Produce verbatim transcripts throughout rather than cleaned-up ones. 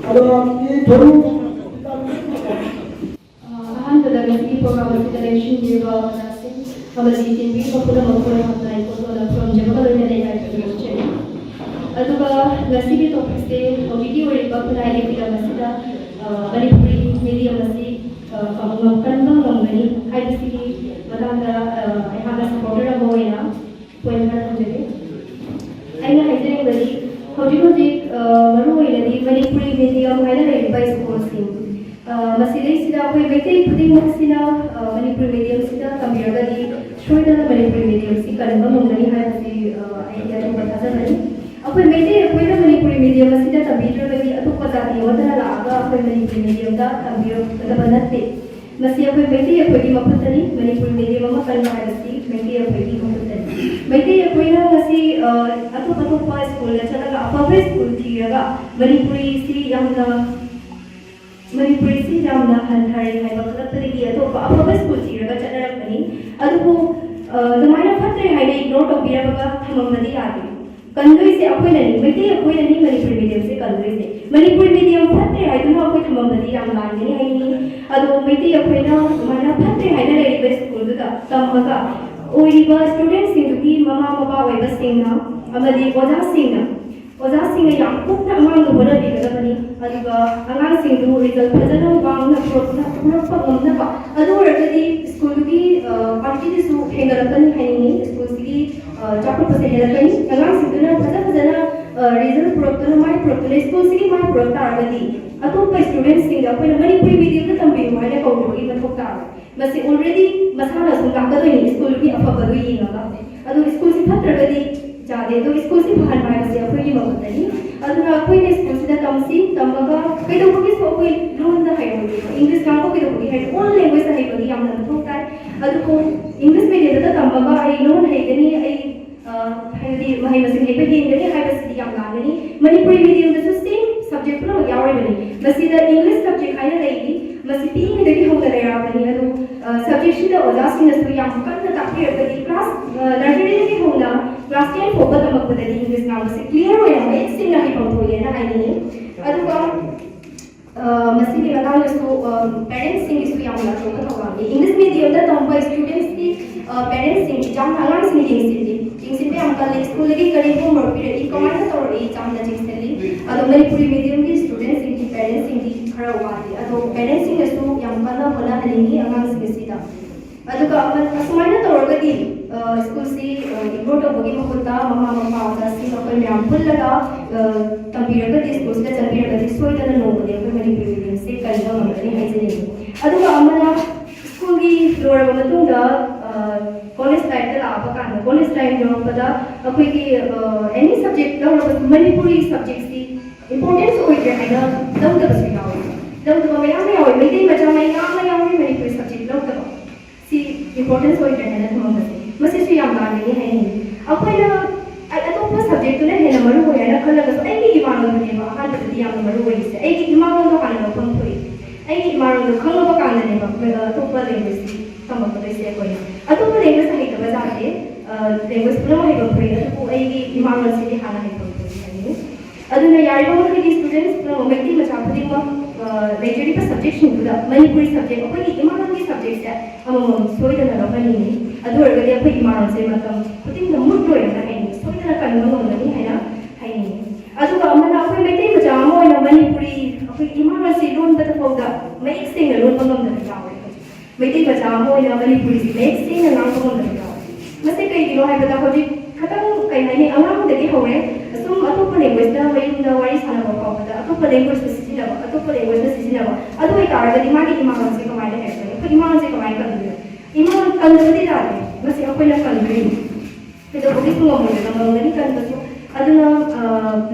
ꯑꯗꯣ ꯁꯤ ꯊꯣꯏꯗꯣꯛ ꯑꯍꯥꯟꯕꯗ ꯉꯁꯤꯒꯤ ꯄ꯭ꯔꯣꯒ꯭ꯔꯥꯝ ꯑꯁꯤꯗ ꯂꯦꯡꯁꯤꯟꯕꯤꯔꯤꯕ ꯑꯣꯖꯥꯁꯤꯡ ꯑꯃꯗꯤ ꯆꯦꯟꯕꯤꯔꯤꯕ ꯄꯨꯝꯅꯃꯛꯄꯨ ꯑꯩꯍꯥꯛꯅ ꯏꯀꯣꯟ ꯀꯣꯟꯅ ꯈꯨꯔꯨꯝꯖꯕꯒ ꯂꯣꯏꯅꯅ ꯏꯀꯥꯏ ꯈꯨꯝꯅꯕ ꯆꯦꯜꯂꯤ꯫ ꯑꯗꯨꯒ ꯉꯁꯤꯒꯤ ꯇꯣꯄꯤꯛꯁꯦ ꯍꯧꯖꯤꯛꯀꯤ ꯑꯣꯏꯔꯤꯕ ꯈꯨꯟꯅꯥꯏꯒꯤ ꯐꯤꯂꯝ ꯑꯁꯤꯗ, ꯑ, ꯃꯅꯤꯄꯨꯔꯤ ꯃꯤꯗꯤꯌꯝ ꯑꯁꯤ, ꯑ, ꯀ-, ꯀꯟꯕ ꯉꯝꯒꯅꯤ ꯍꯥꯏꯕꯁꯤꯒꯤ ꯃꯇꯥꯡꯗ, ꯑ, ꯑꯩꯍꯥꯛꯅ ꯁꯄꯣꯔꯇꯔ ꯑꯃ ꯑꯣꯏꯅ ꯄꯣꯏꯟꯠ ꯈꯔ ꯊꯝꯖꯒꯦ꯫ ꯑꯩꯅ ꯍꯥꯏꯖꯅꯤꯡꯕꯗꯤ ꯍꯧꯖꯤꯛ ꯍꯧꯖꯤꯛ, ꯑ, ꯃꯔꯨꯑꯣꯏꯅꯗꯤ ꯃꯅꯤꯄꯨꯔꯤ ꯃꯤꯗꯤꯌꯝ ꯍꯥꯏꯅ ꯂꯩꯔꯤꯕ ꯁ꯭ꯀꯨꯜꯁꯤꯡ, ꯑ, ꯃꯁꯤꯗꯩꯁꯤꯗ ꯑꯩꯈꯣꯏ ꯃꯩꯇꯩ ꯈꯨꯗꯤꯡꯃꯛꯁꯤꯅ, ꯑ, ꯃꯅꯤꯄꯨꯔꯤ ꯃꯤꯗꯤꯌꯝꯁꯤꯗ ꯇꯝꯕꯤꯔꯒꯗꯤ ꯁꯣꯏꯗꯅ ꯃꯅꯤꯄꯨꯔꯤ ꯃꯤꯗꯤꯌꯝꯁꯤ ꯀꯟꯕ ꯉꯝꯒꯅꯤ ꯍꯥꯏꯕꯁꯤ, ꯑ, ꯑꯩꯒꯤ ꯑꯆꯧꯕ ꯊꯥꯖꯕꯅꯤ꯫ ꯑꯩꯈꯣꯏ ꯃꯩꯇꯩ ꯑꯩꯈꯣꯏꯅ ꯃꯅꯤꯄꯨꯔꯤ ꯃꯤꯗꯤꯌꯝ ꯑꯁꯤꯗ ꯇꯝꯕꯤꯗ꯭ꯔꯒꯗꯤ ꯑꯇꯣꯞꯄ ꯖꯥꯇꯤ ꯑꯃꯠꯇꯅ ꯂꯥꯛꯑꯒ ꯑꯩꯈꯣꯏ ꯃꯅꯤꯄꯨꯔꯤ ꯃꯤꯗꯤꯌꯝꯗ ꯇꯝꯕꯤꯔꯛꯀꯗꯕ ꯅꯠꯇꯦ꯫ ꯃꯁꯤ ꯑꯩꯈꯣꯏ ꯃꯩꯇꯩ ꯑꯩꯈꯣꯏꯒꯤ ꯃꯈꯨꯠꯇꯅꯤ꯫ ꯃꯅꯤꯄꯨꯔ ꯃꯤꯗꯤꯌꯝ ꯑꯃ ꯀꯟꯕ ꯍꯥꯏꯕꯁꯤ ꯃꯩꯇꯩ ꯑꯩꯈꯣꯏꯒꯤ ꯃꯈꯨꯠꯇꯅꯤ꯫ ꯃꯩꯇꯩ ꯑꯩꯈꯣꯏꯅ ꯉꯁꯤ, ꯑ, ꯑꯇꯣꯞ ꯑꯇꯣꯞꯄ ꯁ꯭ꯀꯨꯜꯗ ꯆꯠꯂꯒ ꯑꯐꯕ ꯁ꯭ꯀꯨꯜ ꯊꯤꯔꯒ ꯃꯅꯤꯄꯨꯔꯤꯁꯤ ꯌꯥꯝꯅ, ꯃꯅꯤꯄꯨꯔꯤꯁꯤ ꯌꯥꯝꯅ ꯍꯟꯊꯔꯦ ꯍꯥꯏꯕ ꯈꯪꯂꯛꯄꯗꯒꯤ ꯑꯇꯣꯞꯄ ꯑꯐꯕ ꯁ꯭ꯀꯨꯜ ꯊꯤꯔꯒ ꯆꯠꯅꯔꯛꯄꯅꯤ꯫ ꯑꯗꯨꯕꯨ, ꯑ, ꯑꯗꯨꯃꯥꯏꯅ ꯐꯠꯇ꯭ꯔꯦ ꯍꯥꯏꯅ ꯏꯒꯅꯣꯔ ꯇꯧꯕꯤꯔꯝꯃꯒ ꯊꯝꯃꯝꯕꯗꯤ ꯌꯥꯗꯦ꯫ ꯀꯟꯗꯣꯏꯁꯦ ꯑꯩꯈꯣꯏꯅꯅꯤ, ꯃꯩꯇꯩ ꯑꯩꯈꯣꯏꯅꯅꯤ ꯃꯅꯤꯄꯨꯔꯤ ꯃꯤꯗꯤꯌꯝꯁꯦ ꯀꯟꯗꯣꯏꯁꯦ꯫ ꯃꯅꯤꯄꯨꯔꯤ ꯃꯤꯗꯤꯌꯝ ꯐꯠꯇ꯭ꯔꯦ ꯍꯥꯏꯗꯨꯅ ꯑꯩꯈꯣꯏ ꯊꯝꯃꯝꯕꯗꯤ ꯌꯥꯝ ꯂꯥꯟꯒꯅꯤ ꯍꯥꯏꯅꯤꯡꯉꯤ꯫ ꯑꯗꯣ ꯃꯩꯇꯩ ꯑꯩꯈꯣꯏꯅ ꯑꯗꯨꯃꯥꯏꯅ ꯐꯠꯇ꯭ꯔꯦ ꯍꯥꯏꯅ ꯂꯩꯔꯤꯕ ꯁ꯭ꯀꯨꯜꯗꯨꯗ ꯇꯝꯃꯒ ꯑꯣꯏꯔꯤꯕ ꯁ꯭ꯇꯨꯗꯦꯟꯠꯁꯤꯡꯗꯨꯒꯤ ꯃꯃꯥ ꯃꯄꯥ ꯑꯣꯏꯕꯁꯤꯡꯅ ꯑꯃꯗꯤ ꯑꯣꯖꯥꯁꯤꯡꯅ, ꯑꯣꯖꯥꯁꯤꯡꯅ ꯌꯥꯝ ꯀꯨꯞꯅ ꯑꯉꯥꯡꯗ ꯍꯣꯠꯅꯕꯤꯒꯗꯕꯅꯤ꯫ ꯑꯗꯨꯒ ꯑꯉꯥꯡꯁꯤꯡꯗꯨ ꯔꯤꯖꯜ ꯐꯖꯅ ꯋꯥꯡꯅ ꯄꯨꯔꯛꯅ-, ꯄꯨꯔꯛꯄ ꯉꯝꯅꯕ, ꯑꯗꯨ ꯑꯣꯏꯔꯒꯗꯤ ꯁ꯭ꯀꯨꯜꯗꯨꯒꯤ, ꯑ, ꯀ꯭ꯋꯥꯂꯤꯇꯤꯗꯁꯨ ꯍꯦꯟꯒꯠꯂꯛꯀꯅꯤ ꯍꯥꯏꯅꯤꯡꯉꯤ꯫ ꯁ꯭ꯀꯨꯜꯁꯤꯒꯤ ꯑ, ꯆꯥꯎꯈꯠꯄꯁꯦ ꯍꯦꯜꯂꯛꯀꯅꯤ꯫ ꯑꯉꯥꯡꯁꯤꯡꯗꯨꯅ ꯐꯖ ꯐꯖꯅ, ꯑ, ꯔꯤꯖꯜ ꯄꯨꯔꯛꯇꯨꯅ, ꯃꯥꯏ ꯄꯨꯔꯛꯇꯨꯅ ꯁ꯭ꯀꯨꯜꯁꯤꯒꯤ ꯃꯥꯏ ꯄꯨꯔꯛ ꯇꯥꯔꯒꯗꯤ ꯑꯇꯣꯞꯄ ꯁ꯭ꯇꯨꯗꯦꯟꯠꯁꯤꯡꯗ ꯑꯩꯈꯣꯏꯅ ꯃꯅꯤꯄꯨꯔꯤ ꯃꯤꯗꯤꯌꯝꯗ ꯇꯝꯕꯤꯌꯨ ꯍꯥꯏꯅ ꯀꯧꯔꯨꯕꯒꯤ ꯃꯊꯧ ꯇꯥꯔꯣꯏ꯫ ꯃꯁꯤ ꯑꯣꯜꯔꯦꯗꯤ ꯃꯁꯥꯅ ꯁꯨꯝ ꯂꯥꯛꯀꯗꯣꯏꯅꯤ ꯁ꯭ꯀꯨꯜꯒꯤ ꯑꯐꯕꯗꯨ ꯌꯦꯡꯉꯒ꯫ ꯑꯗꯨ ꯁ꯭ꯀꯨꯜꯁꯤ ꯐꯠꯇ꯭ꯔꯒꯗꯤ ꯌꯥꯗꯦ꯫ ꯑꯗꯨ ꯁ꯭ꯀꯨꯜꯁꯤ ꯐꯍꯟꯕ ꯍꯥꯏꯕꯁꯤ ꯑꯩꯈꯣꯏꯒꯤ ꯃꯈꯨꯠꯇꯅꯤ꯫ ꯑꯗꯨꯅ ꯑꯩꯈꯣꯏꯅ ꯁ꯭ꯀꯨꯜꯁꯤꯗ ꯇꯝꯁꯤ, ꯇꯝꯃꯒ ꯀꯩꯗꯧꯕꯒꯤꯁꯨ ꯑꯩꯈꯣꯏ ꯂꯣꯟꯗ ꯍꯩꯔꯣꯏꯗꯣꯏꯅꯣ? ꯏꯪꯂꯤꯁ ꯉꯥꯡꯕ ꯀꯩꯗꯧꯕꯒꯤ ꯍꯩ? ꯑꯣꯜ ꯂꯦꯡꯒ꯭ꯋꯦꯖꯇ ꯍꯩꯕꯒꯤ ꯌꯥꯝꯅ ꯃꯊꯧ ꯇꯥꯏ꯫ ꯑꯗꯨꯕꯨ ꯏꯪꯂꯤꯁ ꯃꯤꯗꯤꯌꯝꯗ ꯇꯝꯃꯒ ꯑꯩ ꯂꯣꯟ ꯍꯩꯒꯅꯤ, ꯑꯩ ꯑ, ꯍꯥꯏꯕꯗꯤ ꯃꯍꯩ ꯃꯁꯤꯡ ꯍꯩꯕ ꯍꯦꯟꯒꯅꯤ ꯍꯥꯏꯕꯁꯤꯗꯤ ꯌꯥꯝ ꯂꯥꯟꯒꯅꯤ꯫ ꯃꯅꯤꯄꯨꯔꯤ ꯃꯤꯗꯤꯌꯝꯗꯁꯨ ꯁꯦꯝ ꯁꯕꯖꯦꯛ ꯄꯨꯝꯅꯃꯛ ꯌꯥꯎꯔꯤꯕꯅꯤ꯫ ꯃꯁꯤꯗ ꯏꯪꯂꯤꯁ ꯁꯕꯖꯦꯛ ꯍꯥꯏꯅ ꯂꯩꯔꯤ꯫ ꯃꯁꯤ ꯄꯤꯛꯏꯉꯩꯗꯒꯤ ꯍꯧꯅ ꯂꯩꯔꯛꯑꯕꯅꯤ꯫ ꯑꯗꯨ, ꯑ, ꯁꯕꯖꯦꯛꯁꯤꯗ ꯑꯣꯖꯥꯁꯤꯡꯅꯁꯨ ꯌꯥꯝ ꯀꯟꯅ ꯇꯥꯛꯄꯤꯔꯒꯗꯤ ꯀ꯭ꯂꯥꯁ, ꯑ, ꯅꯔꯁꯔꯤꯗꯒꯤ ꯍꯧꯅ ꯀ꯭ꯂꯥꯁ ꯇꯦꯟ ꯐꯥꯎꯕ ꯇꯝꯃꯛꯄꯗꯗꯤ ꯏꯪꯂꯤꯁ ꯉꯥꯡꯕꯁꯤ ꯀ꯭ꯂꯤꯌꯥꯔ ꯑꯣꯏꯅ ꯃꯌꯦꯛ ꯁꯦꯡꯅ ꯍꯩꯐꯝ ꯊꯣꯛꯑꯦꯅ ꯍꯥꯏꯅꯤꯡꯉꯤ꯫ ꯑꯗꯨꯒ ꯑ, ꯃꯁꯤꯒꯤ ꯃꯇꯥꯡꯗꯁꯨ, ꯑ, ꯄꯦꯔꯦꯟꯁꯁꯤꯡꯒꯤꯁꯨ ꯌꯥꯝꯅ ꯑꯆꯧꯕ ꯊꯧꯗꯥꯡꯅꯤ꯫ ꯏꯪꯂꯤꯁ ꯃꯤꯗꯤꯌꯝꯗ ꯇꯝꯕ ꯁ꯭ꯇꯨꯗꯦꯟꯠꯁꯀꯤ, ꯑ, ꯄꯦꯔꯦꯟꯁꯁꯤꯡ, ꯑꯦꯛꯖꯥꯝ ꯑꯉꯥꯡꯁꯤꯡ ꯌꯦꯡꯁꯤꯜꯂꯤ, ꯌꯦꯡꯁꯤꯟꯕ ꯌꯥꯝ ꯀꯜꯂꯤ꯫ ꯁ꯭ꯀꯨꯜꯗꯒꯤ ꯀꯔꯤ ꯍꯣꯝꯋꯔꯛ ꯄꯤꯔꯛꯏ, ꯀꯃꯥꯏꯅ ꯇꯧꯔꯛꯏ, ꯌꯥꯝꯅ ꯌꯦꯡꯁꯤꯜꯂꯤ꯫ ꯑꯗꯣ ꯃꯅꯤꯄꯨꯔꯤ ꯃꯤꯗꯤꯌꯝꯒꯤ ꯁ꯭ꯇꯨꯗꯦꯟꯠꯁꯤꯡꯒꯤ ꯄꯦꯔꯦꯟꯁꯁꯤꯡꯗꯤ ꯈꯔ ꯋꯥꯠꯂꯤ꯫ ꯑꯗꯣ ꯄꯦꯔꯦꯟꯁꯁꯤꯡꯅꯁꯨ ꯌꯥꯝ ꯀꯟꯅ ꯍꯣꯠꯅꯍꯟꯅꯤꯡꯉꯤ ꯑꯉꯥꯡꯁꯤꯡ ꯑꯁꯤꯗ꯫ ꯑꯗꯨꯒ ꯑꯃ-, ꯑꯁꯨꯃꯥꯏꯅ ꯇꯧꯔꯒꯗꯤ, ꯑ, ꯁ꯭ꯀꯨꯜꯁꯤ, ꯑ, ꯏꯒꯅꯣꯔ ꯇꯧꯕꯒꯤ ꯃꯍꯨꯠꯇ ꯃꯃꯥ ꯃꯄꯥ ꯑꯣꯖꯥꯁꯤꯡ ꯑꯩꯈꯣꯏ ꯃꯌꯥꯝ ꯄꯨꯜꯂꯒ, ꯑ, ꯇꯝꯕꯤꯔꯒꯗꯤ, ꯁ꯭ꯀꯨꯜꯁꯤꯗ ꯆꯠꯄꯤꯔꯒꯗꯤ ꯁꯣꯏꯗꯅ ꯅꯣꯡꯃꯗꯤ ꯑꯩꯈꯣꯏ ꯃꯅꯤꯄꯨꯔꯤ ꯃꯤꯗꯤꯌꯝꯁꯦ ꯀꯟꯕ ꯉꯝꯒꯅꯤ ꯍꯥꯏꯖꯅꯤꯡꯉꯤ꯫ ꯑꯗꯨꯒ ꯑꯃꯅ ꯁ꯭ꯀꯨꯜꯒꯤ ꯂꯣꯏꯔꯕ ꯃꯇꯨꯡꯗ, ꯑ, ꯀꯣꯂꯦꯖ ꯂꯥꯏꯐꯇ ꯂꯥꯛꯄ ꯀꯥꯟꯗ, ꯀꯣꯂꯦꯖ ꯂꯥꯏꯐ ꯌꯧꯔꯛꯄꯗ ꯑꯩꯈꯣꯏꯒꯤ, ꯑ, ꯑꯦꯅꯤ ꯁꯕꯖꯦꯛ ꯂꯧꯔꯕꯁꯨ ꯃꯅꯤꯄꯨꯔꯤ ꯁꯕꯖꯦꯛꯁꯤ ꯏꯝꯄꯣꯔꯇꯦꯟꯁ ꯑꯣꯏꯗ꯭ꯔꯦ ꯍꯥꯏꯅ ꯂꯧꯗꯕꯁꯨ ꯌꯥꯎꯏ꯫ ꯂꯧꯗꯕ ꯃꯌꯥꯝ ꯑꯃ ꯌꯥꯎꯏ꯫ ꯃꯩꯇꯩ ꯃꯆꯥ ꯃꯌꯥꯝ ꯑꯃ ꯌꯥꯎꯏ ꯃꯅꯤꯄꯨꯔꯤ ꯁꯕꯖꯦꯛ ꯂꯧꯗꯕ꯫ ꯁꯤ ꯏꯝꯄꯣꯔꯇꯦꯟꯁ ꯑꯣꯏꯗ꯭ꯔꯦ ꯍꯥꯏꯅ ꯊꯝꯃꯝꯕꯁꯦ, ꯃꯁꯤꯁꯨ ꯌꯥꯝ ꯂꯥꯟꯒꯅꯤ ꯍꯥꯏꯅꯤꯡꯉꯤ꯫ ꯑꯩꯈꯣꯏꯅ ꯑꯩ ꯑꯇꯣꯞꯄ ꯁꯕꯖꯦꯛꯇꯨꯅ ꯍꯦꯟꯅ ꯃꯔꯨ ꯑꯣꯏ ꯍꯥꯏꯅ ꯈꯜꯂꯒꯁꯨ ꯑꯩꯒꯤ ꯏꯃꯥꯂꯣꯟꯗꯨꯅꯦꯕ ꯑꯍꯥꯟꯕꯗꯗꯤ ꯌꯥꯝꯅ ꯃꯔꯨ ꯑꯣꯏꯔꯤꯁꯦ꯫ ꯑꯩꯒꯤ ꯏꯃꯥꯂꯣꯟꯗꯣ ꯍꯥꯟꯅ ꯂꯧꯐꯝ ꯊꯣꯛꯏ꯫ ꯑꯩꯒꯤ ꯏꯃꯥꯂꯣꯟꯗꯣ ꯈꯪꯉꯕ ꯀꯥꯟꯗꯅꯦꯕ, ꯑ, ꯑꯇꯣꯞꯄ ꯂꯦꯡꯒ꯭ꯋꯦꯖꯇꯤ ꯇꯝꯃꯛꯀꯗꯣꯏꯁꯦ ꯑꯩꯈꯣꯏꯅ꯫ ꯑꯇꯣꯞꯄ ꯂꯦꯡꯒ꯭ꯋꯦꯖ ꯍꯩꯇꯕ ꯌꯥꯗꯦ, ꯑ, ꯂꯦꯡꯒ꯭ꯋꯦꯖ ꯄꯨꯝꯅꯃꯛ ꯍꯩꯐꯝ ꯊꯣꯛꯏ, ꯑꯗꯨꯕꯨ ꯑꯩꯒꯤ ꯏꯃꯥꯂꯣꯟꯁꯤꯗꯤ ꯍꯥꯟꯅ ꯍꯩꯐꯝ ꯊꯣꯛꯏ ꯍꯥꯏꯅꯤꯡꯉꯤ꯫ ꯑꯗꯨꯅ ꯌꯥꯔꯤꯕ ꯃꯈꯩꯗꯤ ꯁ꯭ꯇꯨꯗꯦꯟꯠꯁ ꯄꯨꯝꯅꯃꯛ, ꯃꯩꯇꯩ ꯃꯆꯥ ꯈꯨꯗꯤꯡꯃꯛ, ꯑ, ꯂꯩꯖꯔꯤꯕ ꯁꯕꯖꯦꯛꯁꯤꯡꯗꯨꯗ ꯃꯅꯤꯄꯨꯔꯤ ꯁꯕꯖꯦꯛ, ꯑꯩꯈꯣꯏꯒꯤ ꯏꯃꯥꯂꯣꯟꯒꯤ ꯁꯕꯖꯦꯛꯁꯦ ꯑꯃꯃꯝ ꯁꯣꯏꯗꯅ ꯂꯧꯍꯟꯅꯤꯡꯉꯤ꯫ ꯑꯗꯨ ꯑꯣꯏꯔꯒꯗꯤ ꯑꯩꯈꯣꯏ ꯏꯃꯥꯂꯣꯟꯁꯦ ꯃꯇꯝ ꯈꯨꯗꯤꯡꯗ ꯃꯨꯠꯂꯣꯏ ꯍꯥꯏꯅ ꯍꯥꯏꯅꯤꯡꯉꯤ, ꯁꯣꯏꯗꯅ ꯀꯟꯕ ꯉꯝꯒꯅꯤ ꯍꯥꯏꯅ ꯍꯥꯏꯅꯤꯡꯉꯤ꯫ ꯑꯗꯨꯒ ꯑꯃꯅ, ꯑꯩꯈꯣꯏ ꯃꯩꯇꯩ ꯃꯆꯥ ꯑꯃ ꯑꯣꯏꯅ ꯃꯅꯤꯄꯨꯔꯤ, ꯑꯩꯈꯣꯏꯒꯤ ꯏꯃꯥꯂꯣꯟꯁꯤ ꯂꯣꯟꯕꯗ ꯐꯥꯎꯗ ꯃꯌꯦꯛ ꯁꯦꯡꯅ ꯂꯣꯟꯕ ꯉꯝꯗꯕ ꯌꯥꯎꯔꯦ꯫ ꯃꯩꯇꯩ ꯃꯆꯥ ꯑꯃ ꯑꯣꯏꯅ ꯃꯅꯤꯄꯨꯔꯤꯁꯤ ꯃꯌꯦꯛ ꯁꯦꯡꯅ ꯉꯥꯡꯕ ꯉꯝꯗꯕ ꯌꯥꯎꯔꯦ꯫ ꯃꯁꯤ ꯀꯩꯒꯤꯅꯣ ꯍꯥꯏꯕꯗ, ꯍꯧꯖꯤꯛ ꯈꯇꯪ, ꯀꯩ ꯍꯥꯏꯅꯤ, ꯑꯉꯥꯡꯗꯒꯤ ꯍꯧꯔꯦ, ꯑꯁꯨꯝ ꯑꯇꯣꯞꯄ ꯂꯦꯡꯒ꯭ꯋꯦꯖꯇ ꯃꯌꯨꯝꯗ ꯋꯥꯔꯤ ꯁꯥꯟꯅꯕ ꯐꯥꯎꯕꯗ ꯑꯇꯣꯞꯄ ꯂꯦꯡꯒ꯭ꯋꯦꯖꯇ ꯁꯤꯖꯤꯟꯅꯕ, ꯑꯇꯣꯞꯄ ꯂꯦꯡꯒ꯭ꯋꯦꯖꯇ ꯁꯤꯖꯤꯟꯅꯕ꯫ ꯑꯗꯨ ꯑꯣꯏꯇꯥꯔꯒꯗꯤ ꯃꯥꯒꯤ ꯏꯃꯥꯂꯣꯟꯁꯦ ꯀꯃꯥꯏꯅ ꯍꯩꯔꯛꯀꯅꯤ? ꯑꯩꯈꯣꯏ ꯏꯃꯥꯂꯣꯟꯁꯦ ꯀꯃꯥꯏꯅ ꯀꯟꯗꯣꯏꯅꯣ? ꯏꯃꯥꯂꯣꯟ ꯀꯟꯗꯕꯗꯤ ꯌꯥꯗꯦ, ꯃꯁꯤ ꯑꯩꯈꯣꯏꯅ ꯀꯟꯗꯣꯏꯅꯤ꯫ ꯀꯩꯗꯧꯕꯒꯤꯁꯨ ꯉꯝꯃꯣꯏꯗꯣꯏꯅꯣ? ꯉꯝꯒꯅꯤ ꯀꯟꯕꯁꯨ꯫ ꯑꯗꯨꯅ, ꯑ,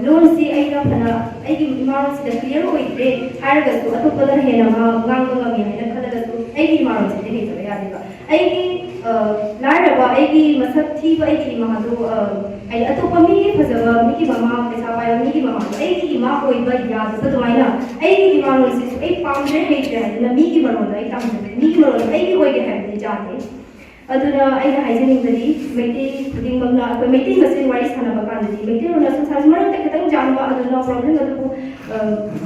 ꯂꯣꯟꯁꯤ ꯑꯩꯅ ꯐꯅ ꯑꯩꯒꯤ ꯏꯃꯥꯂꯣꯟꯁꯤꯗ ꯀ꯭ꯂꯤꯌꯥꯔ ꯑꯣꯏꯗ꯭ꯔꯦ ꯍꯥꯏꯔꯒꯁꯨ, ꯑꯇꯣꯞꯄꯅ ꯍꯦꯟꯅ ꯉꯥꯡ-, ꯉꯥꯡꯕ ꯉꯝꯃꯤ ꯍꯥꯏꯅ ꯈꯜꯂꯒꯁꯨ, ꯑꯩꯒꯤ ꯏꯃꯥꯂꯣꯟꯁꯤꯗꯤ ꯍꯩꯇꯕ ꯌꯥꯗꯦꯕ꯫ ꯑꯩꯒꯤ, ꯑ, ꯂꯥꯏꯔꯕ, ꯑꯩꯒꯤ ꯃꯁꯛ ꯊꯤꯕ, ꯑꯩꯒꯤ ꯏꯃꯥꯗꯣ, ꯑ, ꯍꯥꯏꯗꯤ ꯑꯇꯣꯞꯄ ꯃꯤꯒꯤ ꯐꯖꯕ, ꯃꯤꯒꯤ ꯃꯃꯥ, ꯄꯩꯁꯥ ꯄꯥꯏꯕ ꯃꯤꯒꯤ ꯃꯃꯥꯗꯣ ꯑꯩꯒꯤ ꯏꯃꯥ ꯑꯣꯏꯕ ꯌꯥꯗꯕ ꯑꯗꯨꯃꯥꯏꯅ, ꯑꯩꯒꯤ ꯏꯃꯥꯂꯣꯟꯁꯤꯁꯨ ꯑꯩ ꯄꯥꯝꯗ꯭ꯔꯦ, ꯍꯩꯇ꯭ꯔꯦ ꯍꯥꯏꯗꯅ ꯃꯤꯒꯤ ꯃꯔꯣꯟꯗꯣ ꯑꯩ ꯇꯝꯖꯗ꯭ꯔꯦ, ꯃꯤꯒꯤ ꯃꯔꯣꯟꯗꯣ ꯑꯩꯒꯤ ꯑꯣꯏꯒꯦ ꯍꯥꯏꯕꯗꯤ ꯌꯥꯗꯦ꯫ ꯑꯗꯨꯅ ꯑꯩꯅ ꯍꯥꯏꯖꯅꯤꯡꯕꯗꯤ, ꯃꯩꯇꯩ ꯈꯨꯗꯤꯡꯃꯛꯅ, ꯑꯩꯈꯣꯏ ꯃꯩꯇꯩ ꯃꯁꯦꯟ ꯋꯥꯔꯤ ꯁꯥꯟꯅꯕ ꯀꯥꯟꯗꯗꯤ, ꯃꯩꯇꯩꯂꯣꯟꯅ ꯁꯨꯝ ꯁꯥꯟꯅ-, ꯃꯔꯛꯇ ꯈꯤꯇꯪ ꯌꯥꯟꯕ, ꯑꯗꯨꯅ ꯄ꯭ꯔꯣꯕ꯭ꯂꯦꯝ ꯑꯗꯨꯕꯨ, ꯑ,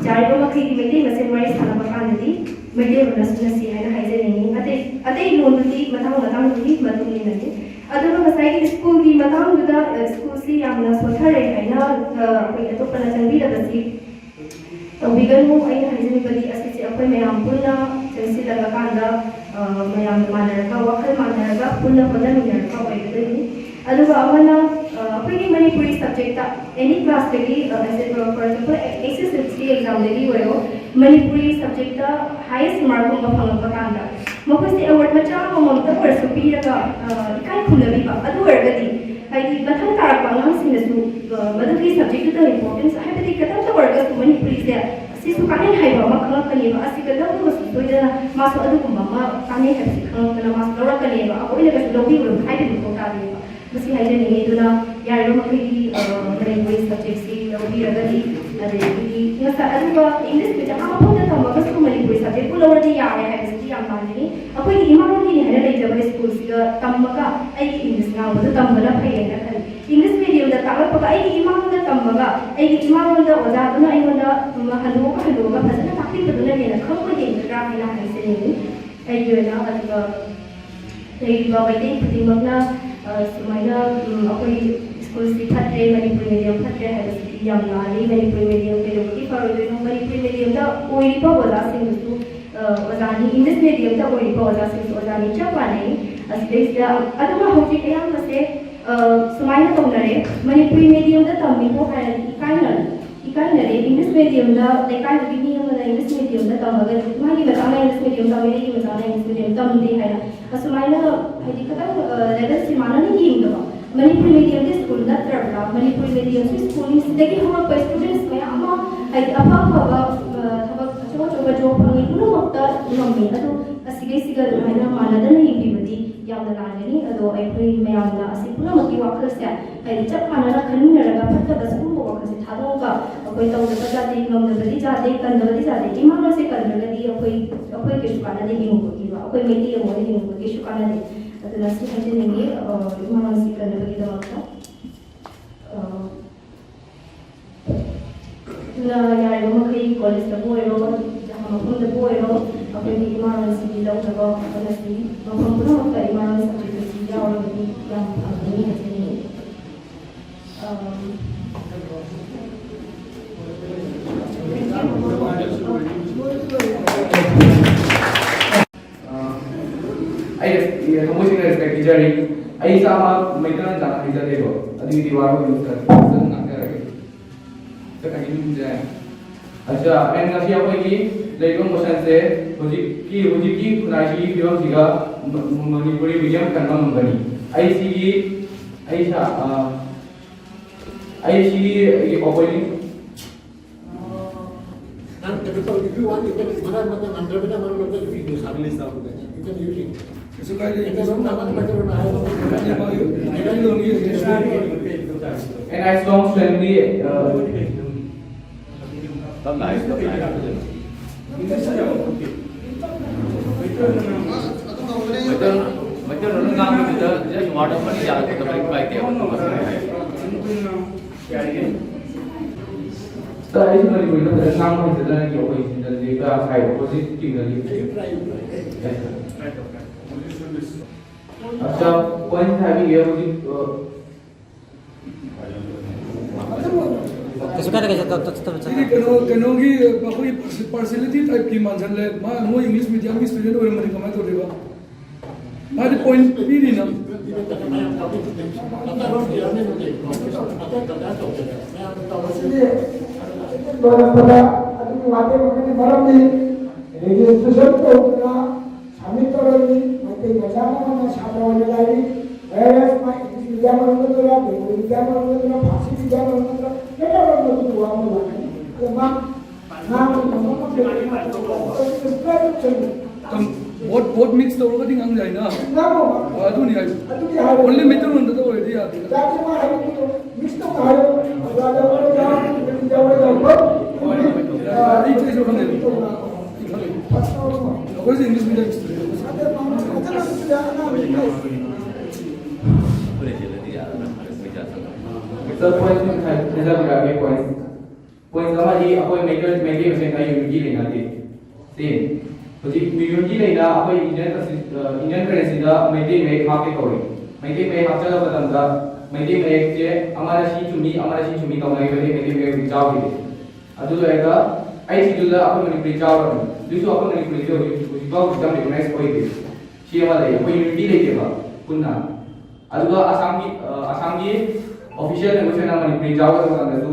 ꯌꯥꯔꯤꯕꯃꯈꯩ ꯑꯩꯈꯣꯏꯒꯤ ꯃꯩꯇꯩ ꯃꯁꯦꯟ ꯋꯥꯔꯤ ꯁꯥꯟꯅꯕ ꯀꯥꯟꯗꯗꯤ ꯃꯩꯇꯩꯂꯣꯟꯅꯁꯨ ꯅꯁꯤ ꯍꯥꯏꯅ ꯍꯥꯏꯖꯅꯤꯡꯉꯤ꯫ ꯑꯇꯩ ꯑꯇꯩ ꯂꯣꯟꯗꯨꯗꯤ ꯃꯇꯥꯡ ꯃꯇꯥꯡꯗꯨꯒꯤ ꯃꯇꯨꯡ ꯏꯟꯅꯅꯤ꯫ ꯑꯗꯨꯒ ꯉꯁꯥꯏꯒꯤ ꯁ꯭ꯀꯨꯜꯒꯤ ꯃꯇꯥꯡꯗꯨꯗ, ꯑ, ꯁ꯭ꯀꯨꯜꯁꯤ ꯌꯥꯝꯅ ꯁꯣꯠꯊꯔꯦ ꯍꯥꯏꯅ, ꯑ, ꯑꯩꯈꯣꯏ ꯑꯇꯣꯞꯄꯅ ꯆꯪꯕꯤꯗꯕꯁꯤ ꯇꯧꯕꯤꯒꯅꯨ꯫ ꯑꯩꯅ ꯍꯥꯏꯖꯅꯤꯡꯕꯗꯤ ꯑꯁꯤꯁꯦ ꯑꯩꯈꯣꯏ ꯃꯌꯥꯝ ꯄꯨꯟꯅ ꯆꯪꯁꯤꯜꯂꯒ ꯀꯥꯟꯗ, ꯑ, ꯃꯌꯥꯝ ꯃꯥꯟꯅꯔꯒ, ꯋꯥꯈꯜ ꯃꯥꯟꯅꯔꯒ, ꯄꯨꯟꯅ ꯍꯣꯠꯅꯃꯤꯟꯅꯔꯒ ꯑꯣꯏꯒꯗꯣꯏꯅꯤ꯫ ꯑꯗꯨꯒ ꯑꯃꯅ, ꯑ, ꯑꯩꯈꯣꯏꯒꯤ ꯃꯅꯤꯄꯨꯔꯤ ꯁꯕꯖꯦꯛꯇ ꯑꯦꯅꯤ ꯀ꯭ꯂꯥꯁꯇꯒꯤ, ꯑ, as a, for example, S S L C ꯑꯦꯛꯖꯥꯝꯗꯒꯤ ꯑꯣꯏꯔꯣ, ꯃꯅꯤꯄꯨꯔꯤ ꯁꯕꯖꯦꯛꯇ ꯍꯥꯏꯌꯦꯁ ꯃꯥꯔꯛꯀꯨꯝꯕ ꯐꯪꯉꯛꯄ ꯀꯥꯟꯗ ꯃꯈꯣꯏꯁꯦ ꯑꯦꯋꯥꯔꯗ ꯃꯆꯥ ꯑꯃꯃꯝꯇ ꯑꯣꯏꯔꯁꯨ ꯄꯤꯔꯒ, ꯑ, ꯏꯀꯥꯏ ꯈꯨꯝꯅꯕꯤꯕ꯫ ꯑꯗꯨ ꯑꯣꯏꯔꯒꯗꯤ ꯍꯥꯏꯗꯤ ꯃꯊꯪ ꯇꯥꯔꯛꯄ ꯑꯉꯥꯡꯁꯤꯡꯅꯁꯨ, ꯑ, ꯃꯗꯨꯒꯤ ꯁꯕꯖꯦꯛꯇꯨꯗ ꯏꯝꯄꯣꯔꯇꯦꯟꯁ, ꯍꯥꯏꯕꯗꯤ ꯈꯤꯇꯪꯇ ꯑꯣꯏꯔꯒꯁꯨ ꯃꯅꯤꯄꯨꯔꯤꯁꯦ ꯑꯁꯤꯁꯨ ꯀꯥꯟꯅꯩ ꯍꯥꯏꯕ ꯑꯃ ꯈꯪꯉꯛꯀꯅꯦꯕ꯫ ꯑꯁꯤꯒ ꯂꯧꯔꯒꯁꯨ ꯁꯣꯏꯗꯅ ꯃꯥꯁꯨ ꯑꯗꯨꯒꯨꯝꯕ ꯑꯃ ꯀꯥꯟꯅꯩ ꯍꯥꯏꯕꯁꯤ ꯈꯪꯉꯛꯇꯅ ꯃꯥꯁꯨ ꯂꯧꯔꯛꯀꯅꯦꯕ꯫ ꯑꯩꯈꯣꯏꯅ ꯀꯩꯁꯨ ꯂꯧꯕꯤꯔꯨꯔꯣ ꯍꯥꯏꯕꯒꯤ ꯃꯊꯧ ꯇꯥꯗꯦꯕ꯫ ꯃꯁꯤ ꯍꯥꯏꯖꯅꯤꯡꯉꯤ꯫ ꯑꯗꯨꯅ ꯌꯥꯔꯤꯕ ꯃꯈꯩꯗꯤ, ꯑ, ꯃꯅꯤꯄꯨꯔꯤ ꯁꯕꯖꯦꯛꯁꯤ ꯂꯧꯕꯤꯔꯒꯗꯤ, ꯑꯗꯒꯤꯗꯤ ꯉꯁꯥꯏ ꯑꯗꯨꯒ ꯏꯪꯂꯤꯁ ꯃꯤꯗꯤꯌꯝ ꯑꯃꯐꯥꯎꯗ ꯇꯝꯃꯒꯁꯨ ꯃꯅꯤꯄꯨꯔꯤ ꯁꯕꯖꯦꯛꯄꯨ ꯂꯧꯔꯗꯤ ꯌꯥꯔꯦ ꯍꯥꯏꯕꯁꯤꯗꯤ ꯌꯥꯝ ꯂꯥꯟꯒꯅꯤ꯫ ꯑꯩꯈꯣꯏꯒꯤ ꯏꯃꯥꯂꯣꯟꯒꯤꯅꯤ ꯍꯥꯏꯅ ꯂꯩꯖꯕ ꯁ꯭ꯀꯨꯜꯁꯤꯗ ꯇꯝꯃꯒ ꯑꯩꯒꯤ ꯏꯪꯂꯤꯁ ꯉꯥꯡꯕꯗꯨ ꯇꯝꯕꯅ ꯐꯩꯌꯦꯅ ꯈꯜꯂꯤ꯫ ꯏꯪꯂꯤꯁ ꯃꯤꯗꯤꯌꯝꯗ ꯇꯥꯛꯂꯛꯄꯒ ꯑꯩꯒꯤ ꯏꯃꯥꯂꯣꯟꯗ ꯇꯝꯕꯒ ꯑꯩꯒꯤ ꯏꯃꯥꯂꯣꯟꯗ ꯑꯣꯖꯥꯗꯨꯅ ꯑꯩꯉꯣꯟꯗ, ꯎꯝ, ꯍꯟꯗꯣꯛꯑꯒ ꯍꯟꯗꯣꯛꯑꯒ ꯐꯖꯅ ꯇꯥꯛꯄꯤꯕꯗꯨꯅ ꯍꯦꯟꯅ ꯈꯪꯕ ꯍꯦꯟꯒꯗ꯭ꯔꯥ ꯍꯥꯏꯅ ꯍꯥꯏꯖꯅꯤꯡꯉꯤ꯫ ꯑꯩꯒꯤ ꯑꯣꯏꯅ ꯑꯗꯨꯒ ꯂꯩꯔꯤꯕ ꯃꯩꯇꯩ ꯈꯨꯗꯤꯡꯃꯛꯅ, ꯑ, ꯁꯨꯃꯥꯏꯅ, ꯎꯝ, ꯑꯩꯈꯣꯏ ꯁ꯭ꯀꯨꯜꯁꯤ ꯐꯠꯇ꯭ꯔꯦ, ꯃꯅꯤꯄꯨꯔꯤ ꯃꯤꯗꯤꯌꯝ ꯐꯠꯇ꯭ꯔꯦ ꯍꯥꯏꯕꯁꯤꯗꯤ ꯌꯥꯝ ꯂꯥꯜꯂꯤ꯫ ꯃꯅꯤꯄꯨꯔꯤ ꯃꯤꯗꯤꯌꯝ ꯀꯩꯗꯧꯕꯒꯤ ꯐꯔꯣꯏꯗꯣꯏꯅꯣ? ꯃꯅꯤꯄꯨꯔꯤ ꯃꯤꯗꯤꯌꯝꯗ ꯑꯣꯏꯔꯤꯕ ꯑꯣꯖꯥꯁꯤꯡꯗꯨꯁꯨ, ꯑ, ꯑꯣꯖꯥꯅꯤ, ꯏꯪꯂꯤꯁ ꯃꯤꯗꯤꯌꯝꯗ ꯑꯣꯏꯔꯤꯕ ꯑꯣꯖꯥꯁꯤꯡꯁꯨ ꯑꯣꯖꯥꯅꯤ, ꯆꯞ ꯃꯥꯟꯅꯩ꯫ ꯑꯁꯤꯗꯩꯁꯤꯗ ꯑꯗꯨꯒ ꯍꯧꯖꯤꯛ ꯑꯌꯥꯝꯕꯁꯦ, ꯑ, ꯁꯨꯃꯥꯏꯅ ꯇꯧꯅꯔꯦ, ꯃꯅꯤꯄꯨꯔꯤ ꯃꯤꯗꯤꯌꯝꯗ ꯇꯝꯃꯤꯕꯨ ꯍꯥꯏꯔꯗꯤ ꯏꯀꯥꯏꯅꯔꯦ꯫ ꯏꯀꯥꯏꯅꯔꯦ꯫ ꯏꯪꯂꯤꯁ ꯃꯤꯗꯤꯌꯝꯗ, ꯂꯩꯀꯥꯏꯗꯨꯒꯤ ꯃꯤ ꯑꯃꯅ ꯏꯪꯂꯤꯁ ꯃꯤꯗꯤꯌꯝꯗ ꯇꯝꯃꯒ ꯃꯥꯒꯤ ꯃꯆꯥꯅ ꯏꯪꯂꯤꯁ ꯃꯤꯗꯤꯌꯝ ꯇꯝꯃꯦ, ꯑꯩꯒꯤ ꯃꯆꯥꯅ ꯏꯪꯂꯤꯁ ꯃꯤꯗꯤꯌꯝ ꯇꯝꯗꯦ ꯍꯥꯏꯅ ꯑꯁꯨꯃꯥꯏꯅ, ꯍꯥꯏꯗꯤ, ꯈꯤꯇꯪ, ꯑ, ꯂꯦꯚꯦꯜꯁꯤ ꯃꯥꯟꯅꯅ ꯌꯦꯡꯗꯕ, ꯃꯅꯤꯄꯨꯔꯤ ꯃꯤꯗꯤꯌꯝꯒꯤ ꯁ꯭ꯀꯨꯜ ꯅꯠꯇ꯭ꯔꯕ꯭ꯔꯥ, ꯃꯅꯤꯄꯨꯔꯤ ꯃꯤꯗꯤꯌꯝꯁꯤ ꯁ꯭ꯀꯨꯜꯅꯤ, ꯁꯤꯗꯒꯤ ꯍꯧꯔꯛꯄ ꯁ꯭ꯇꯨꯗꯦꯟꯠꯁ ꯃꯌꯥꯝ ꯑꯃ, ꯍꯥꯏꯗꯤ, ꯑꯐ ꯑꯐꯕ, ꯑ, ꯊꯕꯛ ꯑꯆꯧ ꯑꯆꯧꯕ ꯖꯣꯕ ꯐꯪꯉꯤ, ꯄꯨꯝꯅꯃꯛꯇ ꯉꯝꯃꯤ꯫ ꯑꯗꯨ ꯑꯁꯤꯒꯩꯁꯤꯒ ꯑꯗꯨꯃꯥꯏꯅ ꯃꯥꯟꯅꯗꯅ ꯌꯦꯡꯕꯤꯕꯗꯤ ꯌꯥꯝꯅ ꯂꯥꯟꯒꯅꯤ꯫ ꯑꯗꯣ ꯑꯩꯈꯣꯏ ꯃꯌꯥꯝꯅ ꯑꯁꯤ ꯄꯨꯝꯅꯃꯛꯀꯤ ꯋꯥꯈꯜꯁꯦ, ꯍꯥꯏꯗꯤ, ꯆꯞ ꯃꯥꯟꯅꯅ ꯈꯟꯃꯤꯟꯅꯔꯒ ꯐꯠꯇꯕ ꯁꯤꯒꯨꯝꯕ ꯋꯥꯈꯜꯁꯦ ꯊꯥꯗꯣꯛꯑꯒ ꯑꯩꯈꯣꯏ ꯇꯧꯗꯕ ꯌꯥꯗꯦ, ꯉꯝꯗꯕꯗꯤ ꯌꯥꯗꯦ, ꯀꯟꯗꯕꯗꯤ ꯌꯥꯗꯦ꯫ ꯏꯃꯥ ꯂꯣꯟꯁꯦ ꯀꯟꯗ꯭ꯔꯒꯗꯤ ꯑꯩꯈꯣꯏ, ꯑꯩꯈꯣꯏ ꯀꯩꯁꯨ ꯀꯥꯟꯅꯗꯦ ꯍꯤꯡꯕꯒꯤꯕ, ꯑꯩꯈꯣꯏ ꯃꯩꯇꯩ ꯑꯃ ꯑꯣꯏꯅ ꯍꯤꯡꯕꯒꯤ ꯀꯩꯁꯨ ꯀꯥꯟꯅꯗꯦ꯫ ꯑꯗꯨꯅ ꯁꯤ ꯍꯥꯏꯖꯅꯤꯡꯉꯤ, ꯑ, ꯏꯃꯥ ꯂꯣꯟꯁꯤ ꯀꯟꯅꯕꯒꯤꯗꯃꯛꯇ꯫ ꯑ, ꯑꯗꯨꯅ ꯌꯥꯔꯤꯕ ꯃꯈꯩ ꯀꯣꯂꯦꯖꯇꯕꯨ ꯑꯣꯏꯔꯣ, ꯃꯐꯝꯗꯕꯨ ꯑꯣꯏꯔꯣ, ꯑꯩꯈꯣꯏꯒꯤ ꯏꯃꯥ ꯂꯣꯟꯁꯤꯗꯤ ꯂꯧꯅꯕ ꯍꯣꯠꯅꯁꯤ꯫ ꯃꯐꯝ ꯄꯨꯝꯅꯃꯛꯇ ꯏꯃꯥ ꯂꯣꯟ subject ꯑꯁꯤ ꯌꯥꯎꯔꯒꯗꯤ ꯌꯥꯝ ꯐꯒꯅꯤ ꯍꯥꯏꯖꯅꯤꯡꯉꯤ꯫ ꯑꯝ, ꯑꯩ ꯊꯃꯣꯏ ꯁꯦꯡꯅ respect ꯄꯤꯖꯔꯤ꯫ ꯑꯩ ꯏꯁꯥꯃꯛ ꯃꯩꯇꯩꯂꯣꯟ ꯆꯥꯅ ꯍꯩꯖꯗꯦꯕ, ꯑꯗꯨꯒꯤꯗꯤ ꯋꯥꯔꯧꯕꯤꯅꯨ sir, ꯐꯖꯅ ꯉꯥꯡꯖꯔꯒꯦ꯫ Sir, continue ꯇꯧꯖꯔꯒꯦ꯫ ꯑꯠꯆꯥ, and ꯉꯁꯤ ꯑꯩꯈꯣꯏꯒꯤ ꯂꯩꯔꯤꯕ motion ꯁꯦ ꯍꯧꯖꯤꯛꯀꯤ, ꯍꯧꯖꯤꯛꯀꯤ ꯈꯨꯟꯅꯥꯏꯁꯤꯒꯤ ꯐꯤꯕꯝꯁꯤꯒ ꯃ-, ꯃꯅꯤꯄꯨꯔꯤ medium ꯀꯟꯕ ꯉꯝꯒꯅꯤ꯫ ꯑꯩ ꯁꯤꯒꯤ, ꯑꯩ ꯁꯥ-, ꯑ, ꯑꯩ ꯁꯤꯒꯤ ꯑꯩꯒꯤ opinion ꯅꯪ ꯀꯩꯅꯣ ꯇꯧ, if you want, you can, ꯃꯔꯛ ꯃꯔꯛꯇ ꯉꯝꯗ꯭ꯔꯕꯅꯤꯅ ꯃꯔꯛ ꯃꯔꯛꯇ video ꯁꯥꯕ ꯂꯩ ꯇꯥꯕꯅꯦ꯫ You can use it꯫ ꯀꯩꯁꯨ ꯀꯥꯏꯗꯦ꯫ ꯀꯩꯅꯣ ꯁꯨꯝ ꯅꯪ ꯃꯔꯛ ꯃꯔꯛꯇ ꯅꯪ ꯍꯥꯏꯕ ꯀꯩꯅꯣ ꯇꯧꯅꯤ, ꯀꯩꯅꯣ ꯇꯧꯅꯤ꯫ And I strong strongly, uh, Meitei-, Meiteilon ꯉꯥꯡꯕꯗꯨꯗ just word ꯑꯃꯅꯤ ꯌꯥꯜꯂꯛꯄꯗ ꯃꯔꯤꯛ ꯃꯔꯤꯛ ꯇꯦꯛꯑꯦꯕ꯫ ꯁꯤꯁꯇꯔ, ꯑꯩꯁꯨ ꯃꯅꯤꯄꯨꯔꯤꯗ ꯐꯖꯅ ꯉꯥꯡꯕ ꯍꯩꯖꯗꯅ ꯅꯪꯒꯤ opposition ꯗ ꯂꯦꯞꯄ ꯍꯥꯏꯕ opposite team ꯗ ꯂꯦꯞꯄ꯫ ꯑꯠꯆꯥ, point ꯍꯥꯏꯕꯤꯒꯦ ꯍꯧꯖꯤꯛ, ꯑ, ꯀꯩꯁꯨ ꯀꯥꯏꯗꯦ, ꯀꯩꯁꯨ ꯇꯧ-, ꯇꯧ-, ꯇꯧ-, ꯇꯧ-, ꯁꯤꯗꯤ ꯀꯩꯅꯣ, ꯀꯩꯅꯣꯒꯤ, ꯑꯩꯈꯣꯏꯒꯤ partiality type ꯀꯤ ꯃꯥꯟꯁꯤꯜꯂꯦ꯫ ꯃꯥ, ꯃꯣꯏ English medium ꯒꯤ student ꯑꯣꯏꯔꯝꯃꯗꯤ ꯀꯃꯥꯏꯅ ꯇꯧꯗꯣꯏꯕ? ꯃꯥꯗꯤ point ꯄꯤꯔꯤꯅ꯫ ꯃꯁꯤꯗꯤ ꯂꯣꯏꯔꯛꯄꯗ ꯑꯗꯨꯒꯤ ꯋꯥꯊꯣꯛ ꯑꯃꯒꯤ ꯃꯔꯝꯗꯤ registration ꯇꯧꯗꯅ submit ꯇꯧꯔꯝꯃꯤ꯫ ꯃꯩꯇꯩ ꯃꯆꯥ ꯑꯃꯅ ꯁꯥꯇ꯭ꯔ ꯑꯣꯏꯅ ꯂꯥꯏꯔꯤ꯫ Whereas ꯃꯥ English medium ꯑꯣꯏꯔꯝꯒꯗꯣꯏꯔꯥ, Bengali medium ꯑꯣꯏꯔꯝꯒꯗꯣꯏꯔꯥ, ꯐꯥꯔꯁꯤ medium ꯑꯣꯏꯔꯝꯒꯗꯣꯏꯔꯥ, ꯅꯠꯇ꯭ꯔꯒ ꯃꯗꯨꯒꯤ ꯋꯥ ꯑꯃ ꯂꯥꯛꯀꯅꯤ꯫ ꯑꯗꯣ ꯃꯥ ꯀꯝ-, both, both mix ꯇꯧꯔꯒꯗꯤ ꯉꯥꯡ ꯌꯥꯏꯅ꯫ ꯑ, ꯑꯗꯨꯅꯤ ꯍꯥꯏꯁꯦ꯫ Only ꯃꯩꯇꯩꯂꯣꯟꯗ ꯑꯣꯏꯔꯗꯤ ꯌꯥꯗꯦ꯫ ꯍꯣꯏ, ꯍꯣꯏ, ꯍꯣꯏ꯫ ꯑ, ꯑꯩ, ꯑꯩꯁꯨ ꯈꯪꯗꯦ꯫ ꯑꯩ ꯈꯪꯗꯦ꯫ ꯑꯩꯈꯣꯏꯁꯨ English medium student꯫ Sir, point ꯈꯥꯏ-, ꯈꯥꯏꯗꯕꯤꯔꯛꯑꯒꯦ, point꯫ Point ꯑꯃ ꯃꯩꯇꯩ ꯃꯁꯦꯟꯗ ꯌꯨꯅꯤꯇꯤ ꯂꯩꯅꯗꯦ꯫ ꯁꯤ ꯍꯧꯖꯤꯛ ꯌꯨꯅꯤꯇꯤ ꯂꯩꯅ ꯑꯩꯈꯣꯏ ꯏꯟꯗꯤꯌꯟ ꯀꯟꯁꯇꯤ-, ꯑ, ꯏꯟꯗꯤꯌꯟ ꯀꯔꯦꯟꯁꯤꯗ ꯃꯩꯇꯩ ꯃꯌꯦꯛ ꯍꯥꯞꯀꯦ ꯇꯧꯔꯤ꯫ ꯃꯩꯇꯩ ꯃꯌꯦꯛ ꯍꯥꯞꯆꯜꯂꯛꯄ ꯃꯇꯝꯗ ꯃꯩꯇꯩ ꯃꯌꯦꯛꯁꯦ ꯑꯃꯅ ꯁꯤ ꯆꯨꯝꯃꯤ, ꯑꯃꯅ ꯁꯤ ꯆꯨꯝꯃꯤ ꯇꯧꯅꯈꯤꯕꯗꯒꯤ ꯃꯩꯇꯩ ꯃꯌꯦꯛ ꯍꯧꯖꯤꯛ ꯆꯥꯎꯈꯤꯗꯦ꯫ ꯑꯗꯨ ꯂꯣꯏꯔꯒ ꯑꯩꯠ ꯁꯤꯗꯨꯜꯗ ꯑꯩꯈꯣꯏ ꯃꯅꯤꯄꯨꯔꯤ ꯆꯥꯎꯔꯕꯅꯤ꯫ ꯑꯗꯨꯁꯨ ꯑꯩꯈꯣꯏ ꯃꯅꯤꯄꯨꯔꯤꯁꯦ ꯍꯧꯖꯤꯛ, ꯍꯧꯖꯤꯛꯐꯥꯎ ꯈꯤꯇꯪ ꯔꯤꯀꯣꯛꯅꯥꯏꯁ ꯑꯣꯏꯗꯦ꯫ ꯁꯤ ꯑꯃ ꯂꯩ, ꯑꯩꯈꯣꯏ ꯌꯨꯅꯤꯇꯤ ꯂꯩꯇꯦꯕ ꯄꯨꯟꯅ꯫ ꯑꯗꯨꯒ ꯑꯁꯥꯝꯒꯤ, ꯑ, ꯑꯁꯥꯝꯒꯤ ꯑꯣꯐꯤꯁꯤꯌꯦꯜ ꯂꯦꯡꯒ꯭ꯋꯦꯖ ꯑꯣꯏꯅ ꯃꯅꯤꯄꯨꯔꯤ ꯌꯥꯎꯒꯗꯕ ꯃꯇꯝꯗꯁꯨ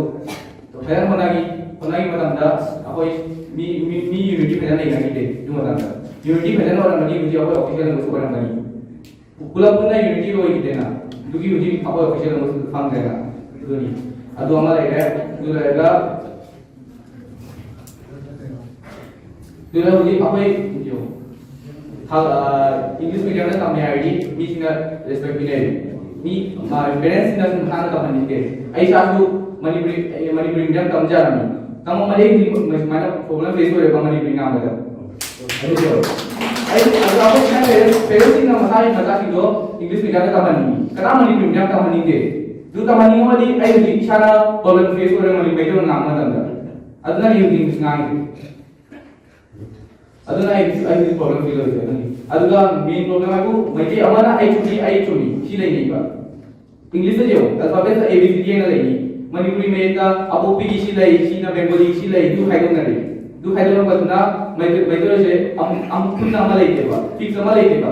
ꯐꯖꯅ ꯍꯣꯠꯅꯈꯤ꯫ ꯍꯣꯠꯅꯈꯤꯕ ꯃꯇꯝꯗ ꯑꯩꯈꯣꯏ ꯃꯤ, ꯃꯤ, ꯃꯤ ꯌꯨꯅꯤꯇꯤ ꯐꯖꯅ ꯂꯩꯅꯈꯤꯗꯦ꯫ ꯑꯗꯨ ꯃꯇꯝꯗ ꯌꯨꯅꯤꯇꯤ ꯐꯖꯅ ꯑꯣꯏꯔꯝꯃꯗꯤ ꯍꯧꯖꯤꯛ ꯑꯩꯈꯣꯏ ꯑꯣꯐꯤꯁꯤꯌꯦꯜ ꯂꯦꯡꯒ꯭ꯋꯦꯖ ꯑꯣꯏꯔꯝꯒꯅꯤ꯫ ꯄꯨꯂꯞ ꯄꯨꯟꯅ ꯌꯨꯅꯤꯇꯤ ꯑꯣꯏꯈꯤꯗꯦꯅ, ꯑꯗꯨꯒꯤ ꯍꯧꯖꯤꯛ ꯑꯩꯈꯣꯏ ꯑꯣꯐꯤꯁꯤꯌꯦꯜ ꯂꯦꯡꯒ꯭ꯋꯦꯖ ꯐꯪꯗ꯭ꯔꯦꯅ꯫ ꯑꯗꯨꯅꯤ꯫ ꯑꯗꯨ ꯑꯃ ꯂꯩꯔꯦ꯫ ꯑꯗꯨ ꯂꯩꯔꯒ ꯑꯗꯨꯅ ꯍꯧꯖꯤꯛ ꯑꯩꯈꯣꯏ ꯌꯦꯡꯉꯨ, ꯊꯥ-, ꯑ, ꯏꯪꯂꯤꯁ ꯃꯤꯗꯤꯌꯝꯗ ꯇꯝꯃꯦ ꯍꯥꯏꯔꯗꯤ ꯃꯤꯁꯤꯡꯅ ꯔꯦꯁꯄꯦꯛ ꯄꯤꯅꯩ꯫ ꯃꯤ, ꯃꯥ, ꯄꯦꯔꯦꯟꯁꯁꯤꯡꯅꯁꯨ ꯃꯁꯥꯅ ꯇꯝꯍꯟꯅꯤꯡꯗꯦ꯫ ꯑꯩ ꯏꯁꯥꯁꯨ ꯃꯅꯤꯄꯨꯔꯤ, ꯑꯩ ꯃꯅꯤꯄꯨꯔꯤ ꯃꯤꯗꯤꯌꯝ ꯇꯝꯖꯔꯝꯃꯤ꯫ ꯇꯝꯃꯝꯕꯗꯒꯤ ꯍꯧꯖꯤꯛ ꯁꯨꯃꯥꯏꯅ ꯄ꯭ꯔꯣꯕ꯭ꯂꯦꯝ ꯐꯦꯁ ꯑꯣꯏꯔꯦꯕ ꯃꯅꯤꯄꯨꯔꯤ ꯉꯥꯡꯕꯗ꯫ ꯑꯗꯨ ꯇꯧꯋꯦ꯫ ꯑꯩ, ꯑꯗꯨ ꯑꯩꯈꯣꯏ ꯁꯤꯗ ꯂꯩꯔꯦ, ꯄꯦꯔꯦꯟꯁꯁꯤꯡꯅ ꯃꯁꯥꯒꯤ ꯃꯆꯥꯁꯤꯡꯗꯣ ꯏꯪꯂꯤꯁ ꯃꯤꯗꯤꯌꯝꯗ ꯇꯝꯍꯟꯅꯤꯡꯉꯤ꯫ ꯀꯅꯥ ꯃꯅꯤꯄꯨꯔꯤ ꯃꯤꯗꯤꯌꯝ ꯇꯝꯍꯟꯅꯤꯡꯗꯦ? ꯑꯗꯨ ꯇꯝꯍꯟꯅꯤꯡꯉꯝꯃꯗꯤ ꯑꯩ ꯍꯧꯖꯤꯛ ꯏꯁꯥꯅ ꯄ꯭ꯔꯣꯕ꯭ꯂꯦꯝ ꯐꯦꯁ ꯑꯣꯏꯔꯦ ꯃꯅꯤꯄꯨꯔꯤ ꯃꯩꯇꯩꯂꯣꯟ ꯉꯥꯡꯕ ꯃꯇꯝꯗ꯫ ꯑꯗꯨꯅ ꯑꯩ ꯍꯧꯖꯤꯛ ꯏꯪꯂꯤꯁ ꯉꯥꯡꯉꯤ꯫ ꯑꯗꯨꯅ ꯑꯩ, ꯑꯩ ꯍꯧꯖꯤꯛ ꯄ꯭ꯔꯣꯕ꯭ꯂꯦꯝ ꯐꯦꯁ ꯑꯣꯏꯔꯤꯁꯦ ꯑꯗꯨꯅꯤ꯫ ꯑꯗꯨꯒ ꯃꯦꯟ ꯄ꯭ꯔꯣꯕ꯭ꯂꯦꯝ ꯍꯥꯏꯕꯨ ꯃꯩꯇꯩ ꯑꯃꯅ ꯑꯩ ꯆꯨꯝꯃꯤ, ꯑꯩ ꯆꯨꯝꯃꯤ ꯁꯤ ꯂꯩꯅꯩꯕ꯫ ꯏꯪꯂꯤꯁꯇ ꯌꯦꯡꯉꯨ, ꯑꯜꯐꯥꯕꯦꯠꯇ ꯑꯦ ꯕꯤ ꯁꯤ ꯗꯤ ꯍꯥꯏꯅ ꯂꯩꯅꯤ꯫ ꯃꯅꯤꯄꯨꯔꯤ ꯃꯌꯦꯛꯇ ꯑꯄꯣꯛꯄꯤꯒꯤ ꯁꯤ ꯂꯩ, ꯁꯤꯅ ꯕꯦꯡꯒꯣꯂꯤ ꯁꯤ ꯂꯩ, ꯑꯗꯨ ꯈꯥꯏꯗꯣꯛꯅꯔꯤ꯫ ꯑꯗꯨ ꯈꯥꯏꯗꯣꯛꯅꯕꯗꯨꯅ ꯃꯩꯇꯩ-, ꯃꯩꯇꯩꯂꯣꯟꯁꯦ ꯑꯃꯨꯛ, ꯑꯃꯨꯛ ꯄꯨꯟꯅ ꯑꯃ ꯂꯩꯇꯦꯕ, ꯐꯤꯛꯁ ꯑꯃ ꯂꯩꯇꯦꯕ꯫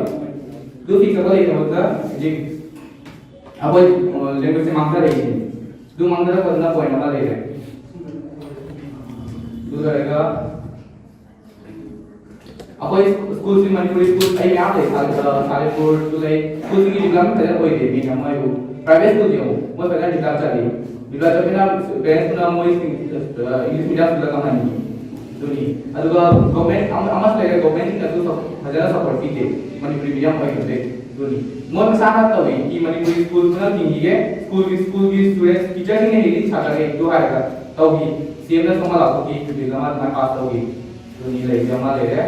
ꯑꯗꯨ ꯐꯤꯛꯁ ꯑꯃ ꯂꯩꯇꯕꯗꯨꯅ ꯍꯧꯖꯤꯛ ꯑꯩꯈꯣꯏ, ꯑ, ꯂꯦꯡꯒ꯭ꯋꯦꯖꯁꯦ ꯃꯥꯡꯊꯔꯛꯏꯁꯤꯅꯤ꯫ ꯑꯗꯨ ꯃꯥꯡꯊꯔꯛꯄꯗꯨꯅ ꯄꯣꯏꯟ ꯑꯃ ꯂꯩꯔꯦ꯫ ꯑꯗꯨ ꯂꯣꯏꯔꯒ ꯑꯩꯈꯣꯏ ꯁ꯭ꯀꯨꯜꯁꯤ ꯃꯅꯤꯄꯨꯔꯤ ꯁ꯭ꯀꯨꯜ ꯑꯩ ꯃꯌꯥꯝ ꯂꯩ, ꯁꯥ-, ꯑ, ꯁꯥꯂꯦꯝꯄꯨꯔꯁꯨ ꯂꯩ꯫ ꯁ꯭ꯀꯨꯜꯁꯤꯡꯒꯤ ꯗꯤꯕ꯭ꯂꯞꯃꯦꯟ ꯐꯖꯅ ꯑꯣꯏꯗꯦ꯫ ꯃꯤꯅ ꯃꯣꯏꯕꯨ ꯄ꯭ꯔꯥꯏꯚꯦꯠ ꯁ꯭ꯀꯨꯜꯁꯦ ꯌꯦꯡꯉꯨ, ꯃꯣꯏ ꯐꯖꯅ ꯗꯤꯕ꯭ꯂꯞ ꯆꯠꯂꯤ꯫ ꯗꯤꯕ꯭ꯂꯞ ꯆꯠꯄꯅ ꯄꯦꯔꯦꯟꯁꯇꯨꯅ ꯃꯣꯏꯁꯤꯡ, ꯑ, ꯏꯪꯂꯤꯁ ꯃꯤꯗꯤꯌꯝ ꯁ꯭ꯀꯨꯜꯗ ꯇꯝꯍꯟꯅꯤꯡꯉꯤ꯫ ꯑꯗꯨꯅꯤ꯫ ꯑꯗꯨꯒ ꯒꯣꯔꯃꯦꯟ ꯑꯃ-, ꯑꯃꯁꯨ ꯂꯩꯔꯦ, ꯒꯣꯔꯃꯦꯟꯁꯤꯡꯅꯁꯨ ꯁꯞ-, ꯐꯖꯅ ꯁꯞꯄꯣꯔꯠ ꯄꯤꯗꯦ ꯃꯅꯤꯄꯨꯔꯤ ꯃꯤꯗꯤꯌꯝ ꯑꯣꯏꯍꯟꯕꯗꯩ꯫ ꯑꯗꯨꯅꯤ꯫ ꯃꯣꯏ ꯃꯁꯥꯅ ꯇꯧꯏ꯫ ꯀꯤ ꯃꯅꯤꯄꯨꯔꯤ ꯁ꯭ꯀꯨꯜ ꯄꯨꯟꯅ ꯊꯤꯡꯈꯤꯒꯦ, ꯁ꯭ꯀꯨꯜꯒꯤ, ꯁ꯭ꯀꯨꯜꯒꯤ ꯁ꯭ꯇꯨꯗꯦꯟꯠ, ꯇꯤꯆꯔꯁꯤꯡꯅ ꯍꯦꯜꯂꯤ ꯁꯥꯇ꯭ꯔꯈꯩ ꯑꯗꯨ ꯍꯥꯏꯔꯒ ꯇꯧꯈꯤ꯫ ꯁꯤ ꯑꯦꯝꯅ ꯁꯣꯝ ꯂꯥꯎꯊꯣꯛꯈꯤ, ꯕꯤꯜ ꯑꯃ ꯑꯗꯨꯃꯥꯏꯅ ꯄꯥꯁ ꯇꯧꯈꯤ꯫ ꯑꯗꯨꯅꯤ ꯂꯩꯔꯤꯁꯦ ꯑꯃ ꯂꯩꯔꯦ꯫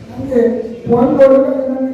ꯅꯪꯒꯤ ꯄꯣꯏꯟꯠ ꯂꯣꯏꯔꯒ ꯅꯪꯒꯤ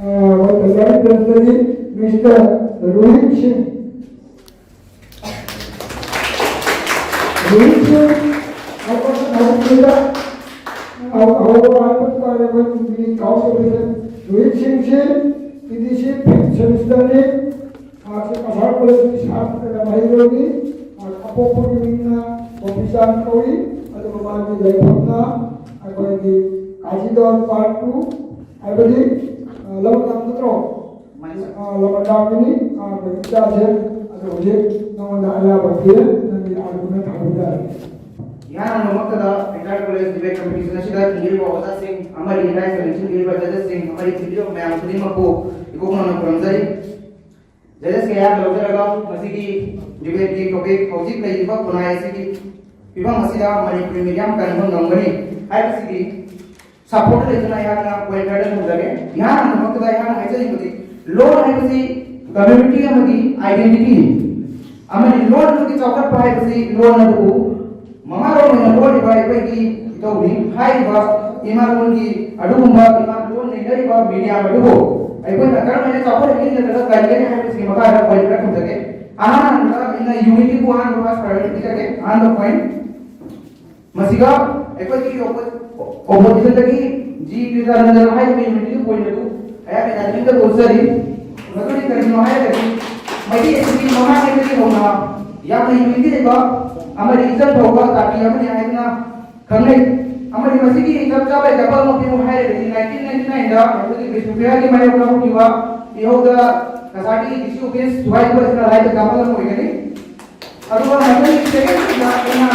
Uh, what the Vice President, Mister Rohit Singh. Rohit Singh, I was, I was, I was, I was, I was, Rohit Singh ꯁꯤ ꯄꯤ ꯗꯤ ꯁꯤ ꯐꯤꯐ ꯁꯦꯃꯤꯁꯇꯔꯅꯤ꯫ ꯃꯍꯥꯛꯁꯦ ꯀꯁꯥꯔ ꯀꯣꯂꯦꯖꯀꯤ ꯁꯥꯇ꯭ꯔ ꯃꯍꯩꯔꯣꯏꯅꯤ꯫ ꯃꯍꯥꯛ ꯑꯄꯣꯛꯄꯒꯤ ꯃꯤꯡꯅ ꯒꯣꯄꯤꯆꯥꯟ ꯀꯧꯏ, ꯑꯗꯨꯒ ꯃꯥꯒꯤ ꯂꯩꯐꯝꯅ ꯑꯩꯈꯣꯏꯒꯤ ꯀꯥꯖꯤꯗꯣꯟ ꯄꯥꯔꯠ ꯇꯨ, ꯍꯥꯏꯕꯗꯤ, ꯑ, ꯂꯧꯔꯛ ꯅꯠꯇ꯭ꯔꯣ? ꯑ, ꯂꯧꯔꯛ ꯂꯥꯛꯄꯅꯤ꯫ ꯑ, ꯑꯩꯈꯣꯏꯒꯤ ꯏꯆꯥꯁꯦ, ꯑꯗꯣ ꯍꯧꯖꯤꯛ ꯅꯉꯣꯟꯗ ꯑꯌꯥꯕ ꯄꯤꯔꯦ, ꯅꯪꯒꯤ ꯑꯥꯔꯒꯨꯃꯦꯟ ꯊꯝꯕ ꯌꯥꯔꯦ꯫ ꯏꯍꯥꯟ ꯍꯥꯟꯕꯃꯛꯇꯗ ꯏꯟꯇꯔ ꯀꯣꯂꯦꯖ ꯗꯤꯕꯦꯠ ꯀꯝꯄꯤꯇꯤꯁꯟ ꯑꯁꯤꯗ ꯊꯤꯡꯖꯤꯜꯂꯤꯕ ꯑꯣꯖꯥꯁꯤꯡ ꯑꯃꯗꯤ ꯂꯥꯏꯁ ꯂꯤꯡꯁꯤꯟꯕꯤꯔꯤꯕ ꯖꯖꯦꯁꯁꯤꯡ ꯑꯃꯗꯤ ꯊꯤꯡꯖꯤꯜꯂꯤꯕ ꯃꯌꯥꯝ ꯈꯨꯗꯤꯡꯃꯛꯄꯨ ꯏꯀꯣꯛ ꯃꯥꯟꯅ ꯈꯨꯔꯨꯝꯖꯔꯤ꯫ ꯖꯖꯦꯁ ꯀꯌꯥ ꯂꯧꯖꯔꯒ ꯃꯁꯤꯒꯤ ꯗꯤꯕꯦꯠꯀꯤ ꯇꯣꯄꯤꯛ ꯍꯧꯖꯤꯛ ꯂꯩꯔꯤꯕ ꯈꯨꯟꯅꯥꯏ ꯑꯁꯤꯒꯤ ꯐꯤꯕꯝ ꯑꯁꯤꯗ ꯃꯅꯤꯄꯨꯔꯤ ꯃꯤꯗꯤꯌꯝ ꯀꯟꯕ ꯉꯝꯒꯅꯤ ꯍꯥꯏꯕꯁꯤꯒꯤ ꯁꯞꯄꯣꯔꯠ ꯂꯩꯇꯅ ꯑꯩꯍꯥꯛꯅ ꯄꯣꯏꯟꯠ ꯈꯔꯗꯪ ꯊꯝꯖꯒꯦ꯫ ꯏꯍꯥꯟ ꯍꯥꯟꯕꯃꯛꯇꯗ ꯑꯩꯍꯥꯛꯅ ꯍꯥꯏꯖꯅꯤꯡꯕꯗꯤ, ꯂꯣꯟ ꯍꯥꯏꯕꯁꯤ ꯀꯝꯃ꯭ꯌꯨꯅꯤꯇꯤ ꯑꯃꯒꯤ ꯑꯥꯏꯗꯦꯟꯇꯤꯇꯤꯅꯤ꯫ ꯑꯃꯗꯤ ꯂꯣꯟ ꯑꯗꯨꯒꯤ ꯆꯥꯎꯈꯠꯄ ꯍꯥꯏꯕꯁꯤ ꯂꯣꯟ ꯑꯗꯨꯕꯨ ꯃꯃꯥꯂꯣꯟ ꯑꯣꯏꯅ ꯂꯣꯜꯂꯤꯕ ꯑꯩꯈꯣꯏꯒꯤ ꯏꯊꯧꯅꯤ꯫ ꯍꯥꯏꯔꯤꯕ ꯏꯃꯥꯂꯣꯟꯒꯤ ꯑꯗꯨꯒꯨꯝꯕ ꯏꯃꯥꯂꯣꯟ ꯅꯩꯅꯔꯤꯕ ꯃꯤꯗꯤꯌꯥ ꯑꯗꯨꯕꯨ ꯑꯩꯈꯣꯏꯅ ꯀꯔꯝ ꯍꯥꯏꯅ ꯆꯥꯎꯈꯠꯍꯟꯒꯅꯤ ꯅꯠꯇ꯭ꯔꯒ ꯀꯟꯒꯅꯤ ꯍꯥꯏꯕꯁꯤꯒꯤ ꯃꯈꯥꯗ ꯄꯣꯏꯟꯠ ꯈꯔ ꯊꯝꯖꯒꯦ꯫ ꯑꯍꯥꯟꯕꯗ ꯑꯩꯅ ꯌꯨꯅꯤꯇꯤꯕꯨ ꯑꯍꯥꯟꯕ ꯐꯥꯔꯁ ꯄ꯭ꯔꯥꯏꯌꯣꯔꯤꯇꯤ ꯄꯤꯖꯒꯦ꯫ ꯑꯍꯥꯟꯕ ꯄꯣꯏꯟꯠ꯫ ꯃꯁꯤꯒ ꯑꯩꯈꯣꯏꯒꯤ ꯑꯣꯄꯣ-, ꯑꯣꯄꯣꯖꯤꯁꯟꯗꯒꯤ ꯖꯤ ꯀ꯭ꯔꯤꯇꯥꯅꯟꯗꯅ ꯍꯥꯏꯔꯤꯕ ꯌꯨꯅꯤꯇꯤꯒꯤ ꯄꯣꯏꯟꯠ ꯑꯗꯨ ꯑꯩꯍꯥꯛꯅ ꯌꯥꯅꯤꯡꯗꯕ ꯎꯠꯆꯔꯤ꯫ ꯃꯗꯨꯗꯤ ꯀꯔꯤꯅꯣ ꯍꯥꯏꯔꯒꯗꯤ, ꯃꯩꯇꯩ ꯑꯁꯤꯗꯤ ꯃꯃꯥꯡꯉꯩꯗꯒꯤ ꯍꯧꯅ ꯌꯥꯝꯅ ꯌꯨꯅꯤꯇꯤ ꯂꯩꯕ ꯑꯃꯗꯤ ꯏꯆꯜ ꯐꯥꯎꯕ ꯖꯥꯇꯤ ꯑꯃꯅꯤ ꯍꯥꯏꯗꯨꯅ ꯈꯪꯅꯩ꯫ ꯑꯃꯗꯤ ꯃꯁꯤꯒꯤ ꯆꯞ ꯆꯥꯕ ꯑꯦꯛꯖꯥꯝꯄꯜ ꯑꯃ ꯄꯤꯌꯨ ꯍꯥꯏꯔꯒꯗꯤ, ꯅꯥꯏꯟꯇꯤꯟ ꯅꯥꯏꯟꯇꯤ ꯅꯥꯏꯟꯗ ꯑꯩꯈꯣꯏꯒꯤ ꯕꯤꯁꯅꯨꯄ꯭ꯔꯤꯌꯥꯒꯤ ꯃꯥꯌꯣꯛꯇ ꯍꯧꯈꯤꯕ ꯏꯍꯧꯗ ꯀꯁꯥꯔꯒꯤ ꯗꯤ ꯁꯤ ꯑꯣꯐꯤꯁ ꯊꯨꯒꯥꯏꯈꯤꯕ ꯑꯁꯤꯅ ꯂꯥꯏꯐ ꯑꯦꯛꯖꯥꯝꯄꯜ ꯑꯃ ꯑꯣꯏꯒꯅꯤ꯫ ꯑꯗꯨꯒ ꯃꯊꯪꯒꯤ ꯁꯦꯀꯦꯟꯗ ꯑꯩꯅ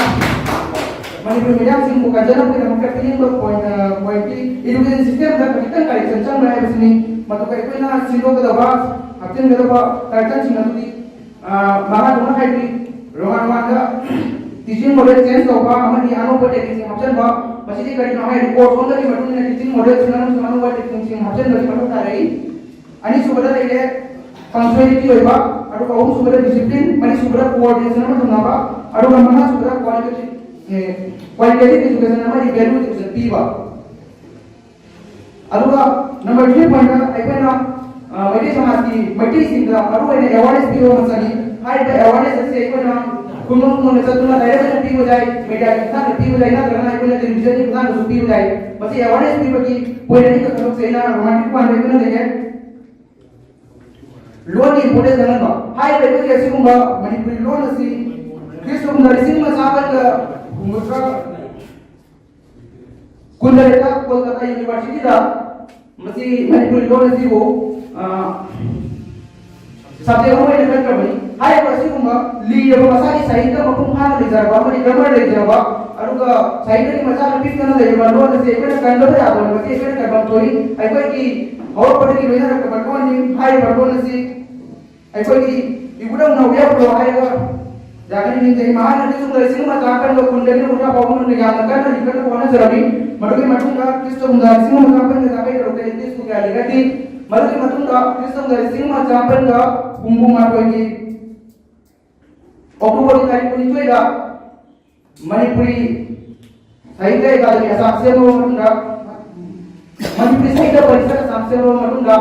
ꯃꯅꯤꯄꯨꯔ ꯃꯤꯗꯤꯌꯝꯁꯤꯡꯕꯨ ꯀꯟꯖꯅꯕꯒꯤꯗꯃꯛꯇ ꯄꯤꯅꯤꯡꯕ ꯄꯣꯏꯟ, ꯑ, ꯄꯣꯏꯟꯠꯇꯤ ꯏꯗꯨꯀꯦꯁꯟ ꯁꯤꯁꯇꯦꯝꯗ ꯈꯖꯤꯛꯇꯪ ꯀꯔꯦꯛꯁꯟ ꯆꯪꯕ ꯍꯥꯏꯕꯁꯤꯅꯤ꯫ ꯃꯗꯨꯒ ꯑꯩꯈꯣꯏꯅ ꯁꯤꯟꯗꯣꯛꯀꯗꯕ, ꯍꯥꯞꯆꯤꯟꯒꯗꯕ ꯀꯔꯦꯛꯁꯟꯁꯤꯡ ꯑꯗꯨꯗꯤ, ꯑ, ꯃꯈꯥ ꯊꯣꯡꯅ ꯍꯥꯏꯗꯤ ꯔꯣꯃꯥꯟ ꯋꯥꯟꯗ ꯇꯤꯆꯤꯡ ꯃꯣꯗꯦꯜ ꯆꯦꯟꯖ ꯇꯧꯕ ꯑꯃꯗꯤ ꯑꯅꯧꯕ ꯇꯦꯛꯅꯤꯛꯁꯤꯡ ꯍꯥꯞꯆꯤꯟꯕ꯫ ꯃꯁꯤꯗꯤ ꯀꯔꯤꯅꯣ ꯍꯥꯏꯔꯗꯤ ꯀꯣꯔꯁ ꯑꯣꯟꯕꯒꯤ ꯃꯇꯨꯡ ꯏꯟꯅ ꯇꯤꯆꯤꯡ ꯃꯣꯗꯦꯜꯁꯤꯡ ꯑꯃꯁꯨꯡ ꯑꯅꯧꯕ ꯇꯦꯛꯅꯤꯛꯁꯤꯡ ꯍꯥꯞꯆꯤꯟꯕꯒꯤ ꯃꯊꯧ ꯇꯥꯔꯛꯏ꯫ ꯑꯅꯤꯁꯨꯕꯗ ꯂꯩꯔꯦ ꯄꯪꯆꯨꯋꯦꯂꯤꯇꯤ ꯑꯣꯏꯕ, ꯑꯗꯨꯒ ꯑꯍꯨꯝꯁꯨꯕꯗ ꯗꯤꯁꯤꯄ꯭ꯂꯤꯟ, ꯃꯔꯤꯁꯨꯕꯗ ꯀꯣꯑꯣꯔꯗꯤꯅꯦꯁꯟ ꯑꯃ ꯊꯝꯅꯕ, ꯑꯗꯨꯒ ꯃꯉꯥꯁꯨꯕꯗ ꯀ꯭ꯋꯥꯂꯤꯇꯦꯇꯤꯚ, ꯑꯦ, ꯀ꯭ꯋꯥꯂꯤꯇꯦꯇꯤꯚ ꯑꯦꯖꯨꯀꯦꯁꯟ ꯑꯃꯗꯤ ꯚꯦꯂꯨ ꯑꯦꯖꯨꯀꯦꯁꯟ ꯄꯤꯕ꯫ ꯑꯗꯨꯒ ꯅꯝꯕꯔ ꯊ꯭ꯔꯤ ꯄꯣꯏꯟꯠꯇ ꯑꯩꯈꯣꯏꯅ, ꯑ, ꯃꯩꯇꯩ ꯁꯃꯥꯖꯀꯤ, ꯃꯩꯇꯩꯁꯤꯡꯗ ꯃꯔꯨꯑꯣꯏꯅ ꯑꯦꯋꯥꯔꯅꯦꯁ ꯄꯤꯕ ꯑꯃ ꯆꯪꯉꯤ꯫ ꯍꯥꯏꯔꯤꯕ ꯑꯦꯋꯥꯔꯅꯦꯁ ꯑꯁꯤ ꯑꯩꯈꯣꯏꯅ ꯈꯨꯡꯒꯪ ꯈꯨꯡꯒꯪꯗ ꯆꯠꯇꯨꯅ ꯂꯥꯏꯔꯤꯛ ꯑꯣꯏꯅ ꯄꯤꯕ ꯌꯥꯏ, ꯃꯦꯗꯤꯌꯥꯒꯤ ꯈꯨꯠꯊꯥꯡꯗ ꯄꯤꯕ ꯌꯥꯏ, ꯅꯠꯇ꯭ꯔꯒꯅ ꯑꯩꯈꯣꯏꯅ ꯇꯦꯂꯤꯚꯤꯖꯟꯒꯤ ꯈꯨꯠꯊꯥꯡꯗꯁꯨ ꯄꯤꯕ ꯌꯥꯏ꯫ ꯃꯁꯤ ꯑꯦꯋꯥꯔꯅꯦꯁ ꯄꯤꯕꯒꯤ ꯄꯣꯏꯟꯠ ꯑꯅꯤꯈꯛ ꯊꯕꯛꯁꯦ ꯑꯩꯅ ꯔꯣꯃꯥꯟꯇꯤꯛ ꯋꯥꯟꯗ ꯑꯩꯈꯣꯏꯅ ꯂꯩꯔꯦ꯫ ꯂꯣꯟꯒꯤ ꯏꯝꯄꯣꯔꯇꯦꯟꯁ ꯈꯪꯍꯟꯕ꯫ ꯍꯥꯏꯔꯤꯕ ꯑꯩꯈꯣꯏꯒꯤ ꯑꯁꯤꯒꯨꯝꯕ ꯃꯅꯤꯄꯨꯔꯤ ꯂꯣꯟ ꯑꯁꯤ ꯈ꯭ꯔꯤꯁꯇ ꯀꯨꯝꯖꯥ ꯂꯤꯁꯤꯡ ꯑꯃ ꯆꯥꯝꯃꯒ ꯍꯨꯝꯐꯨꯇꯔꯥ, ꯀꯨꯟꯇꯔꯦꯠꯇ ꯀꯣꯜꯀꯇꯥ ꯌꯨꯅꯤꯚꯔꯁꯤꯇꯤꯗ ꯃꯁꯤ ꯃꯅꯤꯄꯨꯔꯤ ꯂꯣꯟ ꯑꯁꯤꯕꯨ, ꯑ, ꯁꯕꯖꯦꯛ ꯑꯃ ꯑꯣꯏꯅ ꯈꯟꯈ꯭ꯔꯕꯅꯤ꯫ ꯍꯥꯏꯔꯤꯕ ꯑꯁꯤꯒꯨꯝꯕ ꯂꯤꯔꯕ ꯃꯁꯥꯒꯤ ꯁꯥꯍꯤꯇ꯭ꯌ ꯃꯄꯨꯡ ꯐꯥꯅ ꯂꯩꯖꯔꯕ ꯑꯃꯗꯤ ꯒ꯭ꯔꯥꯃꯔ ꯂꯩꯖꯔꯕ, ꯑꯗꯨꯒ ꯁꯥꯍꯤꯇ꯭ꯌꯒꯤ ꯃꯆꯥꯅ ꯄꯤꯛꯇꯅ ꯂꯩꯔꯕ ꯂꯣꯟ ꯑꯁꯤ ꯑꯩꯈꯣꯏꯅ ꯀꯟꯗꯕ ꯌꯥꯗꯕ, ꯃꯁꯤ ꯑꯩꯈꯣꯏꯅ ꯀꯟꯐꯝ ꯊꯣꯛꯏ꯫ ꯑꯩꯈꯣꯏꯒꯤ ꯍꯧꯔꯛꯄꯗꯒꯤ ꯂꯣꯏꯅꯔꯛꯄ ꯂꯣꯟꯅꯤ꯫ ꯍꯥꯏꯔꯤꯕ ꯂꯣꯟ ꯑꯁꯤ ꯑꯩꯈꯣꯏꯒꯤ ꯏꯕꯨꯙꯧ ꯅꯧꯕ ꯌꯥꯎꯈ꯭ꯔꯣ ꯍꯥꯏꯔꯒ ꯌꯥꯒꯅꯤ ꯅꯤꯡꯖꯩ꯫ ꯃꯍꯥꯛꯅ ꯈ꯭ꯔꯤꯁꯇ ꯂꯤꯁꯤꯡ ꯑꯃ ꯆꯥꯃꯥꯄꯟꯒ ꯀꯨꯟꯗꯒꯤ ꯀꯨꯟꯊ꯭ꯔꯥ ꯐꯥꯎꯕ ꯃꯅꯨꯡꯗ ꯌꯥꯝꯅ ꯀꯟꯅ ꯂꯤꯡꯈꯠꯅꯕ ꯍꯣꯠꯅꯖꯔꯝꯃꯤ꯫ ꯃꯗꯨꯒꯤ ꯃꯇꯨꯡꯗ ꯈ꯭ꯔꯤꯁꯇ ꯀꯨꯝꯖꯥ ꯂꯤꯁꯤꯡ ꯑꯃ ꯆꯥꯃꯥꯄꯟꯒ ꯌꯥꯡꯈꯩ ꯇꯔꯨꯛꯇ ꯏꯪꯂꯤꯁ ꯁ꯭ꯀꯨꯜ ꯀꯌꯥ ꯂꯤꯡꯈꯠꯈꯤ꯫ ꯃꯗꯨꯒꯤ ꯃꯇꯨꯡꯗ ꯈ꯭ꯔꯤꯁꯇ ꯀꯨꯝꯖꯥ ꯂꯤꯁꯤꯡ ꯑꯃ ꯆꯥꯃꯥꯄꯟꯒ ꯍꯨꯝꯐꯨ ꯃꯥꯊꯣꯏꯒꯤ ꯑꯣꯛꯇꯣꯕꯔꯒꯤ ꯇꯥꯔꯤꯛ ꯀꯨꯟꯅꯤꯊꯣꯏꯗ ꯃꯅꯤꯄꯨꯔꯤ ꯁꯥꯍꯤꯇ꯭ꯌ ꯑꯦꯀꯥꯗꯃꯤ ꯑꯁꯥꯝ ꯁꯦꯝꯂꯕ ꯃꯇꯨꯡꯗ, ꯃꯅꯤꯄꯨꯔꯤ ꯁꯥꯍꯤꯇ꯭ꯌ ꯄꯔꯤꯁꯠ ꯑꯁꯥꯝ ꯁꯦꯝꯂꯕ ꯃꯇꯨꯡꯗ,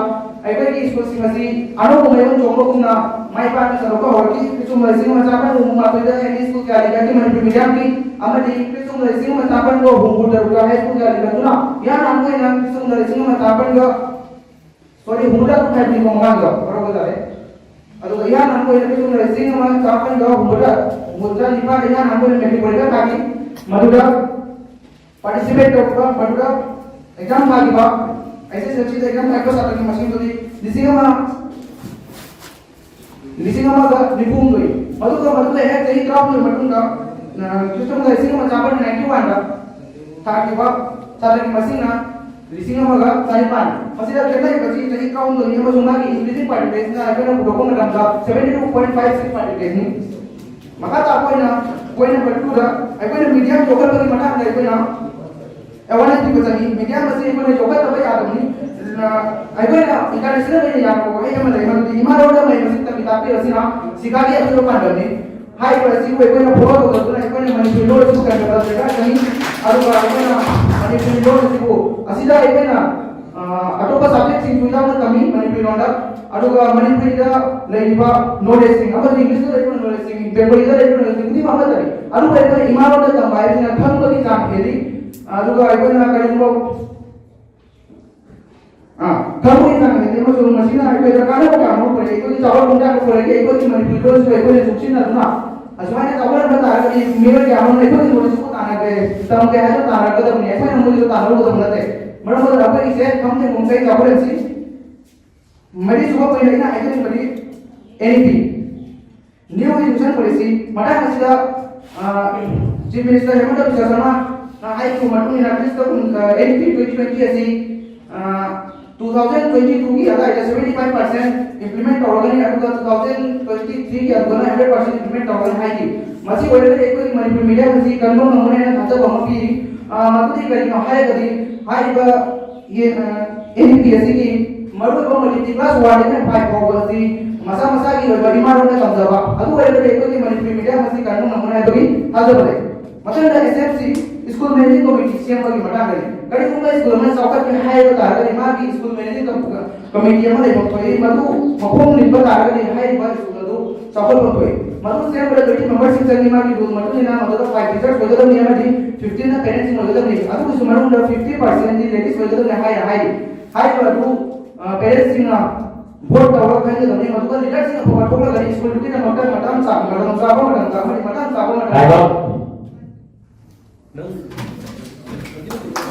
ꯑꯩꯈꯣꯏꯒꯤ ꯁ꯭ꯀꯨꯜꯁꯤꯡ ꯑꯁꯤ ꯑꯅꯧꯕ ꯃꯌꯣꯟ ꯆꯣꯡꯕꯒꯨꯝꯅ ꯃꯥꯏ ꯄꯥꯛꯅ ꯁꯟꯗꯣꯛꯄ ꯍꯧꯔꯛꯈꯤ꯫ ꯈ꯭ꯔꯤꯁꯇ ꯀꯨꯝꯖꯥ ꯂꯤꯁꯤꯡ ꯑꯃ ꯆꯥꯃꯥꯄꯟ ꯍꯨꯝꯐꯨ ꯃꯥꯊꯣꯏꯗ ꯑꯦꯝ ꯏ ꯁ꯭ꯀꯨꯜ ꯀꯌꯥ ꯂꯤꯡꯈꯠꯈꯤ ꯃꯅꯤꯄꯨꯔꯤ ꯃꯤꯗꯤꯌꯝꯒꯤ, ꯑꯃꯗꯤ ꯈ꯭ꯔꯤꯁꯇ ꯀꯨꯝꯖꯥ ꯂꯤꯁꯤꯡ ꯑꯃ ꯆꯥꯃꯥꯄꯟ ꯍꯨꯝꯐꯨ ꯇꯔꯨꯛꯇ ꯍꯥꯏ ꯁ꯭ꯀꯨꯜ ꯀꯌꯥ ꯂꯤꯡꯈꯠꯇꯨꯅ ꯏꯍꯥꯟ ꯍꯥꯟꯕ ꯑꯣꯏꯅ ꯈ꯭ꯔꯤꯁꯇ ꯀꯨꯝꯖꯥ ꯂꯤꯁꯤꯡ ꯑꯃ ꯆꯥꯃꯥꯄꯟꯒ ꯁꯣꯔꯤ, ꯍꯨꯝꯐꯨꯇꯔꯥ ꯍꯥꯏꯕꯅꯤꯀꯣ ꯃꯃꯥꯡꯗ ꯃꯔꯛꯇ ꯇꯥꯔꯦ꯫ ꯑꯗꯨꯒ ꯏꯍꯥꯟ ꯍꯥꯟꯕ ꯑꯣꯏꯅ ꯈ꯭ꯔꯤꯁꯇ ꯀꯨꯝꯖꯥ ꯂꯤꯁꯤꯡ ꯑꯃ ꯆꯥꯃꯥꯄꯟꯒ ꯍꯨꯝꯐꯨꯇꯔꯥ, ꯍꯨꯝꯐꯨꯇꯔꯥ ꯅꯤꯄꯥꯟꯗ ꯏꯍꯥꯟ ꯍꯥꯟꯕ ꯑꯣꯏꯅ ꯃꯦꯇ꯭ꯔꯤꯛ ꯄꯔꯤꯈꯥ ꯊꯥꯈꯤ꯫ ꯃꯗꯨꯗ ꯄꯥꯔꯇꯤꯁꯤꯄꯦꯠ ꯇꯧꯕ, ꯃꯗꯨꯗ ꯑꯦꯛꯖꯥꯝ ꯊꯥꯈꯤꯕ, ꯑꯦꯁ ꯑꯦꯁ ꯑꯦꯜ ꯁꯤꯗ ꯑꯦꯛꯖꯥꯝ ꯊꯥꯈꯤꯕ ꯁꯥꯇ꯭ꯔꯒꯤ ꯃꯁꯤꯡꯗꯨꯗꯤ ꯂꯤꯁꯤꯡ ꯑꯃ, ꯂꯤꯁꯤꯡ ꯑꯃꯒ ꯅꯤꯐꯨ ꯍꯨꯝꯗꯣꯏ꯫ ꯑꯗꯨꯒ ꯃꯗꯨꯗ ꯑꯩꯍꯥꯛ ꯆꯍꯤ ꯇꯔꯥꯍꯨꯝꯗꯣꯏ ꯃꯇꯨꯡꯗ, ꯑ, ꯈ꯭ꯔꯤꯁꯇ ꯀꯨꯝꯖꯥ ꯂꯤꯁꯤꯡ ꯑꯃ ꯆꯥꯃꯥꯄꯟ ꯅꯥꯏꯟꯇꯤ ꯋꯥꯟꯗ ꯊꯥꯈꯤꯕ ꯁꯥꯇ꯭ꯔꯒꯤ ꯃꯁꯤꯡꯅ ꯂꯤꯁꯤꯡ ꯑꯃꯒ ꯆꯅꯤꯄꯥꯟ꯫ ꯃꯁꯤꯗ ꯈꯦꯠꯅꯔꯤꯕꯁꯤ ꯆꯍꯤ ꯇꯔꯥꯍꯨꯝꯗꯣꯏꯅꯤ ꯑꯃꯁꯨꯡ ꯃꯥꯒꯤ increasing percentageꯅ ꯑꯩꯈꯣꯏꯅ ꯄꯨꯊꯣꯛꯄ ꯃꯇꯝꯗ seventy two point five six percentageꯅꯤ꯫ ꯃꯈꯥ ꯇꯥꯕ ꯑꯣꯏꯅ ꯄꯣꯏꯟ ꯅꯝꯕꯔ ꯇꯨꯗ ꯑꯩꯈꯣꯏꯅ ꯃꯤꯗꯤꯌꯝ ꯌꯣꯛꯈꯠꯄꯒꯤ ꯃꯇꯥꯡꯗ ꯑꯩꯈꯣꯏꯅ ꯑꯦꯋꯥꯔꯅꯦꯁ ꯄꯤꯕ ꯆꯪꯏ꯫ ꯃꯤꯗꯤꯌꯝ ꯑꯁꯤ ꯑꯩꯈꯣꯏꯅ ꯌꯣꯛꯈꯠꯇꯕ ꯌꯥꯗꯕꯅꯤ꯫ ꯑ, ꯑꯩꯈꯣꯏꯅ ꯏꯟꯇꯔꯅꯦꯁꯅꯦꯜ ꯑꯣꯏꯅ ꯌꯥꯝꯕ ꯋꯥꯍꯩ ꯑꯃ ꯂꯩ, ꯃꯗꯨꯗꯤ "ꯏꯃꯥ ꯂꯣꯟꯗ ꯃꯍꯩ ꯃꯁꯤꯡ ꯇꯝꯕꯤ ꯇꯥꯛꯄꯤ ꯑꯁꯤꯅ ꯁꯤꯀꯥꯒꯤ ꯑꯆꯧꯕ ꯄꯥꯟꯗꯝꯅꯤ" ꯍꯥꯏꯔꯤꯕ ꯑꯁꯤꯕꯨ ꯑꯩꯈꯣꯏꯅ ꯐꯣꯂꯣ ꯇꯧꯗꯨꯅ ꯑꯩꯈꯣꯏꯅ ꯃꯅꯤꯄꯨꯔꯤ ꯂꯣꯟ ꯑꯁꯤꯕꯨ ꯀꯟꯒꯗꯕ ꯗꯔꯀꯥꯔ ꯆꯪꯏ꯫ ꯑꯗꯨꯒ ꯑꯩꯈꯣꯏꯅ ꯃꯅꯤꯄꯨꯔꯤ ꯂꯣꯟ ꯑꯁꯤꯕꯨ ꯑꯁꯤꯗ ꯑꯩꯈꯣꯏꯅ ꯑ, ꯑꯇꯣꯞꯄ ꯁꯕꯖꯦꯛꯁꯤꯡꯁꯨ ꯌꯥꯎꯅ ꯇꯝꯃꯤ ꯃꯅꯤꯄꯨꯔꯤ ꯂꯣꯟꯗ꯫ ꯑꯗꯨꯒ ꯃꯅꯤꯄꯨꯔꯤꯗ ꯂꯩꯔꯤꯕ ꯅꯣꯂꯦꯖꯁꯤꯡ ꯑꯃꯗꯤ ꯏꯪꯂꯤꯁꯇ ꯂꯩꯔꯤꯕ ꯅꯣꯂꯦꯖꯁꯤꯡ, ꯕꯦꯡꯒꯣꯂꯤꯗ ꯂꯩꯔꯤꯕ ꯅꯣꯂꯦꯖꯁꯤꯡ ꯈꯨꯗꯤꯡꯃꯛ ꯑꯃꯠꯇꯅꯤ꯫ ꯑꯗꯨꯕꯨ ꯑꯩꯈꯣꯏꯅ ꯏꯃꯥ ꯂꯣꯟꯗ ꯇꯝꯕ ꯍꯥꯏꯕꯁꯤꯅ ꯈꯪꯕꯒꯤ ꯆꯥꯡ ꯍꯦꯜꯂꯤ꯫ ꯑꯗꯨꯒ ꯑꯩꯈꯣꯏꯅ ꯀꯔꯤꯒꯨꯝꯕ, ꯑ, ꯈꯪꯕꯒꯤ ꯆꯥꯡ ꯍꯦꯜꯂꯤ ꯑꯃꯁꯨꯡ ꯃꯁꯤꯅ ꯑꯩꯈꯣꯏꯗ ꯀꯥꯟꯅꯕ ꯀꯌꯥ ꯑꯃ ꯄꯨꯔꯛꯏ꯫ ꯑꯩꯈꯣꯏꯒꯤ ꯆꯥꯎꯈꯠ ꯈꯣꯡꯊꯥꯡꯗ ꯄꯨꯔꯛꯏ꯫ ꯑꯩꯈꯣꯏꯒꯤ ꯃꯅꯤꯄꯨꯔꯤ ꯂꯣꯟꯁꯤꯕꯨ ꯑꯩꯈꯣꯏꯅ ꯆꯨꯞꯁꯤꯟꯅꯗꯨꯅ ꯑꯁꯨꯃꯥꯏꯅ ꯆꯥꯎꯈꯠꯍꯟꯕ ꯇꯥꯔꯒꯗꯤ ꯃꯤꯑꯣꯏ ꯀꯌꯥ ꯑꯃꯅ ꯑꯩꯈꯣꯏꯒꯤ ꯂꯣꯟꯁꯤꯕꯨ ꯇꯥꯟꯅꯒꯦ, ꯇꯝꯒꯦ ꯍꯥꯏꯗꯨꯅ ꯇꯥꯟꯅꯔꯛꯀꯗꯕꯅꯤ꯫ ꯑꯩꯈꯣꯏꯅ ꯃꯣꯏꯗꯁꯨ ꯇꯥꯟꯅꯔꯨꯒꯗꯕ ꯅꯠꯇꯦ꯫ ꯃꯔꯝ ꯑꯗꯨꯅ ꯑꯩꯈꯣꯏꯒꯤꯁꯦ ꯈꯪꯗꯦ ꯈꯣꯡꯆꯩ ꯆꯥꯎꯈꯠꯍꯟꯁꯤ꯫ ꯃꯔꯤꯁꯨꯕ ꯄꯣꯏꯟ ꯑꯩꯅ ꯍꯥꯏꯖꯅꯤꯡꯕꯗꯤ ꯑꯦꯟ ꯏ ꯄꯤ, ꯅ꯭ꯌꯨ ꯏꯗꯨꯀꯦꯁꯟ ꯄꯣꯂꯤꯁꯤ꯫ ꯃꯇꯥꯡ ꯑꯁꯤꯗ, ꯑ, ꯆꯤꯐ ꯃꯤꯅꯤꯁꯇꯔ ꯍꯤꯃꯟꯇ ꯕꯤꯁ꯭ꯋ ꯁꯔꯃꯥꯅ ꯍꯥꯏꯈꯤꯕ ꯃꯇꯨꯡ ꯏꯟꯅ ꯀ꯭ꯔꯤꯁꯇ ꯀꯨꯟ-, ꯑ, ꯑꯦꯟ ꯏ ꯄꯤ ꯇ꯭ꯋꯦꯟꯇꯤ ꯇ꯭ꯋꯦꯟꯇꯤ ꯑꯁꯤ, ꯑ, ꯇꯨ ꯊꯥꯎꯖꯟ ꯇ꯭ꯋꯦꯟꯇꯤ ꯇꯨꯒꯤ ꯑꯗꯥꯏꯗ ꯁꯚꯦꯟꯇꯤ ꯐꯥꯏꯚ ꯄꯥꯔꯁꯦꯟ ꯏꯝꯄ꯭ꯂꯤꯃꯦꯟ ꯇꯧꯔꯒꯅꯤ, ꯑꯗꯨꯒ ꯇꯨ ꯊꯥꯎꯖꯟ ꯇ꯭ꯋꯦꯟꯇꯤ ꯊ꯭ꯔꯤꯒꯤ ꯑꯗꯨꯒꯅ ꯍꯟꯗ꯭ꯔꯦꯠ ꯄꯥꯔꯁꯦꯟ ꯏꯝꯄ꯭ꯂꯤꯃꯦꯟ ꯇꯧꯔꯒꯅꯤ ꯍꯥꯏꯈꯤ꯫ ꯃꯁꯤ ꯑꯣꯏꯔꯒꯗꯤ ꯑꯩꯈꯣꯏꯒꯤ ꯃꯅꯤꯄꯨꯔ ꯃꯤꯗꯤꯌꯥ ꯑꯁꯤ ꯀꯟꯕ ꯉꯝꯒꯅꯤ ꯍꯥꯏꯅ ꯊꯥꯖꯕ ꯑꯃ ꯄꯤꯔꯤ꯫ ꯑ, ꯃꯗꯨꯗꯤ ꯀꯔꯤꯒꯤꯅꯣ ꯍꯥꯏꯔꯒꯗꯤ ꯍꯥꯏꯔꯤꯕ ꯌꯦ-, ꯑ, ꯑꯦꯟ ꯏ ꯄꯤ ꯑꯁꯤꯒꯤ ꯃꯔꯨꯑꯣꯏꯕ ꯃꯣꯇꯤꯚꯇꯤ ꯀ꯭ꯂꯥꯁ ꯋꯥꯟꯗꯒꯤꯅ ꯐꯥꯏꯚ ꯐꯥꯎꯕ ꯑꯁꯤ ꯃꯁꯥ ꯃꯁꯥꯒꯤ ꯑꯣꯏꯕ ꯏꯃꯥ ꯂꯣꯟꯗ ꯇꯝꯖꯕ꯫ ꯑꯗꯨ ꯑꯣꯏꯔꯒꯗꯤ ꯑꯩꯈꯣꯏꯒꯤ ꯃꯅꯤꯄꯨꯔꯤ ꯃꯤꯗꯤꯌꯝ ꯑꯁꯤ ꯀꯟꯕ ꯉꯝꯒꯅꯤ ꯍꯥꯏꯕꯒꯤ ꯊꯥꯖꯕ ꯂꯩ꯫ ꯃꯊꯪꯗ S M C, school managing committee ꯁꯦꯝꯕꯒꯤ ꯃꯇꯥꯡꯗꯅꯤ꯫ ꯀꯔꯤꯒꯨꯝꯕ ꯁ꯭ꯀꯨꯜ ꯑꯃ ꯆꯥꯎꯈꯠꯀꯦ ꯍꯥꯏꯕ ꯇꯥꯔꯒꯗꯤ ꯃꯥꯒꯤ ꯁ꯭ꯀꯨꯜ ꯃꯦꯅꯦꯖꯤꯡ ꯀꯝ-, ꯀꯃꯤꯇꯤ ꯑꯃ ꯂꯩꯐꯝ ꯊꯣꯛꯏ꯫ ꯃꯗꯨ ꯃꯈꯣꯡ ꯂꯤꯡꯕ ꯇꯥꯔꯒꯗꯤ ꯍꯥꯏꯔꯤꯕ ꯁ꯭ꯀꯨꯜ ꯑꯗꯨ ꯆꯥꯎꯈꯠꯐꯝ ꯊꯣꯛꯏ꯫ ꯃꯗꯨ ꯁꯦꯝꯕꯗ ꯇ꯭ꯋꯦꯟꯇꯤ ꯃꯦꯝꯕꯔꯁꯤꯡ ꯆꯪꯏ꯫ ꯃꯥꯒꯤ ꯔꯨꯜ ꯃꯇꯨꯡ ꯏꯟꯅ ꯃꯗꯨꯗ ꯐꯥꯏꯚ ꯇꯤꯆꯔꯁ ꯑꯣꯏꯒꯗꯕꯅꯤ ꯑꯃꯗꯤ ꯐꯤꯐꯇꯤꯟꯅ ꯄꯦꯔꯦꯟꯠꯁꯤꯡ ꯑꯣꯏꯒꯗꯕꯅꯤ꯫ ꯑꯗꯨꯒꯤꯁꯨ ꯃꯅꯨꯡꯗ ꯐꯤꯐꯇꯤ ꯄꯥꯔꯁꯦꯟꯗꯤ ꯂꯦꯗꯤꯁ ꯑꯣꯏꯒꯗꯕꯅꯤ ꯍꯥꯏꯅ ꯍꯥꯏꯔꯤ꯫ ꯍꯥꯏꯔꯤꯕ ꯑꯗꯨ, ꯑ, ꯄꯦꯔꯦꯟꯠꯁꯤꯡꯅ ꯚꯣꯠ ꯇꯧꯔꯒ ꯈꯟꯒꯗꯕꯅꯤ꯫ ꯃꯗꯨꯒ ꯂꯤꯗꯔꯁꯤꯡ ꯑꯐꯕ ꯊꯣꯛꯂꯒꯗꯤ ꯁ꯭ꯀꯨꯜꯗꯨꯒꯤꯗꯃꯛꯇ ꯃꯇꯥꯡ ꯆꯥ-, ꯃꯇꯝ ꯆꯥꯕ ꯃꯇꯝ ꯆꯥꯕ ꯑꯃꯗꯤ ꯃꯇꯥꯡ ꯆꯥꯕ ꯃꯇꯝ ꯂꯥꯏꯕꯛ꯫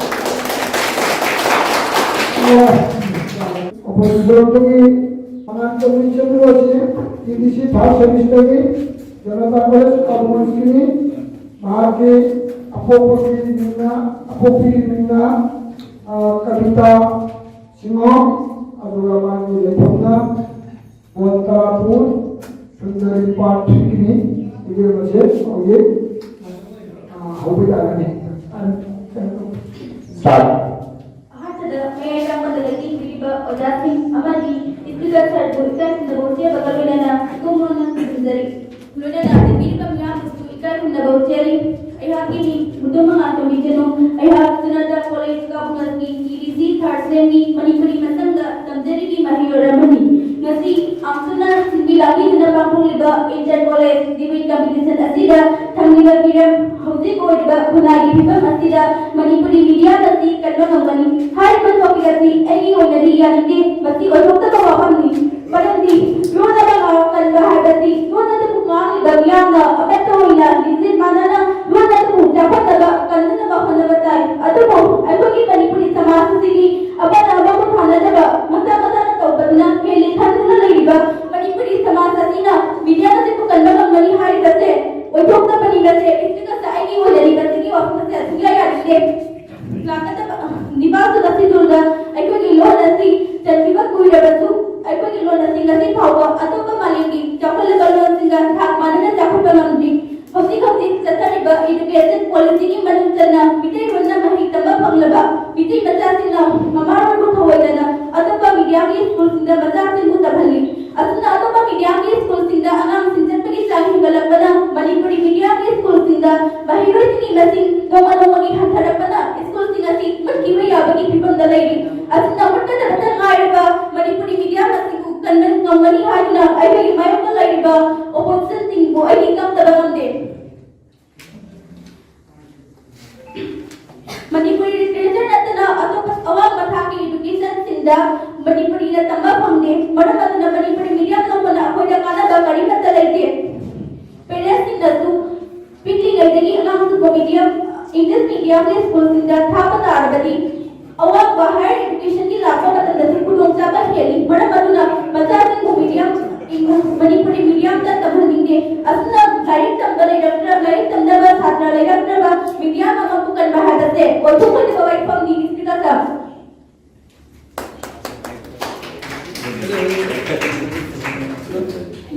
ꯑꯣꯄꯣꯖꯤꯁꯟꯗꯒꯤ ꯃꯉꯥꯜ ꯆꯅꯨ ꯆꯅꯨ ꯑꯁꯤ ꯇꯤ ꯗꯤ ꯁꯤ ꯊꯥꯔꯠ ꯁꯦꯃꯤꯁꯇꯔꯒꯤ ꯖꯅꯇꯥ ꯀꯣꯂꯦꯖ ꯑꯣꯇꯣꯅꯣꯃꯁꯀꯤꯅꯤ꯫ ꯃꯍꯥꯛꯀꯤ ꯑꯄꯣꯛꯄꯒꯤ ꯃꯤꯡꯅ, ꯑꯄꯣꯛꯄꯤꯒꯤ ꯃꯤꯡꯅ, ꯑ, ꯀꯕꯤꯇꯥ ꯁꯤꯡꯍꯣ, ꯑꯗꯨꯒ ꯃꯥꯒꯤ ꯂꯩꯐꯝꯅ ꯕꯣꯟ ꯇꯔꯥꯄꯨꯔ, ꯁꯨꯟꯗꯔꯤ ꯄꯥꯔꯠ ꯊ꯭ꯔꯤꯒꯤꯅꯤ꯫ ꯌꯦꯡꯕꯁꯦ ꯍꯧꯖꯤꯛ, ꯑ, ꯍꯧꯕ ꯌꯥꯔꯅꯤ꯫ Start꯫ ꯑꯍꯥꯟꯕꯗ ꯃꯌꯥꯏ ꯂꯥꯡꯕꯗ ꯂꯩꯇꯦꯡꯕꯤꯔꯤꯕ ꯑꯣꯖꯥꯁꯤꯡ ꯑꯃꯗꯤ speaker ꯁꯔꯕꯨ ꯏꯀꯥꯏ ꯈꯨꯝꯅꯕ ꯎꯠꯆꯕꯒ ꯂꯣꯏꯅꯅ ꯏꯀꯣꯝ ꯃꯣꯟꯅ ꯈꯨꯔꯨꯝꯖꯔꯤ꯫ ꯂꯣꯏꯅꯅ ꯇꯤꯟꯕꯤꯔꯤꯕ ꯃꯤꯌꯥꯝꯕꯨꯁꯨ ꯏꯀꯥꯏ ꯈꯨꯝꯅꯕ ꯎꯠꯆꯔꯤ꯫ ꯑꯩꯍꯥꯛꯀꯤ ꯃꯤꯡ ꯃꯨꯇꯨꯝ ꯃꯉꯥꯜ ꯇꯣꯝꯕꯤ ꯆꯅꯨ꯫ ꯑꯩꯍꯥꯛ ꯆꯨꯅꯥꯗꯥ ꯀꯣꯂꯦꯖ ꯀꯥꯕꯨꯡꯒꯤ ꯇꯤ ꯗꯤ ꯁꯤ third sem ꯒꯤ ꯃꯅꯤꯄꯨꯔꯤ ꯃꯇꯥꯡꯗ ꯇꯝꯖꯔꯤꯕꯤ ꯃꯍꯩꯔꯣꯏ ꯑꯃꯅꯤ꯫ ꯉꯁꯤ ꯑꯝꯁꯨꯅ ꯁꯤꯟꯕꯤ ꯂꯥꯡꯕꯤꯗꯨꯅ ꯄꯥꯡꯊꯣꯛꯂꯤꯕ inter college debate competition ꯑꯁꯤꯗ ꯊꯝꯂꯤꯕ ꯃꯤꯔꯝ ꯍꯧꯖꯤꯛ ꯑꯣꯏꯔꯤꯕ ꯈꯨꯟꯅꯥꯏꯒꯤ ꯐꯤꯕꯝ ꯑꯁꯤꯗ ꯃꯅꯤꯄꯨꯔꯤ medium ꯑꯁꯤ ꯀꯟꯕ ꯉꯝꯒꯅꯤ꯫ ꯍꯥꯏꯔꯤꯕ topic ꯑꯁꯤ ꯑꯩꯒꯤ ꯑꯣꯏꯅꯗꯤ ꯌꯥꯅꯤꯡꯗꯦ꯫ ꯃꯁꯤ ꯑꯣꯏꯊꯣꯛꯇꯕ ꯋꯥꯐꯝꯅꯤ꯫ ꯃꯔꯝꯗꯤ ꯂꯣꯟ ꯑꯃ ꯉꯥꯡ ꯀꯟꯕ ꯍꯥꯏꯕꯁꯤ ꯂꯣꯟ ꯑꯗꯨꯕꯨ ꯉꯥꯡꯂꯤꯕ ꯃꯤꯌꯥꯝꯅ ꯑꯃꯠꯇ ꯑꯣꯏꯅ ꯂꯤꯡꯖꯦꯜ ꯃꯥꯟꯅꯅ ꯂꯣꯟ ꯑꯗꯨꯕꯨ ꯆꯥꯎꯈꯠꯅꯕ ꯀꯟꯅꯅꯕ ꯍꯣꯠꯅꯕ ꯇꯥꯏ꯫ ꯑꯗꯨꯕꯨ ꯑꯩꯈꯣꯏꯒꯤ ꯃꯅꯤꯄꯨꯔꯤ ꯁꯃꯥꯖ ꯑꯁꯤꯗꯤ ꯑꯃꯅ ꯑꯃꯕꯨ ꯊꯥꯅꯗꯕ, ꯃꯆꯥ ꯃꯆꯥꯅ ꯇꯧꯕꯗꯨꯅ ꯍꯦꯜꯂꯤ ꯈꯟꯗꯨꯅ ꯂꯩꯔꯤꯕ ꯃꯅꯤꯄꯨꯔꯤ ꯁꯃꯥꯖ ꯑꯁꯤꯅ medium ꯑꯁꯤꯕꯨ ꯀꯟꯕ ꯉꯝꯒꯅꯤ ꯍꯥꯏꯔꯤꯕꯁꯦ ꯑꯣꯏꯊꯣꯛꯇꯕꯅꯤ꯫ ꯃꯁꯦ ꯏꯁꯄꯤꯀꯔꯁꯦ ꯑꯩꯒꯤ ꯑꯣꯏꯅꯗꯤ ꯃꯁꯤꯒꯤ ꯋꯥꯐꯝ ꯑꯁꯦ ꯁꯨꯡꯌꯥ ꯌꯥꯅꯤꯡꯗꯦ꯫ ꯂꯥꯛꯀꯗꯕ ꯅꯤꯄꯥꯜꯁꯨꯕ ꯁꯤꯗꯨꯜꯗ ꯑꯩꯈꯣꯏꯒꯤ ꯂꯣꯟ ꯑꯁꯤ ꯆꯟꯈꯤꯕ ꯀꯨꯏꯔꯕꯁꯨ ꯑꯩꯈꯣꯏꯒꯤ ꯂꯣꯟ ꯑꯁꯤ ꯉꯁꯤ ꯐꯥꯎꯕ ꯑꯇꯣꯞꯄ ꯃꯥꯂꯦꯝꯒꯤ ꯆꯥꯎꯈꯠꯂꯕ ꯂꯣꯟꯁꯤꯡꯒ ꯊꯥꯛ ꯃꯥꯟꯅꯅ ꯆꯥꯎꯈꯠꯄ ꯉꯝꯗ꯭ꯔꯤ꯫ ꯍꯧꯖꯤꯛ ꯍꯧꯖꯤꯛ ꯆꯠꯊꯔꯤꯕ education policy ꯒꯤ ꯃꯅꯨꯡ ꯆꯟꯅ ꯃꯤꯇꯩꯔꯣꯟꯅ ꯃꯍꯩ ꯇꯝꯕ ꯐꯪꯂꯕ ꯃꯤꯇꯩ ꯃꯆꯥꯁꯤꯡꯅ ꯃꯃꯥꯔꯣꯟꯕꯨ ꯊꯧꯑꯣꯏꯗꯅ ꯑꯇꯣꯞꯄ medium ꯒꯤ school ꯁꯤꯡꯗ ꯃꯆꯥꯁꯤꯡꯕꯨ ꯇꯝꯍꯜꯂꯤ꯫ ꯑꯁꯨꯝꯅ ꯑꯇꯣꯞꯄ medium ꯒꯤ school ꯁꯤꯡꯗ ꯑꯉꯥꯡꯁꯤꯡ ꯆꯠꯄꯒꯤ ꯆꯥꯡ ꯍꯦꯟꯒꯠꯂꯛꯄꯅ ꯃꯅꯤꯄꯨꯔꯤ medium ꯒꯤ school ꯁꯤꯡꯗ ꯃꯍꯩꯔꯣꯏꯁꯤꯡꯒꯤ ꯃꯁꯤꯡ ꯅꯣꯡꯃ ꯅꯣꯡꯃꯒꯤ ꯍꯟꯊꯔꯛꯄꯅ school ꯁꯤꯡ ꯑꯁꯤ ꯃꯨꯠꯈꯤꯕ ꯌꯥꯕꯒꯤ ꯐꯤꯕꯝꯗ ꯂꯩꯔꯤ꯫ ꯑꯁꯨꯝꯅ ꯃꯨꯠꯀꯗꯕꯇ ꯉꯥꯏꯔꯕ ꯃꯅꯤꯄꯨꯔꯤ medium ꯑꯁꯤꯕꯨ ꯀꯟꯕ ꯉꯝꯒꯅꯤ ꯍꯥꯏꯗꯨꯅ ꯑꯩꯈꯣꯏꯒꯤ ꯃꯥꯌꯣꯛꯇ ꯂꯩꯔꯤꯕ opposition ꯁꯤꯡꯕꯨ ꯑꯩꯗꯤ ꯀꯝꯗꯕ ꯉꯝꯗꯦ꯫ ꯃꯅꯤꯄꯨꯔꯤ literature ꯅꯠꯇꯅ ꯑꯇꯣꯞꯄ ꯑꯋꯥꯡꯕ ꯊꯥꯛꯀꯤ education ꯁꯤꯡꯗ ꯃꯅꯤꯄꯨꯔꯤꯅ ꯇꯝꯕ ꯐꯪꯗꯦ꯫ ꯃꯔꯝ ꯑꯗꯨꯅ ꯃꯅꯤꯄꯨꯔꯤ medium ꯂꯧꯕꯅ ꯑꯩꯈꯣꯏꯗ ꯀꯥꯟꯅꯕ ꯀꯔꯤꯃꯠꯇ ꯂꯩꯇꯦ꯫ Parents ꯁꯤꯡꯅꯁꯨ ꯄꯤꯛꯂꯤꯉꯩꯗꯒꯤ ꯑꯉꯥꯡꯁꯤꯡꯕꯨ medium, English medium ꯒꯤ school ꯁꯤꯡꯗ ꯊꯥꯕ ꯇꯥꯔꯕꯗꯤ ꯑꯋꯥꯡꯕ higher education ꯒꯤ ꯂꯥꯛꯄ ꯃꯇꯝꯗꯁꯨ ꯈꯨꯗꯣꯡꯆꯥꯕ ꯍꯦꯜꯂꯤ꯫ ꯃꯔꯝ ꯑꯗꯨꯅ ꯃꯆꯥꯁꯤꯡꯕꯨ medium, ꯃꯅꯤꯄꯨꯔꯤ medium ꯗ ꯇꯝꯍꯟꯅꯤꯡꯗꯦ꯫ ꯑꯁꯨꯝꯅ ꯂꯥꯏꯔꯤꯛ ꯇꯝꯕ ꯂꯩꯔꯛꯇ꯭ꯔ-, ꯂꯥꯏꯔꯤꯛ ꯇꯝꯅꯕ ꯁꯥꯇ꯭ꯔ ꯂꯩꯔꯛꯇ꯭ꯔꯕ medium ꯑꯃ ꯄꯨꯀꯟꯕ ꯍꯥꯏꯕꯁꯦ ꯑꯣꯏꯊꯣꯛꯂꯣꯏꯗꯕ ꯋꯥꯐꯝꯅꯤ꯫ Speaker sir꯫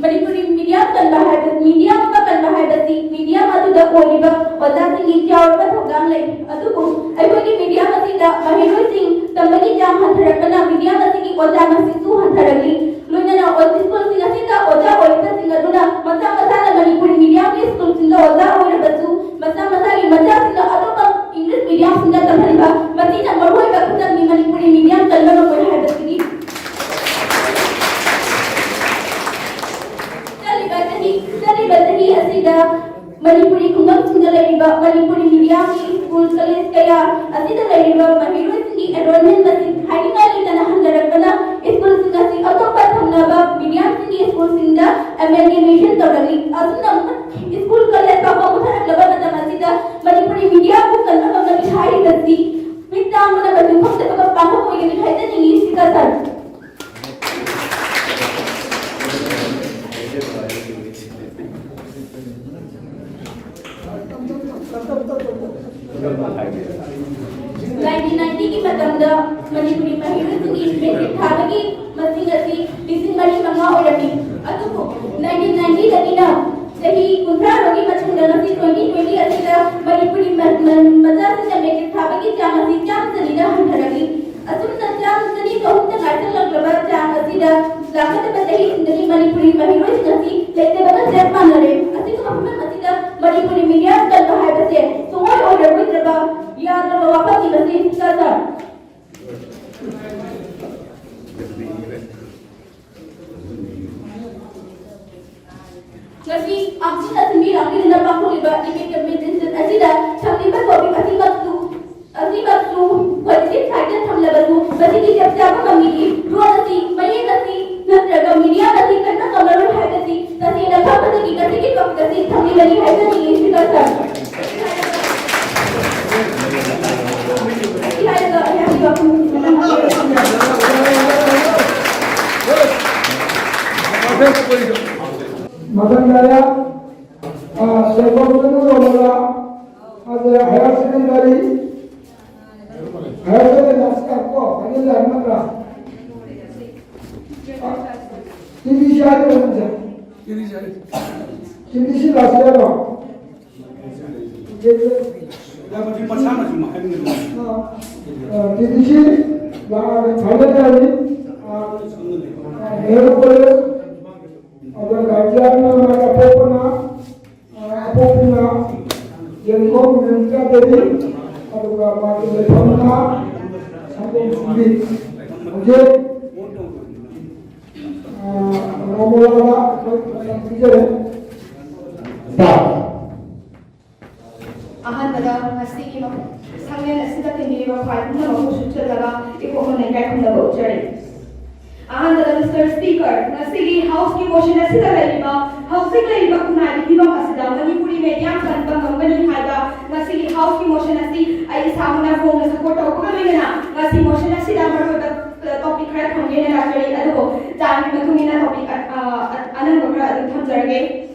ꯃꯅꯤꯄꯨꯔꯤ ꯃꯤꯗꯤꯌꯝ ꯀꯟꯕ ꯍꯥꯏꯕ, ꯃꯤꯗꯤꯌꯝ ꯑꯃ ꯀꯟꯕ ꯍꯥꯏꯕꯁꯤ ꯃꯤꯗꯤꯌꯝ ꯑꯗꯨꯗ ꯑꯣꯏꯔꯤꯕ ꯑꯣꯖꯥꯁꯤꯡꯒꯤ ꯆꯥꯎꯔꯕ ꯊꯧꯗꯥꯡ ꯂꯩ꯫ ꯑꯗꯨꯕꯨ ꯑꯩꯈꯣꯏꯒꯤ ꯃꯤꯗꯤꯌꯝ ꯑꯁꯤꯗ ꯃꯍꯩꯔꯣꯏꯁꯤꯡ ꯇꯝꯕꯒꯤ ꯆꯥꯡ ꯍꯟꯊꯔꯛꯄꯅ ꯃꯤꯗꯤꯌꯝ ꯑꯁꯤꯒꯤ ꯑꯣꯖꯥ ꯃꯁꯤꯡꯁꯨ ꯍꯟꯊꯔꯛꯂꯤ꯫ ꯂꯣꯏꯅꯅ ꯑꯣ-, ꯁ꯭ꯀꯨꯜꯁꯤꯡ ꯑꯁꯤꯗ ꯑꯣꯖꯥ ꯑꯣꯏꯔꯤꯕꯁꯤꯡ ꯑꯗꯨꯅ ꯃꯁꯥ ꯃꯁꯥꯅ ꯃꯅꯤꯄꯨꯔꯤ ꯃꯤꯗꯤꯌꯝꯒꯤ ꯁ꯭ꯀꯨꯜꯁꯤꯡꯗ ꯑꯣꯖꯥ ꯑꯣꯏꯔꯕꯁꯨ, ꯃꯁꯥ ꯃꯁꯥꯒꯤ ꯃꯆꯥꯁꯤꯡꯅ ꯑꯇꯣꯞꯄ ꯏꯪꯂꯤꯁ ꯃꯤꯗꯤꯌꯝꯁꯤꯡꯗ ꯇꯝꯍꯟꯕ, ꯃꯁꯤꯅ ꯃꯔꯨꯑꯣꯏꯕ ꯈꯨꯗꯝꯅꯤ ꯃꯅꯤꯄꯨꯔꯤ ꯃꯤꯗꯤꯌꯝ ꯀꯟꯕ ꯉꯝꯃꯣꯏ ꯍꯥꯏꯕꯁꯤꯅꯤ꯫ ꯆꯠꯂꯤꯕ ꯆꯍꯤ, ꯆꯠꯂꯤꯕ ꯆꯍꯤ ꯑꯁꯤꯗ ꯃꯅꯤꯄꯨꯔꯤ ꯈꯨꯡꯒꯪꯁꯤꯡꯗ ꯂꯩꯔꯤꯕ ꯃꯅꯤꯄꯨꯔꯤ ꯃꯤꯗꯤꯌꯝꯒꯤ ꯁ꯭ꯀꯨꯜ, ꯀꯣꯂꯦꯖ ꯀꯌꯥ ꯑꯁꯤꯗ ꯂꯩꯔꯤꯕ ꯃꯍꯩꯔꯣꯏꯁꯤꯡꯒꯤ ꯑꯦꯟꯔꯣꯜꯃꯦꯟ ꯃꯁꯤꯡ ꯍꯥꯏꯅꯤꯡꯉꯥꯏ ꯂꯩꯇꯅ ꯍꯟꯊꯔꯛꯄꯅ ꯁ꯭ꯀꯨꯜꯁꯤꯡ ꯑꯁꯤ ꯑꯇꯣꯞꯄ ꯊꯪꯅꯕ ꯃꯤꯗꯤꯌꯝꯁꯤꯡꯒꯤ ꯁ꯭ꯀꯨꯜꯁꯤꯡꯗ ꯑꯃꯦꯜꯒꯦꯃꯦꯁꯟ ꯇꯧꯔꯛꯂꯤ꯫ ꯑꯁꯨꯝꯅ ꯁ꯭ꯀꯨꯜ, ꯀꯣꯂꯦꯖ ꯐꯥꯎꯕ ꯃꯨꯠꯊꯔꯛꯂꯕ ꯃꯇꯝ ꯑꯁꯤꯗ ꯃꯅꯤꯄꯨꯔꯤ ꯃꯤꯗꯤꯌꯥꯕꯨ ꯀꯟꯕ ꯉꯝꯒꯅꯤ ꯍꯥꯏꯔꯤꯕꯁꯤ ꯃꯤꯠ ꯇꯥꯡꯕꯅ ꯃꯗꯨ ꯈꯪꯗꯕꯒ ꯄꯥꯡꯊꯣꯛ ꯑꯣꯏꯒꯅꯤ ꯍꯥꯏꯖꯅꯤꯡꯏ ꯁ꯭ꯄꯤꯀꯔ ꯁꯥꯔ꯫ ꯅꯥꯏꯟꯇꯤꯟ ꯅꯥꯏꯟꯇꯤꯒꯤ ꯃꯇꯝꯗ ꯃꯅꯤꯄꯨꯔꯤ ꯃꯍꯩꯔꯣꯏꯁꯤꯡꯒꯤ ꯃꯦꯇ꯭ꯔꯤꯛ ꯊꯥꯕꯒꯤ ꯃꯁꯤꯡ ꯑꯁꯤ ꯂꯤꯁꯤꯡ ꯃꯔꯤ ꯃꯉꯥ ꯑꯣꯏꯔꯝꯃꯤ꯫ ꯑꯗꯨꯕꯨ ꯅꯥꯏꯟꯇꯤꯟ ꯅꯥꯏꯟꯇꯤꯗꯒꯤꯅ ꯆꯍꯤ ꯀꯨꯟꯊ꯭ꯔꯥ ꯂꯣꯝꯒꯤ ꯃꯇꯨꯡꯗ ꯉꯁꯤ ꯇ꯭ꯋꯦꯟꯇꯤ ꯇ꯭ꯋꯦꯟꯇꯤ ꯑꯁꯤꯗ ꯃꯅꯤꯄꯨꯔꯤ ꯃ-, ꯃ-, ꯃꯆꯥꯁꯤꯡꯅ ꯃꯦꯇ꯭ꯔꯤꯛ ꯊꯥꯕꯒꯤ ꯆꯥꯡ ꯑꯁꯤ ꯆꯥꯝ ꯆꯅꯤꯗ ꯍꯟꯊꯔꯛꯂꯤ꯫ ꯑꯁꯨꯝꯅ ꯆꯥꯝ ꯆꯅꯤ ꯆꯍꯨꯝꯗ ꯉꯥꯏꯁꯤꯜꯂꯛꯂꯕ ꯆꯥꯡ ꯑꯁꯤꯗ ꯂꯥꯛꯀꯗꯕ ꯆꯍꯤꯁꯤꯡꯗꯗꯤ ꯃꯅꯤꯄꯨꯔꯤ ꯃꯍꯩꯔꯣꯏꯁꯤꯡ ꯑꯁꯤ ꯂꯩꯇꯕꯒ ꯆꯞ ꯃꯥꯟꯅꯔꯦ꯫ ꯑꯁꯤꯒꯨꯝꯕ ꯐꯤꯕꯝ ꯑꯁꯤꯗ ꯃꯅꯤꯄꯨꯔꯤ ꯃꯤꯗꯤꯌꯝ ꯀꯟꯕ ꯍꯥꯏꯕꯁꯦ ꯁꯨꯡꯑꯣꯏ ꯑꯣꯏꯔꯔꯣꯏꯗ꯭ꯔꯕ ꯌꯥꯗ꯭ꯔꯕ ꯋꯥꯐꯝꯅꯤ ꯃꯁꯤ ꯁ꯭ꯄꯤꯀꯔ ꯁꯥꯔ꯫ ꯉꯁꯤ ꯑꯥꯝꯆꯤꯟ ꯑꯁꯤ ꯃꯤ ꯂꯥꯛꯄꯤꯗꯨꯅ ꯄꯥꯡꯊꯣꯛꯂꯤꯕ ꯗꯤꯕꯦꯠ ꯀꯝꯄꯤꯇꯤꯁꯟ ꯑꯁꯤꯗ ꯊꯝꯂꯤꯕ ꯇꯣꯄꯤꯛ ꯑꯁꯤꯃꯛꯁꯨ, ꯑꯁꯤꯃꯛꯁꯨ ꯄꯣꯖꯤꯇꯤꯚ ꯁꯥꯏꯗꯇ ꯊꯝꯂꯕꯁꯨ ꯃꯁꯤꯒꯤ ꯆꯞ ꯆꯥꯕ ꯃꯃꯤꯗꯤ ꯂꯣꯟ ꯑꯁꯤ, ꯃꯌꯦꯛ ꯑꯁꯤ ꯅꯠꯇ꯭ꯔꯒ ꯃꯤꯗꯤꯌꯝ ꯑꯁꯤ ꯀꯟꯕ ꯉꯝꯂꯔꯣꯏ ꯍꯥꯏꯕꯁꯤ ꯇꯁꯦꯡꯅ ꯈꯪꯕꯗꯒꯤ ꯉꯁꯤꯒꯤ ꯇꯣꯄꯤꯛ ꯑꯁꯤ ꯊꯝꯂꯤꯕꯅꯤ ꯍꯥꯏꯖꯅꯤꯡꯏ ꯁ꯭ꯄꯤꯀꯔ ꯁꯥꯔ꯫ ꯃꯊꯪꯗ, ꯑ, ꯁꯦꯟꯐꯝꯗꯨꯅ ꯂꯣꯏꯔꯒ, ꯑꯗ higher secondary, higher secondary ꯀꯣ, ꯐꯥꯏꯅꯦꯜ ꯏꯌꯥꯔ ꯅꯠꯇ꯭ꯔꯥ? ꯑ, ꯇꯤ ꯕꯤ ꯁꯤ ꯍꯥꯏꯗꯣꯏꯔꯣ ꯅꯪꯁꯦ? ꯁꯤ ꯗꯤ ꯁꯤ ꯂꯥꯛꯁꯤꯔꯣ? ꯌꯥꯕꯗꯤ ꯃꯁꯥꯅꯁꯨ ꯍꯥꯏꯕꯅꯤ꯫ ꯇꯤ ꯗꯤ ꯁꯤ ꯂꯥꯛꯑꯒ ꯊꯥꯒꯠꯆꯔꯤ꯫ ꯅꯦꯍꯔꯨ ꯀꯣꯂꯦꯖ, ꯑꯗꯨꯒ ꯒꯥꯔꯖꯤꯌꯥꯟꯅ ꯃꯥꯏ ꯑꯄꯣꯛꯄꯅ, ꯑꯄꯣꯛꯄꯅ ꯌꯦꯡꯈꯣꯝ ꯅꯟꯗꯤꯇꯥ ꯗꯦꯕꯤ, ꯑꯗꯨꯒ ꯃꯥꯒꯤ ꯂꯩꯐꯝꯅ ꯁꯪꯒꯣꯝ ꯁꯨꯝꯕꯤ꯫ ꯍꯧꯖꯤꯛ ꯅꯣꯡꯃ ꯂꯥꯛꯑꯒ ꯑꯩꯈꯣꯏ ꯃꯇꯝ ꯄꯤꯖꯔꯦ꯫ ꯑꯍꯥꯟꯕꯗ ꯉꯁꯤꯒꯤ ꯃ- ꯁꯪꯂꯦꯟ ꯑꯁꯤꯗ ꯇꯤꯟꯕꯤꯔꯤꯕ ꯈ꯭ꯋꯥꯏ ꯄꯨꯝꯅꯃꯛꯄꯨ ꯁꯨꯠꯆꯠꯂꯒ ꯏꯀꯣꯛ ꯃꯅꯩ ꯏꯀꯥꯏ ꯈꯨꯝꯅꯕ ꯎꯠꯆꯔꯤ꯫ ꯑꯍꯥꯟꯕꯗ Mister Speaker, ꯉꯁꯤꯒꯤ House ꯀꯤ motion ꯑꯁꯤꯗ ꯂꯩꯔꯤꯕ ꯍꯧꯖꯤꯛ ꯂꯩꯔꯤꯕ ꯈꯨꯟꯅꯥꯏꯒꯤ ꯐꯤꯕꯝ ꯑꯁꯤꯗ ꯃꯅꯤꯄꯨꯔꯤ media ꯀꯟꯕ ꯉꯝꯒꯅꯤ ꯍꯥꯏꯕ ꯉꯁꯤꯒꯤ House ꯀꯤ motion ꯑꯁꯤ ꯑꯩ ꯏꯁꯥꯃꯛꯅ ꯐꯣꯡꯅ support ꯇꯧꯕꯒ ꯂꯣꯏꯅꯅ ꯉꯁꯤ motion ꯑꯁꯤꯗ ꯃꯔꯨꯑꯣꯏꯕ topic ꯈꯔ ꯊꯝꯒꯦꯅ ꯂꯥꯛꯆꯔꯤ꯫ ꯑꯗꯨꯕꯨ time ꯒꯤ ꯃꯇꯨꯡ ꯏꯟꯅ topic ꯑ- ꯑ- ꯑꯅꯪꯕ ꯈꯔ ꯑꯗꯨꯝ ꯊꯝꯖꯔꯒꯦ꯫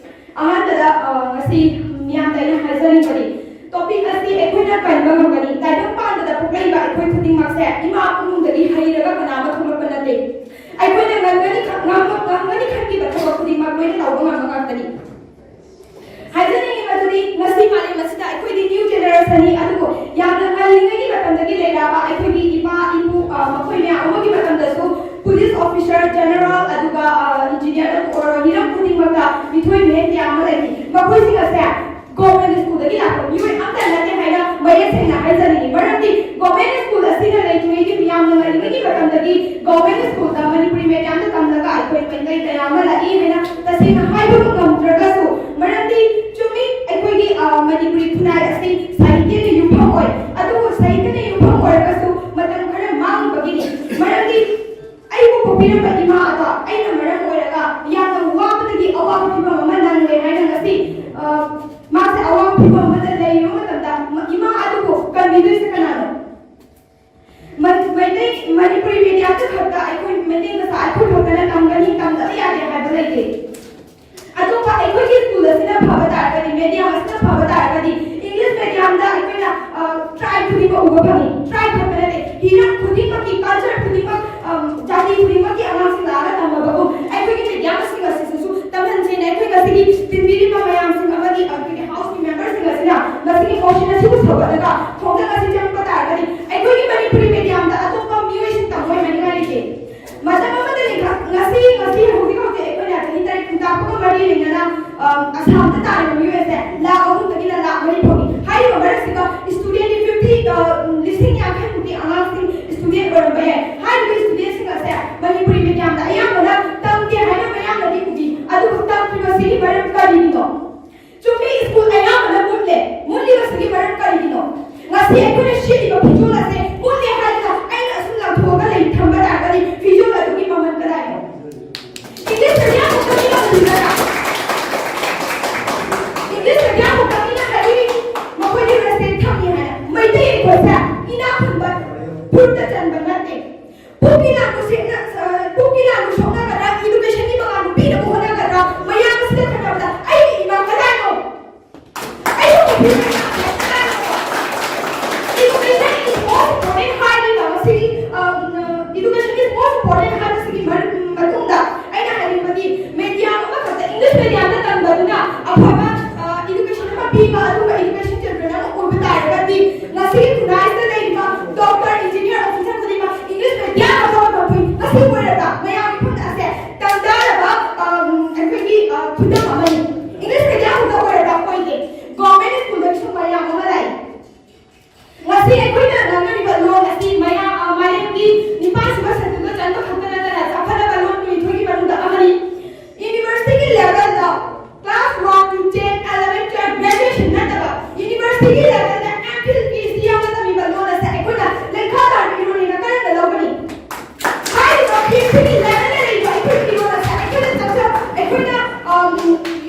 ꯑꯍꯥꯟꯕꯗ ꯑ, ꯉꯁꯤ ꯃꯤꯌꯥꯝꯗ ꯑꯩꯅ ꯍꯥꯏꯖꯅꯤꯡꯕꯗꯤ topic ꯑꯁꯤ ꯑꯩꯈꯣꯏꯅ ꯀꯟꯕ ꯉꯝꯒꯅꯤ꯫ ꯇꯥꯏꯕꯪꯄꯥꯟꯕꯗ ꯄꯣꯛꯂꯛꯏꯕ ꯑꯩꯈꯣꯏ ꯈꯨꯗꯤꯡꯃꯛꯁꯦ ꯏꯃꯥ ꯏꯃꯨꯡꯗꯒꯤ ꯍꯩꯔꯒ ꯀꯅꯥ ꯑꯃ ꯊꯣꯛꯂꯛꯄ ꯅꯠꯇꯦ꯫ ꯑꯩꯈꯣꯏꯅ ꯉꯝꯒꯅꯤ ꯈ- ꯉꯝ- ꯉꯝꯒꯅꯤ ꯈꯟꯈꯤꯕ ꯊꯕꯛ ꯈꯨꯗꯤꯡꯃꯛ ꯂꯣꯏꯅ ꯇꯧꯕ ꯉꯝꯕ ꯉꯥꯛꯇꯅꯤ꯫ ꯍꯥꯏꯖꯅꯤꯡꯉꯤ ꯃꯗꯨꯗꯤ ꯉꯁꯤ ꯃꯥꯂꯦꯝ ꯑꯁꯤꯗ ꯑꯩꯈꯣꯏꯗꯤ new generation ꯅꯤ, ꯑꯗꯨꯕꯨ ꯌꯥꯝꯅ ꯉꯜꯂꯤꯉꯩꯒꯤ ꯃꯇꯝꯗꯒꯤ ꯂꯩꯔꯛꯑꯕ ꯑꯩꯈꯣꯏꯒꯤ ꯏꯄꯥ ꯏꯄꯨ ꯑ, ꯃꯈꯣꯏ ꯃꯌꯥꯝ ꯑꯃꯒꯤ ꯃꯇꯝꯗꯁꯨ police officer, general, ꯑꯗꯨꯒ engineer ꯑꯣꯏꯔꯣ, ꯍꯤꯔꯝ ꯈꯨꯗꯤꯡꯃꯛꯇ ꯃꯤꯊꯣꯏ ꯃꯤꯍꯦꯟ ꯀꯌꯥ ꯑꯃ ꯂꯩꯈꯤ꯫ ꯃꯈꯣꯏꯁꯤꯡ ꯑꯁꯦ government school ꯗꯒꯤ ꯂꯥꯛꯄ ꯃꯤꯑꯣꯏ ꯑꯝꯇ ꯅꯠꯇꯦ ꯍꯥꯏꯅ ꯃꯌꯦꯛ ꯁꯦꯡꯅ ꯍꯥꯏꯖꯅꯤꯡꯏ꯫ ꯃꯔꯝꯗꯤ government school ꯑꯁꯤꯅ ꯂꯩꯇ꯭ꯔꯤꯉꯩꯒꯤ ꯃꯤꯌꯥꯝꯅ ꯉꯜꯂꯤꯉꯩꯒꯤ ꯃꯇꯝꯗꯒꯤ government school ꯗ ꯃꯅꯤꯄꯨꯔꯤ medium ꯗ ꯇꯝꯂꯒ ꯑꯩꯈꯣꯏ ꯃꯩꯇꯩ ꯀꯌꯥ ꯑꯃ ꯂꯥꯛꯏ ꯍꯥꯏꯅ ꯇꯁꯦꯡꯅ ꯍꯥꯏꯕ ꯉꯝꯗ꯭ꯔꯒꯁꯨ, ꯃꯔꯝꯗꯤ ꯆꯨꯝꯃꯤ, ꯑꯩꯈꯣꯏꯒꯤ ꯑ, ꯃꯅꯤꯄꯨꯔꯤ ꯈꯨꯟꯅꯥꯏ ꯑꯁꯤ ꯁꯥꯍꯤꯇ꯭ꯌꯅ ꯌꯨꯝꯐꯝ ꯑꯣꯏ꯫ ꯑꯗꯨꯕꯨ ꯁꯥꯍꯤꯇ꯭ꯌꯅ ꯌꯨꯝꯐꯝ ꯑꯣꯏꯔꯒꯁꯨ ꯃꯇꯝ ꯈꯔ ꯃꯥꯡꯂꯨꯕꯒꯤꯅꯤ꯫ ꯃꯔꯝꯗꯤ ꯑꯩꯕꯨ ꯄꯣꯛꯄꯤꯔꯝꯕ ꯏꯃꯥ ꯑꯗꯣ ꯑꯩꯅ ꯃꯔꯝ ꯑꯣꯏꯔꯒ ꯌꯥꯝꯅ ꯋꯥꯕꯗꯒꯤ ꯑꯋꯥꯕ ꯐꯤꯕꯝ ꯑꯃ ꯅꯪꯂꯦ ꯍꯥꯏꯅ ꯉꯁꯤ, ꯑ, ꯃꯥꯁꯦ ꯑꯋꯥꯕ ꯐꯤꯕꯝ ꯑꯃꯗ ꯂꯩꯔꯤꯕ ꯃꯇꯝꯗ ꯃ- ꯏꯃꯥ ꯑꯗꯨꯕꯨ ꯀꯟꯕꯤꯗꯣꯏꯁꯦ ꯀꯅꯥꯅꯣ? ꯃ- ꯃꯩꯇꯩ ꯃꯅꯤꯄꯨꯔꯤ medium ꯗ ꯈꯛꯇ ꯑꯩꯈꯣꯏ ꯃꯩꯇꯩ ꯃꯆꯥ ꯑꯩꯈꯣꯏ ꯈꯛꯇꯅ ꯇꯝꯒꯅꯤ, ꯇꯝꯗꯕ ꯌꯥꯗꯦ ꯍꯥꯏꯕ ꯂꯩꯇꯦ꯫ ꯑꯇꯣꯞꯄ ꯑꯩꯈꯣꯏꯒꯤ school ꯑꯁꯤꯅ ꯐꯕ ꯇꯥꯔꯒꯗꯤ, medium ꯑꯁꯤꯅ ꯐꯕ ꯇꯥꯔꯒꯗꯤ, English medium ꯑꯁꯥꯝꯗ ꯇꯥꯔꯤꯕ ꯃꯤꯑꯣꯏ ꯑꯁꯦ ꯂꯥꯈ ꯑꯍꯨꯝꯗꯒꯤꯅ ꯂꯥꯈ ꯃꯔꯤ ꯐꯥꯎꯅꯤ꯫ ꯍꯥꯏꯔꯤꯕ ꯃꯔꯛꯁꯤꯗ ꯁ꯭ꯇꯨꯗꯦꯟꯒꯤ ꯐꯤꯐꯇꯤ, ꯂꯤꯁꯤꯡ ꯌꯥꯡꯈꯩ ꯃꯨꯛꯀꯤ ꯑꯉꯥꯡꯁꯤꯡ ꯁ꯭ꯇꯨꯗꯦꯟ ꯑꯣꯏꯔꯝꯕ ꯌꯥꯏ꯫ ꯍꯥꯏꯔꯤꯕ ꯁ꯭ꯇꯨꯗꯦꯟꯁꯤꯡ ꯑꯁꯦ ꯃꯅꯤꯄꯨꯔꯤ ꯃꯤꯗꯤꯌꯝꯗ ꯑꯌꯥꯝꯕꯅ ꯇꯝꯗꯦ ꯍꯥꯏꯅ ꯃꯌꯥꯝꯅꯗꯤ ꯎꯕꯤ꯫ ꯑꯗꯨꯕꯨ ꯇꯝꯗ꯭ꯔꯤꯕꯁꯤꯒꯤ ꯃꯔꯝ ꯀꯔꯤꯒꯤꯅꯣ? ꯆꯨꯝꯃꯤ, ꯁ꯭ꯀꯨꯜ ꯑꯌꯥꯝꯕꯅ ꯃꯨꯠꯂꯦ꯫ ꯃꯨꯠꯂꯤꯕꯁꯤꯒꯤ ꯃꯔꯝ ꯀꯔꯤꯒꯤꯅꯣ? ꯉꯁꯤ ꯑꯩꯈꯣꯏꯅ ꯁꯦꯠꯂꯤꯕ ꯐꯤꯖꯣꯜ ꯑꯁꯦ ꯃꯨꯠꯂꯦ ꯍꯥꯏꯗꯨꯅ ꯑꯩꯅ ꯑꯁꯨꯝ ꯂꯪꯊꯣꯛꯑꯒ ꯂꯩ ꯊꯝꯕ ꯇꯥꯔꯒꯗꯤ ꯐꯤꯖꯣꯜ ꯑꯗꯨꯒꯤ ꯃꯃꯜ ꯀꯗꯥꯏꯅꯣ? ꯏꯪꯂꯤꯁ ꯃꯤꯗꯤꯌꯝ ꯈꯛꯇ ꯃꯤꯅ ꯍꯩꯕ ꯅꯠꯇ꯭ꯔꯥ? ꯏꯪꯂꯤꯁ ꯃꯤꯗꯤꯌꯝ ꯈꯛꯇ ꯃꯤꯅ ꯍꯥꯏꯕꯤꯔꯤ, ꯃꯈꯣꯏꯗꯤ ꯔꯦꯁꯄꯦꯛ ꯊꯝꯃꯤ ꯍꯥꯏꯅ꯫ ꯃꯩꯇꯩ ꯑꯩꯈꯣꯏꯁꯦ ꯏꯅꯥꯛ ꯈꯨꯟꯕ ꯐꯨꯔꯨꯞꯇ ꯆꯟꯕ ꯅꯠꯇꯦ꯫ ꯄꯨꯛꯀꯤ ꯂꯥꯟꯕꯨ ꯁꯦꯠꯅ-, ꯑ, ꯄꯨꯛꯀꯤ ꯂꯥꯟꯕꯨ ꯁꯣꯛꯅꯒꯗ꯭ꯔꯥ, ꯏꯗꯨꯀꯦꯁꯟꯒꯤ ꯃꯉꯥꯜꯕꯨ ꯄꯤꯅꯕ ꯍꯣꯠꯅꯒꯗ꯭ꯔꯥ, ꯃꯌꯥꯝ ꯑꯁꯤꯗ ꯈꯟꯅꯕꯗ ꯑꯩꯒꯤ ꯏꯃꯥ ꯀꯗꯥꯏꯅꯣ? ꯑꯩꯕꯨ ꯅꯨꯄꯤ ꯃꯆꯥ ꯀꯗꯥꯏꯅꯣ? Education is most important ꯍꯥꯏꯔꯤꯕ ꯃꯁꯤꯒꯤ, ꯑ, education is most important ꯍꯥꯏꯕꯁꯤꯒꯤ ꯃꯔ-, ꯃꯇꯨꯡꯗ ꯑꯩꯅ ꯍꯥꯏꯅꯤꯡꯕꯗꯤ ꯃꯦꯗꯤꯌꯝ ꯑꯃꯈꯛꯇ ꯏꯪꯂꯤꯁ ꯃꯦꯗꯤꯌꯝꯗ ꯇꯝꯕꯗꯨꯅ ꯑꯐꯕ, ꯑ, education ꯑꯃ ꯄꯤꯕ ꯑꯗꯨꯒ education champion ꯑꯃ ꯑꯣꯏꯕ ꯇꯥꯔꯒꯗꯤ ꯉꯁꯤꯒꯤ ꯈꯨꯟꯅꯥꯏꯁꯤꯗ ꯂꯩꯔꯤꯕ doctor, engineer, officer ꯈꯨꯗꯤꯡꯃꯛ ꯏꯪꯂꯤꯁ ꯃꯦꯗꯤꯌꯝ ꯑꯃ ꯇꯝꯕ ꯉꯁꯤ ꯑꯣꯏꯔꯕ ꯃꯌꯥꯝꯒꯤ ꯈꯨꯠ ꯑꯁꯦ ꯇꯝꯊꯔꯕ, ꯑꯝ, ꯑꯩꯈꯣꯏꯒꯤ, ꯑ, ꯈꯨꯗꯝ ꯑꯃꯅꯤ꯫ ꯏꯪꯂꯤꯁ ꯃꯦꯗꯤꯌꯝ ꯈꯛꯇ ꯑꯣꯏꯔꯕ ꯑꯩꯈꯣꯏꯒꯤ ꯒꯣꯔꯃꯦꯟ ꯁ꯭ꯀꯨꯜꯗꯒꯤꯁꯨ ꯃꯌꯥꯝ ꯑꯃ ꯂꯥꯛꯏ꯫ ꯉꯁꯤ ꯑꯩꯈꯣꯏꯅ ꯉꯥꯡꯅꯔꯤꯕ ꯂꯣꯟ ꯑꯁꯤ ꯃꯌꯥꯝ, ꯑ, ꯃꯥꯂꯦꯝꯒꯤ ꯅꯤꯄꯥꯟ ꯁꯨꯕ ꯁꯦꯗꯨꯜꯗ ꯆꯟꯕ ꯈꯛꯇ ꯅꯠꯇꯅ ꯆꯥꯎꯈꯠꯂꯕ ꯂꯣꯟ ꯀꯨꯟꯅꯤꯊꯣꯏꯒꯤ ꯃꯅꯨꯡꯗ ꯑꯃꯅꯤ꯫ ꯌꯨꯅꯤꯚꯔꯁꯤꯇꯤꯒꯤ ꯂꯦꯚꯦꯜꯗ class one to ten, eleven, twelve, graduation ꯅꯠꯇꯕ ꯌꯨꯅꯤꯚꯔꯁꯤꯇꯤꯒꯤ ꯂꯦꯚꯦꯜꯗ M.Phil, Ph.D. ꯌꯥꯎꯅ ꯇꯝꯃꯤꯕ ꯂꯣꯟ ꯑꯁꯤ ꯑꯩꯈꯣꯏꯅ ꯂꯩꯈꯥ ꯇꯥꯔꯕ ꯏꯔꯣꯟꯅꯤꯅ ꯀꯔꯝꯅ ꯂꯧꯒꯅꯤ? ꯍꯥꯏꯔꯤꯕ P.H.D. ꯒꯤ ꯂꯦꯚꯦꯜꯗ ꯂꯩꯔꯤꯕ ꯑꯩꯈꯣꯏꯒꯤ ꯂꯣꯟ ꯑꯁꯤ ꯑꯩꯈꯣꯏꯅ ꯆꯠꯊ-, ꯑꯩꯈꯣꯏꯅ, ꯑꯝ,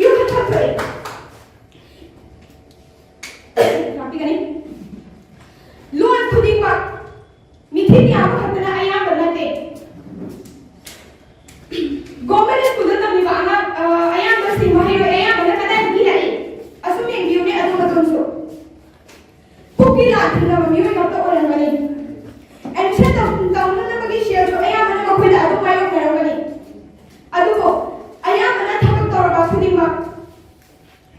ꯌꯣꯛꯈꯠ ꯊꯝꯕꯅꯤ꯫ ꯇꯥꯛꯄꯤꯒꯅꯤ꯫ ꯂꯣꯟ ꯈꯨꯗꯤꯡꯃꯛ ꯃꯤꯊꯤꯟ ꯌꯥꯝꯕ ꯈꯛꯇꯅ ꯑꯌꯥꯝꯕ ꯅꯠꯇꯦ꯫ ꯒꯣꯔꯃꯦꯟ ꯁ꯭ꯀꯨꯜꯗ ꯇꯝꯂꯤꯕ ꯑꯉꯥꯡ, ꯑ, ꯑꯌꯥꯝꯕꯁꯤꯡ, ꯃꯍꯩꯔꯣꯏ ꯑꯌꯥꯝꯕꯅ ꯀꯗꯥꯏꯗꯒꯤ ꯂꯥꯛꯏ? ꯑꯁꯨꯝ ꯌꯦꯡꯕꯤꯌꯨꯅꯦ, ꯑꯗꯣꯝ ꯑꯗꯣꯝꯁꯨ꯫ ꯄꯨꯛꯀꯤ ꯂꯥꯟ ꯊꯦꯡꯅꯕ ꯃꯤꯑꯣꯏ ꯉꯥꯛꯇ ꯑꯣꯏꯔꯝꯒꯅꯤ꯫ Admission ꯇꯧ-, ꯇꯧꯅꯅꯕꯒꯤ ꯁꯦꯜꯁꯨ ꯑꯌꯥꯝꯕꯅ ꯃꯈꯣꯏꯗ ꯑꯗꯨꯝ ꯃꯥꯌꯣꯛꯅꯔꯝꯒꯅꯤ꯫ ꯑꯗꯨꯕꯨ ꯑꯌꯥꯝꯕꯅ ꯊꯕꯛ ꯇꯧꯔꯕ ꯈꯨꯗꯤꯡꯃꯛ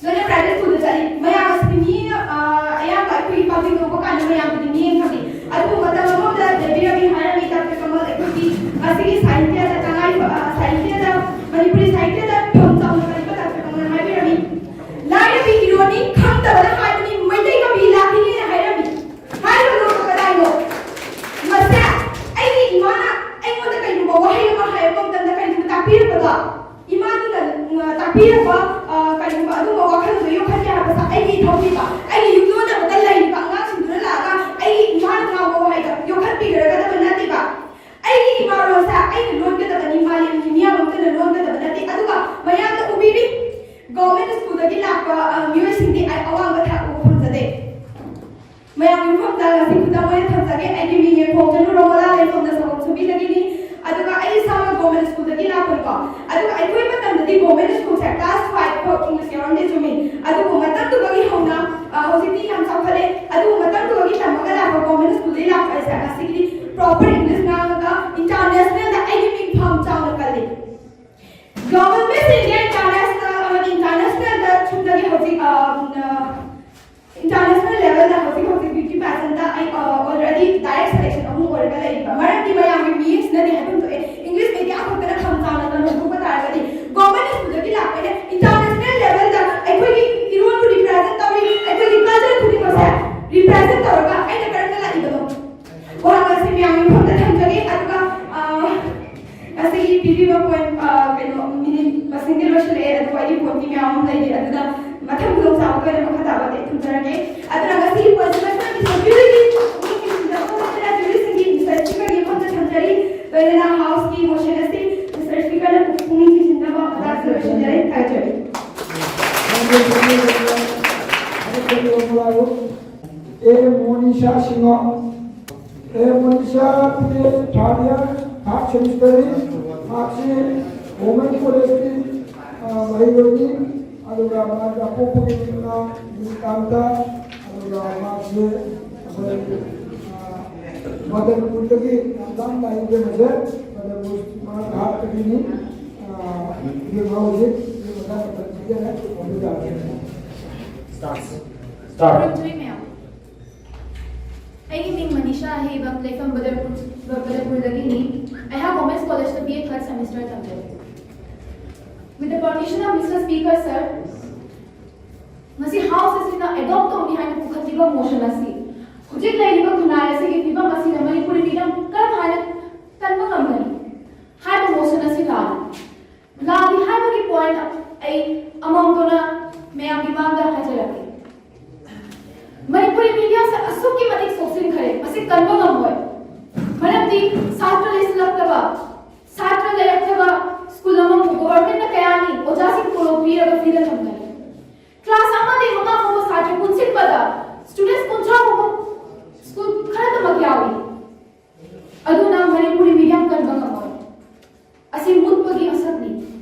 ꯂꯣꯏꯅ private ꯁ꯭ꯀꯨꯜꯗ ꯆꯠꯂꯤ꯫ ꯃꯌꯥꯝ ꯑꯁꯤꯗꯤ ꯃꯤꯅ, ꯑ, ꯑꯌꯥꯝꯕ ꯑꯩꯈꯣꯏꯒꯤ public ꯇꯧꯕ ꯀꯥꯟꯗ ꯃꯌꯥꯝꯒꯤꯗꯤ ꯃꯤꯠꯌꯦꯡ ꯊꯝꯃꯤ꯫ ꯑꯗꯨꯕꯨ ꯃꯇꯝ ꯑꯃꯗ ꯂꯩꯕꯤꯔꯝꯃꯤ ꯍꯥꯏꯔꯝꯃꯤ ꯗꯥꯛꯇꯔ ꯀꯃꯜ꯫ ꯑꯩꯈꯣꯏꯒꯤ ꯉꯁꯤꯒꯤ ꯁꯥꯍꯤꯇ꯭ꯌꯗ ꯇꯉꯥꯏ ꯐ-, ꯑ, ꯁꯥꯍꯤꯇ꯭ꯌꯗ, ꯃꯅꯤꯄꯨꯔꯤ ꯁꯥꯍꯤꯇ꯭ꯌꯗ ꯐꯝ ꯆꯥꯎꯅ ꯄꯜꯂꯤꯕ ꯗꯥꯛꯇꯔ ꯀꯃꯜꯅ ꯍꯥꯏꯕꯤꯔꯝꯃꯤ꯫ ꯇꯥꯛꯄꯤꯔꯛꯄ, ꯑ, ꯀꯔꯤꯒꯨꯝꯕ ꯑꯗꯨꯝꯕ ꯋꯥꯈꯜꯗꯣ ꯌꯣꯛꯍꯟꯒꯦ ꯍꯥꯏꯕꯁꯦ ꯑꯩꯒꯤ ꯏꯊꯧꯅꯦꯕ꯫ ꯑꯩꯒꯤ ꯌꯨꯝꯂꯣꯟꯅꯕꯗ ꯂꯩꯔꯤꯕ ꯑꯉꯥꯡꯁꯤꯡꯗꯨꯅ ꯂꯥꯛꯑꯒ ꯑꯩꯒꯤ ꯏꯃꯥꯅ ꯉꯥꯡꯕ ꯋꯥꯍꯩꯗꯣ ꯌꯣꯛꯍꯟꯕꯤꯒꯗꯕ ꯅꯠꯇꯦꯕ꯫ ꯑꯩꯒꯤ ꯏꯃꯥ ꯂꯣꯟꯁꯦ ꯑꯩꯅ ꯂꯣꯟꯒꯗꯕꯅꯤ, ꯃꯥꯂꯦꯝꯒꯤ ꯃꯤꯌꯥꯝ ꯑꯃꯠꯇꯅ ꯂꯣꯟꯒꯗꯕ ꯅꯠꯇꯦ꯫ ꯑꯗꯨꯒ ꯃꯌꯥꯝꯅ ꯎꯕꯤꯔꯤ, ꯒꯣꯔꯃꯦꯟ ꯁ꯭ꯀꯨꯜꯗꯒꯤ ꯂꯥꯛꯄ, ꯑ, ꯃꯤꯑꯣꯏꯁꯤꯡꯗꯤ ꯑꯩ ꯑꯋꯥꯡꯕ ꯊꯥꯛ ꯎꯕ ꯐꯪꯖꯗꯦ꯫ ꯃꯌꯥꯝꯒꯤ ꯃꯐꯝꯗ ꯉꯁꯤ ꯈꯨꯗꯝ ꯑꯣꯏꯅ ꯊꯝꯖꯒꯦ, ꯑꯩꯒꯤ ꯃꯤꯡ ꯌꯦꯡꯈꯣꯝ ꯆꯅꯨꯔꯣꯃꯂꯥ, ꯂꯩꯐꯝꯅ ꯁꯪꯒꯣꯝ ꯁꯨꯕꯤꯗꯒꯤꯅꯤ꯫ ꯑꯗꯨꯒ ꯑꯩ ꯏꯁꯥꯃꯛ ꯒꯣꯔꯃꯦꯟ ꯁ꯭ꯀꯨꯜꯗꯒꯤ ꯂꯥꯛꯄꯅꯤꯀꯣ꯫ ꯑꯗꯨꯒ ꯑꯩꯈꯣꯏ ꯃꯇꯝꯗꯗꯤ ꯒꯣꯔꯃꯦꯟ ꯁ꯭ꯀꯨꯜꯁꯦ ꯀ꯭ꯂꯥꯁ ꯐꯥꯏꯚ ꯐꯥꯎ ꯏꯪꯂꯤꯁ ꯌꯥꯎꯔꯝꯗꯦ, ꯆꯨꯝꯃꯤ꯫ ꯑꯗꯨꯕꯨ ꯃꯇꯝꯗꯨꯗꯒꯤ ꯍꯧꯅ, ꯑ, ꯍꯧꯖꯤꯛꯇꯤ ꯌꯥꯝ ꯆꯥꯎꯈꯠꯂꯦ꯫ ꯑꯗꯨꯕꯨ ꯃꯇꯝꯗꯨꯗꯒꯤ ꯇꯝꯃꯒ ꯂꯥꯛꯄ ꯒꯣꯔꯃꯦꯟ ꯁ꯭ꯀꯨꯜꯗꯒꯤ ꯂꯥꯛꯄ ꯍꯥꯏꯁꯦ ꯉꯁꯤꯒꯤꯗꯤ ꯄ꯭ꯔꯣꯄꯔ ꯏꯪꯂꯤꯁ ꯉꯥꯡꯉꯒ ꯏꯟꯇꯔꯅꯦꯁꯅꯦꯜꯗ ꯑꯩꯒꯤ ꯃꯤꯡ ꯐꯝ ꯆꯥꯎꯅ ꯀꯜꯂꯤ꯫ ꯒ꯭ꯂꯣꯕꯜ ꯃꯤꯁ ꯏꯟꯗꯤꯌꯥ ꯏꯟꯇꯔꯅꯦꯁꯅꯦꯜ ꯑꯃꯗꯤ ꯏꯟꯇꯔꯅꯦꯁꯅꯦꯜꯗ ꯁꯨꯝꯗꯒꯤ ꯍꯧꯖꯤꯛ, ꯑ, ꯑ, ꯏꯟꯇꯔꯅꯦꯁꯅꯦꯜ ꯂꯦꯚꯦꯜꯗ ꯍꯧꯖꯤꯛ ꯍꯧꯖꯤꯛ ꯕ꯭ꯌꯨꯇꯤ ꯄꯦꯖꯦꯟꯗ ꯑꯩ, ꯑ, ꯑꯣꯜꯔꯦꯗꯤ ꯗꯥꯏꯔꯦꯛ ꯁꯦꯂꯦꯛꯁꯟ ꯑꯍꯨꯝ ꯑꯣꯏꯔꯒ ꯂꯩꯔꯤꯕ ꯃꯔꯝꯗꯤ ꯃꯌꯥꯝꯒꯤ ꯃꯤꯠꯌꯦꯡꯁꯤꯅꯗꯤ ꯍꯥꯏꯐꯝ ꯊꯣꯛꯑꯦ꯫ ꯏꯪꯂꯤꯁ ꯃꯦꯗꯤꯌꯥ ꯈꯛꯇꯅ ꯈꯝ ꯆꯥꯎꯅ ꯀꯟꯊꯣꯛꯄ ꯇꯥꯔꯒꯗꯤ ꯒꯣꯔꯃꯦꯟ ꯁ꯭ꯀꯨꯜꯗꯒꯤ ꯂꯥꯛꯄꯅ ꯏꯟꯇꯔꯅꯦꯁꯅꯦꯜ ꯂꯦꯚꯦꯜꯗ ꯑꯩꯈꯣꯏꯒꯤ ꯏꯔꯣꯟꯕꯨ ꯔꯤꯄ꯭ꯔꯦꯖꯦꯟ ꯇꯧꯔꯤ, ꯑꯩꯈꯣꯏꯒꯤ ꯀꯜꯆꯔ ꯈꯨꯗꯤꯡꯃꯛꯁꯦ ꯔꯤꯄ꯭ꯔꯦꯖꯦꯟ ꯇꯧꯔꯒ ꯑꯩꯅ ꯀꯔꯝꯅ ꯂꯥꯛꯏꯕꯅꯣ? ꯋꯥꯍꯪ ꯑꯁꯤ ꯃꯌꯥꯝꯒꯤ ꯃꯐꯝꯗ ꯊꯝꯖꯒꯦ꯫ ꯑꯗꯨꯒ, ꯑ, ꯉꯁꯤꯒꯤ ꯄꯤꯕꯤꯕ ꯄꯣꯏꯟ, ꯑ, ꯀꯩꯅꯣ, ꯃꯤꯅꯤꯠ ꯃꯁꯤꯡꯗꯤ ꯂꯣꯏꯁꯤꯜꯂꯛꯑꯦ, ꯑꯗꯨꯕꯨ ꯑꯩꯒꯤ ꯄꯣꯏꯟꯇꯤ ꯃꯌꯥꯝ ꯑꯃ ꯂꯩꯔꯤ꯫ ꯑꯗꯨꯅ ꯃꯊꯪ ꯈꯨꯗꯣꯡꯆꯥꯕꯗ ꯑꯣꯏꯅ ꯃꯈꯥ ꯇꯥꯕ ꯑꯇꯩ ꯊꯝꯖꯔꯒꯦ꯫ ꯑꯗꯨꯅ ꯉꯁꯤꯒꯤ ꯄꯣꯏꯟꯁꯤ ꯃꯁꯤꯒꯤ ꯁꯦꯀ꯭ꯌꯨꯔꯤꯇꯤ ꯄꯨꯛꯅꯤꯡ ꯆꯤꯡꯁꯤꯟꯖꯕ ꯃꯤꯁꯇꯔ ꯁ꯭ꯄꯤꯀꯔꯒꯤ ꯃꯐꯝꯗ ꯊꯝꯖꯔꯤ꯫ ꯂꯣꯏꯅꯅ ꯍꯥꯎꯁꯀꯤ ꯃꯣꯁꯟ ꯑꯁꯤ ꯃꯤꯁꯇꯔ ꯁ꯭ꯄꯤꯀꯔꯅ ꯄꯨꯛꯅꯤꯡ ꯆꯤꯡꯁꯤꯟꯅꯕ ꯃꯇꯥꯡꯁꯤ ꯂꯣꯏꯁꯤꯟꯖꯔꯦ꯫ ꯊꯥꯒꯠꯆꯔꯤ꯫ ए मोनिशा सिंह, ए मोनिशा, ꯇꯨ ꯊꯥꯔꯠ ꯏꯌꯥꯔ, ꯊꯥꯔꯠ ꯁꯦꯃꯤꯁꯇꯔꯅꯤ꯫ ꯃꯍꯥꯛꯁꯤ ꯋꯨꯃꯦꯟ ꯀꯣꯂꯦꯖꯀꯤ, ꯑ, ꯃꯍꯩꯔꯣꯏꯅꯤ꯫ ꯑꯗꯨꯒ ꯃꯍꯥꯛꯀꯤ ꯑꯄꯣꯛꯄꯒꯤ ꯃꯤꯡꯅ ꯅꯤꯀꯥꯟꯇ, ꯑꯗꯨꯒ ꯃꯍꯥꯛꯁꯤ ꯑꯩꯈꯣꯏ, ꯑ, ꯕꯗꯔꯄꯨꯔꯗꯒꯤ ꯌꯥꯝ ꯂꯥꯞꯅ ꯂꯥꯛꯏ ꯏꯕꯦꯝꯃꯁꯦ꯫ ꯕꯗꯔꯄꯨꯔ ꯃꯍꯥꯛ ꯍꯥꯠꯇꯒꯤꯅꯤ꯫ ꯑ, ꯏꯕꯦꯝꯃ ꯍꯧꯖꯤꯛ ꯏꯕꯦꯝꯃ ꯃꯇꯥꯡ ꯈꯔ ꯄꯤꯖꯔꯦ꯫ ꯈꯨꯔꯨꯝꯖꯔꯤ ꯃꯌꯥꯝ꯫ ꯑꯩꯒꯤ ꯃꯤꯡ ꯃꯅꯤꯁꯥ ꯑꯍꯩꯕꯝ, ꯂꯩꯐꯝ ꯕꯗꯔꯄꯨꯔ, ꯕꯗꯔꯄꯨꯔꯗꯒꯤꯅꯤ꯫ ꯑꯩꯍꯥꯛ ꯋꯨꯃꯦꯟꯁ ꯀꯣꯂꯦꯖꯇ ꯕꯤ ꯑꯦ ꯊꯥꯔꯠ ꯁꯦꯃꯤꯁꯇꯔ ꯇꯝꯖꯩ꯫ With the permission of Mister Speaker, sir, ꯉꯁꯤ ꯍꯥꯎꯁ ꯑꯁꯤꯅ ꯑꯦꯗꯣꯞ ꯇꯧꯅꯤ ꯍꯥꯏꯅ ꯄꯨꯈꯠꯂꯤꯕ ꯃꯣꯁꯟ ꯑꯁꯤ ꯍꯧꯖꯤꯛ ꯂꯩꯔꯤꯕ ꯈꯨꯟꯅꯥꯏ ꯑꯁꯤꯒꯤ ꯐꯤꯕꯝ ꯑꯁꯤꯗ ꯃꯅꯤꯄꯨꯔꯤ ꯃꯤꯗꯝ ꯀꯔꯝ ꯍꯥꯏꯅ ꯀꯟꯕ ꯉꯝꯒꯅꯤ? ꯍꯥꯏꯕ ꯃꯣꯁꯟ ꯑꯁꯤ ꯂꯥꯜꯂꯤ꯫ ꯂꯥꯜꯂꯤ ꯍꯥꯏꯕꯒꯤ ꯄꯣꯏꯟꯠ ꯑꯩ ꯑꯃꯃꯝꯇꯣꯅ ꯃꯌꯥꯝꯒꯤ ꯃꯥꯡꯗ ꯍꯥꯏꯖꯔꯛꯀꯦ꯫ ꯃꯅꯤꯄꯨꯔꯤ ꯃꯤꯗꯤꯌꯝꯁꯦ ꯑꯁꯨꯛꯀꯤ ꯃꯇꯤꯛ ꯁꯣꯛꯆꯤꯟꯈ꯭ꯔꯦ, ꯃꯁꯤ ꯀꯟꯕ ꯉꯝꯃꯣꯏ꯫ ꯃꯔꯝꯗꯤ ꯁꯥꯇ꯭ꯔ ꯂꯩꯁꯤꯜꯂꯛꯇꯕ, ꯁꯥꯇ꯭ꯔ ꯂꯩꯔꯛꯇꯕ ꯁ꯭ꯀꯨꯜ ꯑꯃꯕꯨ ꯒꯣꯚꯔꯟꯃꯦꯟꯠꯅ ꯀꯌꯥꯅꯤ ꯑꯣꯖꯥꯁꯤꯡ ꯇꯣꯂꯣꯞ ꯄꯤꯔꯒ ꯐ꯭ꯔꯤꯗ ꯊꯝꯒꯅꯤ? ꯀ꯭ꯂꯥꯁ ꯑꯃꯗꯒꯤ ꯃꯉꯥ ꯐꯥꯎꯕ ꯁꯥꯇ꯭ꯔ ꯄꯨꯟꯁꯤꯟꯕꯗ ꯁ꯭ꯇꯨꯗꯦꯟꯠꯁ ꯀꯨꯟꯊ꯭ꯔꯥ ꯐꯥꯎꯕ ꯁ꯭ꯀꯨꯜ ꯈꯔꯗꯃꯛ ꯌꯥꯎꯏ꯫ ꯑꯗꯨꯅ ꯃꯅꯤꯄꯨꯔꯤ ꯃꯤꯗꯤꯌꯝ ꯀꯟꯕ ꯉꯝꯃꯣꯏ꯫ ꯑꯁꯤ ꯃꯨꯠꯄꯒꯤ ꯑꯁꯛꯅꯤ,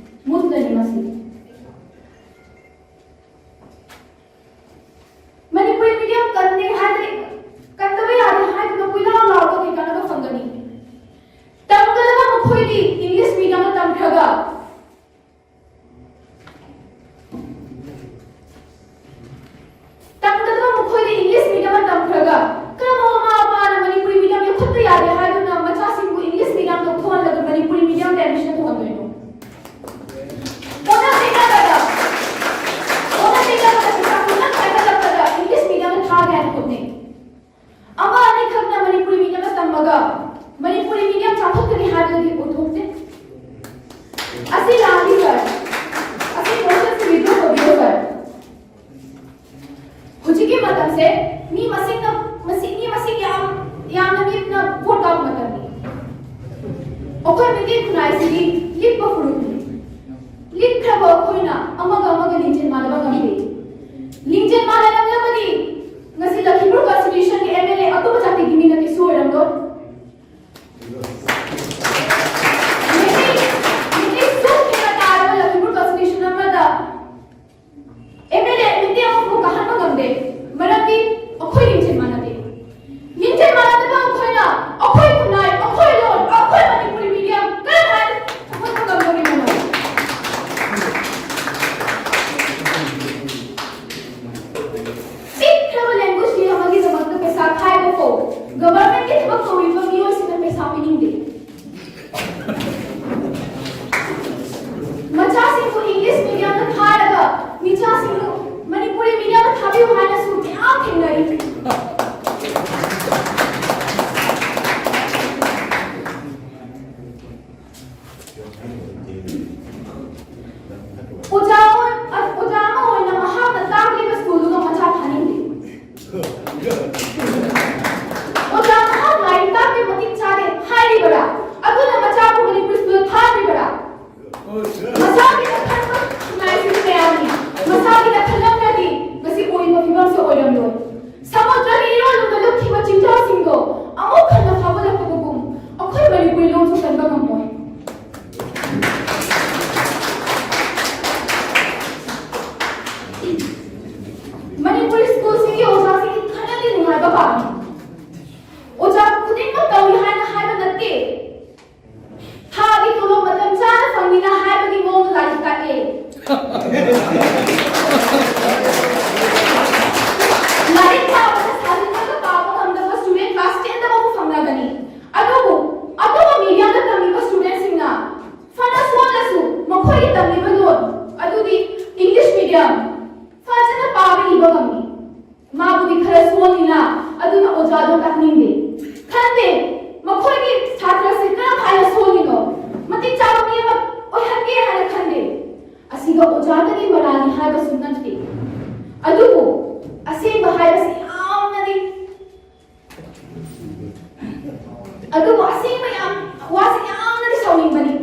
ꯃꯨꯠꯂꯅꯤ ꯃꯁꯤ꯫ ꯃꯅꯤꯄꯨꯔꯤ ꯃꯤꯗꯤꯌꯝ ꯀꯟꯗꯦ ꯍꯥꯏꯗꯅ, ꯀꯟꯗꯕ ꯌꯥꯗꯦ ꯍꯥꯏꯗꯨꯅ ꯀꯣꯏꯂꯥꯎ ꯂꯥꯎꯔꯒ ꯀꯩ ꯀꯥꯟꯅꯕ ꯐꯪꯒꯅꯤ? ꯇꯝꯒꯗꯕ ꯃꯈꯣꯏꯗꯤ ꯏꯪꯂꯤꯁ ꯃꯤꯗꯤꯌꯝꯗ ꯇꯝꯈ꯭ꯔꯒ, ꯇꯝꯒꯗꯕ ꯃꯈꯣꯏꯗꯤ ꯏꯪꯂꯤꯁ ꯃꯤꯗꯤꯌꯝꯗ ꯇꯝꯈ꯭ꯔꯒ, ꯀꯔꯝꯕ ꯃꯃꯥ ꯃꯄꯥꯅ ꯃꯅꯤꯄꯨꯔꯤ ꯃꯤꯗꯤꯌꯝ ꯌꯣꯛꯈꯠꯄ ꯌꯥꯗꯦ ꯍꯥꯏꯗꯨꯅ ꯃꯆꯥꯁꯤꯡꯕꯨ ꯏꯪꯂꯤꯁ ꯃꯤꯗꯤꯌꯝꯗ ꯊꯣꯛꯍꯜꯂꯒ ꯃꯅꯤꯄꯨꯔꯤ ꯃꯤꯗꯤꯌꯝꯗ ꯑꯦꯗꯃꯤꯁꯟ ꯇꯧꯍꯟꯗꯣꯏꯅꯣ? ꯑꯣꯟꯅ ꯇꯩꯅꯕꯗ, ꯑꯣꯟꯅ ꯇꯩꯅꯕꯗ ꯄꯩꯁꯥ ꯄꯨꯝꯅꯃꯛ ꯈꯥꯏꯒꯠꯂꯛꯄꯗ ꯏꯪꯂꯤꯁ ꯃꯤꯗꯤꯌꯝꯗ ꯊꯥꯒꯦ ꯍꯥꯏꯅ ꯍꯣꯠꯅꯩ꯫ ꯑꯃ ꯑꯅꯤꯈꯛꯅ ꯃꯅꯤꯄꯨꯔꯤ ꯃꯤꯗꯤꯌꯝꯗ ꯇꯝꯃꯒ ꯃꯅꯤꯄꯨꯔꯤ ꯃꯤꯗꯤꯌꯝ ꯆꯥꯎꯈꯠꯀꯅꯤ ꯍꯥꯏꯕꯗꯨꯗꯤ ꯑꯣꯏꯊꯣꯛꯇꯦ꯫ ꯑꯁꯤ ꯂꯥꯜꯂꯤ ꯁꯥꯔ, ꯑꯁꯤ ꯃꯣꯁꯟꯁꯤ ꯋꯤꯗ꯭ꯔꯣ ꯇꯧꯕꯤꯌꯣ ꯁꯥꯔ꯫ ꯍꯧꯖꯤꯛꯀꯤ ꯃꯇꯝꯁꯦ ꯃꯤ ꯃꯁꯤꯡꯅ, ꯃꯁꯤꯡ, ꯃꯤ ꯃꯁꯤꯡ ꯌꯥꯝ, ꯌꯥꯝꯅ ꯃꯤꯅ ꯚꯣꯠ ꯀꯥꯞꯄ ꯃꯇꯝꯅꯤ꯫ ꯑꯩꯈꯣꯏ ꯃꯩꯇꯩ ꯈꯨꯟꯅꯥꯏꯁꯤꯗꯤ ꯂꯤꯛꯄ ꯐꯨꯔꯨꯞꯅꯤ꯫ ꯂꯤꯛꯈ꯭ꯔꯕ ꯑꯩꯈꯣꯏꯅ ꯑꯃꯒ ꯑꯃꯒ ꯂꯤꯡꯖꯦꯜ ꯃꯥꯟꯅꯕ ꯉꯝꯗꯦ꯫ ꯂꯤꯡꯖꯦꯜ ꯃꯥꯟꯅꯔꯝꯂꯕꯗꯤ ꯉꯁꯤ ꯂꯈꯤꯃꯄꯨꯔ constitutionꯒꯤ MLA ꯑꯇꯣꯞꯄ ꯖꯥꯇꯤꯒꯤ ꯃꯤ ꯅꯠꯇꯦ ꯁꯣꯏꯔꯝꯂꯣꯏ꯫ ꯃꯩꯇꯩ, ꯃꯩꯇꯩ ꯁꯨꯛ ꯍꯦꯟꯅ ꯇꯥꯔꯕ ꯂꯈꯤꯃꯄꯨꯔ constitution ꯑꯃꯗ MLA ꯃꯩꯇꯩ ꯑꯃꯐꯥꯎ ꯀꯥꯍꯟꯕ ꯉꯝꯗꯦ꯫ ꯃꯔꯝꯗꯤ ꯑꯩꯈꯣꯏ ꯂꯤꯡꯖꯦꯜ ꯃꯥꯟꯅꯗꯦ꯫ ꯂꯤꯡꯖꯦꯜ ꯃꯥꯟꯅꯗꯕ ꯑꯩꯈꯣꯏꯅ ꯑꯩꯈꯣꯏ ꯈꯨꯟꯅꯥꯏ, ꯑꯩꯈꯣꯏ ꯂꯣꯟ, ꯑꯩꯈꯣꯏ ꯃꯅꯤꯄꯨꯔꯤ ꯃꯤꯗꯤꯌꯝ ꯀꯔꯝꯍꯥꯏꯅ ꯆꯥꯎꯈꯠꯄ ꯉꯝꯒꯗꯣꯔꯤꯕꯅꯣ? ꯑꯣꯖꯥ ꯑꯣꯏ-, ꯑ-, ꯑꯣꯖꯥ ꯑꯃ ꯑꯣꯏꯅ ꯃꯍꯥꯛꯅ ꯇꯥꯛꯂꯤꯕ ꯁ꯭ꯀꯨꯜꯗꯨꯒ ꯃꯆꯥ ꯊꯥꯅꯤꯡꯗꯦ꯫ ꯑꯣꯖꯥ ꯃꯍꯥꯛ ꯂꯥꯏꯔꯤꯛ ꯇꯥꯛꯄꯒꯤ ꯃꯇꯤꯛ ꯆꯥꯗꯦ ꯍꯥꯏꯔꯤꯕꯔꯥ? ꯑꯗꯨꯅ ꯃꯆꯥꯕꯨ ꯃꯅꯤꯄꯨꯔ ꯁ꯭ꯀꯨꯜꯗ ꯊꯥꯗ꯭ꯔꯤꯕꯔꯥ? ꯃꯁꯥꯒꯤꯗ ꯈꯟꯕ ꯈꯨꯟꯅꯥꯏꯁꯤꯡ ꯀꯌꯥꯅꯤ꯫ ꯃꯁꯥꯒꯤꯗ ꯈꯜꯂꯝꯗ꯭ꯔꯗꯤ ꯉꯁꯤ ꯑꯣꯏꯔꯤꯕ ꯐꯤꯕꯝꯁꯦ ꯑꯣꯏꯔꯝꯂꯣꯏ꯫ ꯁꯃꯨꯗ꯭ꯔꯒꯤ ꯏꯔꯣꯜꯗꯨꯗ ꯂꯨꯞꯈꯤꯕ ꯆꯤꯡꯖꯥꯁꯤꯡꯗꯣ ꯑꯃꯨꯛ ꯍꯟꯅ ꯐꯥꯎꯒꯠꯂꯛꯄꯒꯨꯝ ꯑꯩꯈꯣꯏ ꯃꯅꯤꯄꯨꯔꯤ ꯂꯣꯟꯁꯨ ꯀꯟꯕ ꯉꯝꯃꯣꯏ꯫ ꯃꯅꯤꯄꯨꯔꯤ ꯁ꯭ꯀꯨꯜꯁꯤꯡꯒꯤ ꯑꯣꯖꯥꯁꯤꯡꯒꯤ ꯈꯔꯗꯤ ꯅꯨꯡꯉꯥꯏꯕ ꯄꯥꯝꯃꯤ꯫ ꯑꯣꯖꯥ ꯈꯨꯗꯤꯡꯃꯛ ꯇꯧꯏ ꯍꯥꯏꯅ ꯍꯥꯏꯕ ꯅꯠꯇꯦ꯫ ꯊꯥꯒꯤ ꯇꯣꯂꯣꯞ ꯃꯇꯝ ꯆꯥꯅ ꯐꯪꯃꯤꯅ ꯍꯥꯏꯕꯒꯤ ꯃꯑꯣꯡꯗ ꯂꯥꯏꯔꯤꯛ ꯇꯥꯛꯑꯦ꯫ ꯂꯥꯏꯔꯤꯛ ꯄꯥꯕꯗ ꯁꯥꯖꯤꯟꯅꯒ ꯄꯥꯕ ꯉꯝꯗꯕ student class ten ꯗ ꯐꯥꯎꯕ ꯐꯪꯅꯒꯅꯤ꯫ ꯑꯗꯨꯕꯨ ꯑꯇꯣꯞꯄ medium ꯗ ꯇꯝꯃꯤꯕ student ꯁꯤꯡꯅ ꯐꯅ ꯁꯣꯜꯂꯁꯨ ꯃꯈꯣꯏꯒꯤ ꯇꯝꯂꯤꯕ ꯂꯣꯟ, ꯑꯗꯨꯗꯤ English medium, ꯐꯖꯅ ꯄꯥꯕ ꯏꯕ ꯉꯝꯃꯤ꯫ ꯃꯥꯕꯨꯗꯤ ꯈꯔ ꯁꯣꯜꯂꯤꯅ, ꯑꯗꯨꯅ ꯑꯣꯖꯥꯗꯣ ꯇꯥꯛꯅꯤꯡꯗꯦ꯫ ꯈꯟꯗꯦ, ꯃꯈꯣꯏꯒꯤ ꯁꯥꯇ꯭ꯔꯁꯦ ꯀꯔꯝ ꯍꯥꯏꯅ ꯁꯣꯜꯂꯤꯅꯣ? ꯃꯇꯤꯛ ꯆꯥꯕ ꯃꯤ ꯑꯃ ꯑꯣꯏꯍꯟꯒꯦ ꯍꯥꯏꯅ ꯈꯟꯗꯦ꯫ ꯑꯁꯤꯗ ꯑꯣꯖꯥꯗꯒꯤ ꯃꯔꯥꯜꯅꯤ ꯍꯥꯏꯕꯁꯨ ꯅꯠꯇꯦ꯫ ꯑꯗꯨꯕꯨ ꯑꯁꯦꯡꯕ ꯍꯥꯏꯕꯁꯤ ꯌꯥꯝꯅꯗꯤ, ꯑꯗꯨꯕꯨ ꯑꯁꯦꯡꯕ ꯌꯥꯝ, ꯋꯥꯁꯤ ꯌꯥꯝꯅꯗꯤ ꯁꯥꯎꯅꯤꯡꯕꯅꯤ꯫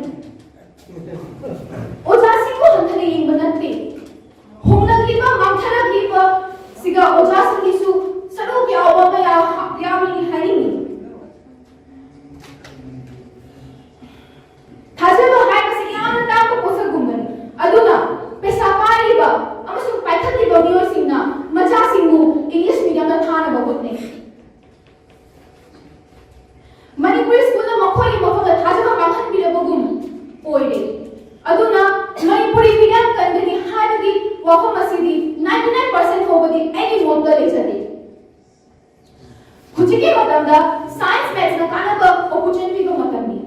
ꯑꯣꯖꯥꯁꯤꯡꯕꯨ ꯍꯟꯊꯅ ꯌꯦꯡꯕ ꯅꯠꯇꯦ꯫ ꯍꯣꯡꯂꯛꯂꯤꯕ, ꯃꯥꯡꯊꯔꯛꯂꯤꯕ ꯁꯤꯒ ꯑꯣꯖꯥꯁꯤꯡꯒꯤꯁꯨ ꯁꯔꯨꯛ ꯌꯥꯎꯕ ꯑꯃ ꯌꯥ-, ꯌꯥꯎꯔꯤꯅꯤ ꯍꯥꯏꯅꯤꯡꯏ꯫ ꯊꯥꯖꯕ ꯍꯥꯏꯕꯁꯤ ꯌꯥꯝꯅ ꯇꯥꯡꯕ ꯄꯣꯠꯁꯛꯒꯨꯝꯕꯅꯤ꯫ ꯑꯗꯨꯅ ꯄꯩꯁꯥ ꯄꯥꯏꯔꯤꯕ ꯑꯃꯁꯨꯡ ꯄꯥꯏꯈꯠꯂꯤꯕ ꯃꯤꯑꯣꯏꯁꯤꯡꯅ ꯃꯆꯥꯁꯤꯡꯕꯨ English medium ꯗ ꯊꯥꯅꯕ ꯍꯣꯠꯅꯩ꯫ ꯃꯅꯤꯄꯨꯔꯤ ꯁ꯭ꯀꯨꯜꯅ ꯃꯈꯣꯏꯒꯤ ꯃꯐꯝꯗ ꯊꯥꯖꯕ ꯃꯥꯡꯍꯟꯕꯤꯔꯕꯒꯨꯝ ꯑꯣꯏꯔꯦ꯫ ꯑꯗꯨꯅ ꯃꯅꯤꯄꯨꯔꯤ medium ꯀꯟꯒꯅꯤ ꯍꯥꯏꯕꯒꯤ ꯋꯥꯐꯝ ꯑꯁꯤꯗꯤ ninety nine percent ꯐꯥꯎꯕꯗꯤ ꯑꯩꯒꯤ ꯃꯣꯠꯇ ꯂꯩꯖꯗꯦ꯫ ꯍꯧꯖꯤꯛꯀꯤ ꯃꯇꯝꯗ science maths ꯅ ꯀꯥꯟꯅꯕ opportunity ꯒꯤ ꯃꯇꯝꯅꯤ꯫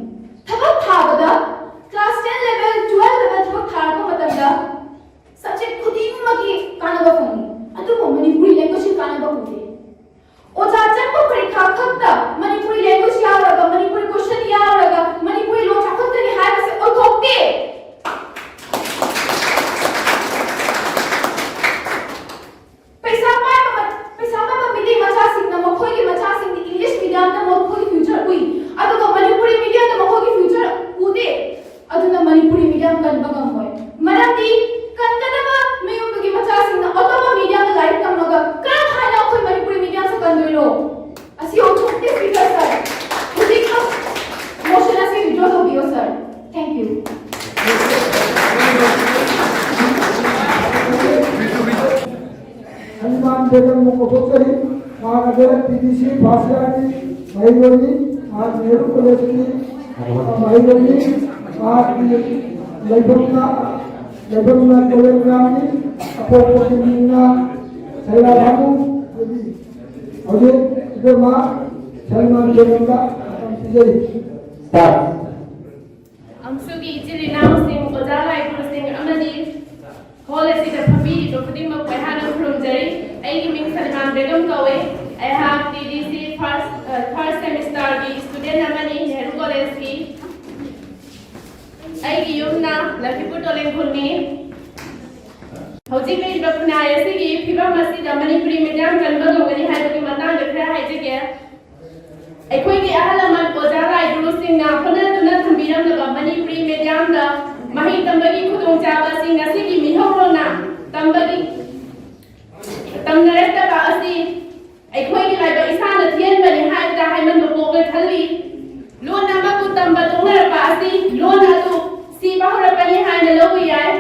ꯊꯕꯛ ꯊꯥꯕꯗ class ten level, twelve level ꯊꯕꯛ ꯊꯥꯔꯛꯄ ꯃꯇꯝꯗ subject ꯈꯨꯗꯤꯡꯃꯛꯀꯤ ꯀꯥꯟꯅꯕ ꯐꯪꯏ, ꯑꯗꯨꯕꯨ ꯃꯅꯤꯄꯨꯔꯤ language ꯀꯤ ꯀꯥꯟꯅꯕ ꯎꯗꯦ꯫ ꯑꯣꯖꯥ ꯆꯪꯕ ꯄꯔꯤꯈꯥ ꯈꯛꯇ ꯃꯅꯤꯄꯨꯔꯤ language ꯌꯥꯎꯔꯒ, ꯃꯅꯤꯄꯨꯔꯤ question ꯌꯥꯎꯔꯒ, ꯃꯅꯤꯄꯨꯔꯤ ꯂꯣꯟ ꯆꯥꯎꯈꯠꯀꯅꯤ ꯍꯥꯏꯕꯁꯤ ꯑꯣꯏꯊꯣꯛꯇꯦ꯫ ꯑꯃꯨꯛ ꯀꯧꯊꯣꯛꯆꯔꯤ꯫ ꯃꯍꯥꯛ ꯑꯗꯨꯅ ꯄꯤ ꯗꯤ ꯁꯤ ꯐꯥꯔꯁ ꯏꯌꯥꯔꯒꯤ ꯃꯍꯩꯔꯣꯏꯅꯤ꯫ ꯃꯍꯥꯛ ꯅꯦꯍꯔꯨ ꯀꯣꯂꯦꯖꯀꯤ ꯃꯍꯩꯔꯣꯏꯅꯤ꯫ ꯃꯍꯥꯛꯀꯤ ꯂꯩꯐꯝꯅ ꯂꯩꯐꯝꯅ ꯀꯣꯂꯦꯖꯒ꯭ꯔꯥꯝꯅꯤ꯫ ꯑꯄꯣꯛꯄꯒꯤ ꯃꯤꯡꯅ ꯁꯩꯔꯥ ꯍꯥꯃꯨ꯫ ꯍꯧꯖꯤꯛ ꯏꯕꯦꯝꯃ ꯁꯜꯃꯥꯟ ꯕꯦꯒꯝꯗ ꯃꯇꯝ ꯄꯤꯖꯔꯤ꯫ ꯁꯥꯔ꯫ ꯑꯝꯁꯨꯒꯤ ꯏꯆꯤꯜ ꯏꯅꯥꯎꯁꯤꯡ, ꯑꯣꯖꯥ ꯂꯥꯏꯒꯨꯔꯨꯁꯤꯡ ꯑꯃꯗꯤ ꯍꯣꯜ ꯑꯁꯤꯗ ꯐꯝꯕꯤꯔꯤꯕ ꯈꯨꯗꯤꯡꯃꯛꯄꯨ ꯑꯩꯍꯥꯛꯅ ꯈꯨꯔꯨꯝꯖꯔꯤ꯫ ꯑꯩꯒꯤ ꯃꯤꯡ ꯁꯜꯃꯥꯟ ꯕꯦꯒꯝ ꯀꯧꯏ꯫ ꯑꯩꯍꯥꯛ ꯇꯤ ꯗꯤ ꯁꯤ ꯐꯥꯔꯁ, ꯑ, ꯊꯥꯔꯠ ꯁꯦꯃꯤꯁꯇꯔꯒꯤ ꯁ꯭ꯇꯨꯗꯦꯟ ꯑꯃꯅꯤ, ꯅꯦꯍꯔꯨ ꯀꯣꯂꯦꯖꯀꯤ꯫ ꯑꯩꯒꯤ ꯌꯨꯝꯅ ꯂꯛꯈꯤꯄꯨꯔ ꯇꯣꯂꯦꯡꯈꯨꯜꯅꯤ꯫ ꯍꯧꯖꯤꯛ ꯂꯩꯔꯤꯕ ꯈꯨꯟꯅꯥꯏ ꯑꯁꯤꯒꯤ ꯐꯤꯕꯝ ꯑꯁꯤꯗ ꯃꯅꯤꯄꯨꯔꯤ ꯃꯤꯗꯤꯌꯝ ꯀꯟꯕ ꯉꯝꯒꯅꯤ ꯍꯥꯏꯕꯒꯤ ꯃꯇꯥꯡꯗ ꯈꯔ ꯍꯥꯏꯖꯒꯦ꯫ ꯑꯩꯈꯣꯏꯒꯤ ꯑꯍꯜ ꯂꯃꯟ ꯑꯣꯖꯥ ꯂꯥꯏꯒꯨꯔꯨꯁꯤꯡꯅ ꯍꯣꯠꯅꯗꯨꯅ ꯊꯝꯕꯤꯔꯝꯂꯕ ꯃꯅꯤꯄꯨꯔꯤ ꯃꯤꯗꯤꯌꯝꯗ ꯃꯍꯩ ꯇꯝꯕꯒꯤ ꯈꯨꯗꯣꯡꯆꯥꯕ ꯑꯁꯤ ꯉꯁꯤꯒꯤ ꯃꯤꯍꯧꯔꯣꯟꯅ ꯇꯝꯕꯒꯤ, ꯇꯝꯅꯔꯛꯇꯕ ꯑꯁꯤ ꯑꯩꯈꯣꯏꯒꯤ ꯂꯥꯏꯕꯛ ꯏꯁꯥꯅ ꯊꯤꯍꯟꯕꯅꯤ ꯍꯥꯏꯕꯗ ꯍꯥꯏꯃꯟꯕ ꯄꯣꯛꯂꯣꯏ ꯈꯜꯂꯤ꯫ ꯂꯣꯟ ꯑꯃꯕꯨ ꯇꯝꯕ ꯇꯣꯛꯅꯔꯛꯄ ꯑꯁꯤ ꯂꯣꯟ ꯑꯗꯨ ꯁꯤꯕ ꯍꯧꯔꯛꯄꯅꯤ ꯍꯥꯏꯅ ꯂꯧꯕ ꯌꯥꯏ꯫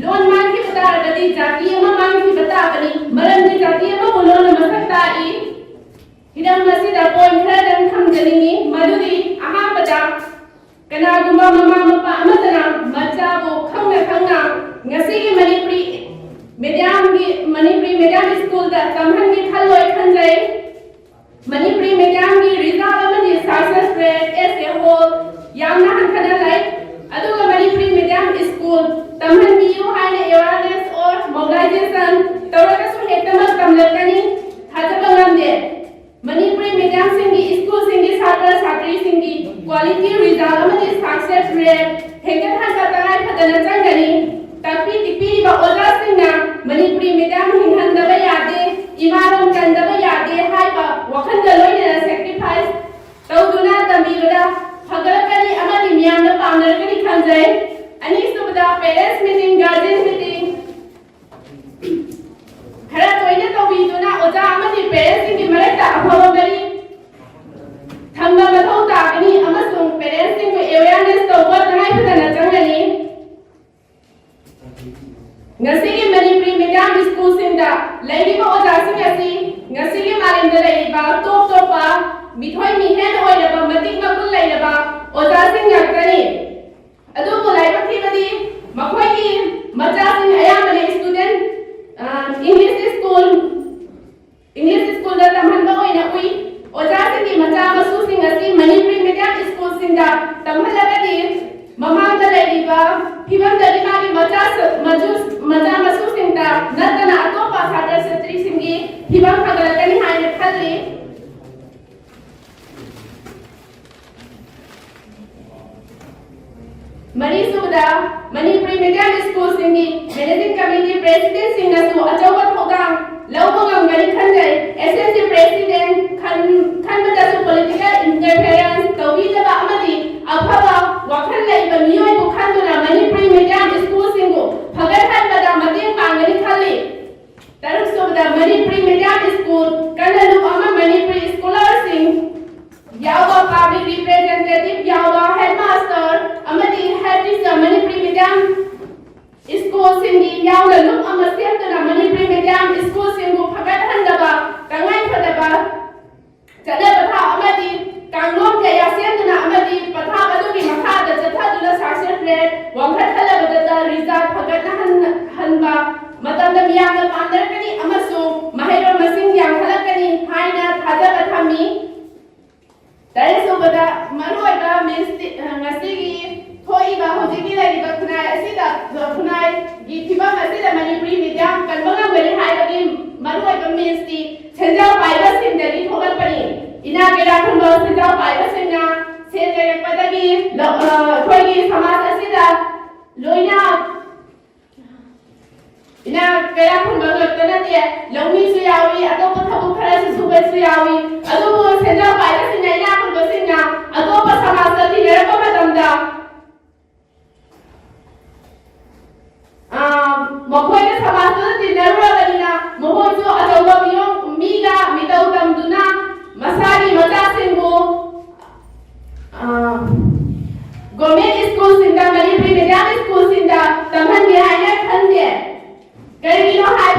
ꯂꯣꯟ ꯃꯥꯡꯈꯤꯕ ꯇꯥꯔꯒꯗꯤ ꯖꯥꯇꯤ ꯑꯃ ꯃꯥꯡꯈꯤꯕ ꯇꯥꯕꯅꯤ, ꯃꯔꯝꯗꯤ ꯖꯥꯇꯤ ꯑꯃꯕꯨ ꯂꯣꯟꯅ ꯃꯁꯛ ꯇꯥꯛꯏ꯫ ꯍꯤꯔꯝ ꯑꯁꯤꯗ ꯄꯣꯏꯟ ꯈꯔꯗꯪ ꯊꯝꯖꯅꯤꯡꯏ, ꯃꯗꯨꯗꯤ ꯑꯍꯥꯟꯕꯗ ꯀꯅꯥꯒꯨꯝꯕ ꯃꯃꯥ ꯃꯄꯥ ꯑꯃꯠꯇꯅ ꯃꯆꯥꯕꯨ ꯈꯪꯅ ꯈꯪꯅ ꯉꯁꯤꯒꯤ ꯃꯅꯤꯄꯨꯔꯤ ꯃꯦꯗꯤꯌꯝꯒꯤ, ꯃꯅꯤꯄꯨꯔꯤ ꯃꯦꯗꯤꯌꯝ ꯁ꯭ꯀꯨꯜꯗ ꯇꯝꯍꯟꯒꯦ ꯈꯜꯂꯣꯏ ꯈꯟꯖꯩ꯫ ꯃꯅꯤꯄꯨꯔꯤ ꯃꯦꯗꯤꯌꯝꯒꯤ ꯔꯤꯖꯜ ꯑꯃꯗꯤ ꯁꯛꯁꯦꯁ ꯔꯦꯠ ꯑꯦꯁ ꯑꯦ ꯍꯣꯜ ꯌꯥꯝꯅ ꯍꯟꯊꯅ ꯂꯩ꯫ ꯑꯗꯨꯒ ꯃꯅꯤꯄꯨꯔꯤ ꯃꯦꯗꯤꯌꯝ ꯁ꯭ꯀꯨꯜ ꯇꯝꯍꯟꯕꯤꯌꯨ ꯍꯥꯏꯅ ꯑꯦꯋꯥꯔꯅꯦꯁ ꯑꯣꯔ ꯃꯣꯕꯤꯂꯥꯏꯖꯦꯁꯟ ꯇꯧꯔꯒꯁꯨ ꯍꯦꯛꯇꯃꯛ ꯇꯝꯂꯛꯀꯅꯤ ꯊꯥꯖꯕ ꯉꯝꯗꯦ꯫ ꯃꯅꯤꯄꯨꯔꯤ ꯃꯦꯗꯤꯌꯝꯁꯤꯡꯒꯤ ꯁ꯭ꯀꯨꯜꯁꯤꯡꯒꯤ ꯁꯥꯇ꯭ꯔ ꯁꯥꯇ꯭ꯔꯤꯁꯤꯡꯒꯤ ꯀ꯭ꯋꯥꯂꯤꯇꯤ ꯔꯤꯖꯜ ꯑꯃꯗꯤ ꯁꯛꯁꯦꯁ ꯔꯦꯠ ꯍꯦꯟꯒꯠꯍꯟꯕ ꯇꯉꯥꯏ ꯐꯗꯅ ꯆꯪꯒꯅꯤ꯫ ꯇꯥꯛꯄꯤ ꯇꯤꯛꯄꯤꯔꯤꯕ ꯑꯣꯖꯥꯁꯤꯡꯅ ꯃꯅꯤꯄꯨꯔꯤ ꯃꯦꯗꯤꯌꯝ ꯍꯤꯡꯍꯟꯗꯕ ꯌꯥꯗꯦ, ꯏꯃꯥ ꯂꯣꯟ ꯀꯟꯗꯕ ꯌꯥꯗꯦ ꯍꯥꯏꯕ ꯋꯥꯈꯜꯒ ꯂꯣꯏꯅꯅ ꯁꯦꯀ꯭ꯔꯤꯐꯥꯏꯁ ꯇꯧꯗꯨꯅ ꯇꯝꯕꯤꯕꯗ ꯐꯒꯠꯂꯛꯀꯅꯤ ꯑꯃꯗꯤ ꯃꯤꯌꯥꯝꯅ ꯄꯥꯝꯅꯔꯛꯀꯅꯤ ꯈꯟꯖꯩ꯫ ꯑꯅꯤꯁꯨꯕꯗ, ꯄꯦꯔꯦꯟꯁ ꯃꯤꯇꯤꯡ, ꯒꯥꯔꯖꯤꯌꯟ ꯃꯤꯇꯤꯡ ꯈꯔ ꯇꯣꯏꯅ ꯇꯧꯕꯤꯗꯨꯅ ꯑꯣꯖꯥ ꯑꯃꯗꯤ ꯄꯦꯔꯦꯟꯁꯁꯤꯡꯒꯤ ꯃꯔꯛꯇ ꯑꯐꯕ ꯃꯔꯤ ꯊꯝꯕ ꯃꯊꯧ ꯇꯥꯒꯅꯤ ꯑꯃꯁꯨꯡ ꯄꯦꯔꯦꯟꯁꯁꯤꯡꯕꯨ ꯑꯦꯋꯦꯌꯔꯅꯦꯁ ꯇꯧꯕ ꯇꯉꯥꯏ ꯐꯗꯅ ꯆꯪꯒꯅꯤ꯫ ꯉꯁꯤꯒꯤ ꯃꯅꯤꯄꯨꯔꯤ ꯃꯤꯗꯤꯌꯝ ꯁ꯭ꯀꯨꯜꯁꯤꯡꯗ ꯂꯩꯔꯤꯕ ꯑꯣꯖꯥꯁꯤꯡ ꯑꯁꯤ ꯉꯁꯤꯒꯤ ꯃꯥꯂꯦꯝꯗ ꯂꯩꯔꯤꯕ ꯇꯣꯞ ꯇꯣꯞꯄ ꯃꯤꯊꯣꯏ ꯃꯤꯍꯦꯟ ꯑꯣꯏꯔꯕ, ꯃꯇꯤꯛ ꯃꯒꯨꯟ ꯂꯩꯔꯕ ꯑꯣꯖꯥꯁꯤꯡ ꯉꯥꯛꯇꯅꯤ꯫ ꯑꯗꯨꯕꯨ ꯂꯥꯏꯕꯛ ꯊꯤꯕꯗꯤ ꯃꯈꯣꯏꯒꯤ ꯃꯆꯥꯁꯤꯡ ꯑꯌꯥꯝꯕꯅ student, ꯑ, English school, English schoolꯗ ꯇꯝꯍꯟꯕ ꯑꯣꯏꯅ ꯎꯏ꯫ ꯑꯣꯖꯥꯁꯤꯡꯒꯤ ꯃꯆꯥ ꯃꯁꯨꯁꯤꯡ ꯑꯁꯤ ꯃꯅꯤꯄꯨꯔꯤ medium schoolꯁꯤꯡꯗ ꯇꯝꯍꯜꯂꯒꯗꯤ ꯃꯃꯥꯡꯗ ꯂꯩꯔꯤꯕ ꯐꯤꯕꯝꯗꯒꯤ ꯃꯥꯒꯤ ꯃꯆꯥ ꯃꯆꯥ ꯃꯁꯨꯁꯤꯡꯗ ꯅꯠꯇꯅ ꯑꯇꯣꯞꯄ ꯁꯥꯇ꯭ꯔ ꯁꯥꯇ꯭ꯔꯤꯁꯤꯡꯒꯤ ꯐꯤꯕꯝ ꯐꯒꯠꯂꯛꯀꯅꯤ ꯍꯥꯏꯅ ꯈꯜꯂꯤ꯫ ꯃꯔꯤꯁꯨꯕꯗ, ꯃꯅꯤꯄꯨꯔꯤ medium schoolꯁꯤꯡꯒꯤ managing committee presidentꯁꯤꯡꯅꯁꯨ ꯑꯆꯧꯕ ꯊꯧꯗꯥꯡ ꯂꯧꯕ ꯉꯝꯒꯅꯤ ꯈꯟꯖꯩ꯫ S S C president ꯈꯟ-, ꯈꯟꯕꯗꯁꯨ political interference ꯇꯧꯕꯤꯗꯕ ꯑꯃꯗꯤ ꯑꯐꯕ ꯋꯥꯈꯜ ꯂꯩꯕ ꯃꯤꯑꯣꯏꯕꯨ ꯈꯟꯗꯨꯅ ꯃꯅꯤꯄꯨꯔꯤ medium schoolꯁꯤꯡꯕꯨ ꯐꯒꯠꯍꯟꯕꯗ ꯃꯇꯦꯡ ꯄꯥꯡꯒꯅꯤ ꯈꯜꯂꯤ꯫ ꯇꯔꯨꯛꯁꯨꯕꯗ, ꯃꯅꯤꯄꯨꯔꯤ medium school ꯀꯟꯅ ꯂꯨꯞ ꯑꯃ ꯃꯅꯤꯄꯨꯔꯤ scholarꯁꯤꯡ ꯌꯥꯎꯕ, public representative ꯌꯥꯎꯕ headmaster ꯑꯃꯗꯤ head teacher ꯃꯅꯤꯄꯨꯔꯤ medium schoolꯁꯤꯡꯒꯤ ꯌꯥꯎꯅ ꯂꯨꯞ ꯑꯃ ꯁꯦꯝꯗꯨꯅ ꯃꯅꯤꯄꯨꯔꯤ medium schoolꯁꯤꯡꯕꯨ ꯐꯒꯠꯍꯟꯅꯕ ꯇꯉꯥꯏꯐꯗꯕ ꯆꯠꯅ ꯄꯊꯥꯞ ꯑꯃꯗꯤ ꯀꯥꯡꯂꯣꯟ ꯀꯌꯥ ꯁꯦꯝꯗꯨꯅ ꯑꯃꯗꯤ ꯄꯊꯥꯞ ꯑꯗꯨꯒꯤ ꯃꯈꯥꯗ ꯆꯠꯊꯗꯨꯅ success rate ꯋꯥꯡꯈꯠꯍꯜꯂꯕꯗ result ꯐꯒꯠꯅꯍꯟꯕ ꯃꯇꯝꯗ ꯃꯤꯌꯥꯝꯅ ꯄꯥꯝꯅꯔꯛꯀꯅꯤ ꯑꯃꯁꯨꯡ ꯃꯍꯩꯔꯣꯏ ꯃꯁꯤꯡ ꯌꯥꯝꯈꯠꯂꯛꯀꯅꯤ ꯍꯥꯏꯅ ꯊꯥꯖꯕ ꯊꯝꯃꯤ꯫ ꯇꯔꯦꯠꯁꯨꯕꯗ, ꯃꯔꯨꯑꯣꯏꯕ ꯃꯤꯁꯇꯤ-, ꯑ, ꯉꯁꯤꯒꯤ ꯊꯣꯛꯏꯕ ꯍꯧꯖꯤꯛꯀꯤ ꯂꯩꯔꯤꯕ ꯈꯨꯟꯅꯥꯏ ꯑꯁꯤꯗ, ꯈꯨꯟꯅꯥꯏꯒꯤ ꯐꯤꯕꯝ ꯑꯁꯤꯗ ꯃꯅꯤꯄꯨꯔꯤ medium ꯀꯟꯕ ꯉꯝꯒꯅꯤ ꯍꯥꯏꯕꯒꯤ ꯃꯔꯨꯑꯣꯏꯕ ꯃꯤꯁꯇꯤ ꯁꯦꯟꯖꯥꯎ ꯄꯥꯏꯕꯁꯤꯡꯗꯒꯤ ꯊꯣꯛꯂꯛꯄꯅꯤ꯫ ꯏꯅꯥꯛ ꯀꯩꯔꯥꯛ ꯈꯨꯟꯕ ꯁꯦꯟꯖꯥꯎ ꯄꯥꯏꯕꯁꯤꯡꯅ ꯁꯦꯟ ꯂꯩꯔꯛꯄꯗꯒꯤ ꯂꯧ-, ꯑ, ꯑꯩꯈꯣꯏꯒꯤ ꯁꯃꯥꯖ ꯑꯁꯤꯗ ꯂꯣꯏꯅ ꯏꯅꯥꯛ ꯀꯩꯔꯥꯛ ꯈꯨꯟꯕ ꯈꯛꯇ ꯅꯠꯇꯦ, ꯂꯧꯃꯤꯁꯨ ꯌꯥꯎꯏ, ꯑꯇꯣꯞꯄ ꯊꯕꯛ ꯈꯔꯁꯨ ꯁꯨꯕꯁꯨ ꯌꯥꯎꯏ꯫ ꯑꯗꯨꯕꯨ ꯁꯦꯟꯖꯥꯎ ꯄꯥꯏꯕꯁꯤꯡꯅ, ꯏꯅꯥꯛ ꯈꯨꯟꯕꯁꯤꯡꯅ ꯑꯇꯣꯞꯄ ꯁꯃꯥꯖꯇ ꯇꯤꯟꯅꯔꯛꯄ ꯃꯇꯝꯗ, ꯑꯥ, ꯃꯈꯣꯏꯅ ꯁꯃꯥꯖꯇꯨꯗ ꯇꯤꯟꯅꯔꯨꯔꯕꯅꯤꯅ ꯃꯈꯣꯏꯁꯨ ꯑꯆꯧꯕ ꯃꯤꯑꯣ-, ꯃꯤꯒ ꯃꯤꯇꯧ ꯇꯝꯗꯨꯅ ꯃꯁꯥꯒꯤ ꯃꯆꯥꯁꯤꯡꯕꯨ, ꯑꯥ, government schoolꯁꯤꯡꯗ, ꯃꯅꯤꯄꯨꯔꯤ medium schoolꯁꯤꯡꯗ ꯇꯝꯍꯟꯒꯦ ꯍꯥꯏꯅ ꯈꯟꯗꯦ꯫ ꯀꯔꯤꯒꯤꯅꯣ ꯍꯥꯏꯕ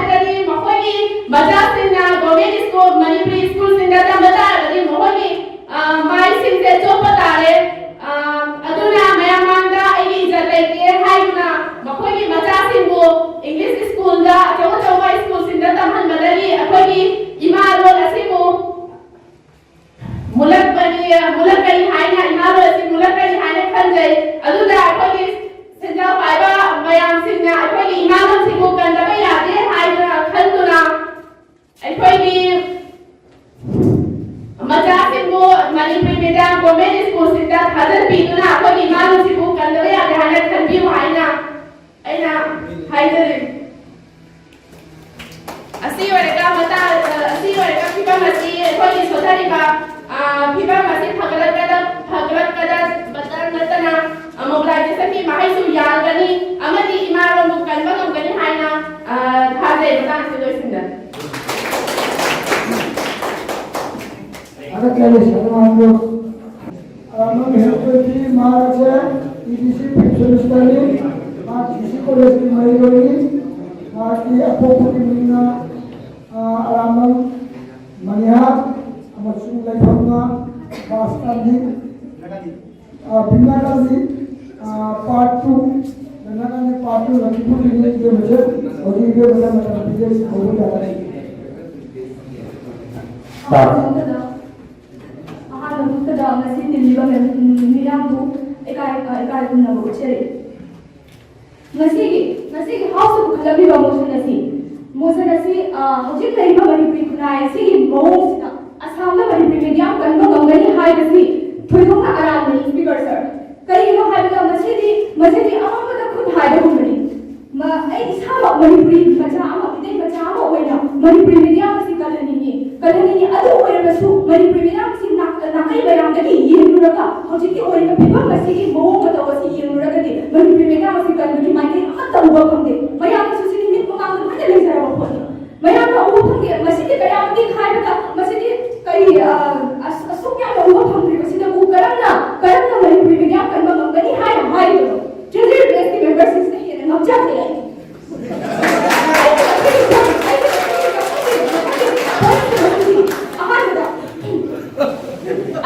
ꯏꯃꯥ ꯂꯣꯟꯁꯤꯕꯨ ꯀꯟꯗꯕ ꯌꯥꯗꯦ ꯍꯥꯏꯗꯨꯅ ꯈꯟꯗꯨꯅ ꯑꯩꯈꯣꯏꯒꯤ ꯃꯆꯥꯁꯤꯡꯕꯨ ꯃꯅꯤꯄꯨꯔꯤ ꯃꯤꯗꯤꯌꯝ ꯒꯣꯔꯃꯦꯟ ꯁ꯭ꯀꯨꯜꯁꯤꯡꯗ ꯊꯥꯖꯤꯟꯕꯤꯗꯨꯅ ꯑꯩꯈꯣꯏꯒꯤ ꯏꯃꯥ ꯂꯣꯟꯁꯤꯕꯨ ꯀꯟꯗꯕ ꯌꯥꯗꯦ ꯍꯥꯏꯅ ꯈꯟꯕꯤꯌꯨ ꯍꯥꯏꯅ ꯑꯩꯅ ꯍꯥꯏꯖꯔꯤ꯫ ꯑꯁꯤ ꯑꯣꯏꯔꯒ ꯃꯇꯥ-, ꯑꯁꯤ ꯑꯣꯏꯔꯒ ꯐꯤꯕꯝ ꯑꯁꯤ ꯑꯩꯈꯣꯏꯒꯤ ꯁꯣꯟꯊꯔꯤꯕ, ꯑ, ꯐꯤꯕꯝ ꯑꯁꯤ ꯐꯒꯠꯂꯛꯀꯗ-, ꯐꯒꯠꯂꯛꯀꯗꯕꯇ ꯅꯠꯇꯅ, ꯑ, ꯃꯣꯕꯤꯂꯥꯏꯖꯦꯁꯟꯒꯤ ꯃꯍꯩꯁꯨ ꯌꯥꯜꯒꯅꯤ ꯑꯃꯗꯤ ꯏꯃꯥꯂꯣꯟꯕꯨ ꯀꯟꯕ ꯉꯝꯒꯅꯤ ꯍꯥꯏꯅ, ꯑ, ꯊꯥꯖꯩ꯫ ꯃꯇꯥꯡ ꯑꯁꯤ ꯂꯣꯏꯁꯤꯟꯖꯔꯦ꯫ ꯊꯥꯒꯠꯆꯔꯤ, ꯁꯅꯥꯃꯍꯤꯕꯨ꯫ ꯑꯔꯥꯝꯕꯝ ꯍꯦꯔꯣꯗꯣꯏꯒꯤ ꯃꯍꯥꯛ ꯑꯁꯦ ꯏ ꯗꯤ ꯁꯤ ꯐꯤꯐ ꯁꯦꯃꯤꯁꯇꯔꯅꯤ꯫ ꯃꯍꯥꯛ ꯗꯤ ꯁꯤ ꯀꯣꯂꯦꯖꯀꯤ ꯃꯍꯩꯔꯣꯏꯅꯤ꯫ ꯃꯍꯥꯛꯀꯤ ꯑꯄꯣꯛꯄꯒꯤ ꯃꯤꯡꯅ, ꯑ, ꯑꯔꯥꯝꯕꯝ ꯃꯅꯤꯍꯥꯔ ꯑꯃꯁꯨꯡ ꯂꯩꯐꯝꯅ ꯕꯥꯁ ꯀꯥꯟꯗꯤ꯫ ꯑ, ꯕꯤꯃꯂꯥ ꯀꯥꯟꯗꯤ, ꯑ, part two, ꯕꯤꯃꯂꯥ ꯀꯥꯟꯗꯤ part two ꯂꯛꯈꯤꯄꯨꯔꯒꯤꯅꯤ꯫ ꯏꯕꯦꯝꯃꯁꯦ ꯍꯧꯖꯤꯛ ꯏꯕꯦꯝꯃꯗ ꯃꯇꯝ ꯄꯤꯖꯔꯤ, ꯀꯧꯕ ꯌꯥꯒꯅꯤ꯫ ꯑꯍꯥꯟꯕꯗ, ꯑꯍꯥꯟꯕ ꯃꯛꯇꯗ ꯉꯁꯤ ꯇꯤꯜꯂꯤꯕ ꯃꯌꯥꯝ-, ꯃꯤꯌꯥꯝꯕꯨ ꯏꯀꯥꯏ, ꯑ, ꯏꯀꯥꯏ ꯈꯨꯝꯅꯕ ꯎꯠꯆꯔꯤ꯫ ꯉꯁꯤꯒꯤ, ꯉꯁꯤꯒꯤ ꯍꯥꯎꯁꯇ ꯄꯨꯈꯠꯂꯝꯂꯤꯕ ꯃꯣꯁꯟ ꯑꯁꯤ, ꯃꯣꯁꯟ ꯑꯁꯤ, ꯑ, ꯍꯧꯖꯤꯛ ꯂꯩꯔꯤꯕ ꯃꯅꯤꯄꯨꯔꯤ ꯈꯨꯟꯅꯥꯏ ꯑꯁꯤꯒꯤ ꯃꯑꯣꯡꯁꯤꯗ ꯑꯁꯥꯝꯗ ꯃꯅꯤꯄꯨꯔꯤ ꯃꯤꯗꯤꯌꯝ ꯀꯟꯕ ꯉꯝꯒꯅꯤ ꯍꯥꯏꯕꯁꯤ ꯊꯣꯏꯗꯣꯛꯅ ꯑꯔꯥꯟꯕꯅꯤ, ꯁ꯭ꯄꯤꯀꯔ ꯁꯔ꯫ ꯀꯔꯤꯒꯤꯅꯣ ꯍꯥꯏꯕꯗ ꯃꯁꯤꯗꯤ, ꯃꯁꯤꯗꯤ ꯑꯃꯝꯕꯗ ꯈꯨꯠ ꯍꯥꯏꯕꯒꯨꯝꯕꯅꯤ꯫ ꯃ-, ꯑꯩ ꯏꯁꯥꯃꯛ ꯃꯅꯤꯄꯨꯔꯤ ꯃꯆꯥ ꯑꯃ, ꯃꯤꯇꯩ ꯃꯆꯥ ꯑꯃ ꯑꯣꯏꯅ ꯃꯅꯤꯄꯨꯔꯤ ꯃꯤꯗꯤꯌꯝ ꯑꯁꯤ ꯀꯜꯍꯟꯅꯤꯡꯏ, ꯀꯜꯍꯟꯅꯤꯡꯏ꯫ ꯑꯗꯨ ꯑꯣꯏꯔꯕꯁꯨ ꯃꯅꯤꯄꯨꯔꯤ ꯃꯤꯗꯤꯌꯝ ꯑꯁꯤ ꯅꯥ-, ꯅꯥꯀꯩ ꯃꯌꯥꯝꯗꯒꯤ ꯌꯦꯡꯂꯨꯔꯒ ꯍꯧꯖꯤꯛꯀꯤ ꯑꯣꯏꯔꯤꯕ ꯐꯤꯕꯝ ꯑꯁꯤꯒꯤ ꯃꯑꯣꯡ ꯃꯇꯧ ꯑꯁꯤ ꯌꯦꯡꯂꯨꯔꯒꯗꯤ ꯃꯅꯤꯄꯨꯔꯤ ꯃꯤꯗꯤꯌꯝ ꯑꯁꯤ ꯀꯟꯕꯒꯤ ꯃꯥꯏꯀꯩ ꯑꯃꯠꯇ ꯎꯕ ꯐꯪꯗꯦ꯫ ꯃꯌꯥꯝꯅꯁꯨ ꯁꯤꯗꯤ ꯃꯤꯠ ꯃꯃꯥꯡꯗ ꯂꯣꯏꯅ ꯂꯩꯖꯔꯕ ꯄꯣꯠꯅꯤ꯫ ꯃꯌꯥꯝꯅ ꯎꯕ ꯐꯪꯗꯦ꯫ ꯃꯁꯤꯗꯤ ꯀꯌꯥꯃꯨꯛꯇꯤ ꯍꯥꯏꯕꯗ, ꯃꯁꯤꯗꯤ ꯀꯔꯤ, ꯑ, ꯑꯁ-, ꯑꯁꯨꯛ ꯌꯥꯝꯅ ꯎꯕ ꯐꯪꯗ꯭ꯔꯤꯕꯁꯤꯗꯕꯨ ꯀꯔꯝꯅ, ꯀꯔꯝꯅ ꯃꯅꯤꯄꯨꯔꯤ ꯃꯤꯗꯤꯌꯝ ꯀꯟꯕ ꯉꯝꯒꯅꯤ ꯍꯥꯏꯅ ꯍꯥꯏꯔꯤꯕꯅꯣ? ꯆꯤꯜꯗ꯭ꯔꯦꯟ ꯗ꯭ꯔꯦꯁꯀꯤ ꯃꯦꯝꯕꯔꯁꯤꯡꯁꯤꯅ ꯍꯦꯟꯅ ꯉꯝꯖꯗꯦ ꯑꯩ꯫ ꯑꯍꯥꯟꯕꯗ,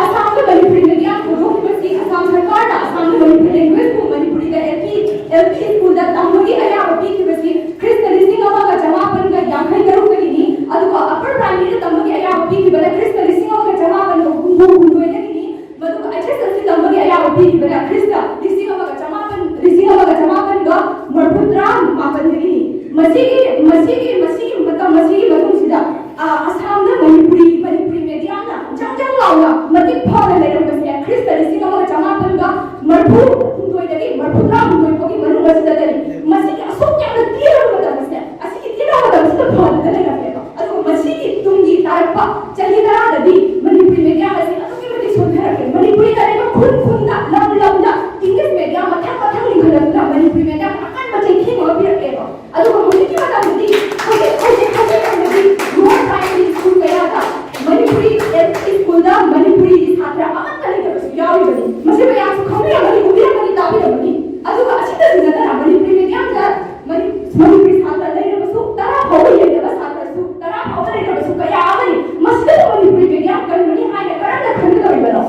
ꯑꯁꯥꯝꯗ ꯃꯅꯤꯄꯨꯔꯤ ꯃꯤꯗꯤꯌꯝ ꯍꯧꯗꯣꯛꯈꯤꯕꯁꯤ ꯑꯁꯥꯝ ꯁꯔꯀꯥꯔꯅ ꯑꯁꯥꯝꯗ ꯃꯅꯤꯄꯨꯔꯤ ꯂꯦꯡꯒ꯭ꯋꯦꯖꯄꯨ ꯃꯅꯤꯄꯨꯔꯤꯗ ꯑꯦꯜ ꯄꯤ, ꯑꯦꯜ ꯄꯤ ꯁ꯭ꯀꯨꯜꯗ ꯇꯝꯕꯒꯤ ꯑꯌꯥꯕ ꯄꯤꯈꯤꯕꯁꯤ ꯈ꯭ꯔꯤꯁꯇ ꯂꯤꯁꯤꯡ ꯑꯃꯒ ꯆꯃꯥꯄꯟꯒ ꯌꯥꯡꯈꯩ ꯇꯔꯨꯛꯇꯒꯤꯅꯤ꯫ ꯑꯗꯨꯒ ꯑꯞꯄꯔ ꯄ꯭ꯔꯥꯏꯃꯔꯤꯗ ꯇꯝꯕꯒꯤ ꯑꯌꯥꯕ ꯄꯤꯈꯤꯕꯅ ꯈ꯭ꯔꯤꯁꯇ ꯂꯤꯁꯤꯡ ꯑꯃꯒ ꯆꯃꯥꯄꯟꯒ ꯍꯨꯝꯐꯨ ꯍꯨꯝꯗꯣꯏꯗꯒꯤꯅꯤ꯫ ꯃꯗꯨꯒ ꯑꯩꯆ ꯑꯦꯁ ꯑꯦꯜ ꯁꯤ ꯇꯝꯕꯒꯤ ꯑꯌꯥꯕ ꯄꯤꯈꯤꯕꯅ ꯈ꯭ꯔꯤꯁꯇ ꯂꯤꯁꯤꯡ ꯑꯃꯒ ꯆꯃꯥꯄꯟ, ꯂꯤꯁꯤꯡ ꯑꯃꯒ ꯆꯃꯥꯄꯟꯒ ꯃꯔꯐꯨ ꯇꯔꯥ ꯃꯥꯄꯟꯗꯒꯤꯅꯤ꯫ ꯃꯁꯤꯒꯤ ꯃꯁꯤꯒꯤ ꯃꯁꯤꯒꯤ ꯃꯇꯝ ꯑꯁꯤꯒꯤ ꯃꯅꯨꯡꯁꯤꯗ, ꯑ, ꯑꯁꯥꯝꯗ ꯃꯅꯤꯄꯨꯔꯤ ꯃꯅꯤꯄꯨꯔꯤ ꯃꯦꯗꯤꯌꯥꯅ ꯖꯪ ꯖꯪ ꯂꯥꯎꯅ ꯃꯇꯤꯛ ꯐꯅ ꯂꯩꯔꯝꯕꯁꯦ ꯈ꯭ꯔꯤꯁꯇ ꯂꯤꯁꯤꯡ ꯑꯃꯒ ꯆꯃꯥꯄꯟꯒ ꯃꯔꯤꯐꯨ ꯍꯨꯝꯗꯣꯏꯗꯒꯤ ꯃꯔꯤꯐꯨ ꯇꯔꯥ ꯍꯨꯝꯗꯣꯏ ꯐꯥꯎꯒꯤ ꯃꯅꯨꯡ ꯑꯁꯤꯗ ꯂꯩ꯫ ꯃꯁꯤꯒꯤ ꯑꯁꯨꯛ ꯌꯥꯝꯅ ꯇꯦꯜꯂꯕ ꯃꯇꯝ ꯑꯁꯤꯗ, ꯑꯁꯤꯒꯤ ꯇꯦꯜꯂꯕ ꯃꯇꯝ ꯑꯁꯤꯗ ꯐꯅ ꯂꯩꯔꯝꯃꯦꯕ꯫ ꯑꯗꯨꯒ ꯃꯁꯤꯒꯤ ꯇꯨꯡꯒꯤ ꯇꯥꯔꯛꯄ ꯆꯍꯤ ꯇꯔꯥꯗꯗꯤ ꯃꯅꯤꯄꯨꯔꯤ ꯃꯦꯗꯤꯌꯥ ꯑꯁꯤ ꯑꯗꯨꯛꯀꯤ ꯃꯇꯤꯛ ꯁꯣꯟꯊꯔꯛꯂꯦ꯫ ꯃꯅꯤꯄꯨꯔꯤꯗ ꯂꯩꯕ ꯈꯨꯟ ꯈꯨꯟꯗ, ꯂꯝ ꯂꯝꯗ ꯏꯪꯂꯤꯁ ꯃꯦꯗꯤꯌꯥ ꯃꯊꯪ ꯃꯊꯪ ꯂꯤꯡꯈꯠꯂꯛꯇꯨꯅ ꯃꯅꯤꯄꯨꯔꯤ ꯃꯦꯗꯤꯌꯥ ꯑꯀꯟꯕ ꯆꯩꯊꯦꯡ ꯑꯃ ꯄꯤꯔꯛꯂꯦꯕ꯫ ꯑꯗꯨꯒ ꯍꯧꯖꯤꯛꯀꯤ ꯃꯇꯝꯗꯗꯤ, ꯍꯧꯖꯤꯛ ꯍꯧꯖꯤꯛ ꯍꯧꯖꯤꯛ ꯃꯇꯝꯗꯗꯤ ꯂꯣꯋꯔ ꯄ꯭ꯔꯥꯏꯃꯔꯤ ꯁ꯭ꯀꯨꯜ ꯀꯌꯥꯗ ꯃꯅꯤꯄꯨꯔꯤ ꯑꯦꯜ ꯄꯤ ꯁ꯭ꯀꯨꯜꯗ ꯃꯅꯤꯄꯨꯔꯤꯒꯤ ꯁꯥꯇ꯭ꯔ ꯑꯃꯠꯇ ꯂꯩꯇꯕꯁꯨ ꯌꯥꯎꯔꯤꯕꯅꯤ꯫ ꯃꯁꯤ ꯃꯌꯥꯝꯁꯨ ꯈꯪꯕꯤꯔꯝꯒꯅꯤ, ꯎꯕꯤꯔꯝꯒꯅꯤ, ꯇꯥꯕꯤꯔꯝꯒꯅꯤ꯫ ꯑꯗꯨꯒ ꯑꯁꯤꯗꯁꯨ ꯅꯠꯇꯅ ꯃꯅꯤꯄꯨꯔꯤ ꯃꯦꯗꯤꯌꯝꯗ ꯃꯅꯤ-, ꯃꯅꯤꯄꯨꯔꯤ ꯁꯥꯇ꯭ꯔ ꯂꯩꯔꯕꯁꯨ ꯇꯔꯥ ꯐꯥꯎꯕ ꯌꯧꯗꯕ ꯁꯥꯇ꯭ꯔꯁꯨ, ꯇꯔꯥ ꯐꯥꯎꯕ ꯂꯩꯔꯕꯁꯨ ꯀꯌꯥ ꯑꯃꯅꯤ꯫ ꯃꯁꯤꯗꯁꯨ ꯃꯅꯤꯄꯨꯔꯤ ꯃꯦꯗꯤꯌꯝ ꯀꯟꯕꯅꯤ ꯍꯥꯏꯅ ꯀꯔꯝꯅ ꯈꯟꯒꯗꯧꯔꯤꯕꯅꯣ?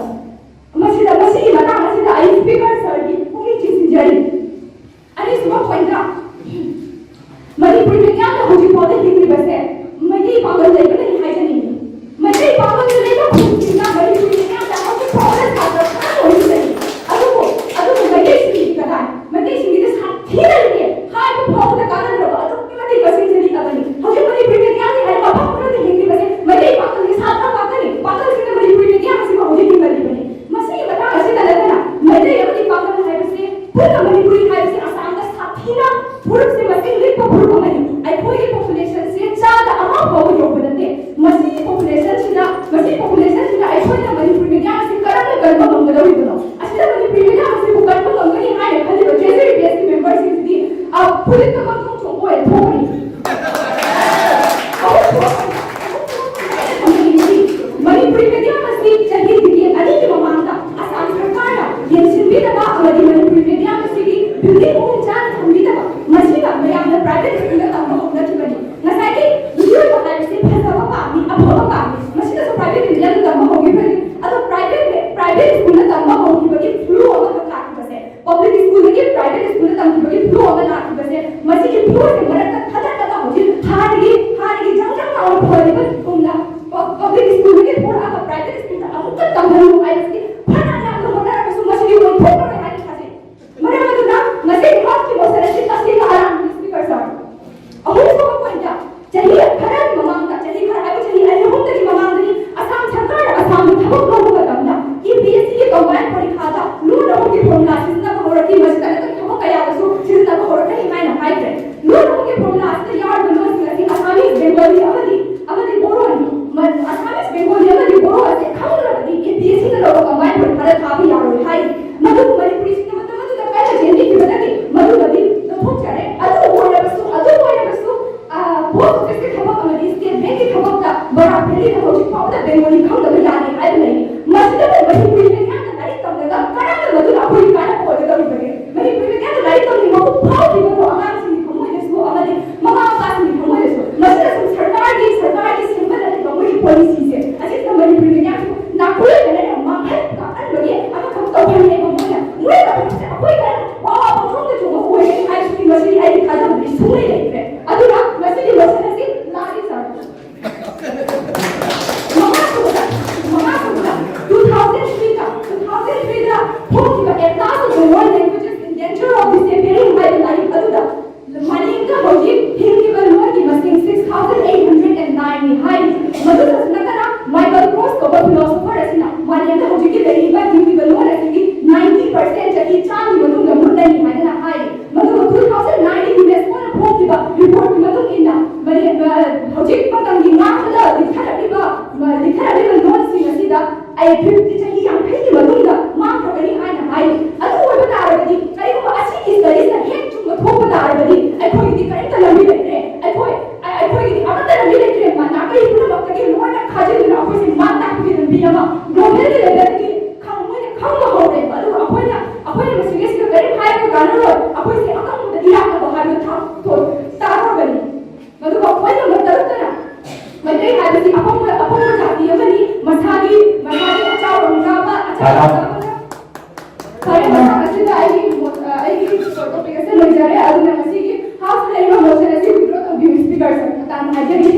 ꯃꯁꯤꯗ, ꯃꯁꯤꯒꯤ ꯃꯇꯥꯡ ꯑꯁꯤꯗ ꯑꯩ ꯁ꯭ꯄꯤꯀꯔ ꯁꯔꯒꯤ ꯄꯨꯛꯅꯤꯡ ꯆꯤꯡꯁꯤꯟꯖꯔꯤ꯫ ꯑꯅꯤꯁꯨꯕ ꯄꯣꯏꯟꯠꯇ, ꯃꯅꯤꯄꯨꯔꯤ ꯃꯤꯌꯥꯝꯅ ꯍꯧꯖꯤꯛ ꯐꯥꯎꯗ ꯍꯤꯡꯂꯤꯕꯁꯦ ꯃꯩꯇꯩ ꯄꯥꯡꯒꯜ ꯂꯩꯕꯅꯅꯤ ꯍꯥꯏꯖꯅꯤꯡꯉꯤ꯫ ꯃꯩꯇꯩ ꯄꯥꯡꯒꯜ ꯂꯩꯕ ꯈꯨꯟꯁꯤꯡꯅ ꯃꯅꯤꯄꯨꯔꯤ ꯃꯤꯌꯥꯝꯗ ꯍꯧꯖꯤꯛ ꯐꯥꯎꯕꯗ ꯁꯥꯇ꯭ꯔ ꯈꯔ ꯑꯣꯏꯔꯤꯕꯅꯤ꯫ ꯑꯗꯨꯕꯨ, ꯑꯗꯨꯕꯨ ꯃꯩꯇꯩꯁꯤꯡꯒꯤ ꯀꯗꯥꯏ? ꯃꯩꯇꯩꯁꯤꯡꯒꯤꯗꯤ ꯁꯥꯊꯤꯅ ꯂꯩꯇꯦ꯫ ꯍꯥꯏꯕ ꯐꯥꯎꯕꯗ ꯀꯥꯟꯅꯗ꯭ꯔꯕ ꯑꯗꯨꯛꯀꯤ ꯃꯇꯤꯛ ꯃꯁꯤꯡ ꯂꯤꯛꯂꯕꯅꯤ꯫ ꯍꯧꯖꯤꯛ ꯃꯅꯤꯄꯨꯔꯤ ꯃꯤꯌꯥꯝꯒꯤ ꯍꯥꯏꯕ ꯃꯐꯝ ꯈꯔꯗ ꯍꯤꯡꯂꯤꯕꯁꯦ ꯃꯩꯇꯩ ꯄꯥꯡꯒꯜꯒꯤ ꯁꯥꯇ꯭ꯔ ꯉꯥꯛꯇꯅꯤ꯫ ꯄꯥꯡꯒꯜꯁꯤꯡꯅ ꯃꯅꯤꯄꯨꯔꯤ ꯃꯤꯌꯥꯝ ꯑꯁꯤꯕꯨ ꯍꯧꯖꯤꯛ ꯍꯤꯡꯍꯜꯂꯤꯕꯅꯤ꯫ ꯃꯁꯤꯒꯤ ꯃꯇꯥꯡ ꯑꯁꯤꯗ ꯅꯠꯇꯅ ꯃꯩꯇꯩ ꯑꯃꯗꯤ ꯄꯥꯡꯒꯜ ꯍꯥꯏꯕꯁꯤ ꯄꯨꯟꯅ ꯃꯅꯤꯄꯨꯔꯤ ꯍꯥꯏꯕꯁꯤ ꯑꯁꯥꯝꯗ ꯁꯥꯊꯤꯅ ꯐꯨꯔꯨꯞꯁꯦ ꯃꯁꯤꯡ ꯂꯤꯛꯄ ꯐꯨꯔꯨꯞ ꯑꯃꯅꯤ꯫ ꯑꯩꯈꯣꯏꯒꯤ ꯄꯣꯄꯨꯂꯦꯁꯟꯁꯦ ꯆꯥꯗ ꯑꯃ ꯐꯥꯎꯕ ꯌꯧꯕ ꯅꯠꯇꯦ꯫ ꯃꯁꯤꯒꯤ ꯄꯣꯄꯨꯂꯦꯁꯟꯁꯤꯗ, ꯃꯁꯤꯒꯤ ꯄꯣꯄꯨꯂꯦꯁꯟꯁꯤꯗ ꯑꯩꯈꯣꯏꯅ ꯃꯅꯤꯄꯨꯔꯤ ꯃꯤꯗꯤꯌꯥ ꯑꯁꯤ ꯀꯔꯝꯅ ꯀꯟꯕ ꯉꯝꯒꯗꯧꯔꯤꯕꯅꯣ? ꯑꯁꯤꯗ ꯃꯅꯤꯄꯨꯔꯤ ꯃꯤꯗꯤꯌꯥ ꯑꯁꯤꯕꯨ ꯀꯟꯕ ꯉꯝꯒꯅꯤ ꯍꯥꯏꯅ ꯈꯜꯂꯤꯕ ꯖꯦ ꯖꯦ ꯌꯨ ꯄꯤ ꯑꯦꯁꯀꯤ ꯃꯦꯝꯕꯔꯁꯤꯡꯁꯤꯗꯤ, ꯑ, ꯐꯨꯔꯤꯠꯇ ꯃꯪꯊꯣꯡ ꯆꯣꯡꯕ ꯑꯣꯏꯅ ꯊꯣꯛꯀꯅꯤ꯫ ꯑꯃꯨꯛ ꯊꯣꯛ-, ꯑꯃꯨꯛ ꯊꯣꯛ-, ꯃꯅꯤꯄꯨꯔꯤ ꯃꯤꯗꯤꯌꯝ ꯑꯁꯤ ꯆꯍꯤ decade ꯑꯅꯤꯒꯤ ꯃꯃꯥꯡꯗ ꯑꯁꯥꯝ ꯁꯔꯀꯥꯔꯅ ꯌꯦꯡꯁꯤꯟꯕꯤꯗꯕ ꯑꯃꯗꯤ ꯃꯅꯤꯄꯨꯔꯤ ꯃꯤꯗꯤꯌꯝ ꯑꯁꯤꯒꯤ building ꯃꯑꯣꯡ ꯆꯥꯅ ꯊꯝꯕꯤꯗꯕ, ꯃꯁꯤꯅ ꯃꯌꯥꯝꯅ private schoolꯗ ꯇꯝꯕ ꯍꯧꯅꯈꯤꯕꯅꯤ꯫ ꯉꯁꯥꯏꯒꯤ ꯃꯤꯑꯣꯏꯕ ꯍꯥꯏꯕꯁꯤ ꯐꯖꯕ ꯄꯥꯝꯃꯤ, ꯑꯐꯕ ꯄꯥꯝꯃꯤ, ꯃꯁꯤꯗꯁꯨ private mediumꯗ ꯇꯝꯕ ꯍꯧꯈꯤꯕꯅꯤ꯫ ꯑꯗꯣ private, private schoolꯗ ꯇꯝꯕ ꯍꯧꯈꯤꯕꯒꯤ flow ꯑꯃꯈꯛ ꯂꯥꯛꯈꯤꯕꯁꯦ, public schoolꯗꯒꯤ private schoolꯗ ꯇꯝꯈꯤꯕꯒꯤ flow ꯑꯃ ꯂꯥꯛꯈꯤꯕꯁꯦ, ꯃꯁꯤꯒꯤ flowꯁꯦ ꯃꯔꯛꯇ ꯊꯥꯗꯠꯂꯒ ꯍꯧꯖꯤꯛ ꯍꯥꯟꯅꯒꯤ, ꯍꯥꯟꯅꯒꯤ ꯖꯪ ꯖꯪ ꯂꯥꯎꯅ ꯐꯔꯤꯕꯒꯨꯝꯅ ꯄ-, public schoolꯗꯒꯤ ꯊꯣꯔꯛꯑꯒ private schoolꯗ ꯑꯃꯨꯛꯀ ꯇꯝꯍꯜꯂꯨ ꯍꯥꯏꯕꯁꯤꯗꯤ ꯐꯅ ꯌꯥꯝꯅ ꯍꯣꯠꯅꯔꯕꯁꯨ ꯃꯁꯤꯗꯤ ꯑꯣꯏꯊꯣꯛꯂꯔꯣꯏ ꯍꯥꯏꯅ ꯊꯥꯖꯩ꯫ ꯃꯔꯝ ꯑꯗꯨꯅ ꯉꯁꯤ ꯃꯍꯥꯛꯀꯤ motion ꯑꯁꯤ ꯇꯁꯦꯡꯅ ꯑꯄꯪꯕ, ꯑꯄꯪꯕ ꯖꯥꯇꯤ ꯑꯃꯅꯤ꯫ ꯃꯁꯥꯒꯤ, ꯃꯁꯥꯒꯤ ꯑꯆꯥꯎꯔꯣꯝ ꯆꯥꯕ, ꯑꯆꯥꯎꯔꯣꯝ ꯆꯥꯕꯅ꯫ ꯐꯔꯦ, ꯃꯇꯥꯡ ꯑꯁꯤꯗ ꯑꯩꯒꯤ ꯃꯣꯠ, ꯑ, ꯑꯩꯒꯤ topic ꯑꯁꯦ ꯂꯣꯏꯖꯔꯦ꯫ ꯑꯗꯨꯅ ꯉꯁꯤꯒꯤ House ꯗ ꯂꯩꯔꯤꯕ motion ꯑꯁꯤ withdraw ꯇꯧꯕꯤꯌꯨ, Speaker sir꯫ ꯃꯇꯥꯡ ꯍꯥꯏꯖꯔꯤ꯫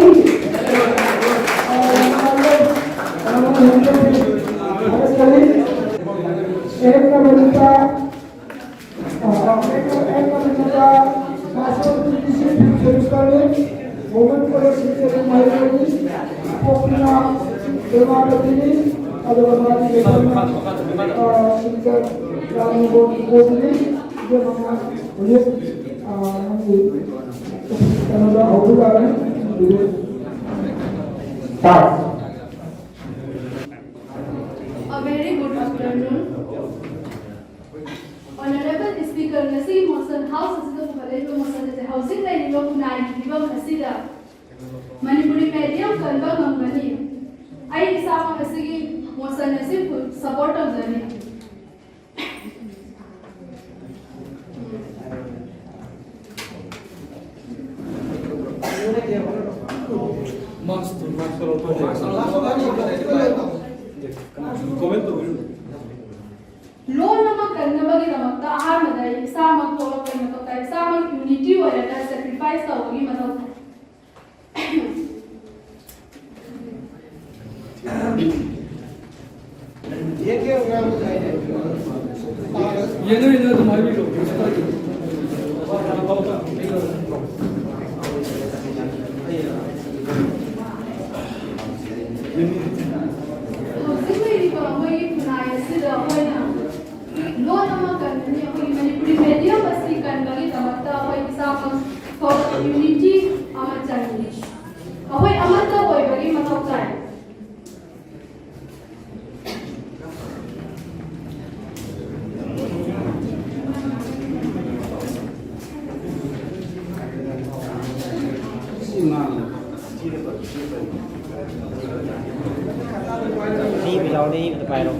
Thank you꯫ Women College Secretary Maharani, Popina Devapatini, ꯑꯗꯨꯒ ꯃꯥꯒꯤ ꯂꯩꯐꯝꯅ, ꯑ, ꯁꯤꯗ ꯔꯥꯅꯤꯕꯣ ꯕꯣꯕꯤꯅꯤ꯫ ꯏꯕꯦꯝꯃ ꯍꯧꯖꯤꯛ, ꯑ, ꯅꯪꯒꯤ ꯀꯩꯅꯣꯗ ꯍꯧꯕ ꯌꯥꯔꯅꯤ꯫ Start. A very good afternoon. Honorable Speaker, ꯉꯁꯤꯒꯤ motion, House ꯑꯁꯤꯗ ꯄꯨꯈꯠꯂꯛꯂꯤꯕ motion ꯑꯁꯤ ꯍꯧꯖꯤꯛ ꯂꯩꯔꯤꯕ ꯈꯨꯟꯅꯥꯏꯒꯤ ꯐꯤꯕꯝ ꯑꯁꯤꯗ ꯃꯅꯤꯄꯨꯔꯤ medium ꯀꯟꯕ ꯉꯝꯒꯅꯤ꯫ ꯑꯩ ꯏꯁꯥꯃꯛ ꯑꯁꯤꯒꯤ motion ꯑꯁꯤ full support ꯇꯧꯖꯔꯤ꯫ ꯂꯣꯟ ꯑꯃ ꯀꯟꯅꯕꯒꯤꯗꯃꯛꯇ ꯑꯍꯥꯟꯕꯗ ꯑꯩ ꯏꯁꯥꯃꯛ ꯊꯣꯛꯂꯛꯄꯒꯤ ꯃꯊꯧ ꯇꯥꯏ꯫ ꯏꯁꯥꯃꯛ unity ꯑꯣꯏꯔꯒ sacrifice ꯇꯧꯕꯒꯤ ꯃꯊꯧ ꯇꯥꯏ꯫ ꯌꯦꯡꯉ ꯌꯦꯡꯉ ꯑꯗꯨꯝ ꯍꯥꯏꯕꯤꯔꯣ, ꯀꯩꯁꯨ ꯀꯥꯏꯗꯦ꯫ ꯍꯧꯖꯤꯛ ꯂꯩꯔꯤꯕ ꯑꯩꯈꯣꯏꯒꯤ ꯈꯨꯟꯅꯥꯏ ꯑꯁꯤꯗ ꯑꯩꯈꯣꯏꯅ ꯂꯣꯟ ꯑꯃ ꯀꯟꯒꯅꯤ꯫ ꯑꯩꯈꯣꯏꯒꯤ ꯃꯅꯤꯄꯨꯔꯤ medium ꯑꯁꯤ ꯀꯟꯕꯒꯤꯗꯃꯛꯇ ꯑꯩꯈꯣꯏ ꯏꯁꯥꯃꯛ ꯊꯣꯛꯂꯛꯄ unity ꯑꯃ ꯆꯪꯏ꯫ ꯑꯩꯈꯣꯏ ꯑꯃꯠꯇ ꯑꯣꯏꯕꯒꯤ ꯃꯊꯧ ꯇꯥꯏ꯫ ꯏꯕ ꯌꯥꯎꯔꯗꯤ ꯏꯕꯗ ꯄꯥꯏꯔꯣ꯫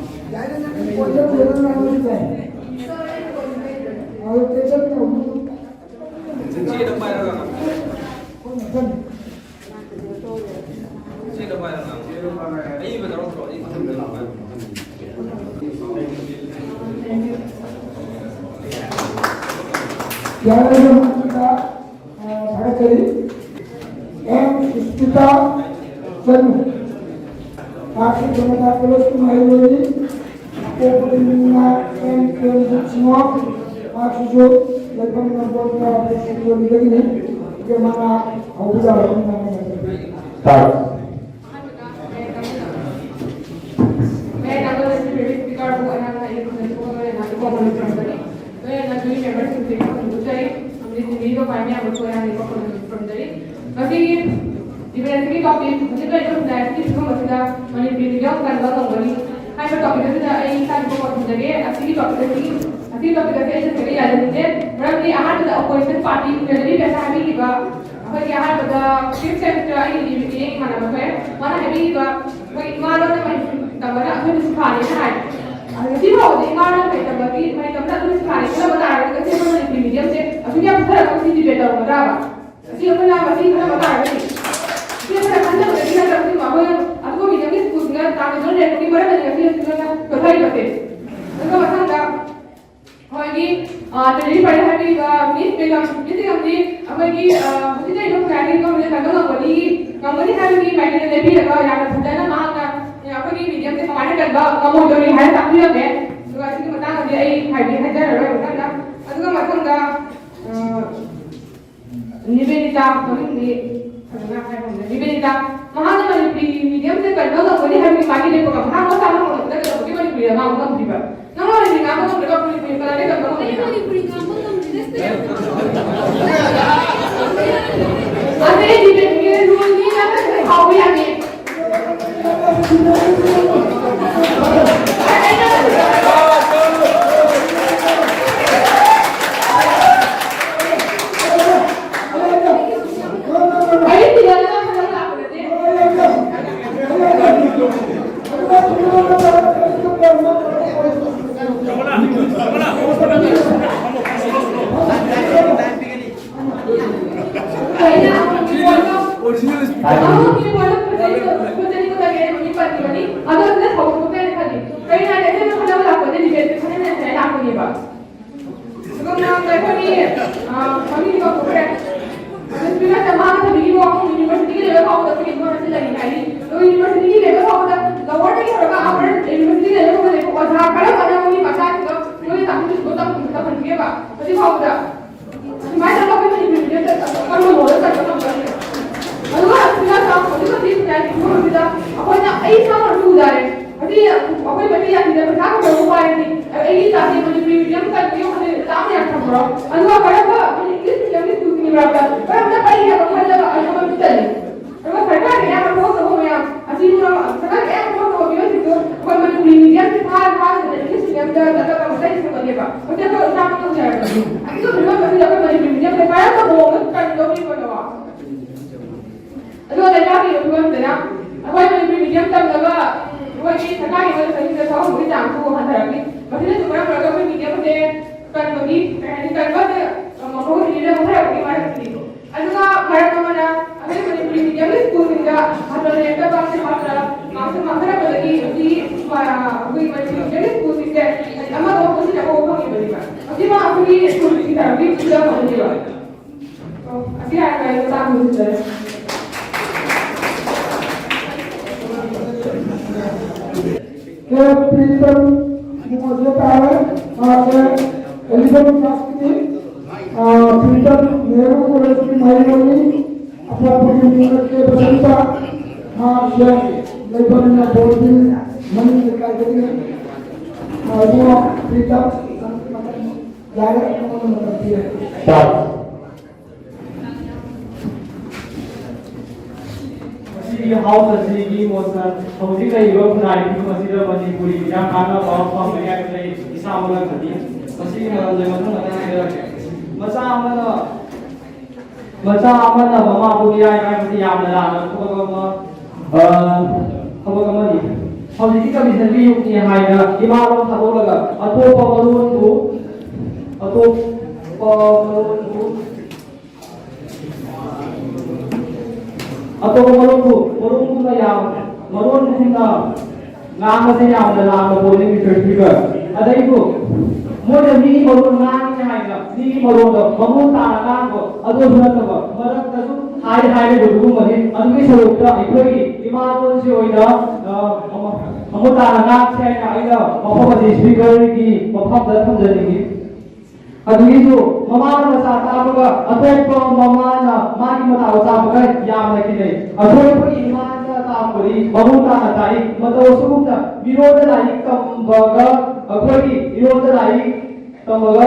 ꯆꯦꯗ ꯄꯥꯏꯔꯒ꯫ ꯆꯦꯗ ꯌꯥꯔꯒ ꯃꯇꯨꯡꯗ, ꯑ, ꯊꯥꯒꯠꯆꯔꯤ꯫ ꯑꯦꯝ ꯁꯨꯁꯃꯤꯇꯥ ꯆꯅꯨ, ꯃꯍꯥꯛꯁꯨ ꯖꯅꯇꯥ ꯀꯣꯂꯦꯖꯀꯤ ꯃꯍꯩꯔꯣꯏꯅꯤ꯫ ꯑꯄꯣꯛꯄꯒꯤ ꯃꯤꯡꯅ ꯑꯦꯝ ꯄ꯭ꯔꯦꯝꯖꯤꯠ ꯁꯤꯡꯍ, ꯃꯍꯥꯛꯁꯤꯁꯨ ꯂꯩꯐꯝ ꯅꯝꯕꯣꯜ ꯇꯔꯥ ꯇꯔꯨꯛ ꯁꯦꯛꯇꯣꯔꯤꯗꯒꯤꯅꯤ꯫ ꯏꯕꯦꯝꯃꯅ ꯍꯧꯕ ꯌꯥꯕ ꯑꯃ ꯉꯥꯡꯒꯗꯕꯅꯤ꯫ ꯇꯥꯛ꯫ ꯑꯍꯥꯟꯕꯗ ꯃꯌꯥꯝ ꯇꯥꯕꯅ ꯃꯌꯥꯝ ꯇꯥꯕꯅ ꯁꯤ ꯄ꯭ꯔꯥꯏꯚꯦꯠ ꯁ꯭ꯄꯤꯀꯔꯕꯨ ꯑꯩꯍꯥꯛꯅ ꯑꯩꯒꯤ ꯈꯨꯟꯅ ꯊꯣꯛꯑꯒ ꯂꯣꯏꯅ ꯏꯀꯣ ꯃꯅꯤꯄꯨꯔꯗꯅꯤ꯫ ꯂꯣꯏꯅꯅ ꯖꯨꯔꯤ ꯃꯦꯝꯕꯔꯁꯤꯡꯁꯦ ꯈꯨꯔꯨꯝꯖꯔꯤ꯫ ꯑꯃꯗꯤ ꯊꯤꯟꯕꯤꯔꯤꯕ ꯈ꯭ꯋꯥꯏ ꯃꯌꯥꯝꯕꯨꯁꯨ ꯑꯩꯍꯥꯛꯅ ꯏꯀꯣ ꯈꯨꯔꯨꯝꯖꯔꯤ꯫ ꯉꯁꯤꯒꯤ ꯗꯤꯕꯦꯠ ꯑꯁꯤꯒꯤ ꯇꯣꯄꯤꯛ ꯍꯧꯖꯤꯛ ꯂꯩꯔꯤꯕ ꯈꯨꯟꯅꯥꯏ ꯑꯁꯤꯒꯤ ꯐꯤꯕꯝ ꯑꯁꯤꯗ ꯃꯅꯤꯄꯨꯔꯤ ꯃꯤꯗꯤꯌꯝ ꯀꯟꯕ ꯉꯝꯒꯅꯤ ꯍꯥꯏꯕ ꯇꯣꯄꯤꯛ ꯑꯁꯤꯗ ꯑꯩ ꯏꯁꯥꯒꯤ ꯏꯀꯣ ꯈꯨꯔꯨꯝꯖꯒꯦ꯫ ꯑꯁꯤꯒꯤ ꯇꯣꯄꯤꯛ ꯑꯁꯤꯒꯤ, ꯑꯁꯤꯒꯤ ꯇꯣꯄꯤꯛ ꯑꯁꯤ ꯑꯩ ꯆꯠꯆꯒꯦ ꯌꯥꯖꯅꯤꯡꯗꯦ꯫ ꯃꯔꯝꯗꯤ ꯑꯍꯥꯟꯕꯗ ꯑꯣꯄꯣꯖꯤꯁꯟ ꯄꯥꯔꯇꯤ ꯎꯅꯗꯕꯤ ꯄꯩꯁꯥ ꯍꯥꯏꯕꯤꯈꯤꯕ ꯑꯩꯈꯣꯏꯒꯤ ꯑꯍꯥꯟꯕꯗ ꯐꯤꯐ ꯁꯦꯃꯤꯁꯇꯔ ꯑꯩꯒꯤ ꯃꯤꯌꯦꯡ ꯏꯃꯥꯟꯅꯕ ꯊꯣꯛꯑꯦ꯫ ꯃꯥꯅ ꯍꯥꯏꯕꯤꯈꯤꯕ ꯑꯩꯈꯣꯏ ꯏꯃꯥ ꯂꯣꯟꯅ ꯃꯍꯩ ꯇꯝꯕꯅ ꯑꯩꯈꯣꯏꯕꯨ ꯁꯤꯐꯥꯅꯦꯅ ꯍꯥꯏ꯫ ꯑꯗꯨ ꯉꯁꯤ ꯐꯥꯎꯕꯗ ꯏꯃꯥ ꯂꯣꯟ ꯃꯍꯩ ꯇꯝꯕꯒꯤ, ꯃꯍꯩ ꯇꯝꯕꯅ ꯑꯩꯈꯣꯏꯕꯨ ꯁꯤꯐꯥꯅꯦ ꯈꯜꯂꯝꯕ ꯇꯥꯔꯒꯗꯤ ꯉꯁꯤ ꯑꯩꯈꯣꯏ ꯃꯅꯤꯄꯨꯔꯤ ꯃꯤꯗꯤꯌꯝꯁꯦ ꯑꯁꯨꯛ ꯌꯥꯝ ꯄꯤꯛꯊꯔꯒ ꯉꯁꯤ ꯗꯤꯕꯦꯠ ꯇꯧꯔꯝꯒꯗ꯭ꯔꯥꯕ? ꯉꯁꯤ ꯑꯩꯈꯣꯏꯅ ꯃꯁꯤ ꯈꯜꯂꯝꯕ ꯇꯥꯔꯒꯗꯤ ꯉꯁꯤ ꯑꯩꯈꯣꯏꯅ ꯈꯟꯖꯕꯗꯒꯤ ꯅꯠꯇ꯭ꯔꯕꯗꯤ ꯑꯩꯈꯣꯏ ꯑꯇꯣꯞꯄ ꯃꯤꯗꯤꯌꯝꯒꯤ ꯁ꯭ꯀꯨꯜꯁꯤꯡꯅ ꯇꯥꯡ ꯂꯩꯔꯛꯄꯒꯤ ꯃꯔꯝꯗꯅꯤ ꯉꯁꯤ ꯑꯁꯨꯛ ꯌꯥꯝꯅ ꯁꯣꯊꯔꯤꯕꯁꯦ꯫ ꯑꯗꯨꯒ ꯃꯊꯪꯗ ꯑꯩꯈꯣꯏꯒꯤ, ꯑ, ꯇ꯭ꯔꯦꯅꯤꯡ ꯄ꯭ꯔꯥꯏꯖ ꯍꯥꯏꯕꯤꯔꯤꯕ ꯃꯤꯁ ꯕꯦꯒꯝ, ꯃꯤꯁ ꯕꯦꯒꯝꯗꯤ ꯑꯩꯈꯣꯏꯒꯤ, ꯑ, ꯍꯧꯖꯤꯛ ꯂꯩꯔꯤꯕ ꯈꯨꯟꯅꯥꯏꯒꯤ ꯒꯣꯔꯃꯦꯟꯅ ꯀꯟꯕ ꯉꯝꯒꯅꯤ, ꯉꯝꯒꯅꯤ ꯍꯥꯏꯕꯒꯤ ꯃꯥꯏꯀꯩꯗ ꯂꯦꯞꯄꯤꯔꯒ ꯌꯥꯝꯅ ꯐꯖꯅ ꯃꯍꯥꯛꯅ, ꯑ, ꯑꯩꯈꯣꯏꯒꯤ ꯃꯤꯗꯤꯌꯝꯁꯦ ꯀꯃꯥꯏꯅ ꯀꯟꯕ ꯉꯝꯃꯣꯏꯗꯧꯔꯤ ꯍꯥꯏꯅ ꯇꯥꯛꯄꯤꯔꯝꯃꯦ꯫ ꯑꯗꯨꯒ ꯑꯁꯤꯒꯤ ꯃꯇꯥꯡꯗꯗꯤ ꯑꯩ ꯍꯥꯏꯕꯗꯤ ꯍꯥꯏꯖꯔꯔꯣꯏ ꯃꯊꯪꯗ꯫ ꯑꯗꯨꯒ ꯃꯊꯪꯗ, ꯑ, ꯅꯤꯕꯦꯗꯤꯇꯥ ꯃꯃꯤꯡꯗꯤ ꯐꯖꯅ ꯍꯥꯏꯕ ꯉꯝꯗꯦ꯫ ꯅꯤꯕꯦꯗꯤꯇꯥ, ꯃꯍꯥꯛꯅ ꯃꯅꯤꯄꯨꯔꯤ ꯃꯤꯗꯤꯌꯝꯁꯦ ꯀꯟꯕ ꯉꯝꯒꯅꯤ ꯍꯥꯏꯕꯒꯤ ꯃꯥꯒꯤ ꯂꯦꯞꯄꯒ ꯃꯍꯥꯛ ꯃꯁꯥꯅ ꯍꯧꯔꯛꯄꯗ ꯀꯩꯗꯧꯕꯒꯤ ꯃꯅꯤꯄꯨꯔꯤꯗ ꯉꯥꯡꯕ ꯉꯝꯗ꯭ꯔꯤꯕ? ꯅꯪ ꯃꯅꯤꯄꯨꯔꯤ ꯉꯥꯡꯕ ꯉꯝꯗ꯭ꯔꯒ ꯃꯅꯤꯄꯨꯔꯤ ꯀꯗꯥꯏꯗ ꯀꯟꯕ ꯉꯝꯗꯣꯏꯅꯣ? ꯑꯗꯩ ꯗꯤꯕꯦꯠꯀꯤ ꯔꯨꯜꯅꯤ ꯅꯠꯇ꯭ꯔꯒ ꯁꯥꯎꯕ ꯌꯥꯗꯦ꯫ ꯑꯩꯈꯣꯏꯒꯤ, ꯑ, ꯃꯃꯤꯡꯗꯤ ꯀꯥꯎꯊꯣꯛꯈ꯭ꯔꯦ꯫ ꯑꯗꯨ ꯁꯤꯗ ꯃꯥꯅ ꯊꯝꯕꯤꯈꯤꯕ ꯋꯥꯐꯝ, universityꯒꯤ level ꯐꯥꯎꯕꯗ ꯑꯩꯈꯣꯏꯒꯤ ꯂꯣꯟ ꯑꯁꯤ ꯂꯩꯔꯤ ꯍꯥꯏꯔꯤ꯫ ꯑꯗꯨꯒ universityꯒꯤ level ꯐꯥꯎꯕꯗ lowerꯗꯒꯤ ꯍꯧꯔꯒ upper university level ꯐꯥꯎꯕ ꯂꯩꯕ ꯑꯣꯖꯥ ꯈꯔ ꯑꯃꯅ ꯃꯣꯏꯒꯤ ꯃꯆꯥꯁꯤꯡꯗꯣ ꯃꯣꯏꯒꯤ ꯇꯥꯛꯐꯝ ꯁ꯭ꯀꯨꯜꯗ ꯇꯝꯍꯟꯒꯦꯕ꯫ ꯍꯧꯖꯤꯛ ꯐꯥꯎꯕꯗ ꯑꯗꯨꯃꯥꯏꯅ ꯇꯧꯔꯒ ꯑꯩꯈꯣꯏ ꯃꯅꯤꯄꯨꯔꯤ mediumꯗ ꯀꯔꯝꯕ ꯃꯑꯣꯡꯗ ꯆꯠꯄ ꯉꯝꯒꯅꯤ? ꯑꯗꯨꯒ ꯑꯁꯤꯅ ꯍꯧꯖꯤꯛ ꯍꯧꯖꯤꯛ ꯁꯤꯗ ꯑꯩꯈꯣꯏꯅ, ꯑꯩ ꯏꯁꯥꯃꯛꯁꯨ ꯎꯖꯔꯦ꯫ ꯍꯧꯖꯤꯛ ꯑꯩꯈꯣꯏ ꯃꯩꯇꯩ ꯖꯥꯇꯤꯗ ꯄꯩꯁꯥ ꯈꯔ ꯂꯧꯕ ꯍꯥꯏꯔꯗꯤ, ꯑꯩꯒꯤ ꯖꯥꯇꯤ ꯃꯅꯤꯄꯨꯔꯤ medium ꯇꯝꯕꯤꯌꯨ ꯍꯥꯏꯗꯤ ꯆꯥꯝꯃ ꯌꯥꯡꯈꯩ ꯈꯔ꯫ ꯑꯗꯨꯒ ꯀꯔꯝꯕ English mediumꯒꯤ ꯁ꯭ꯀꯨꯜꯁꯤꯡꯒꯤ ꯃꯔꯛꯇ ꯀꯔꯝꯕ ꯄꯔꯤꯈꯥ ꯈꯜꯂꯒ ꯑꯗꯨꯃꯛ ꯆꯠꯂꯤ? ꯑꯗꯨꯒ ꯁꯔꯀꯥꯔꯒꯤ ꯑꯌꯥꯝꯕ ꯊꯕꯛ ꯇꯧꯕ ꯃꯌꯥꯝ ꯑꯁꯤ, ꯁꯔꯀꯥꯔꯒꯤ ꯑꯌꯥꯝꯕ ꯊꯕꯛ ꯇꯧꯕ ꯃꯤꯑꯣꯏꯁꯤꯡꯗꯨ ꯑꯩꯈꯣꯏ ꯃꯅꯤꯄꯨꯔꯤ mediumꯁꯤ ꯐꯥꯔ ꯐꯥꯔꯗꯅ English mediumꯗ ꯆꯠꯂꯒ ꯃꯇꯩ ꯁꯦꯝꯒꯠꯂꯦꯕ꯫ ꯍꯧꯖꯤꯛ ꯑꯩꯈꯣꯏ ꯑꯣꯖꯥ ꯑꯃ ꯇꯧꯖꯔꯕꯅꯤ꯫ ꯑꯁꯤꯒꯨꯝꯕ ꯐꯤꯕꯝ ꯑꯁꯤꯗ ꯑꯩꯈꯣꯏ ꯃꯅꯤꯄꯨꯔꯤ mediumꯁꯦ ꯀꯔꯝꯕ ꯃꯑꯣꯡꯗ ꯀꯟꯒꯗꯧꯔꯤꯕꯅꯣ? ꯑꯗꯨꯒ ꯂꯩꯕꯥꯛꯀꯤ ꯑꯣꯏꯕ ꯐꯤꯕꯝꯁꯤꯅ ꯑꯩꯈꯣꯏ ꯃꯅꯤꯄꯨꯔꯤ medium ꯇꯝꯂꯒ, ꯎꯝ, ꯑꯩꯈꯣꯏꯒꯤ ꯁꯔꯀꯥꯔꯒꯤ ꯑꯣꯏꯕ ꯆꯍꯤꯗ ꯊꯕꯛ ꯐꯪꯕꯒꯤ ꯆꯥꯡꯁꯨ ꯍꯟꯊꯔꯛꯂꯤ꯫ ꯃꯁꯤꯅꯁꯨ ꯃꯔꯝ ꯑꯣꯏꯔꯒ ꯑꯩꯈꯣꯏ medium ꯑꯁꯦ ꯀꯟꯕꯒꯤ, ꯀꯩ ꯍꯥꯏꯅꯤ, ꯀꯟꯕꯁꯦ, ꯑ, ꯃꯈꯣꯏꯒꯤ level ꯍꯟꯊꯔꯛꯄꯒꯤ ꯃꯔꯝꯁꯤꯅꯤ꯫ ꯑꯗꯨꯒ ꯃꯔꯝ ꯑꯃꯅ ꯑꯩꯈꯣꯏ ꯃꯅꯤꯄꯨꯔꯤ mediumꯒꯤ ꯁ꯭ꯀꯨꯜꯁꯤꯡꯗ ꯃꯇꯝ ꯂꯦꯞꯇꯕ ꯃꯍꯥꯛꯅ ꯃꯥꯡꯁꯨ ꯃꯥꯡꯊꯔꯛꯄꯗꯒꯤ ꯍꯧꯖꯤꯛ, ꯑ, ꯑꯩꯈꯣꯏ ꯃꯅꯤꯄꯨꯔꯤ mediumꯒꯤ ꯁ꯭ꯀꯨꯜꯁꯤꯡꯁꯦ ꯑꯃꯒ ꯑꯃꯒ ꯄꯨꯟꯁꯤꯟꯅꯕ ꯍꯧꯕ ꯐꯪꯉꯤꯕꯅꯦꯕ꯫ ꯍꯧꯖꯤꯛ ꯃꯥ ꯑꯩꯈꯣꯏꯒꯤ ꯁ꯭ꯀꯨꯜꯁꯤꯡ ꯇꯥꯔꯛꯄꯒꯤ ꯈꯨꯗꯝ ꯑꯣꯏꯍꯜꯂꯤꯕ꯫ ꯑꯣ, ꯑꯁꯤ ꯍꯥꯏꯔꯒ ꯑꯩ ꯃꯇꯥꯡ ꯂꯣꯏꯁꯤꯟꯖꯔꯦ꯫ ꯀꯦ ꯄ꯭ꯔꯤꯇꯝ ꯃꯨꯈꯔꯖꯤ ꯇꯥꯔꯦ, ꯃꯍꯥꯛꯁꯦ eleven classꯀꯤ, ꯑ, ꯄ꯭ꯔꯤꯇꯝ ꯅꯦꯍꯔꯨ ꯀꯣꯂꯦꯖꯀꯤ ꯃꯍꯩꯔꯣꯏꯅꯤ, ꯑꯐꯥꯎꯕꯒꯤ ꯃꯤꯡ ꯀꯦ ꯕꯁꯟꯇ, ꯃꯍꯥꯛꯁꯦ ꯂꯩꯐꯝꯅ ꯕꯣꯔꯗꯤꯡ ꯃꯅꯤꯡ ꯂꯩꯀꯥꯏꯗꯒꯤꯅꯤ꯫ ꯑ, ꯏꯕꯨꯡꯉꯣ ꯄ꯭ꯔꯤꯇꯝ, ꯌꯥꯔꯦ, ꯑꯩꯉꯣꯟꯗ ꯃꯇꯝ ꯄꯤꯔꯦ꯫ ꯇꯥꯎ꯫ ꯃꯁꯤꯒꯤ house ꯑꯁꯤꯒꯤ ꯃꯣꯠꯇ ꯍꯧꯖꯤꯛ ꯂꯩꯔꯤꯕ ꯈꯨꯟꯅꯥꯏ ꯐꯤꯕꯝ ꯑꯁꯤꯗ ꯃꯅꯤꯄꯨꯔꯤ ꯃꯤꯌꯥꯝ ꯀꯥꯟꯅꯕ ꯐꯪꯒꯅꯤ ꯍꯥꯏꯕꯁꯤ ꯑꯩ ꯏꯁꯥꯃꯛꯅ ꯈꯜꯂꯤ꯫ ꯃꯁꯤꯒꯤ ꯃꯔꯝꯗ ꯃꯊꯪ ꯃꯊꯪ ꯍꯥꯏꯖꯔꯛꯀꯦ꯫ ꯃꯆꯥ ꯑꯃꯅ, ꯃꯆꯥ ꯑꯃꯅ ꯃꯃꯥꯕꯨ ꯃꯤꯔꯥꯏ ꯍꯥꯏꯕꯁꯤ ꯌꯥꯝꯅ ꯂꯥꯟꯕ ꯊꯕꯛ ꯑꯃ, ꯑ, ꯊꯕꯛ ꯑꯃꯅꯤ꯫ ꯍꯧꯖꯤꯛꯇꯤ commissionꯒꯤ ꯌꯨꯒꯅꯤ ꯍꯥꯏꯅ ꯏꯃꯥ ꯂꯣꯟ ꯊꯥꯗꯣꯛꯂꯒ ꯑꯇꯣꯞꯄ ꯃꯔꯣꯟꯕꯨ, ꯑꯇꯣꯞꯄ ꯃꯔꯣꯟꯕꯨ ꯑꯇꯣꯞꯄ ꯃꯔꯣꯟꯕꯨ ꯃꯔꯣꯟꯒꯨꯝꯅ ꯌꯥꯝ, ꯃꯔꯣꯟꯒꯨꯝꯅ ꯉꯥꯡꯕꯁꯦ ꯌꯥꯝꯅ ꯂꯥꯟꯕ ꯄꯣꯠꯅꯤ, ꯃꯤꯁꯇꯔ ꯁ꯭ꯄꯤꯀꯔ꯫ ꯑꯗꯩꯕꯨ ꯃꯣꯏꯅ ꯃꯤꯒꯤ ꯃꯔꯣꯟ ꯉꯥꯡꯉꯤ ꯍꯥꯏꯅ ꯃꯤꯒꯤ ꯃꯔꯣꯟꯗ ꯃꯃꯨꯠ ꯇꯥꯅ ꯉꯥꯡꯕ ꯑꯗꯨꯁꯨ ꯅꯠꯇꯕ, ꯃꯔꯛꯇ ꯁꯨꯝ ꯍꯥꯏ ꯍꯥꯏꯔꯤꯕ ꯑꯗꯨꯒꯨꯝꯕꯅꯤ꯫ ꯑꯗꯨꯒꯤ ꯁꯔꯨꯛꯇ ꯑꯩꯈꯣꯏꯒꯤ ꯏꯃꯥ ꯂꯣꯟꯁꯤ ꯑꯣꯏꯅ, ꯑ, ꯃꯃꯨꯠ ꯇꯥꯅ ꯉꯥꯡꯁꯤ ꯍꯥꯏꯅ ꯑꯩꯅ ꯃꯐꯝ ꯑꯁꯤ ꯁ꯭ꯄꯤꯀꯔꯒꯤ ꯃꯐꯝꯗ ꯊꯝꯖꯅꯤꯡꯏ꯫ ꯑꯗꯨꯒꯤꯁꯨ ꯃꯃꯥꯅ ꯃꯆꯥ ꯇꯥꯛꯄꯒ ꯑꯇꯣꯞꯄ ꯃꯃꯥꯅ ꯃꯥꯒꯤ ꯃꯆꯥꯕꯨ ꯇꯥꯛꯄꯒ ꯌꯥꯝꯅ ꯈꯦꯠꯅꯩ꯫ ꯑꯩꯈꯣꯏ ꯑꯩꯈꯣꯏꯒꯤ ꯏꯃꯥꯅ ꯇꯥꯛꯄꯗꯤ ꯃꯃꯨꯠ ꯇꯥꯅ ꯇꯥꯛꯏ꯫ ꯃꯇꯧ ꯑꯁꯨꯒꯨꯝꯅ ꯃꯤꯔꯣꯟꯗ ꯂꯥꯏꯔꯤꯛ ꯇꯝꯕꯒ ꯑꯩꯈꯣꯏꯒꯤ ꯏꯔꯣꯟꯗ ꯂꯥꯏꯔꯤꯛ ꯇꯝꯕꯒ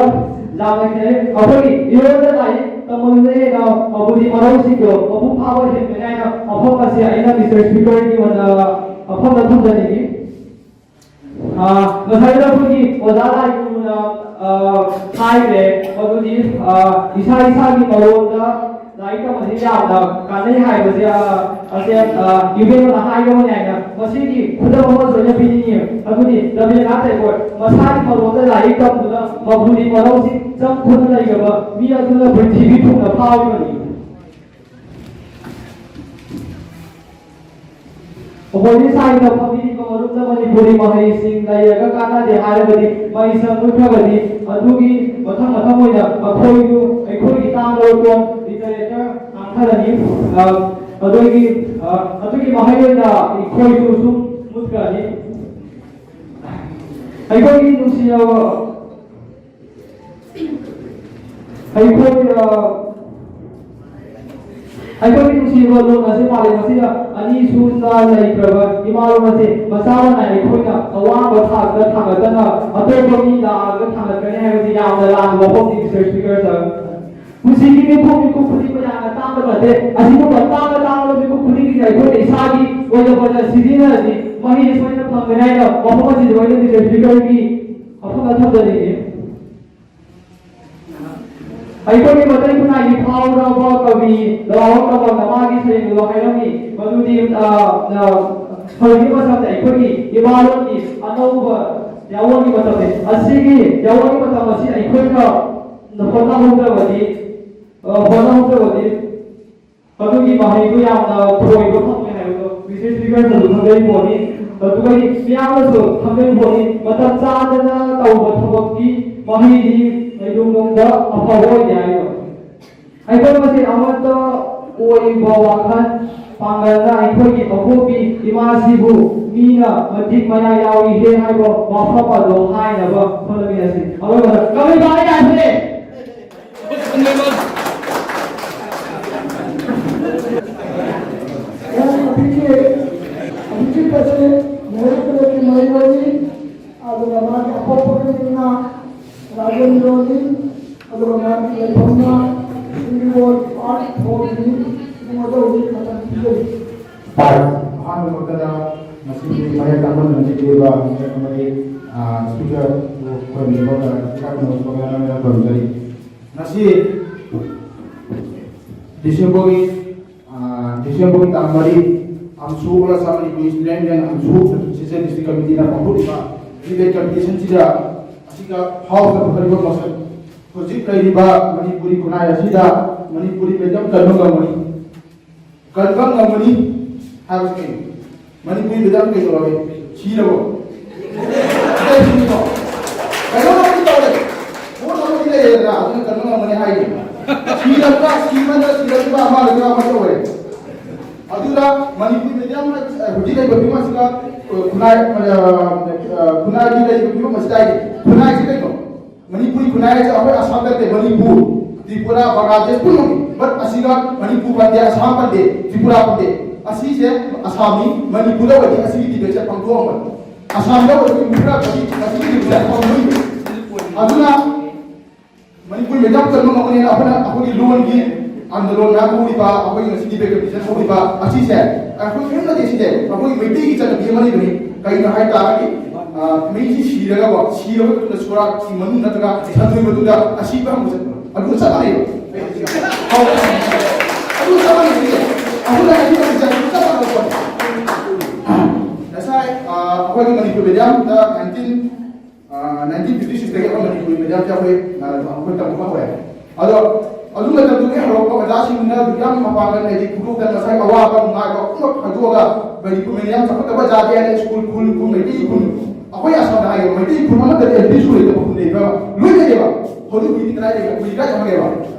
ꯌꯥꯝꯅ ꯈꯦꯠꯅꯩ꯫ ꯑꯩꯈꯣꯏꯒꯤ ꯏꯔꯣꯟꯗ ꯂꯥꯏꯔꯤꯛ ꯇꯝꯕꯗꯨꯅ ꯍꯦꯟꯅ ꯃꯕꯨꯗꯤ ꯃꯔꯧꯁꯤꯡꯗꯣ ꯃꯄꯨꯡ ꯐꯥꯕ ꯍꯦꯟꯕꯅꯤ ꯍꯥꯏꯅ ꯋꯥꯐꯝ ꯑꯁꯤ ꯑꯩꯅ ꯃꯤꯁꯇꯔ ꯁ꯭ꯄꯤꯀꯔꯒꯤ ꯑꯣꯏꯅ ꯋꯥꯐꯝꯗ ꯊꯝꯖꯅꯤꯡꯏ꯫ ꯑ, ꯉꯁꯥꯏꯗ ꯑꯩꯈꯣꯏꯒꯤ ꯑꯣꯖꯥ ꯂꯥꯏꯄꯨꯅ, ꯑ, ꯍꯥꯏꯈ꯭ꯔꯦ, ꯃꯗꯨꯗꯤ, ꯑ, ꯏꯁꯥ ꯏꯁꯥꯒꯤ ꯃꯔꯣꯟꯗ ꯂꯥꯏꯔꯤꯛ ꯇꯝꯕꯁꯤ ꯌꯥꯝꯅ ꯀꯥꯟꯅꯩ ꯍꯥꯏꯕꯁꯦ, ꯑ, ꯑꯁꯦ, ꯑ, ꯌꯨꯕꯦꯝꯅ ꯍꯥꯏꯈ꯭ꯔꯕꯅꯤ ꯍꯥꯏꯅ ꯃꯁꯤꯒꯤ ꯈꯨꯗꯝ ꯑꯃꯁꯨ ꯑꯩꯅ ꯄꯤꯅꯤꯡꯉꯤ꯫ ꯑꯗꯨꯗꯤ ꯔꯕꯤꯟꯗ꯭ꯔꯅꯥꯊ ꯇꯦꯒꯣꯔ ꯃꯁꯥꯒꯤ ꯃꯔꯣꯟꯗ ꯂꯥꯏꯔꯤꯛ ꯇꯝꯗꯨꯅ ꯃꯕꯨꯗꯤ ꯃꯔꯧꯁꯤ ꯆꯪ ꯈꯨꯠꯅ ꯂꯩꯈ꯭ꯔꯕ ꯃꯤ ꯑꯗꯨꯅ ꯄ꯭ꯔꯤꯊꯤꯕꯤ ꯊꯨꯡꯅ ꯐꯥꯎꯔꯤꯕꯅꯤ꯫ ꯑꯩꯈꯣꯏꯒꯤ ꯁꯥꯏꯗ ꯐꯝꯕꯤꯔꯤꯕ ꯃꯔꯨꯞꯅ ꯃꯅꯤꯄꯨꯔꯤ ꯃꯍꯩꯁꯤꯡ ꯂꯩꯔꯒ ꯀꯥꯟꯅꯗꯦ ꯍꯥꯏꯔꯒꯗꯤ ꯃꯩꯁꯪ ꯃꯨꯠꯈ꯭ꯔꯒꯗꯤ ꯑꯗꯨꯒꯤ ꯃꯊꯪ ꯃꯊꯪ ꯑꯣꯏꯅ ꯑꯩꯈꯣꯏꯗꯨ, ꯑꯩꯈꯣꯏꯒꯤ ꯇꯥꯡꯕ ꯂꯣꯟ ꯂꯤꯇꯔꯦꯆꯔ ꯉꯥꯡꯊꯔꯅꯤ꯫ ꯑ, ꯑꯗꯨꯒꯤ, ꯑ, ꯑꯗꯨꯒꯤ ꯃꯍꯩ ꯑꯣꯏꯅ ꯑꯩꯈꯣꯏꯁꯨ ꯁꯨꯝ ꯃꯨꯠꯈ꯭ꯔꯅꯤ꯫ ꯑꯩꯈꯣꯏꯒꯤ ꯅꯨꯡꯁꯤꯔꯕ ꯑꯩꯈꯣꯏ, ꯑ, ꯑꯩꯈꯣꯏꯒꯤ ꯅꯨꯡꯁꯤꯕ ꯂꯣꯟ ꯑꯁꯤ ꯃꯥꯂꯦꯝ ꯑꯁꯤꯗ ꯑꯅꯤ ꯁꯨꯅ ꯂꯩꯈ꯭ꯔꯕ ꯏꯃꯥ ꯂꯣꯟ ꯑꯁꯤ ꯃꯆꯥ ꯃꯅꯥꯏ ꯑꯩꯈꯣꯏꯅ ꯑꯋꯥꯡꯕ ꯊꯥꯛꯇ ꯊꯥꯡꯒꯠꯇꯅ ꯑꯇꯣꯞꯄ ꯃꯤ ꯂꯥꯛꯑꯒ ꯊꯥꯡꯒꯠꯀꯅꯤ ꯍꯥꯏꯕꯁꯤ ꯌꯥꯝꯅ ꯂꯥꯟꯕ ꯋꯥꯐꯝꯅꯤ, ꯃꯤꯁꯇꯔ ꯁ꯭ꯄꯤꯀꯔ ꯁꯥꯔ꯫ ꯄꯨꯟꯁꯤꯒꯤ ꯃꯤꯈꯨꯞ ꯃꯤꯈꯨꯞ ꯈꯨꯗꯤꯡꯃꯛ ꯌꯥꯝꯅ ꯇꯥꯡꯕ ꯅꯠꯇꯦ꯫ ꯑꯁꯤꯒꯨꯝꯕ ꯇꯥꯡꯅ ꯇꯥꯡꯂꯕ ꯃꯤꯈꯨꯞ ꯈꯨꯗꯤꯡꯒꯤꯁꯦ ꯑꯩꯈꯣꯏꯅ ꯏꯁꯥꯒꯤ ꯑꯣꯏꯅ ꯐꯖꯅ ꯁꯤꯖꯤꯟꯅꯔꯗꯤ ꯃꯍꯩ ꯁꯣꯏꯗꯅ ꯐꯪꯒꯅꯤ ꯍꯥꯏꯅ ꯋꯥꯐꯝ ꯑꯁꯤꯗ ꯑꯩꯅ ꯃꯤꯁꯇꯔ ꯁ꯭ꯄꯤꯀꯔꯒꯤ ꯋꯥꯐꯝꯗ ꯊꯝꯖꯅꯤꯡꯉꯤ꯫ ꯑꯩꯈꯣꯏꯒꯤ ꯃꯇꯩ ꯈꯨꯟꯅꯥꯏꯒꯤ ꯐꯥꯎꯔꯕ ꯀꯕꯤ ꯂꯋꯥꯏ ꯀꯃꯜꯅ ꯃꯥꯒꯤ ꯁꯩꯔꯦꯡꯗꯨꯗ ꯍꯥꯏꯔꯝꯃꯤ ꯃꯗꯨꯗꯤ, ꯑ, ꯑ, ꯍꯧꯖꯤꯛꯀꯤ ꯃꯇꯝꯗ ꯑꯩꯈꯣꯏꯒꯤ ꯏꯃꯥꯂꯣꯟꯒꯤ ꯑꯅꯧꯕ ꯌꯥꯑꯣꯟꯒꯤ ꯃꯇꯝꯅꯤ꯫ ꯑꯁꯤꯒꯤ ꯌꯥꯑꯣꯟꯒꯤ ꯃꯇꯝ ꯑꯁꯤ ꯑꯩꯈꯣꯏꯅ ꯍꯣꯠꯅꯍꯧꯗ꯭ꯔꯕꯗꯤ, ꯑ, ꯍꯣꯠꯅꯍꯧꯗ꯭ꯔꯕꯗꯤ ꯑꯗꯨꯒꯤ ꯃꯍꯩꯗꯨ ꯌꯥꯝꯅ ꯊꯣꯏꯕ ꯐꯪꯉꯣꯏ ꯍꯥꯏꯕꯗꯣ ꯃꯤꯁꯇꯔ ꯁ꯭ꯄꯤꯀꯔꯅꯁꯨ ꯈꯪꯖꯩ ꯄꯣꯠꯅꯤ꯫ ꯑꯗꯨꯒ ꯃꯤꯌꯥꯝꯅꯁꯨ ꯈꯪꯖꯩ ꯄꯣꯠꯅꯤ꯫ ꯃꯇꯝ ꯆꯥꯗꯅ ꯇꯧꯕ ꯊꯕꯛꯀꯤ ꯃꯍꯩꯗꯤ ꯌꯨꯝꯂꯣꯝꯗ ꯑꯐꯕ ꯑꯣꯏꯗꯦ ꯍꯥꯏꯕ꯫ ꯑꯩꯈꯣꯏ ꯃꯁꯦꯟ ꯑꯃꯠꯇ ꯑꯣꯏꯕ ꯋꯥꯈꯜ ꯄꯥꯡꯒꯜꯅ ꯑꯩꯈꯣꯏꯒꯤ ꯑꯄꯣꯛꯄꯤ ꯏꯃꯥꯁꯤꯕꯨ ꯃꯤꯅ ꯃꯇꯤꯛ ꯃꯌꯥꯏ ꯌꯥꯎꯏ ꯍꯦ ꯍꯥꯏꯕ ꯋꯥꯐꯝ ꯑꯗꯨ ꯍꯥꯏꯅꯕ ꯍꯣꯠꯅꯃꯤꯟꯅꯁꯤ꯫ ꯑꯔꯣꯏꯕꯗ ꯀꯪꯂꯩꯄꯥꯛ ꯑꯩ ꯂꯥꯛꯄꯅꯦ꯫ ꯑꯩꯈꯣꯏꯒꯤ ꯑꯄꯤꯛꯄꯁꯦ ꯃꯌꯥꯝ ꯄꯨꯂꯞꯀꯤ ꯃꯍꯩꯔꯣꯏꯅꯤ꯫ ꯑꯗꯨꯒ ꯃꯥꯒꯤ ꯑꯄꯣꯛꯄꯒꯤ ꯃꯤꯡꯅ ꯔꯥꯖꯦꯟꯗ꯭ꯔꯣꯅꯤ꯫ ꯑꯗꯨꯒ ꯃꯥꯒꯤ ꯂꯩꯐꯝꯅ ꯁꯤꯡꯖꯃꯩ ꯄꯥꯔꯠ ꯐꯣꯔꯒꯤ ꯏꯕꯨꯡꯉꯣꯗ ꯍꯧꯖꯤꯛ ꯃꯇꯝ ꯄꯤꯖꯔꯤ꯫ ꯄꯥꯔꯠ ꯑꯍꯥꯟꯕꯃꯛꯇꯗ ꯉꯁꯤꯒꯤ ꯃꯌꯥꯏ ꯀꯥꯡꯕꯟ ꯂꯝꯖꯤꯡꯕꯤꯔꯤꯕ ꯑꯃꯗꯤ, ꯑ, ꯁ꯭ꯄꯤꯀꯔ ꯈꯣꯏꯔꯝꯕꯤꯕ ꯏꯀꯥꯏ ꯈꯨꯝꯅꯕ ꯁꯣꯛꯅꯅꯕ ꯈꯨꯔꯨꯝꯖꯔꯤ꯫ ꯉꯁꯤ ꯗꯤꯁꯦꯝꯕꯔꯒꯤ ꯑꯥ, ꯗꯤꯁꯦꯝꯕꯔꯒꯤ ꯇꯥꯡ ꯃꯔꯤ, ꯑꯝꯁꯨ all Assam Manipuri student union ꯑꯝꯁꯨ ꯁꯤꯁꯇꯔ ꯗꯤꯁꯇ꯭ꯔꯤꯛ ꯀꯃꯤꯇꯤꯅ ꯄꯥꯡꯊꯣꯛꯂꯤꯕ ꯗꯤꯕꯦꯠ ꯀꯝꯄꯤꯇꯤꯁꯟꯁꯤꯗ ꯑꯁꯤꯒ ꯍꯥꯎꯁꯇ ꯄꯨꯊꯣꯛꯂꯤꯕ ꯃꯣꯁꯟ ꯍꯧꯖꯤꯛ ꯂꯩꯔꯤꯕ ꯃꯅꯤꯄꯨꯔꯤ ꯈꯨꯟꯅꯥꯏ ꯑꯁꯤꯗ ꯃꯅꯤꯄꯨꯔꯤ ꯃꯦꯗꯤꯌꯝ ꯀꯟꯕ ꯉꯝꯒꯅꯤ, ꯀꯟꯕ ꯉꯝꯒꯅꯤ ꯍꯥꯏꯕꯁꯤ ꯀꯩꯅꯣ? ꯃꯅꯤꯄꯨꯔꯤ ꯃꯦꯗꯤꯌꯝ ꯀꯩꯗꯧꯔꯒꯦ? ꯁꯤꯔꯕꯣ? ꯀꯩ ꯁꯤꯔꯤꯅꯣ? ꯀꯩꯅꯣꯝꯃꯗꯤ ꯇꯧꯔꯦ꯫ ꯄꯣꯠ ꯑꯃꯗꯤ ꯂꯩꯔꯦꯗꯅ, ꯑꯗꯨꯅ ꯀꯟꯕ ꯉꯝꯒꯅꯤ ꯍꯥꯏꯔꯤ꯫ ꯁꯤꯔꯕ꯭ꯔꯥ, ꯁꯤꯃꯟꯗ ꯁꯤꯔꯕ꯭ꯔꯥ, ꯑꯃ ꯂꯩꯕ꯭ꯔꯥ, ꯑꯃ ꯇꯧꯔꯦ꯫ ꯑꯗꯨꯅ ꯃꯅꯤꯄꯨꯔꯤ ꯃꯦꯗꯤꯌꯝ ꯍꯧꯖꯤꯛ ꯂꯩꯕ ꯐꯤꯕꯝ ꯑꯁꯤꯒ, ꯑ, ꯈꯨꯟꯅꯥꯏ, ꯑ, ꯑ, ꯈꯨꯟꯅꯥꯏꯒꯤ ꯂꯩꯔꯤꯕ ꯐꯤꯕꯝ ꯑꯁꯤꯗ ꯍꯥꯏꯗꯤ ꯈꯨꯟꯅꯥꯏꯁꯤ ꯀꯩꯅꯣ? ꯃꯅꯤꯄꯨꯔꯤ ꯈꯨꯟꯅꯥꯏ ꯍꯥꯏꯁꯦ ꯑꯩꯈꯣꯏ ꯑꯁꯥꯝ ꯅꯠꯇꯦ, ꯃꯅꯤꯄꯨꯔ, ꯇ꯭ꯔꯤꯄꯨꯔꯥ, ꯕꯪꯒ꯭ꯂꯥꯗꯦꯁ ꯄꯨꯝꯅꯃꯛꯅꯤ꯫ But ꯑꯁꯤꯒ ꯃꯅꯤꯄꯨꯔ ꯄꯟꯗꯦ, ꯑꯁꯥꯝ ꯄꯟꯗꯦ, ꯇ꯭ꯔꯤꯄꯨꯔꯥ ꯄꯟꯗꯦ꯫ ꯑꯁꯤꯁꯦ ꯑꯁꯥꯝꯅꯤ, ꯃꯅꯤꯄꯨꯔꯗ ꯑꯣꯏꯗꯤ ꯑꯁꯤꯒꯤ ꯗꯤꯕꯦꯠꯁꯦ ꯄꯥꯡꯊꯣꯛꯑꯝꯕꯅꯤ꯫ ꯑꯁꯥꯝꯗ ꯑꯣꯏꯔꯗꯤ ꯃꯤ ꯈꯔ ꯈꯛꯀꯤ ꯑꯁꯤꯒꯤ ꯗꯤꯕꯦꯠꯁꯦ ꯄꯥꯡꯊꯣꯛꯏ꯫ ꯑꯗꯨꯅ ꯃꯅꯤꯄꯨꯔꯤ ꯃꯦꯗꯤꯌꯝ ꯀꯟꯕ ꯉꯝꯒꯅꯤ꯫ ꯑꯩꯈꯣꯏꯅ ꯑꯩꯈꯣꯏꯒꯤ ꯂꯣꯟꯒꯤ ꯑꯟꯗꯣꯂꯟ ꯉꯥꯛꯄ ꯍꯧꯔꯤꯕ, ꯑꯩꯈꯣꯏꯒꯤ ꯉꯁꯤ ꯗꯤꯕꯦꯠ ꯀꯝꯄꯤꯇꯤꯁꯟ ꯍꯧꯔꯤꯕ ꯑꯁꯤꯁꯦ ꯑꯩꯈꯣꯏ ꯀꯔꯤꯝ ꯅꯠꯇꯦ꯫ ꯁꯤꯁꯦ ꯑꯩꯈꯣꯏꯒꯤ ꯃꯩꯇꯩꯒꯤ ꯆꯠꯅꯕꯤ ꯑꯃ ꯂꯩꯕꯅꯤ꯫ ꯀꯩꯅꯣ ꯍꯥꯏ ꯇꯥꯔꯒꯗꯤ, ꯑ, ꯃꯤꯁꯤ ꯁꯤꯔꯒꯀꯣ, ꯁꯤꯔꯕ ꯃꯇꯨꯡꯗ ꯁꯣꯔꯥꯠꯀꯤ ꯃꯅꯨꯡ ꯅꯠꯇ꯭ꯔꯒ ꯁꯟꯗꯣꯏ ꯃꯇꯨꯡꯗ ꯑꯁꯤꯕ ꯍꯪꯕ ꯆꯠꯄꯗꯣ, ꯑꯗꯨ ꯆꯞ ꯃꯥꯟꯅꯩꯕ꯫ ꯑꯗꯨ ꯆꯞ ꯃꯥꯟꯅꯩ꯫ ꯑꯗꯨꯅ ꯑꯁꯤ ꯇꯧꯔꯤꯁꯦ ꯑꯗꯨ ꯆꯞ ꯃꯥꯟꯅꯕ ꯄꯣꯠꯅꯤ꯫ ꯉꯁꯥꯏ, ꯑ, ꯑꯩꯈꯣꯏꯒꯤ ꯃꯅꯤꯄꯨꯔ ꯃꯦꯗꯤꯌꯝꯗ ꯅꯥꯏꯟꯇꯤꯟ ꯑꯥ, ꯅꯥꯏꯟꯇꯤꯟ ꯐꯤꯐꯇꯤ ꯁꯤꯛꯁꯇꯒꯤ ꯑꯩꯈꯣꯏ ꯃꯅꯤꯄꯨꯔꯤ ꯃꯦꯗꯤꯌꯝꯁꯦ ꯑꯩꯈꯣꯏ, ꯑꯥ, ꯑꯩꯈꯣꯏ ꯇꯝꯕ ꯍꯧꯔꯦ꯫ ꯑꯗꯣ ꯑꯗꯨ ꯃꯇꯝꯗꯨꯒꯤ ꯍꯧꯔꯛꯄ ꯑꯣꯖꯥꯁꯤꯡꯅ ꯑꯗꯨꯛ ꯌꯥꯝ ꯃꯄꯥꯡꯒꯜ, ꯍꯥꯏꯗꯤ ꯄꯨꯛꯂꯣꯛꯇ ꯉꯁꯥꯏ ꯑꯋꯥꯕ ꯅꯨꯡꯉꯥꯏꯕ ꯄꯨꯝꯅꯃꯛ ꯈꯥꯏꯗꯣꯛꯑꯒ ꯃꯅꯤꯄꯨꯔ ꯃꯦꯗꯤꯌꯝ ꯆꯥꯎꯈꯠꯇꯕ ꯖꯥꯇꯤ ꯍꯥꯏꯅ ꯁ꯭ꯀꯨꯜ ꯈꯨꯜ ꯈꯨꯜ ꯃꯩꯇꯩ ꯈꯨꯜ, ꯑꯩꯈꯣꯏ ꯑꯁꯥꯝꯗ ꯍꯥꯏꯌꯦꯕ, ꯃꯩꯇꯩ ꯈꯨꯜ ꯑꯃꯠꯇꯗꯤ ꯑꯦꯜ ꯄꯤ ꯁ꯭ꯀꯨꯜ ꯂꯩꯇꯕ ꯈꯨꯜ ꯂꯩꯕ꯭ꯔꯕ? ꯂꯣꯏ ꯂꯩꯌꯦꯕ꯫ ꯍꯧꯖꯤꯛ ꯍꯨꯏꯗꯤ ꯀꯗꯥꯏꯗꯒꯤ? ꯍꯨꯏ ꯀꯥꯏ ꯊꯝꯃꯒꯦꯕ?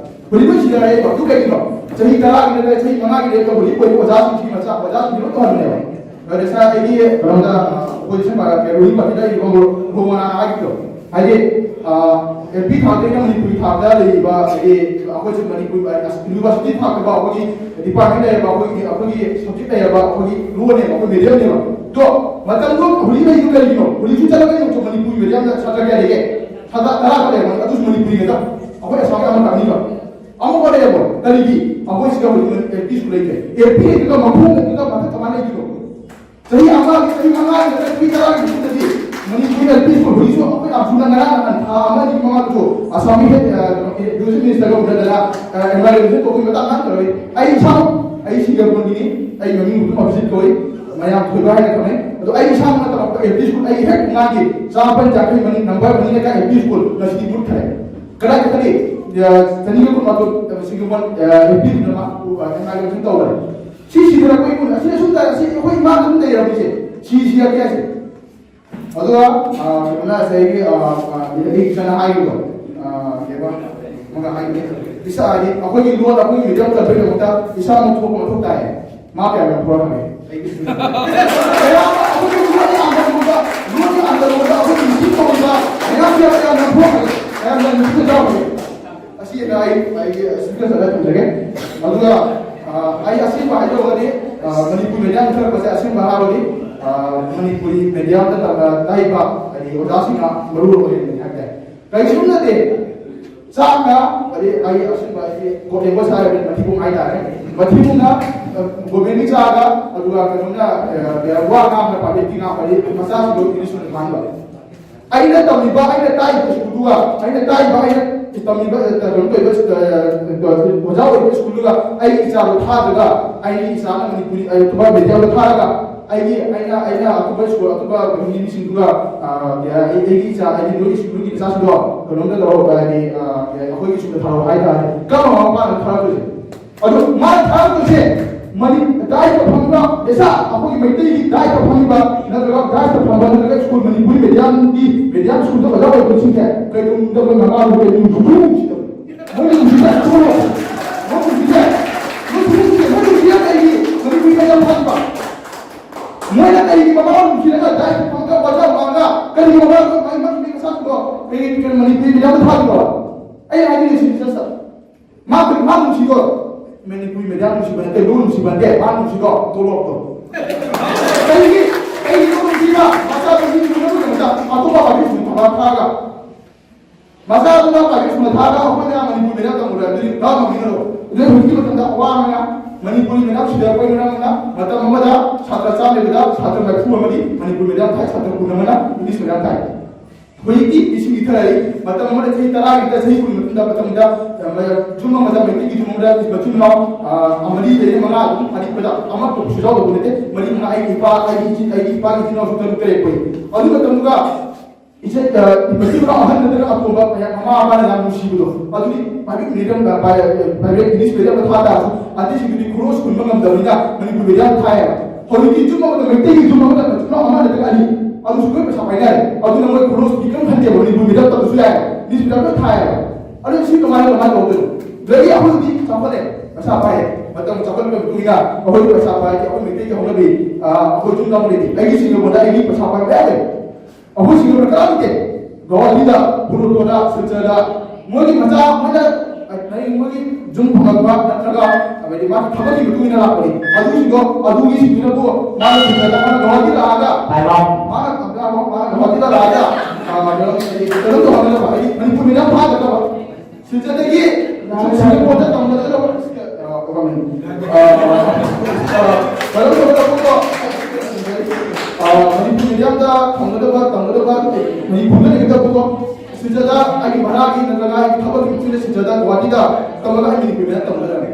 ꯍꯨꯏ ꯂꯣꯏ ꯁꯤꯅꯔꯛꯑꯦꯕ꯫ ꯑꯗꯨ ꯀꯩꯒꯤꯅꯣ? ꯆꯍꯤ ꯇꯔꯥꯒꯤ ꯂꯩꯔꯒ ꯆꯍꯤ ꯃꯉꯥꯒꯤ ꯂꯩꯔꯒ ꯍꯨꯏ ꯑꯣꯏꯕ ꯑꯣꯖꯥꯁꯤꯡꯁꯤ ꯃꯆꯥ ꯑꯣꯖꯥꯁꯤꯡꯁꯤ ꯂꯣꯏ ꯇꯧꯍꯟꯕꯅꯦꯕ꯫ ꯑꯗꯨꯗ ꯁꯥꯔ, ꯑꯩꯒꯤ ꯀꯩꯅꯣꯗ, ꯑ, ꯑꯣꯄꯣꯖꯤꯁꯟ ꯄꯥꯔꯇꯤ, ꯔꯨꯂꯤꯡ ꯄꯥꯔꯇꯤꯗ ꯂꯩꯔꯤꯕ ꯔꯣ-, ꯔꯣꯃꯥꯅꯥ ꯍꯥꯏꯕꯗꯣ, ꯍꯥꯏꯗꯤ, ꯑ, ꯑꯦꯜ ꯄꯤ ꯊꯥꯛꯇꯒꯤꯅ ꯃꯅꯤꯄꯨꯔꯤ ꯊꯥꯛꯇ ꯂꯩꯔꯤꯕ, ꯑꯗꯒꯤ ꯑꯩꯈꯣꯏꯁꯨ ꯃꯅꯤꯄꯨꯔ, ꯑ, ꯌꯨꯅꯤꯚꯔꯁꯤꯇꯤ ꯊꯥꯛꯇꯀꯣ, ꯑꯩꯈꯣꯏꯒꯤ ꯗꯤꯄꯥꯔꯠꯃꯦꯟ ꯂꯩꯔꯕ, ꯑꯩꯈꯣꯏꯒꯤ, ꯑꯩꯈꯣꯏꯒꯤ ꯁꯕꯖꯦꯛ ꯂꯩꯔꯕ, ꯑꯩꯈꯣꯏꯒꯤ ꯂꯣꯟꯅꯦꯕ, ꯑꯩꯈꯣꯏ ꯃꯦꯗꯤꯌꯝꯅꯦꯕ꯫ ꯑꯗꯣ ꯃꯇꯝꯗꯨ ꯍꯧꯖꯤꯛ ꯂꯩꯔꯤꯗꯨ ꯀꯔꯤꯒꯤꯅꯣ? ꯍꯧꯖꯤꯛꯁꯨ ꯆꯠꯂꯒ ꯌꯦꯡꯉꯨ, ꯃꯅꯤꯄꯨꯔꯤ ꯃꯦꯗꯤꯌꯝꯗ ꯁꯥꯇ꯭ꯔ ꯀꯌꯥ ꯂꯩꯒꯦ? ꯁꯥꯇ꯭ꯔ ꯇꯔꯥ ꯈꯛ ꯂꯩꯔꯝꯒꯅꯤ, ꯑꯗꯨꯁꯨ ꯃꯅꯤꯄꯨꯔꯤ ꯈꯛꯇ꯫ ꯑꯩꯈꯣꯏ ꯑꯁꯥꯝꯒꯤ ꯑꯃꯈꯛꯅꯤꯕ꯫ ꯑꯃꯨꯛ ꯍꯣꯠꯅꯩꯌꯦꯕꯣ꯫ ꯀꯔꯤꯒꯤ? ꯑꯩꯈꯣꯏ ꯁꯤꯗ ꯍꯧꯖꯤꯛ ꯑꯦꯜ ꯄꯤ ꯁ꯭ꯀꯨꯜ ꯂꯩꯇꯦ꯫ ꯑꯦꯜ ꯄꯤ ꯂꯩꯇ꯭ꯔꯒ ꯃꯈꯣꯡ ꯂꯩꯇ꯭ꯔꯒ ꯃꯊꯛ ꯀꯃꯥꯏꯅ ꯂꯩꯗꯣꯏꯅꯣ? ꯆꯍꯤ ꯑꯃꯒꯤ, ꯆꯍꯤ ꯃꯉꯥꯒꯤ, ꯆꯍꯤ ꯇꯔꯥꯒꯤ ꯃꯇꯨꯡꯗꯗꯤ ꯃꯅꯤꯄꯨꯔ ꯑꯦꯜ ꯄꯤ ꯁ꯭ꯀꯨꯜ ꯍꯧꯖꯤꯛꯁꯨ ꯑꯩꯈꯣꯏ ꯌꯥꯝ ꯊꯨꯅ ꯉꯔꯥꯡ ꯅꯍꯥꯟ ꯊꯥ ꯑꯃ ꯑꯅꯤꯒꯤ ꯃꯃꯥꯡꯗꯁꯨ ꯑꯁꯥꯝꯒꯤ ꯍꯦꯠ, ꯑ, ꯀꯩꯅꯣ, ꯏꯗꯨꯀꯦꯁꯟ ꯃꯤꯅꯤꯁꯇꯔꯒ ꯎꯅꯗꯅ, ꯑ, ꯑꯦꯟꯚꯥꯏꯔꯣꯟꯃꯦꯟ ꯇꯧꯕꯒꯤ ꯃꯇꯥꯡ ꯉꯥꯡꯅꯔꯣꯏ꯫ ꯑꯩ ꯏꯁꯥꯃꯛ, ꯑꯩ ꯁꯤꯡꯖꯃꯩꯗꯒꯤꯅꯤ, ꯑꯩ ꯃꯃꯤꯡ ꯃꯨꯇꯨꯝ ꯑꯕꯤꯖꯤꯠ ꯀꯧꯏ, ꯃꯌꯥꯝ ꯊꯣꯏꯕ ꯍꯥꯏꯅ ꯈꯪꯅꯩ꯫ ꯑꯗꯣ ꯑꯩ ꯏꯁꯥꯃꯛꯅ ꯇꯝꯃꯛꯄ ꯑꯦꯜ ꯄꯤ ꯁ꯭ꯀꯨꯜ, ꯑꯩ ꯍꯦꯛ ꯉꯥꯒꯤ ꯆꯃꯥꯄꯟ ꯌꯥꯡꯈꯩ ꯃꯅꯤꯡ ꯅꯝꯕꯔ ꯃꯅꯤꯡ ꯂꯩꯀꯥꯏ ꯑꯦꯜ ꯄꯤ ꯁ꯭ꯀꯨꯜ ꯉꯁꯤꯗꯤ ꯃꯨꯠꯈ꯭ꯔꯦ꯫ ꯀꯗꯥꯏꯗ ꯈꯜꯂꯤ? ꯑ, ꯆꯅꯤꯒ ꯀꯨꯟꯃꯥꯊꯣꯏ, ꯑ, ꯁꯤꯡꯖꯃꯩ, ꯑ, ꯑꯦꯜ ꯄꯤ ꯁ꯭ꯀꯨꯜ ꯑꯃ, ꯑ, ꯑꯦꯟꯚꯥꯏꯔꯣꯟꯃꯦꯟ ꯇꯧꯈ꯭ꯔꯦ꯫ ꯁꯤ ꯁꯤꯗꯔꯛꯄꯒꯤ ꯃꯨꯠ, ꯑꯁꯤ ꯑꯁꯨꯝ ꯇꯥꯏ, ꯑꯁꯤ ꯑꯩꯈꯣꯏ ꯏꯃꯥꯡꯗ ꯑꯗꯨꯝ ꯂꯩꯔꯝꯃꯤꯁꯦ, ꯁꯤ ꯁꯤꯔꯛꯀꯦ ꯍꯥꯏꯁꯦ꯫ ꯑꯗꯨꯒ, ꯑ, ꯀꯩꯅꯣꯅ ꯉꯁꯥꯏꯒꯤ, ꯑ, ꯑ, ꯑꯩ ꯏꯆꯥꯅ ꯍꯥꯏꯈꯤꯕꯗꯣ, ꯑ, ꯀꯩꯕ? ꯑꯃꯒ ꯍꯥꯏꯈꯤꯕꯅꯦ꯫ ꯏꯁꯥ ꯍꯥꯏꯗꯤ ꯑꯩꯈꯣꯏꯒꯤ ꯂꯣꯟ, ꯑꯩꯈꯣꯏꯒꯤ ꯃꯤꯗꯜ ꯀꯜꯆꯔꯒꯤꯗꯃꯛꯇ ꯏꯁꯥꯃꯛ ꯊꯣꯛꯄ ꯃꯊꯧ ꯇꯥꯏ꯫ ꯃꯥ ꯀꯌꯥ ꯌꯥꯝ ꯊꯣꯛꯂꯛꯀꯅꯤ? ꯃꯌꯥꯝ ꯑꯩꯈꯣꯏꯒꯤ ꯂꯣꯟꯒꯤ ꯑꯥꯟꯗꯣꯂꯟꯗ, ꯂꯣꯟꯒꯤ ꯑꯥꯟꯗꯣꯂꯟꯗ ꯑꯩꯈꯣꯏꯒꯤ ꯃꯤꯇꯤꯡ ꯇꯧꯔꯤꯕ ꯃꯌꯥꯝ ꯀꯌꯥ ꯌꯥꯝ ꯌꯥꯝ ꯊꯣꯛꯂꯛꯀꯅꯤ? ꯃꯌꯥꯝ ꯌꯥꯝ ꯃꯤꯇꯤꯡ ꯌꯥꯎꯔꯤ꯫ ꯑꯁꯤꯅ ꯑꯩ, ꯑꯩꯒꯤ ꯁ꯭ꯄꯤꯀꯔ ꯁꯥꯔꯗ ꯊꯝꯖꯒꯦ꯫ ꯑꯗꯨꯒ, ꯑ, ꯑꯩ ꯑꯁꯦꯡꯕ ꯍꯥꯏꯖꯧꯔꯗꯤ, ꯑ, ꯃꯅꯤꯄꯨꯔ ꯃꯦꯗꯤꯌꯥ ꯃꯨꯠꯊꯔꯛꯄꯁꯦ ꯑꯁꯦꯡꯕ ꯍꯥꯏꯔꯨꯔꯗꯤ, ꯑ, ꯃꯅꯤꯄꯨꯔꯤ ꯃꯦꯗꯤꯌꯥꯗ ꯇꯝꯕ ꯇꯥꯛꯏꯕ, ꯍꯥꯏꯗꯤ, ꯑꯣꯖꯥꯁꯤꯡꯅ ꯃꯔꯨ ꯑꯣꯏꯍꯟꯕꯅꯤ ꯍꯥꯏꯕ ꯇꯥꯏ꯫ ꯀꯔꯤꯁꯨ ꯅꯠꯇꯦ꯫ ꯆꯥꯛꯅ, ꯍꯥꯏꯗꯤ, ꯑꯩ ꯑꯁꯦꯡꯕ ꯑꯩꯁꯦ ꯀꯣꯠ ꯂꯦꯡꯒ꯭ꯋꯦꯖ ꯍꯥꯏꯔꯕꯗꯤ ꯃꯊꯤꯕꯣꯡ ꯍꯥꯏꯇꯥꯔꯦ꯫ ꯃꯊꯤꯕꯣꯡꯅ, ꯑ, ꯒꯣꯔꯃꯦꯟꯒꯤ ꯆꯥꯒ, ꯑꯗꯨꯒ ꯀꯩꯅꯣꯅ, ꯑ, ꯋꯥ ꯉꯥꯡꯕ, ꯄ꯭ꯔꯥꯏꯚꯦꯠꯀꯤ ꯉꯥꯡꯕꯗꯤ ꯃꯆꯥꯁꯤꯡꯗꯣ ꯏꯪꯂꯤꯁ ꯑꯣꯏꯅ ꯉꯥꯡꯕ꯫ ꯑꯩꯅ ꯇꯝꯃꯤꯕ, ꯑꯩꯅ ꯇꯥꯛꯏꯕ ꯁ꯭ꯀꯨꯜꯗꯨꯒ, ꯑꯩꯅ ꯇꯥꯛꯏꯕ, ꯑꯩꯅ ꯇꯝꯃꯤꯕ, ꯑ, ꯀꯩꯅꯣ ꯇꯧꯔꯤꯕ, ꯑ, ꯑ, ꯑꯣꯖꯥ ꯑꯣꯏꯔꯤꯕ ꯁ꯭ꯀꯨꯜꯗꯨꯒ ꯑꯩꯒꯤ ꯏꯆꯥꯗꯣ ꯊꯥꯗ꯭ꯔꯒ, ꯑꯩꯒꯤ ꯏꯆꯥꯅ ꯃꯅꯤꯄꯨꯔꯤ, ꯑ, ꯑꯇꯣꯞꯄ ꯃꯦꯗꯤꯌꯝꯗ ꯊꯥꯔꯒ, ꯑꯩꯒꯤ, ꯑꯩꯅ, ꯑꯩꯅ ꯑꯇꯣꯞꯄ ꯁ꯭ꯀꯨꯜ, ꯑꯇꯣꯞꯄ ꯀꯩꯅꯣꯒꯤ ꯃꯤꯁꯤꯡꯗꯨꯒ, ꯑ, ꯑꯩ-, ꯑꯩꯒꯤ ꯏꯆꯥ, ꯑꯩꯒꯤ ꯅꯣꯏꯒꯤ ꯁ꯭ꯀꯨꯜꯒꯤ ꯏꯆꯥꯁꯤꯡꯗꯣ ꯀꯩꯅꯣꯝꯗ ꯇꯧꯔꯣ, ꯍꯥꯏꯗꯤ, ꯑ, ꯑꯩꯈꯣꯏꯒꯤ ꯁ꯭ꯀꯨꯜꯗ ꯊꯥꯔꯛꯑꯣ ꯍꯥꯏ ꯇꯥꯔꯗꯤ, ꯀꯔꯝꯕ ꯃꯃꯥ ꯃꯄꯥꯅ ꯊꯥꯔꯛꯇꯣꯏꯁꯦ? ꯑꯗꯨ ꯃꯥꯅ ꯊꯥꯔꯛꯇꯣꯏꯁꯦ, ꯃꯅꯤ-, ꯗꯥꯏꯠꯇ ꯐꯪꯕ ꯄꯩꯁꯥ, ꯑꯩꯈꯣꯏꯒꯤ ꯃꯩꯇꯩꯒꯤ ꯗꯥꯏꯠꯇ ꯐꯪꯕ, ꯅꯠꯇ꯭ꯔꯒ ꯗꯥꯏꯠꯇ ꯐꯪꯕ, ꯅꯠꯇ꯭ꯔꯒ ꯁ꯭ꯀꯨꯜ, ꯃꯅꯤꯄꯨꯔꯤ ꯃꯦꯗꯤꯌꯝꯒꯤ, ꯃꯦꯗꯤꯌꯝ ꯁ꯭ꯀꯨꯜꯗ ꯑꯣꯖꯥ ꯑꯣꯏꯕꯁꯤꯡꯁꯦ ꯀꯩꯗꯧꯅꯨꯡꯗ ꯃꯣꯏ ꯃꯃꯥ ꯂꯣꯏ ꯀꯩꯅꯣ ꯅꯨꯡꯁꯤꯗꯕ꯫ ꯃꯣꯏ ꯅꯨꯡꯁꯤꯗ ꯊꯣꯛꯑꯣ꯫ ꯃꯣꯏ ꯅꯨꯡꯁꯤꯗꯦ꯫ ꯃꯣꯏ ꯅꯨꯡꯁꯤꯗꯦ꯫ ꯃꯣꯏ ꯅꯨꯡꯁꯤꯗ ꯀꯩꯒꯤ? ꯃꯅꯤꯄꯨꯔꯤ ꯃꯦꯗꯤꯌꯝ ꯐꯪꯕ꯫ ꯃꯣꯏꯅ ꯀꯩꯒꯤ ꯃꯃꯥ ꯅꯨꯡꯁꯤꯔꯒ ꯗꯥꯏꯠ ꯐꯪꯕ, ꯑꯣꯖꯥ ꯐꯪꯕ, ꯀꯔꯤꯒꯤ ꯃꯃꯥ ꯃꯥꯏ ꯃꯥꯏ ꯃꯁꯥꯗꯣ ꯀꯩꯒꯤ ꯃꯅꯤꯄꯨꯔꯤ ꯃꯦꯗꯤꯌꯝꯗ ꯊꯥꯗꯣꯏꯅꯣ? ꯑꯩ ꯍꯥꯏꯅꯤꯡꯉꯤꯁꯤ just ꯃꯥ ꯀꯔꯤ, ꯃꯥ ꯅꯨꯡꯁꯤꯗꯣ? ꯃꯅꯤꯄꯨꯔꯤ ꯃꯦꯗꯤꯌꯝ ꯅꯨꯡꯁꯤꯕ ꯅꯠꯇꯦ, ꯂꯣꯟ ꯅꯨꯡꯁꯤꯕ ꯅꯠꯇꯦ, ꯃꯥ ꯅꯨꯡꯁꯤꯗꯣ ꯇꯣꯂꯣꯞꯇꯣ꯫ ꯀꯩꯒꯤ, ꯀꯩꯒꯤ ꯂꯣꯟ ꯅꯨꯡꯁꯤꯕ? ꯃꯆꯥ ꯅꯨꯄꯤ ꯅꯨꯄꯤ ꯅꯨꯄꯤ ꯃꯆꯥ ꯑꯇꯣꯞꯄ ꯄꯥꯔꯇꯤ ꯁꯨꯝ ꯊꯕꯛ ꯊꯥꯔꯒ, ꯃꯆꯥ ꯑꯗꯨꯅ ꯄꯥꯔꯇꯤ ꯁꯨꯝ ꯊꯥꯔꯒ ꯑꯩꯈꯣꯏꯅ ꯃꯅꯤꯄꯨꯔꯤ ꯃꯦꯗꯤꯌꯝ ꯇꯝꯃꯨꯔꯦ ꯑꯗꯨꯗꯤ ꯀꯔꯝꯕ ꯃꯤꯅꯣ? ꯑꯗꯨꯅ ꯍꯧꯖꯤꯛꯀꯤ ꯃꯇꯝꯗ ꯑꯋꯥ ꯑꯉꯥꯡ ꯃꯅꯤꯄꯨꯔꯤ ꯃꯦꯗꯤꯌꯝ ꯁꯤꯗꯔꯛꯄꯒꯤ ꯃꯔꯝꯅ ꯃꯇꯝ ꯑꯃꯗ ꯁꯥꯇ꯭ꯔ ꯆꯥꯝꯃ ꯂꯩꯕꯗ ꯁꯥꯇ꯭ꯔ ꯃꯔꯤꯐꯨ ꯑꯃꯗꯤ ꯃꯅꯤꯄꯨꯔꯤ ꯃꯦꯗꯤꯌꯝ ꯊꯥꯏ, ꯁꯥꯇ꯭ꯔ ꯀꯨꯟ ꯑꯃꯅ ꯏꯪꯂꯤꯁ ꯃꯦꯗꯤꯌꯝ ꯊꯥꯏ꯫ ꯍꯧꯖꯤꯛꯇꯤ ꯃꯤꯁꯤꯡ ꯏꯊꯔꯛꯏ꯫ ꯃꯇꯝ ꯑꯃꯗ ꯆꯍꯤ ꯇꯔꯥꯒꯤꯗ, ꯆꯍꯤ ꯀꯨꯟꯒꯤ ꯃꯇꯨꯡꯗ, ꯃꯇꯝꯗ, ꯑ, ꯌꯨꯝ ꯑꯃꯗ, ꯃꯩꯇꯩꯒꯤ ꯌꯨꯝ ꯑꯃꯗ ꯃꯆꯤꯟ ꯃꯅꯥꯎ, ꯑ, ꯃꯔꯤ ꯂꯩꯔꯦ, ꯃꯉꯥ ꯑꯗꯨꯝ ꯑꯔꯤꯛꯄꯗ ꯑꯃ ꯄꯣꯛꯄꯁꯨ ꯌꯥꯎꯗꯕ ꯅꯠꯇꯦ꯫ ꯃꯔꯤ ꯃꯉꯥ, ꯑꯩꯒꯤ ꯏꯄꯥ, ꯑꯩꯒꯤ ꯏꯆꯤꯟ, ꯑꯩꯒꯤ ꯏꯄꯥꯒꯤ ꯏꯆꯤꯟ ꯏꯅꯥꯎꯁꯨ ꯇꯔꯨꯛ ꯇꯔꯦꯠ ꯄꯣꯛꯏ꯫ ꯑꯗꯨ ꯃꯇꯝꯗꯨꯗ ꯏꯆꯦ, ꯑ, ꯃꯆꯤꯟ ꯃꯅꯥꯎ ꯑꯍꯟ ꯅꯠꯇ꯭ꯔꯒ ꯑꯇꯣꯝꯕ ꯃꯌꯥꯝ ꯃꯃꯥ ꯃꯄꯥꯅ ꯌꯥꯝ ꯅꯨꯡꯁꯤꯕꯗꯣ, ꯑꯗꯨꯗꯤ private medium, private English medium ꯊꯥ ꯇꯥꯔꯁꯨ, ꯑꯇꯩꯁꯤꯡꯗꯨꯗꯤ ꯈꯨꯔꯣꯁ ꯍꯨꯟꯕ ꯉꯝꯗꯕꯅꯤꯅ ꯃꯅꯤꯄꯨꯔ medium ꯊꯥꯏꯌꯦꯕ꯫ ꯍꯧꯖꯤꯛꯇꯤ ꯌꯨꯝ ꯑꯃꯗ, ꯃꯩꯇꯩꯒꯤ ꯌꯨꯝ ꯑꯃꯗ ꯃꯆꯤꯟ ꯃꯅꯥꯎ ꯑꯃ ꯅꯠꯇ꯭ꯔꯒ ꯑꯅꯤ, ꯑꯗꯨꯁꯨ ꯂꯣꯏ ꯄꯩꯁꯥ ꯄꯥꯏꯅꯔꯦ꯫ ꯑꯗꯨꯅ ꯃꯣꯏ ꯈꯨꯔꯣꯁ ꯐꯤ ꯀꯔꯤꯝ ꯈꯟꯗꯦꯕ, ꯃꯅꯤꯄꯨꯔ medium ꯇꯝꯕꯁꯨ ꯌꯥꯏ, English medium ꯂꯣꯏ ꯊꯥꯏꯌꯦꯕ꯫ ꯑꯗꯨ ꯁꯤ ꯀꯃꯥꯏꯅ, ꯀꯃꯥꯏꯅ ꯇꯧꯗꯣꯏꯅꯣ? ꯑꯗꯒꯤ ꯑꯩꯈꯣꯏꯗꯤ ꯆꯥꯎꯈꯠꯂꯦ, ꯄꯩꯁꯥ ꯄꯥꯏꯌꯦ, ꯃꯇꯝ ꯆꯥꯎꯈꯠꯂꯛꯄꯒꯤ ꯃꯇꯨꯡ ꯏꯟꯅ ꯑꯩꯈꯣꯏꯗꯤ ꯄꯩꯁꯥ ꯄꯥꯏꯔꯗꯤ ꯑꯩꯈꯣꯏ ꯃꯩꯇꯩꯒꯤ ꯍꯧꯅꯕꯤ, ꯑ, ꯑꯩꯈꯣꯏ ꯌꯨꯝꯗ ꯑꯃ ꯂꯩꯇꯦ꯫ ꯑꯩꯒꯤ ꯁꯤꯡꯅꯕꯗ ꯑꯩꯒꯤ ꯄꯩꯁꯥ ꯄꯥꯏꯕ ꯃꯌꯥꯝ ꯂꯩ꯫ ꯑꯩꯈꯣꯏ ꯁꯤꯡꯅꯕ ꯀꯅꯥꯝ ꯂꯩꯇꯦ꯫ ꯒꯧꯍꯥꯇꯤꯗ, ꯄꯨꯔꯨꯇꯣꯗ, ꯁꯤꯜꯆꯔꯗ ꯃꯣꯏꯒꯤ ꯃꯆꯥ, ꯃꯣꯏꯅ, ꯑ, ꯃꯣꯏꯒꯤ ꯌꯨꯝ ꯐꯪꯉꯛꯄ ꯅꯠꯇ꯭ꯔꯒ ꯍꯥꯏꯗꯤ ꯃꯥꯒꯤ ꯊꯕꯛꯀꯤ ꯃꯇꯨꯡ ꯏꯟꯅ ꯂꯥꯛꯄꯅꯤ꯫ ꯑꯗꯨꯁꯤꯡꯗꯣ, ꯑꯗꯨꯒꯤꯁꯤꯡꯗꯨꯅꯕꯨ ꯃꯥꯅ ꯁꯤꯜꯆꯔꯗ, ꯃꯥꯅ ꯒꯧꯍꯥꯇꯤ ꯂꯥꯛꯑꯒ, ꯇꯥꯏꯕꯪ꯫ ꯃꯥꯅ, ꯃꯥꯅ ꯒꯧꯍꯥꯇꯤꯗ ꯂꯥꯛꯑꯒ, ꯑ, ꯀꯩꯅꯣ, ꯀꯩꯅꯣ ꯇꯧꯍꯟꯒꯗꯕ, ꯍꯥꯏꯗꯤ ꯃꯅꯤꯄꯨꯔ ꯃꯤꯅ ꯐꯥꯒꯗꯕ꯫ ꯁꯤꯗꯒꯤ ꯁꯤꯗ ꯄꯣꯠꯇ ꯇꯝꯒꯗꯕ, ꯑ, ꯑ, ꯀꯩꯅꯣ ꯇꯧꯒꯗꯕꯀꯣ, ꯑ, ꯃꯅꯤꯄꯨꯔ mediumꯗ ꯇꯝꯒꯗꯕ, ꯇꯝꯒꯗꯕ, ꯃꯅꯤꯄꯨꯔꯗ ꯂꯩꯒꯗꯕꯀꯣ, ꯁꯤꯗ ꯑꯩꯒꯤ ꯚꯔꯥꯒꯤ ꯅꯠꯇ꯭ꯔꯒ ꯑꯩꯒꯤ ꯊꯕꯛꯀꯤ ꯃꯇꯨꯡ ꯏꯟꯅ ꯁꯤꯗ ꯒꯨꯋꯥꯍꯥꯇꯤꯗ ꯇꯝꯃꯒ ꯑꯩ ꯃꯅꯤꯄꯨꯔ medium ꯇꯝꯒꯗꯕꯅꯤ꯫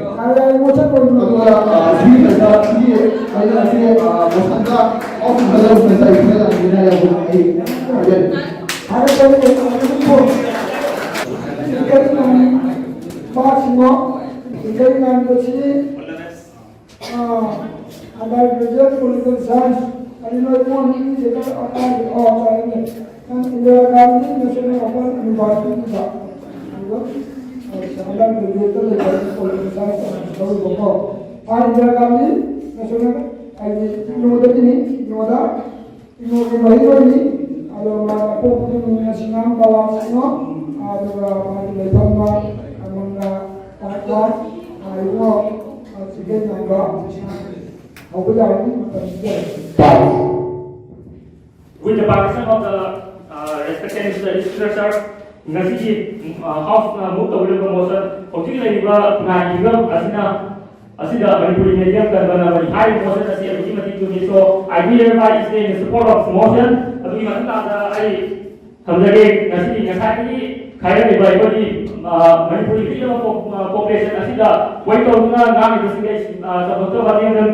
ꯑꯗꯨꯒ, ꯑ, ꯁꯤꯒꯤ ꯂꯩꯕ, ꯁꯤꯒꯤ, ꯑꯩꯅ ꯁꯤ, ꯑ, ꯃꯊꯪꯗ office ꯂꯩꯕ ꯃꯇꯝꯗ ꯑꯩ ꯈꯔ ꯌꯥꯝ ꯌꯦꯡꯉꯦ ꯍꯥꯏꯕꯗꯣ ꯑꯩ ꯍꯥꯏꯖꯔꯤ꯫ ꯍꯥꯏꯔꯛꯄꯗ ꯑꯩ ꯈꯪꯅꯤꯡꯕ ꯏꯟꯀꯔꯤ ꯃꯥꯟ ꯃꯥꯁꯤꯡꯉꯣ ꯏꯟꯀꯔꯤ ꯃꯥꯟꯕꯁꯤ, ꯑ, Graduate Political Science, ꯑꯗꯨ ꯅꯣꯏ ꯄꯨꯝꯅꯃꯛꯀꯤ ꯁꯤꯗ ꯑꯉꯥꯡꯒꯤ ꯑꯋꯥ ꯇꯥꯔꯦꯅꯦ꯫ ꯅꯪ Indira Gandhi National Open University ꯗ, ꯑꯗꯨꯒ, ꯑ, ꯁꯅꯥ ꯒ꯭ꯔꯦꯖꯨꯑꯦꯠꯇ ꯂꯩꯕ Political Science ꯑꯃꯁꯨ ꯂꯧꯔꯤꯕꯀꯣ꯫ ꯑꯥ, Indira Gandhi National, ꯍꯥꯏꯗꯤ, ꯏꯒꯅꯧꯗꯒꯤꯅꯤ, ꯏꯒꯅꯧꯗ, ꯏꯒꯅꯧꯒꯤ ꯃꯍꯩꯔꯣꯏꯅꯤ꯫ ꯑꯗꯣ ꯃꯥ ꯄꯣꯛꯄꯗꯤ ꯅꯨꯃꯤꯠ ꯑꯁꯤ ꯉꯥꯡ ꯕꯂꯥ ꯁꯤꯅꯣ, ꯑꯗꯨꯒ ꯃꯥꯒꯤ ꯂꯩꯐꯝꯅ ꯑꯃꯅ ꯇꯥꯛꯄ, ꯑ, ꯏꯕꯨꯡꯉꯣ, ꯑ, ꯆꯤꯡꯈꯩ ꯉꯝꯕ꯫ ꯍꯧꯕ ꯌꯥꯔꯅꯤ, ꯃꯇꯝ ꯄꯤꯖꯔꯒꯦ꯫ With the permission of the, uh, respected Mister Legislature, ꯉꯁꯤꯒꯤ, uh, House ꯅ move ꯇꯧꯔꯤꯕ motion, ꯍꯧꯖꯤꯛ ꯂꯩꯔꯤꯕ ꯈꯨꯟꯅꯥꯏꯒꯤ ꯐꯤꯕꯝ ꯑꯁꯤꯅ, ꯑꯁꯤꯗ ꯃꯅꯤꯄꯨꯔꯤ medium ꯀꯟꯕꯅ ꯃꯔꯤ ꯍꯥꯏꯔꯤꯕ motion ꯑꯁꯤ ꯑꯗꯨꯛꯀꯤ ꯃꯇꯤꯛ ꯆꯨꯝꯃꯤ꯫ So, I do hereby stand in support of motion. ꯑꯗꯨꯒꯤ ꯃꯊꯪ ꯇꯥꯕꯗ ꯑꯩ ꯊꯝꯖꯒꯦ꯫ ꯉꯁꯤꯒꯤ, ꯉꯁꯥꯏꯗꯒꯤ ꯈꯥꯏꯔꯛꯂꯤꯕ ꯑꯩꯈꯣꯏꯒꯤ, ꯑ, ꯃꯅꯤꯄꯨꯔꯤ ꯄꯤꯛꯂꯕ pop-, ꯑ, population ꯑꯁꯤꯗ wait ꯇꯧꯗꯨꯅ ꯉꯥꯡꯂꯤꯕꯁꯤꯡ ꯑꯩ, ꯑ, ꯆꯥꯎꯊꯣꯛꯆꯕ ꯅꯦꯝꯅ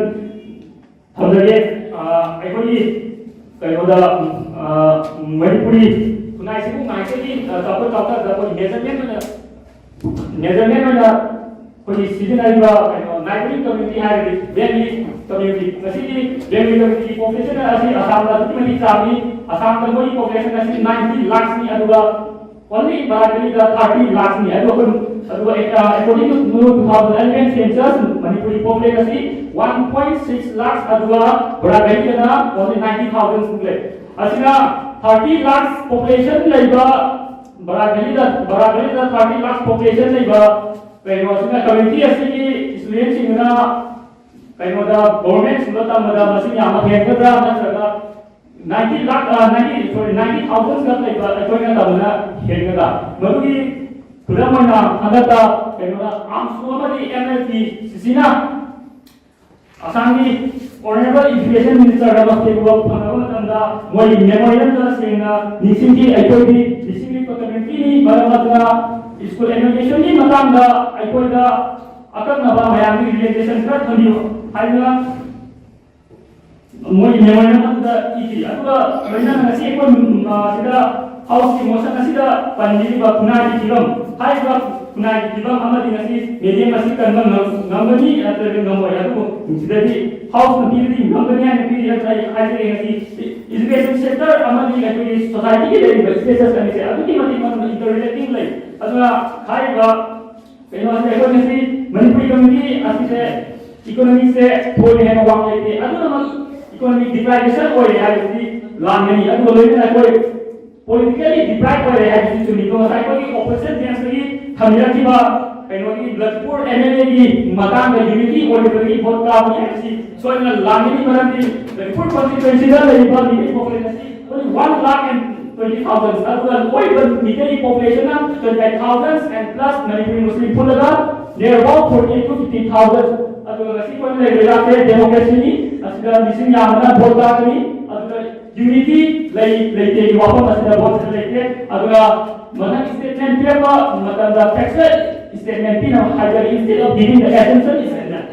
ꯊꯝꯖꯒꯦ꯫ ꯑ, ꯑꯩꯈꯣꯏꯒꯤ ꯀꯩꯅꯣꯗ, ꯑ, ꯃꯅꯤꯄꯨꯔꯤ ꯈꯨꯟꯅꯥꯏꯁꯤꯕꯨ ꯉꯥꯏꯍꯥꯛꯇꯒꯤ, ꯑ, ꯆꯥꯎꯈꯠ ꯆꯥꯎꯊꯕꯗ ꯑꯩꯈꯣꯏ measurement ꯑꯣꯏꯅ, measurement ꯑꯣꯏꯅ ꯑꯩꯈꯣꯏꯒꯤ ꯁꯤꯖꯤꯟꯅꯔꯤꯕ ꯀꯩꯅꯣ neighboring community ꯍꯥꯏꯔꯒꯗꯤ Bengali community꯫ ꯉꯁꯤꯗꯤ Bengali community ꯒꯤ population ꯑꯁꯤ ꯑꯁꯥꯝꯗ ꯑꯗꯨꯛꯀꯤ ꯃꯇꯤꯛ ꯆꯥꯎꯏ꯫ ꯑꯁꯥꯝꯗ ꯃꯣꯏꯒꯤ population ꯑꯁꯤ ninety lakhs ꯅꯤ, ꯑꯗꯨꯒ only ꯕꯔꯥꯛ ꯚꯦꯂꯤꯗ thirty lakhs ꯅꯤ꯫ ꯑꯗꯨꯒ ꯑꯩꯈꯣꯏ, ꯑꯗꯨꯒ, ꯑ, according to two thousand eleven census, ꯃꯅꯤꯄꯨꯔꯒꯤ population ꯑꯁꯤ one point six lakhs, ꯑꯗꯨꯒ ꯕꯔꯥꯛ ꯚꯦꯂꯤꯗꯅ only ninety thousand ꯃꯨꯛ ꯂꯩ꯫ ꯑꯁꯤꯅ thirty lakhs population ꯂꯩꯕ ꯕꯔꯥꯛ ꯚꯦꯂꯤꯗ, ꯕꯔꯥꯛ ꯚꯦꯂꯤꯗ thirty lakhs population ꯂꯩꯕ ꯀꯩꯅꯣꯁꯤꯅ, community ꯑꯁꯤꯒꯤ student ꯁꯤꯡꯗꯨꯅ ꯀꯩꯅꯣꯗ, government school ꯗ ꯇꯝꯕꯗ ꯃꯁꯤꯡ ꯌꯥꯝꯅ ꯍꯦꯟꯒꯗ꯭ꯔꯥ, ꯅꯠꯇ꯭ꯔꯒ ninety lakh, ꯑ, ninety, sorry, ninety thousand ꯈꯛ ꯂꯩꯕ ꯑꯩꯈꯣꯏꯅ ꯇꯝꯕꯅ ꯍꯦꯟꯒꯗ꯭ꯔꯥ? ꯃꯗꯨꯒꯤ ꯈꯨꯗꯝ ꯑꯣꯏꯅ ꯍꯟꯗꯛꯇ ꯀꯩꯅꯣꯗ, ꯑꯥꯝꯁꯨ ꯑꯃꯗꯤ ꯑꯦꯝ ꯑꯦꯜ ꯇꯤ ꯁꯤꯁꯤꯅ ꯑꯁꯥꯝꯒꯤ Honourable Education Minister ꯗ ꯃꯇꯦꯡ ꯐꯪꯂꯕ ꯃꯇꯝꯗ ꯃꯣꯏ memorial ꯗ ꯁꯦꯡꯅ ꯅꯤꯡꯁꯤꯡꯈꯤ꯫ ꯑꯩꯈꯣꯏꯗꯤ ꯂꯤꯁꯤꯡ ꯅꯤꯐꯨ community ꯅꯤ, ꯃꯔꯝ ꯑꯗꯨꯅ school education ꯒꯤ ꯃꯇꯥꯡꯗ ꯑꯩꯈꯣꯏꯗ ꯑꯀꯛꯅꯕ ꯃꯌꯥꯝꯒꯤ relaxation ꯈꯔ ꯊꯝꯕꯤꯌꯨ ꯍꯥꯏꯗꯨꯅ ꯃꯣꯏꯒꯤ memorial ꯑꯗꯨꯗ ꯏꯈꯤ꯫ ꯑꯗꯨꯒ ꯂꯣꯏꯅꯅ ꯉꯁꯤ ꯑꯩꯈꯣꯏ, ꯎꯝ, ꯑ, ꯁꯤꯗ House ꯀꯤ motion ꯑꯁꯤꯗ ꯄꯟꯕꯤꯔꯤꯕ ꯈꯨꯟꯅꯥꯏꯒꯤ ꯐꯤꯕꯝ ꯍꯥꯏꯔꯤꯕ ꯈꯨꯟꯅꯥꯏꯒꯤ ꯐꯤꯕꯝ ꯑꯃꯗꯤ ꯉꯁꯤ medium ꯑꯁꯤ ꯀꯟꯕ ꯉꯝ-, ꯉꯝꯒꯅꯤ ꯅꯠꯇ꯭ꯔꯒ ꯉꯝꯃꯣꯏ, ꯑꯗꯨꯕꯨ ꯁꯤꯗꯗꯤ house ꯅ ꯄꯤꯔꯗꯤ ꯉꯝꯒꯅꯤ ꯍꯥꯏꯅ ꯄꯤꯔꯤ ꯍꯥꯏꯅ ꯑꯩ ꯍꯥꯏꯖꯒꯦ꯫ ꯉꯁꯤ education sector ꯑꯃꯗꯤ ꯑꯩꯈꯣꯏꯒꯤ society ꯒꯤ ꯂꯩꯔꯤꯕ spaces ꯑꯅꯤꯁꯦ ꯑꯗꯨꯛꯀꯤ ꯃꯇꯤꯛ ꯃꯅꯨꯡꯗ interrelating ꯂꯩ꯫ ꯑꯗꯨꯅ ꯍꯥꯏꯔꯤꯕ ꯀꯩꯅꯣꯁꯦ ꯑꯩꯈꯣꯏ ꯉꯁꯤ ꯃꯅꯤꯄꯨꯔ economy ꯑꯁꯤꯁꯦ economy ꯁꯦ ꯊꯣꯏꯅ ꯍꯦꯟꯅ ꯋꯥꯡ ꯂꯩꯇꯦ꯫ ꯑꯗꯨꯅꯃꯛ economic deprivation ꯑꯣꯏꯔꯦ ꯍꯥꯏꯕꯁꯤ ꯂꯥꯟꯒꯅꯤ꯫ ꯑꯗꯨꯒ ꯂꯣꯏꯅꯅ ꯑꯩꯈꯣꯏ politically deprived ꯑꯣꯏꯔꯦ ꯍꯥꯏꯕꯁꯤ ꯆꯨꯝꯃꯤꯀꯣ꯫ ꯉꯁꯥꯏ ꯑꯩꯈꯣꯏꯒꯤ opposition bench ꯇꯒꯤ ꯊꯝꯕꯤꯔꯛꯈꯤꯕ ꯀꯩꯅꯣꯒꯤ ꯂꯈꯤꯄꯨꯔ M L A ꯒꯤ ꯃꯇꯥꯡꯗ unity ꯑꯣꯏꯗꯕꯒꯤ vote ꯀꯥꯕꯅꯤ ꯍꯥꯏꯕꯁꯤ ꯁꯣꯏꯗꯅ ꯂꯥꯟꯒꯅꯤ꯫ ꯃꯔꯝꯗꯤ ꯂꯈꯤꯄꯨꯔ constituency ꯗ ꯂꯩꯔꯤꯕ ꯃꯤꯇꯩ population ꯑꯁꯤ only one lakh and twenty thousand, ꯑꯗꯨꯒ ꯑꯣꯏꯔꯤꯕ ꯃꯤꯇꯩ population ꯅ twenty five thousand and plus Manipuri ꯃꯨꯁꯂꯤꯝ ꯄꯨꯜꯂꯒ near about forty to fifty thousand꯫ ꯑꯗꯨꯒ ꯉꯁꯤ ꯑꯩꯈꯣꯏꯅ ꯂꯩꯔꯤꯕ ꯂꯩꯕꯥꯛꯁꯦ democracy ꯅꯤ, ꯑꯁꯤꯗ ꯃꯤꯁꯤꯡ ꯌꯥꯝꯕꯅ vote ꯀꯥꯒꯅꯤ꯫ ꯑꯗꯨꯒ unity ꯂꯩ ꯂꯩꯇꯦꯒꯤ ꯋꯥꯐꯝ ꯑꯁꯤꯗ vote ꯁꯤꯗ ꯂꯩꯇꯦ꯫ ꯑꯗꯨꯒ ꯃꯊꯪ statement ꯄꯤꯔꯛꯄ ꯃꯇꯝꯗ factual statement ꯄꯤꯅꯕ ꯍꯥꯏꯖꯔꯤ, instead of giving the assumption statement꯫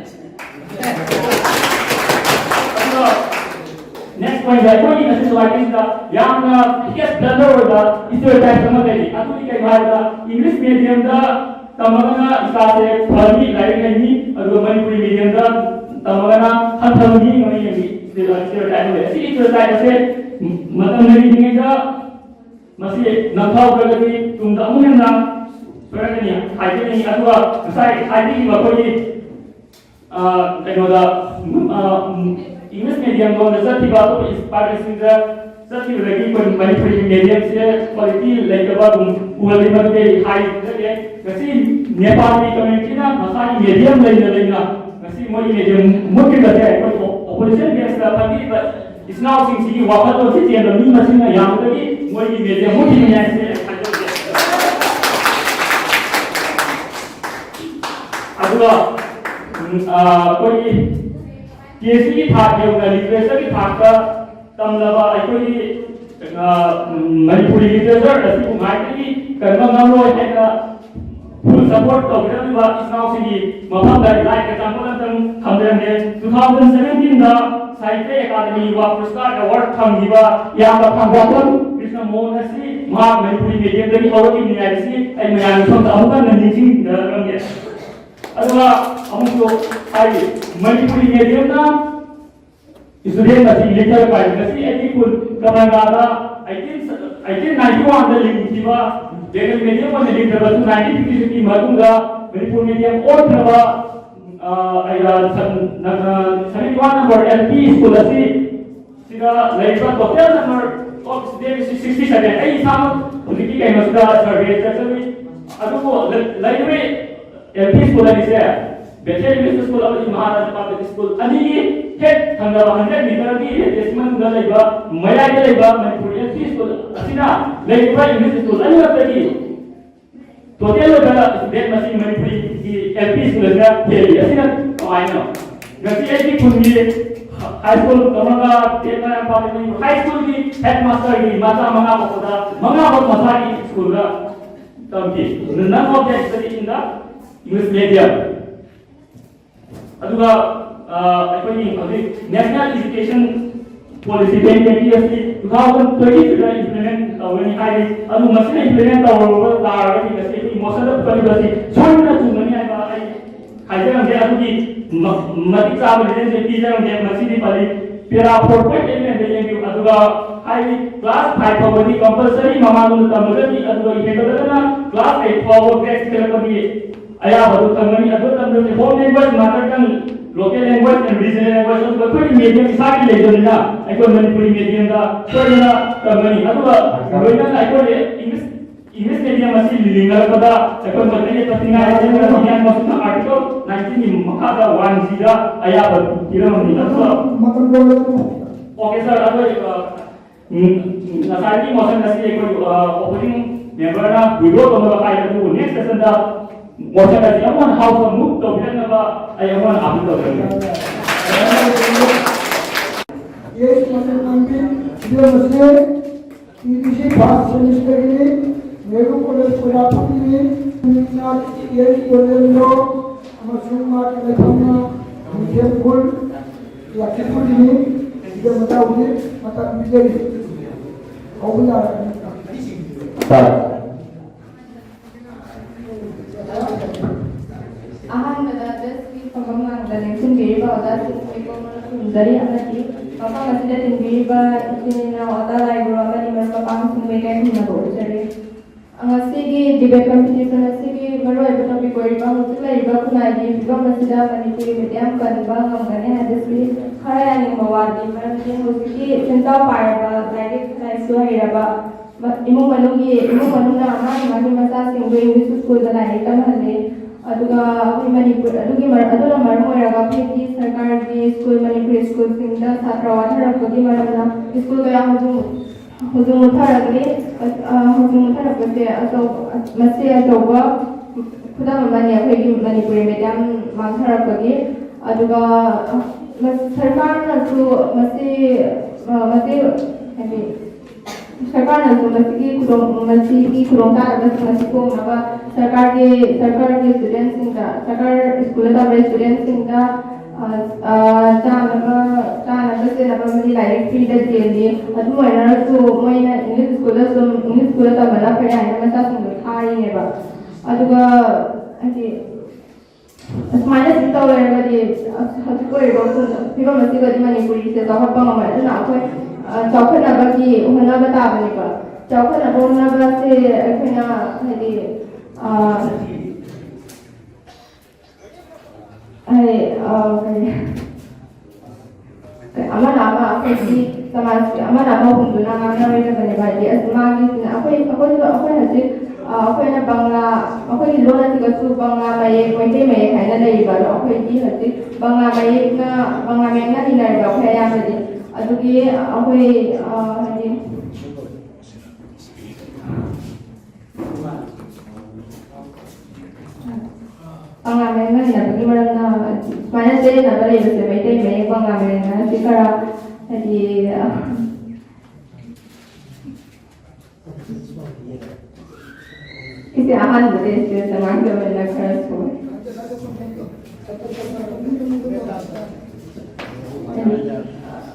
ꯑꯗꯨꯒ next point ꯗ ꯑꯩꯈꯣꯏꯒꯤ ꯉꯁꯤ society ꯁꯤꯗ ꯌꯥꯝꯅ biggest blunder ꯑꯣꯏꯕ stereotype ꯑꯃ ꯂꯩꯔꯤ꯫ ꯑꯗꯨꯗꯤ ꯀꯩꯅꯣ ꯍꯥꯏꯕꯗ English medium ꯗ ꯇꯝꯃꯒꯅ ꯏꯆꯥꯁꯦ ꯐꯅꯤ, ꯂꯥꯏꯔꯤꯛ ꯍꯩꯅꯤ, ꯑꯗꯨꯒ ꯃꯅꯤꯄꯨꯔꯤ medium ꯗ ꯇꯝꯃꯒꯅ ꯍꯟꯊꯕ ꯃꯤ ꯑꯃ ꯌꯦꯡꯕꯤ stereotype ꯑꯃ ꯂꯩ꯫ ꯑꯁꯤꯒꯤ stereotype ꯑꯁꯦ ꯃꯇꯝ ꯂꯩꯔꯤꯉꯩꯗ ꯃꯁꯤ ꯅꯝꯊꯍꯧꯗ꯭ꯔꯒꯗꯤ ꯇꯨꯡꯗ ꯑꯃꯨꯛ ꯍꯦꯟꯅ ꯁꯣꯏꯔꯛꯀꯅꯤ ꯍꯥꯏꯖꯅꯤꯡꯉꯤ꯫ ꯑꯗꯨꯒ ꯉꯁꯥꯏ ꯍꯥꯏꯕꯤꯈꯤꯕ ꯑꯩꯈꯣꯏꯒꯤ ꯑ, ꯀꯩꯅꯣꯗ, ꯎꯝ, ꯑ, ꯎꯝ, English medium ꯂꯣꯝꯗ ꯆꯠꯈꯤꯕ ꯑꯇꯣꯞꯄ private ꯁ꯭ꯀꯨꯜꯗ ꯆꯠꯈꯤꯕꯗꯒꯤ ꯑꯩꯈꯣꯏ ꯃꯅꯤꯄꯨꯔꯤ medium ꯁꯦ quality ꯂꯩꯇꯕ ꯑꯗꯨꯝ ꯎꯍꯜꯂꯤ꯫ ꯃꯗꯨꯗꯤ ꯑꯩ ꯍꯥꯏꯖꯒꯦ꯫ ꯉꯁꯤ ꯅꯦꯄꯥꯂꯤ community ꯅ ꯃꯁꯥꯒꯤ medium ꯂꯩꯅ ꯂꯩꯅ ꯉꯁꯤ ꯃꯣꯏꯒꯤ medium ꯃꯨꯠꯈꯤꯕꯁꯦ ꯑꯩꯈꯣꯏ opposition bench ꯇ ꯐꯝꯕꯤꯔꯤꯕ ꯏꯆꯤꯟ ꯏꯅꯥꯎꯁꯤꯡꯁꯤꯒꯤ ꯋꯥꯈꯜꯂꯣꯟꯁꯤ ꯆꯦꯟꯕ ꯃꯤ ꯃꯁꯤꯡꯅ ꯌꯥꯝꯕꯗꯒꯤ ꯃꯣꯏꯒꯤ medium ꯃꯨꯠꯈꯤꯕꯅꯤ ꯍꯥꯏꯕꯁꯤ ꯑꯩ ꯍꯥꯏꯖꯒꯦ꯫ ꯑꯗꯨꯒ, ꯎꯝ, ꯑ, ꯑꯩꯈꯣꯏꯒꯤ P H D ꯒꯤ ꯊꯥꯛ ꯌꯧꯅ literature ꯒꯤ ꯊꯥꯛꯇ ꯇꯝꯂꯕ ꯑꯩꯈꯣꯏꯒꯤ, ꯑ, ꯎꯝ, ꯃꯅꯤꯄꯨꯔꯤ literature ꯑꯁꯤꯕꯨ ꯉꯥꯏꯗꯒꯤ ꯀꯟꯕ ꯉꯝꯂꯣꯏ ꯍꯥꯏꯅ full support ꯇꯧꯕꯤꯔꯝꯂꯤꯕ ꯏꯆꯤꯟ ꯏꯅꯥꯎꯁꯤꯡꯒꯤ ꯃꯐꯝꯗ like example ꯑꯝꯇꯪ ꯊꯝꯖꯔꯝꯒꯦ꯫ Two thousand seventeen ꯗ Sahitya Academy Yuva Puraskar Award ꯐꯪꯈꯤꯕ ꯏꯌꯥꯝꯕ ꯈꯥꯡꯕꯣꯛꯐꯝ ꯀ꯭ꯔꯤꯁꯅ ꯃꯣꯍꯟ ꯑꯁꯤ ꯃꯍꯥꯛ ꯃꯅꯤꯄꯨꯔꯤ ꯃꯦꯗꯤꯌꯝꯗꯒꯤ ꯍꯧꯔꯛꯈꯤꯕꯅꯤ ꯍꯥꯏꯕꯁꯤ ꯑꯩ ꯃꯌꯥꯝꯒꯤ ꯁꯣꯝꯗ ꯑꯃꯨꯛ ꯍꯟꯅ ꯅꯤꯡꯁꯤꯡꯖꯔꯛꯂꯝꯒꯦ꯫ ꯑꯗꯨꯒ ꯑꯃꯨꯛꯁꯨ ꯍꯥꯏꯔꯤ, ꯃꯅꯤꯄꯨꯔꯤ ꯃꯦꯗꯤꯌꯝꯅ ꯏꯁꯇꯨꯗꯦꯟ ꯃꯁꯤꯡ ꯂꯤꯊꯔꯛꯄ ꯍꯥꯏꯕꯁꯤ ꯑꯩꯒꯤ ꯈꯨꯟ ꯀꯃꯔꯒꯥꯗ eighteen ninety one ꯗ ꯂꯤꯡꯈꯤꯕ ꯕꯦꯡꯒꯂꯤ ꯃꯦꯗꯤꯌꯝ ꯑꯣꯏꯅ ꯂꯤꯡꯈ꯭ꯔꯕꯁꯨ, nineteen fifty six ꯀꯤ ꯃꯇꯨꯡꯗ ꯃꯅꯤꯄꯨꯔ ꯃꯦꯗꯤꯌꯝ ꯑꯣꯟꯈ꯭ꯔꯕ, ꯑ, ꯑꯩ, ꯑ, ꯁꯟ-, ꯅ-, ꯑ, seventy one number L P school ꯑꯁꯤ ꯁꯤꯗ ꯂꯩꯔꯤꯕ total number of student ꯑꯁꯤ sixty seven꯫ ꯑꯩ ꯏꯁꯥꯃꯛ ꯍꯧꯖꯤꯛꯀꯤ ꯀꯩꯅꯣꯁꯤꯗ ꯁꯔꯚꯦ ꯆꯠꯆꯔꯨꯏ꯫ ꯑꯗꯨꯕꯨ ꯂꯩ-, ꯂꯩꯔꯤꯕ L P school ꯑꯅꯤꯁꯦ, Bethel English School ꯑꯃꯗꯤ ꯃꯍꯥꯔꯥꯖꯥ Public School ꯑꯅꯤꯒꯤ ꯍꯦꯛ ꯊꯪꯅꯕ hundred meter ꯒꯤ radius ꯃꯅꯨꯡꯗ ꯂꯩꯕ, ꯃꯌꯥꯏꯗ ꯂꯩꯕ ꯃꯅꯤꯄꯨꯔ L P school ꯑꯁꯤꯅ ꯂꯩꯔꯤꯕ English school ꯑꯅꯤꯃꯛꯇꯒꯤ total ꯑꯣꯏꯕ student ꯃꯁꯤꯡ ꯃꯅꯤꯄꯨꯔꯤꯒꯤ L P school ꯑꯁꯤꯅ ꯍꯦꯜꯂꯤ꯫ ꯑꯁꯤꯅ ꯀꯃꯥꯏꯅꯅꯣ? ꯉꯁꯤ ꯑꯩꯒꯤ ꯈꯨꯟꯒꯤ high school ꯇꯝꯃꯒ ten ꯃꯌꯥꯝ ꯄꯥꯜꯂꯤ꯫ High school ꯒꯤ headmaster ꯒꯤ ꯃꯆꯥ ꯃꯉꯥ ꯄꯣꯛꯄꯗ, ꯃꯉꯥꯃꯛ ꯃꯁꯥꯒꯤ school ꯗ ꯇꯝꯈꯤ꯫ None of them study in the English medium꯫ ꯑꯗꯨꯒ, ꯑ, ꯑꯩꯈꯣꯏꯒꯤ ꯍꯧꯖꯤꯛ National Education Policy twenty twenty ꯑꯁꯤ two thousand twenty three ꯗ implement ꯇꯧꯒꯅꯤ ꯍꯥꯏꯔꯤ꯫ ꯑꯗꯨ ꯃꯁꯤꯅ implement ꯇꯧꯔꯕ ꯇꯥꯔꯒꯗꯤ ꯉꯁꯤ ꯑꯩꯈꯣꯏꯒꯤ motion ꯗ ꯄꯨꯈꯠꯂꯤꯕ ꯑꯁꯤ ꯁꯣꯏꯗꯅ ꯆꯨꯝꯒꯅꯤ ꯍꯥꯏꯕ ꯑꯩ ꯍꯥꯏꯖꯔꯝꯒꯦ꯫ ꯑꯗꯨꯒꯤ ꯃ-, ꯃꯇꯤꯛ ꯆꯥꯕ reason ꯁꯦ ꯄꯤꯖꯔꯝꯒꯦ꯫ ꯃꯁꯤꯗꯤ ꯄꯜꯂꯤ꯫ Para four point eleven ꯗ ꯌꯦꯡꯕꯤꯌꯨ꯫ ꯑꯗꯨꯒ ꯍꯥꯏꯔꯤ, class five ꯐꯥꯎꯕꯗꯤ compulsory ꯃꯃꯥꯂꯣꯟꯗ ꯇꯝꯒꯗꯕꯅꯤ, ꯑꯗꯨꯒ ꯍꯦꯟꯒꯠꯂꯒꯅ class eight ꯐꯥꯎꯕ grade ꯁꯤ ꯈꯦꯠꯂꯛꯄꯒꯤ ꯑꯌꯥꯕꯗꯨ ꯊꯝꯒꯅꯤ꯫ ꯑꯗꯨ ꯃꯇꯝꯗ home language, mother tongue, local language and regional language, ꯑꯗꯨꯒ ꯑꯩꯈꯣꯏꯒꯤ medium ꯏꯁꯥꯒꯤ ꯂꯩꯖꯕꯅꯤꯅ ꯑꯩꯈꯣꯏ ꯃꯅꯤꯄꯨꯔꯤ medium ꯗ ꯁꯣꯏꯗꯅ ꯇꯝꯒꯅꯤ꯫ ꯑꯗꯨꯒ ꯂꯣꯏꯅꯅ ꯑꯩꯈꯣꯏꯒꯤ English, English medium ꯑꯁꯤ ꯂꯤꯡꯅꯔꯛꯄꯗ ꯑꯩꯈꯣꯏ ꯃꯩꯇꯩ ꯌꯦꯛꯄ ꯊꯤꯡꯉꯥꯏ ꯂꯩꯖꯕꯅ ꯃꯤꯌꯥꯝ ꯃꯁꯤꯅ Article nineteen ꯒꯤ ꯃꯈꯥꯗ one G ꯗ ꯑꯌꯥꯕ ꯄꯤꯔꯝꯃꯤ꯫ ꯑꯗꯨꯒ ꯃꯇꯝ ꯂꯣꯏꯔꯕꯣ? Okay sir, ꯑꯗꯨ, ꯑ, ꯎꯝ, ꯉꯁꯥꯏꯒꯤ motion ꯑꯁꯤ ꯑꯩꯈꯣꯏ, ꯑ, opening member ꯅ withdraw ꯇꯧꯅꯕ ꯍꯥꯏ, ꯑꯗꯨꯕꯨ next session ꯗ motion ꯑꯁꯤ ꯑꯃꯨꯛ ꯍꯟꯅ House ꯇ move ꯇꯧꯕꯤꯔꯛꯅꯕ ꯑꯩ ꯑꯃꯨꯛ ꯍꯟꯅ appeal ꯇꯧꯖꯔꯤ꯫ Yes, motion ꯃꯃꯤꯡ ꯄꯤꯕꯤꯔꯝꯕꯁꯦ T B C first semester ꯒꯤꯅꯤ, ꯅꯦꯍꯔꯨ ꯀꯣꯂꯦꯖ ꯀꯣꯏꯂꯥꯄꯨꯔꯒꯤꯅꯤ, ꯌꯦꯁ ꯀꯣꯂꯦꯖ ꯑꯃꯁꯨꯡ ꯃꯥꯒꯤ ꯂꯩꯐꯝꯅ ꯃꯤꯡꯊꯦꯝ ꯈꯨꯜ ꯂꯛꯈꯤꯄꯨꯔꯒꯤꯅꯤ꯫ ꯁꯤꯗ ꯃꯇꯥꯎꯗꯤ ꯃꯇꯝ ꯄꯤꯖꯔꯤ꯫ ꯍꯧꯕ ꯌꯥꯔꯒꯅꯤ꯫ ꯇꯥꯛ꯫ ꯑꯍꯥꯟꯕꯗ ꯗꯦꯁꯀꯤ ꯐꯝꯐꯝ ꯂꯥꯡꯗ ꯂꯦꯡꯁꯤꯟꯕꯤꯔꯤꯕ ꯑꯣꯖꯥꯁꯤꯡ ꯃꯥꯏꯀꯣꯝ ꯈꯨꯔꯨꯝꯖꯔꯤ ꯑꯃꯗꯤ ꯃꯐꯝ ꯑꯁꯤꯗ ꯇꯤꯟꯕꯤꯔꯤꯕ ꯏꯆꯤꯟ ꯏꯅꯥꯎ ꯑꯣꯖꯥ ꯂꯥꯏꯒꯨꯔꯨ ꯑꯃꯗꯤ ꯃꯔꯨꯞ ꯃꯄꯥꯡꯁꯤꯡꯕꯨ ꯏꯀꯥꯏ ꯈꯨꯝꯅꯕ ꯎꯠꯆꯔꯤ꯫ ꯉꯁꯤꯒꯤ debate competition ꯑꯁꯤꯒꯤ ꯃꯔꯨꯑꯣꯏꯕ topic ꯑꯣꯏꯔꯤꯕ ꯍꯧꯖꯤꯛ ꯂꯩꯔꯤꯕ ꯈꯨꯟꯅꯥꯏꯒꯤ ꯐꯤꯕꯝ ꯑꯁꯤꯗ ꯃꯅꯤꯄꯨꯔꯤ medium ꯀꯟꯕ ꯉꯝꯒꯅꯤ ꯍꯥꯏꯕꯁꯤ ꯈꯔ ꯌꯥꯅꯤꯡꯕ ꯋꯥꯠꯂꯤ꯫ ꯃꯔꯝꯗꯤ ꯍꯧꯖꯤꯛꯀꯤ ꯁꯦꯟꯖꯥꯎ ꯄꯥꯏꯔꯕ, ꯂꯥꯏꯔꯤꯛ ꯂꯥꯏꯁꯨ ꯍꯩꯔꯕ, ꯃ-, ꯏꯃꯨꯡ ꯃꯅꯨꯡꯒꯤ, ꯏꯃꯨꯡ ꯃꯅꯨꯡꯅ ꯃꯥꯒꯤ ꯃꯥꯒꯤ ꯃꯆꯥꯁꯤꯡꯕꯨ English schoolꯗ ꯂꯥꯏꯔꯤꯛ ꯇꯝꯍꯜꯂꯤ꯫ ꯑꯗꯨꯒ ꯑꯩꯈꯣꯏ ꯃꯅꯤꯄꯨꯔ, ꯑꯗꯨꯒꯤ ꯃꯔ-, ꯑꯗꯨꯅ ꯃꯔꯝ ꯑꯣꯏꯔꯒ ꯑꯩꯈꯣꯏꯒꯤ ꯁꯔꯀꯥꯔꯒꯤ school, ꯃꯅꯤꯄꯨꯔꯤ schoolꯁꯤꯡꯗ ꯁꯥꯇ꯭ꯔ ꯋꯥꯊꯔꯛꯄꯒꯤ ꯃꯔꯝꯅ school ꯀꯌꯥ ꯍꯧꯖꯤꯛ, ꯍꯧꯖꯤꯛ ꯃꯨꯠꯊꯔꯛꯂꯤ꯫ ꯑ, ꯍꯧꯖꯤꯛ ꯃꯨꯠꯊꯔꯛꯄꯁꯦ ꯑꯆꯧ-, ꯃꯁꯤ ꯑꯆꯧꯕ ꯈꯨꯗꯝ ꯑꯃꯅꯤ ꯑꯩꯈꯣꯏꯒꯤ ꯃꯅꯤꯄꯨꯔꯤ medium ꯃꯥꯡꯊꯔꯛꯄꯒꯤ꯫ ꯑꯗꯨꯒ, ꯑ, ꯃ-, ꯁꯔꯀꯥꯔꯅꯁꯨ ꯃꯁꯤ, ꯑ, ꯃꯁꯤ, ꯍꯥꯏꯗꯤ, ꯁꯔꯀꯥꯔꯅꯁꯨ ꯃꯁꯤꯒꯤ ꯈꯨꯗꯣꯡ-, ꯃꯁꯤꯒꯤ ꯈꯨꯗꯣꯡꯆꯥꯗꯕꯁꯤꯡ ꯑꯁꯤ ꯊꯣꯛꯅꯕ ꯁꯔꯀꯥꯔꯒꯤ, ꯁꯔꯀꯥꯔꯒꯤ studentꯁꯤꯡꯗ, ꯁꯔꯀꯥꯔ schoolꯗ ꯇꯝꯕ studentꯁꯤꯡꯗ, ꯑ, ꯑ, ꯆꯥꯅꯕ, ꯆꯥꯅꯕ ꯁꯦꯠꯅꯕ ꯑꯃꯗꯤ ꯂꯥꯏꯔꯤꯛ freeꯗ ꯆꯦꯜꯂꯤ꯫ ꯑꯗꯨꯝ ꯑꯣꯏꯅꯔꯁꯨ ꯃꯣꯏꯅ English schoolꯗ ꯁꯨꯝ, English schoolꯗ ꯇꯝꯕꯅ ꯐꯩ ꯍꯥꯏꯅ ꯃꯆꯥꯁꯤꯡꯗꯣ ꯊꯥꯔꯤꯅꯦꯕ꯫ ꯑꯗꯨꯒ, ꯍꯥꯏꯗꯤ, ꯑꯁꯨꯃꯥꯏꯅ ꯁꯨꯝ ꯇꯧ ꯂꯩꯔꯒꯗꯤ, ꯑꯁ, ꯍꯧꯖꯤꯛ ꯑꯣꯏꯔꯤꯕ ꯐꯤꯕꯝ ꯑꯁꯤꯒꯗꯤ ꯃꯅꯤꯄꯨꯔꯤꯁꯦ ꯆꯥꯎꯈꯠꯄ ꯉꯝꯃꯣꯏ꯫ ꯑꯗꯨꯅ ꯑꯩꯈꯣꯏ, ꯑ, ꯆꯥꯎꯈꯠꯅꯕꯒꯤ ꯍꯣꯠꯅꯕ ꯇꯥꯕꯅꯦꯕ꯫ ꯆꯥꯎꯈꯠꯅꯕ ꯍꯣꯠꯅꯕꯁꯦ ꯑꯩꯈꯣꯏꯅ, ꯍꯥꯏꯗꯤ, ꯑ, ꯍꯥꯏꯗꯤ, ꯑ, ꯀꯔꯤ, ꯑꯃꯅ ꯑꯃ ꯑꯩꯈꯣꯏꯒꯤ ꯁꯃꯥꯖꯀꯤ ꯑꯃꯅ ꯑꯃ ꯍꯨꯟꯗꯨꯅ ꯉꯥꯡꯅꯔꯣꯏꯗꯕꯅꯦꯕ꯫ ꯍꯥꯏꯗꯤ, ꯑꯁ, ꯃꯥꯒꯤ, ꯑꯩꯈꯣꯏ, ꯑꯩꯈꯣꯏꯁꯨ, ꯑꯩꯈꯣꯏ ꯍꯧꯖꯤꯛ, ꯑ, ꯑꯩꯈꯣꯏꯅ ꯕꯪꯂꯥ, ꯑꯩꯈꯣꯏꯒꯤ ꯂꯣꯟ ꯑꯁꯤꯒꯁꯨ ꯕꯪꯂꯥ ꯃꯌꯦꯛ, ꯃꯩꯇꯩ ꯃꯌꯦꯛ ꯍꯥꯏꯅ ꯂꯩꯔꯤꯕ꯫ ꯑꯗꯣ ꯑꯩꯈꯣꯏꯗꯤ ꯍꯧꯖꯤꯛ ꯕꯪꯂꯥ ꯃꯌꯦꯛꯅ, ꯕꯪꯂꯥ ꯃꯌꯦꯛꯅ ꯏꯅꯔꯤꯕ ꯑꯩꯈꯣꯏ ꯑꯌꯥꯝꯕꯗꯤ꯫ ꯑꯗꯨꯒꯤ ꯑꯩꯈꯣꯏ, ꯑ, ꯍꯥꯏꯗꯤ, ꯕꯪꯂꯥ ꯃꯌꯦꯛꯅ ꯏꯅꯕꯒꯤ ꯃꯔꯝꯅ, ꯁꯨꯃꯥꯏꯅ ꯆꯌꯦꯠꯅꯕ ꯂꯩꯕꯁꯦ, ꯃꯩꯇꯩ ꯃꯌꯦꯛ ꯕꯪꯂꯥ ꯃꯌꯦꯛꯅ ꯁꯤ ꯈꯔ, ꯍꯥꯏꯗꯤ, ꯑ, ꯁꯤꯁꯦ ꯑꯍꯥꯟꯕꯗ experience ꯑꯉꯥꯡꯗ ꯑꯣꯏꯅ ꯈꯔ ꯁꯣꯏ꯫ ꯍꯥꯏꯗꯤ,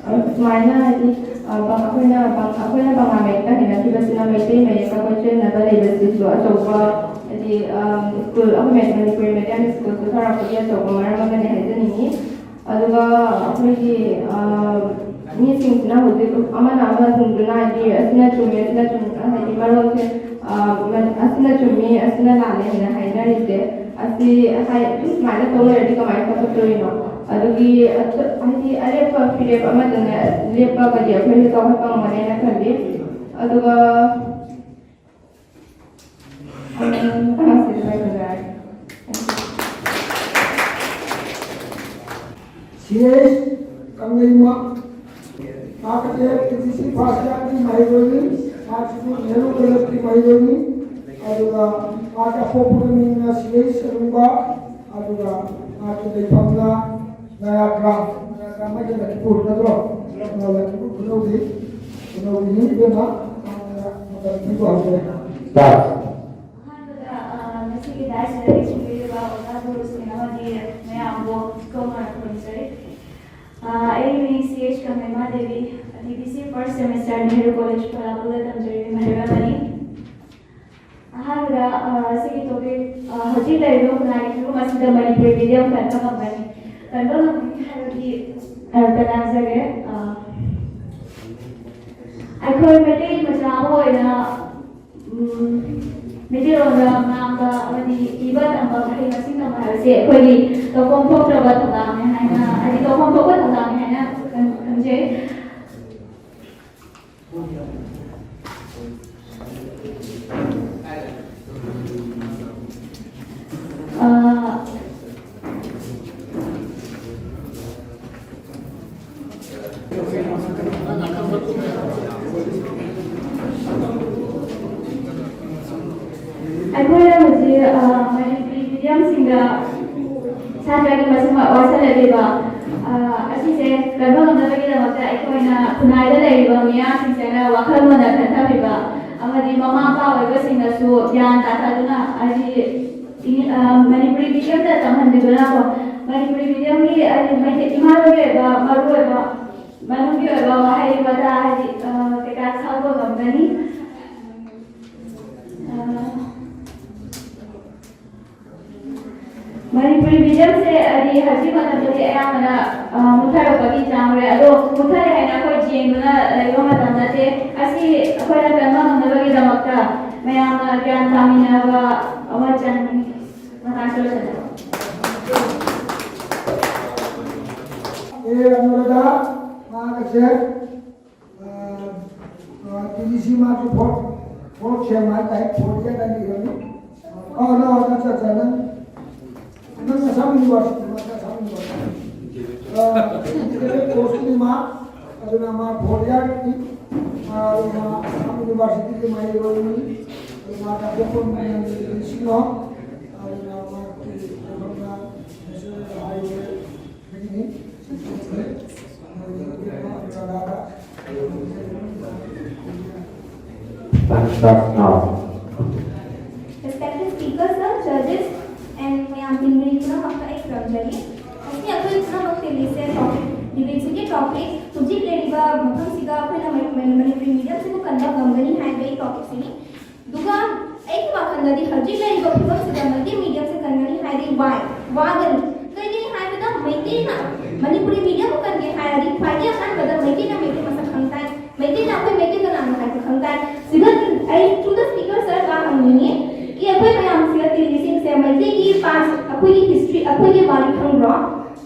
ꯑ, ꯁꯨꯃꯥꯏꯅ, ꯍꯥꯏꯗꯤ, ꯑ, ꯑꯩꯈꯣꯏꯅ ꯑꯩꯈꯣꯏꯅ ꯕꯪꯒꯥ ꯃꯌꯦꯛꯇ ꯍꯩꯅꯈꯤꯕꯁꯤꯅ ꯃꯩꯇꯩ ꯃꯌꯦꯛꯇ ꯑꯩꯈꯣꯏ ꯆꯦꯟꯅꯕ ꯂꯩꯕꯁꯤꯁꯨ ꯑꯆꯧꯕ, ꯍꯥꯏꯗꯤ, ꯁ꯭ꯀꯨꯜ, ꯑꯩꯈꯣꯏ ꯃꯅꯤꯄꯨꯔꯤ ꯃꯤꯗꯤꯌꯝ ꯁ꯭ꯀꯨꯜ ꯁꯣꯊꯔꯛꯄꯒꯤ ꯑꯆꯧꯕ ꯃꯔꯝ ꯑꯃꯅꯤ ꯍꯥꯏꯖꯅꯤꯡꯉꯤ꯫ ꯑꯗꯨꯒ ꯑꯩꯈꯣꯏꯒꯤ ꯃꯤꯁꯤꯡꯁꯤꯅ ꯍꯧꯖꯤꯛ ꯑꯃꯅ ꯑꯃ ꯍꯨꯟꯗꯨꯅ, ꯍꯥꯏꯗꯤ, ꯑꯁꯤꯅ ꯆꯨꯝꯃꯤ, ꯑꯁꯤꯅ ꯆꯨꯝꯃꯤ, ꯍꯥꯏꯗꯤ, ꯃꯔꯣꯜꯁꯦ, ꯑꯁꯤꯅ ꯆꯨꯝꯃꯤ, ꯑꯁꯤꯅ ꯂꯥꯜꯂꯦ ꯍꯥꯏꯅ ꯍꯥꯏꯅꯔꯤꯁꯦ, ꯑꯁꯤ ꯍꯥꯏ-, ꯑꯗꯨꯝ ꯁꯨꯃꯥꯏꯅ ꯇꯧ ꯂꯩꯔꯗꯤ ꯀꯃꯥꯏꯅ ꯆꯥꯎꯈꯠꯇꯣꯔꯤꯅꯣ? ꯑꯗꯨꯒꯤ ꯑꯆ-, ꯍꯥꯏꯗꯤ, ꯑꯔꯦꯞꯄ ꯐꯤꯔꯦꯞ ꯑꯃꯗꯅꯦ ꯂꯦꯞꯄꯒꯗꯤ ꯑꯩꯈꯣꯏꯁꯨ ꯆꯥꯎꯈꯠꯄ ꯉꯝꯒꯅꯦꯅ ꯈꯜꯂꯤ꯫ ꯑꯗꯨꯒ, ꯎꯝ, ꯃꯇꯥꯡ ꯑꯁꯤꯗ ꯂꯣꯏꯁꯤꯟꯖꯔꯒꯦ꯫ ꯁꯤ ꯑꯦꯁ ꯀꯪꯂꯩꯃ, ꯃꯍꯥꯛ ꯑꯁꯦ ꯀꯦ ꯖꯤ ꯁꯤ ꯐꯥꯔꯁ ꯏꯌꯥꯔꯒꯤ ꯃꯍꯩꯔꯣꯏꯅꯤ, ꯃꯍꯥꯛꯁꯤꯁꯨ ꯅꯦꯍꯔꯨ ꯀꯣꯂꯦꯖꯀꯤ ꯃꯍꯩꯔꯣꯏꯅꯤ꯫ ꯑꯗꯨꯒ ꯃꯍꯥꯛꯀꯤ ꯑꯄꯣꯛꯄꯒꯤ ꯃꯤꯡꯅ ꯁꯤ ꯑꯦꯁ ꯑꯔꯨꯡꯕ, ꯑꯗꯨꯒ ꯃꯍꯥꯛꯀꯤ ꯂꯩꯐꯝꯅ ꯅꯌꯥꯒ꯭ꯔꯥꯝ, ꯅꯌꯥꯒ꯭ꯔꯥꯝ ꯍꯥꯏꯁꯦ ꯂꯈꯤꯄꯨꯔ ꯅꯠꯇ꯭ꯔꯣ? ꯑ, ꯂꯈꯤꯄꯨꯔ ꯈꯨꯅꯧꯗꯤ, ꯈꯨꯅꯧꯒꯤꯅꯤ꯫ ꯏꯕꯦꯝꯃ, ꯃꯇꯝ ꯄꯤꯕ ꯍꯧꯖꯔꯦ꯫ ꯑꯍꯥꯟꯕꯗ, ꯑ, ꯉꯁꯤꯒꯤ ꯗꯥꯏꯁꯤꯗ ꯂꯦꯡꯁꯤꯟꯕꯤꯔꯤꯕ ꯑꯣꯖꯥ ꯒꯨꯔꯨꯁꯤꯡ ꯑꯃꯗꯤ ꯃꯌꯥꯝꯕꯨ ꯏꯀꯧꯅꯅ ꯈꯨꯔꯨꯝꯖꯔꯤ꯫ ꯑ, ꯑꯩꯒꯤ ꯃꯤꯡ C S Kangleima Devi, D B C first semester Nehru college ꯈꯣꯂꯥꯄꯨꯔꯗ ꯇꯝꯖꯔꯤꯕ ꯃꯍꯩꯔꯣꯏ ꯑꯃꯅꯤ꯫ ꯑꯍꯥꯟꯕꯗ, ꯑ, ꯁꯤꯒꯤ ꯇꯣꯄꯤꯛ, ꯑ, ꯍꯧꯖꯤꯛ ꯂꯩꯔꯤꯕ ꯈꯨꯟꯅꯥꯏꯒꯤ ꯐꯤꯕꯝ ꯑꯁꯤꯗ ꯃꯅꯤꯄꯨꯔꯤ ꯃꯤꯗꯤꯌꯝ ꯀꯟꯕ ꯉꯝꯒꯅꯤ꯫ ꯀꯟꯕ ꯉꯝꯒꯅꯤ ꯍꯥꯏꯕꯒꯤ, ꯑ, ꯇꯥꯟꯅꯖꯒꯦ꯫ ꯑ, ꯑꯩꯈꯣꯏ ꯃꯩꯇꯩ ꯃꯆꯥ ꯑꯃ ꯑꯣꯏꯅ, ꯎꯝ, ꯃꯩꯇꯩꯂꯣꯟꯗ ꯉꯥꯡꯕ ꯑꯃꯗꯤ ꯏꯕ ꯇꯝꯕ, ꯃꯍꯩ ꯃꯁꯤꯡ ꯇꯝꯕ ꯍꯥꯏꯕꯁꯦ ꯑꯩꯈꯣꯏꯒꯤ ꯇꯧꯐꯝ ꯊꯣꯛꯇ꯭ꯔꯕ ꯊꯧꯗꯥꯡꯅꯤ ꯍꯥꯏꯅ, ꯍꯥꯏꯗꯤ ꯇꯧꯐꯝ ꯊꯣꯛꯄ ꯊꯧꯗꯥꯡꯅꯤ ꯍꯥꯏꯅ ꯈꯟ-, ꯈꯟꯖꯩ꯫ ꯑ, ꯑꯩꯈꯣꯏꯅ ꯍꯧꯖꯤꯛ, ꯑ, ꯃꯅꯤꯄꯨꯔꯤ ꯃꯤꯗꯤꯌꯝꯁꯤꯡꯗ ꯁꯥꯇ꯭ꯔꯒꯤ ꯃꯁꯤꯡ ꯋꯥꯠꯁꯤꯜꯂꯛꯂꯤꯕ, ꯑ, ꯑꯁꯤꯁꯦ ꯀꯟꯕ ꯉꯝꯅꯕꯒꯤꯗꯃꯛꯇ ꯑꯩꯈꯣꯏꯅ ꯈꯨꯟꯅꯥꯏꯗ ꯂꯩꯔꯤꯕ ꯃꯤꯌꯥꯝꯁꯤꯡꯁꯤꯅ ꯋꯥꯈꯜ ꯃꯨꯟꯅ ꯈꯟꯊꯕꯤꯕ ꯑꯃꯗꯤ ꯃꯃꯥ ꯃꯄꯥ ꯑꯣꯏꯕꯁꯤꯡꯅꯁꯨ ꯒ꯭ꯌꯥꯟ ꯇꯥꯊꯗꯨꯅ, ꯍꯥꯏꯗꯤ, ꯏꯪ-, ꯑ, ꯃꯅꯤꯄꯨꯔꯤ ꯃꯤꯗꯤꯌꯝꯗ ꯇꯝꯍꯟꯕꯤꯗꯨꯅꯀꯣ, ꯃꯅꯤꯄꯨꯔꯤ ꯃꯤꯗꯤꯌꯝꯒꯤ, ꯍꯥꯏꯗꯤ, ꯃꯩꯇꯩ ꯏꯃꯥ ꯂꯣꯟꯒꯤ ꯑꯣꯏꯕ ꯃꯔꯨꯑꯣꯏꯕ ꯃꯅꯨꯡꯒꯤ ꯑꯣꯏꯕ ꯋꯥꯍꯩ ꯋꯥꯇꯥ ꯍꯥꯏꯗꯤ, ꯑ, ꯀꯩꯀꯥ ꯈꯪꯕ ꯉꯝꯒꯅꯤ꯫ ꯑ, ꯃꯅꯤꯄꯨꯔꯤ mediumꯁꯦ ꯍꯥꯏꯗꯤ ꯍꯧꯖꯤꯛ ꯃꯇꯝꯗꯗꯤ ꯑꯌꯥꯝꯕꯅ, ꯑ, ꯃꯨꯠꯊꯔꯛꯄꯒꯤ ꯆꯥꯡ ꯂꯩ꯫ ꯑꯗꯣ ꯃꯨꯠꯊꯔꯦ ꯍꯥꯏꯅ ꯑꯩꯈꯣꯏ ꯌꯦꯡꯗꯨꯅ ꯂꯩꯕ ꯃꯇꯝ ꯅꯠꯇꯦ꯫ ꯑꯁꯤ ꯑꯩꯈꯣꯏꯅ ꯀꯟꯕ ꯉꯝꯅꯕꯒꯤꯗꯃꯛꯇ ꯃꯌꯥꯝꯅ ꯒ꯭ꯌꯥꯟ ꯇꯥꯃꯤꯟꯅꯕ ꯑꯃ ꯆꯪꯉꯤ꯫ ꯃꯇꯥꯡ ꯆꯥꯁꯤꯜꯂꯛꯑꯣ꯫ ꯑꯦ, ꯑꯅꯨꯔꯥꯙꯥ, ꯃꯍꯥꯛ ꯑꯁꯦ, ꯑ, ꯑ, ꯇꯤ ꯖꯤ ꯁꯤ ꯃꯥꯁꯨ fourth, fourth sem ꯍꯥꯏꯇꯥꯔꯦ, fourth year ꯇ ꯂꯩꯔꯝꯃꯤ꯫ ꯑ, ꯅꯣ, ꯅꯣ, ꯅꯠꯇꯦ, ꯅꯠꯇꯦ, ꯅꯪ, ꯅꯪ ꯑꯁꯥꯝ university, ꯃꯥꯁꯨ ꯑꯁꯥꯝ university꯫ ꯑ, integrated course ꯅꯤ ꯃꯥ, ꯑꯗꯨꯅ ꯃꯥ fourth year ꯅꯤ꯫ ꯑ, ꯑꯗꯨꯅ ꯑꯁꯥꯝ university ꯒꯤ ꯃꯍꯩꯔꯣꯏꯅꯤ꯫ ꯑꯗꯨꯅ ꯃꯥ ꯇꯥꯛꯄ ꯃꯌꯥꯝꯗ ꯅꯤꯡꯁꯤꯡꯂꯣ꯫ ꯑꯗꯨꯅ ꯃꯥꯒꯤ ꯂꯩꯐꯝꯅ National Highway ꯗꯒꯤꯅꯤ꯫ Time starts now. Respected speakers, sir, judges, and ꯃꯌꯥꯝ ꯇꯤꯟꯕꯤꯔꯤ ꯄꯨꯝꯅꯃꯛꯇ ꯑꯩ ꯈꯨꯔꯨꯝꯖꯔꯤ꯫ ꯉꯁꯤ ꯑꯩꯈꯣꯏ ꯄꯨꯝꯅꯃꯛ ꯇꯤꯜꯂꯤꯁꯦ topic, debate ꯁꯤꯒꯤ topic, ꯍꯧꯖꯤꯛ ꯂꯩꯔꯤꯕ ꯃꯐꯝꯁꯤꯒ ꯑꯩꯈꯣꯏꯅ ꯃꯅꯤ-, ꯃꯅꯤ-, ꯃꯅꯤꯄꯨꯔꯤ medium ꯁꯤꯕꯨ ꯀꯟꯕ ꯉꯝꯒꯅꯤ ꯍꯥꯏꯕꯒꯤ topic ꯁꯤꯅꯤ꯫ ꯑꯗꯨꯒ ꯑꯩꯒꯤ ꯋꯥꯈꯜꯗꯗꯤ ꯍꯧꯖꯤꯛ ꯂꯩꯔꯤꯕ ꯐꯤꯕꯝꯁꯤꯗ ꯃꯩꯇꯩ medium ꯁꯦ ꯀꯟꯒꯅꯤ ꯍꯥꯏꯔꯗꯤ ꯋꯥꯏ, ꯋꯥꯒꯅꯤ꯫ ꯀꯩꯒꯤꯅꯣ ꯍꯥꯏꯕꯗ ꯃꯩꯇꯩꯅ ꯃꯅꯤꯄꯨꯔꯤ medium ꯕꯨ ꯀꯟꯒꯦ ꯍꯥꯏꯔꯗꯤ ꯈ꯭ꯋꯥꯏꯗꯒꯤ ꯑꯍꯥꯟꯕꯗ ꯃꯩꯇꯩꯅ ꯃꯩꯇꯩ ꯃꯁꯛ ꯈꯪ ꯇꯥꯏ, ꯃꯩꯇꯩꯅ ꯑꯩꯈꯣꯏ ꯃꯩꯇꯩ ꯀꯅꯥꯅꯣ ꯍꯥꯏꯕ ꯈꯪ ꯇꯥꯏ꯫ ꯁꯤꯗ ꯑꯩ to the speaker sir ꯗ ꯍꯪꯅꯤꯡꯉꯤ, ꯀꯤ ꯑꯩꯈꯣꯏ ꯃꯌꯥꯝꯁꯤꯗ ꯇꯤꯜꯂꯤꯁꯤꯡꯁꯦ ꯃꯩꯇꯩꯒꯤ past, ꯑꯩꯈꯣꯏꯒꯤ history, ꯑꯩꯈꯣꯏꯒꯤ ꯋꯥꯔꯤ ꯈꯪꯕ꯭ꯔꯣ?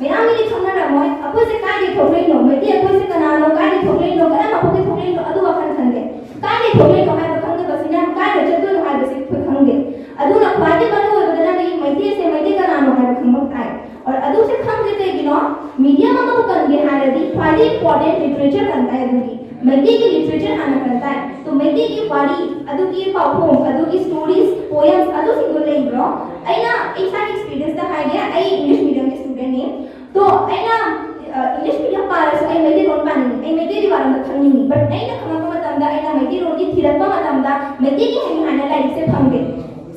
ꯃꯌꯥꯝꯒꯤꯗꯤ ꯈꯪꯅꯔꯝꯃꯣꯏ꯫ ꯑꯩꯈꯣꯏꯁꯦ ꯀꯥꯏꯗꯩ ꯊꯣꯛꯂꯛꯏꯅꯣ? ꯃꯩꯇꯩ ꯑꯩꯈꯣꯏꯁꯦ ꯀꯅꯥꯅꯣ? ꯀꯥꯏꯗꯩ ꯊꯣꯛꯂꯛꯏꯅꯣ? ꯀꯔꯝꯕ ꯃꯐꯝꯗꯩ ꯊꯣꯛꯂꯛꯏꯅꯣ? ꯑꯗꯨ ꯋꯥꯈꯜ ꯈꯟꯗꯦ꯫ ꯀꯥꯏꯗꯩ ꯊꯣꯛꯂꯛꯏꯅꯣ ꯍꯥꯏꯕ ꯈꯪꯗꯕꯁꯤꯅ ꯀꯥꯏꯗ ꯆꯠꯇꯣꯏꯅꯣ ꯍꯥꯏꯕꯁꯤ ꯑꯩꯈꯣꯏ ꯈꯪꯗꯦ꯫ ꯑꯗꯨꯅ ꯈ꯭ꯋꯥꯏꯗꯒꯤ ꯃꯔꯨ ꯑꯣꯏꯕꯗ ꯅꯪꯒꯤ ꯃꯩꯇꯩꯁꯦ ꯃꯩꯇꯩ ꯀꯅꯥꯅꯣ ꯍꯥꯏꯕ ꯈꯪꯕ ꯇꯥꯏ꯫ ꯑꯣꯔ ꯑꯗꯨꯁꯦ ꯈꯪꯗꯦ ꯀꯩꯒꯤꯅꯣ? Medium ꯑꯃꯕꯨ ꯀꯟꯒꯦ ꯍꯥꯏꯔꯗꯤ ꯈ꯭ꯋꯥꯏꯗꯒꯤ important literature ꯀꯟ ꯇꯥꯏ꯫ ꯑꯗꯨꯒꯤ ꯃꯩꯇꯩꯒꯤ literature ꯍꯥꯟꯅ ꯀꯟ ꯇꯥꯏ꯫ ꯇꯣ ꯃꯩꯇꯩꯒꯤ ꯋꯥꯔꯤ, ꯑꯗꯨꯒꯤ ꯄꯥꯎꯈꯣꯡ, ꯑꯗꯨꯒꯤ stories, poems, ꯑꯗꯨꯁꯤꯡꯗꯣ ꯂꯩꯕ꯭ꯔꯣ? ꯑꯩꯅ ꯏꯁꯥꯒꯤ experience ꯇ ꯍꯥꯏꯒꯦ, ꯑꯩ English medium ꯒꯤ student ꯅꯤ꯫ ꯇꯣ ꯑꯩꯅ, ꯑ, English medium ꯄꯥꯔꯁꯨ ꯑꯩ ꯃꯩꯇꯩꯂꯣꯟ ꯄꯥꯅꯤꯡꯉꯤ, ꯑꯩ ꯃꯩꯇꯩꯒꯤ ꯋꯥꯔꯣꯝꯗ ꯈꯪꯅꯤꯡꯉꯤ꯫ But ꯑꯩꯅ ꯈꯪꯉꯛꯄ ꯃꯇꯝꯗ, ꯑꯩꯅ ꯃꯩꯇꯩꯂꯣꯟꯒꯤ ꯊꯤꯔꯛꯄ ꯃꯇꯝꯗ ꯃꯩꯇꯩꯒꯤ ꯍꯩꯅꯤ ꯍꯥꯏꯅ ꯂꯥꯏꯔꯤꯛꯁꯦ ꯐꯪꯗꯦ꯫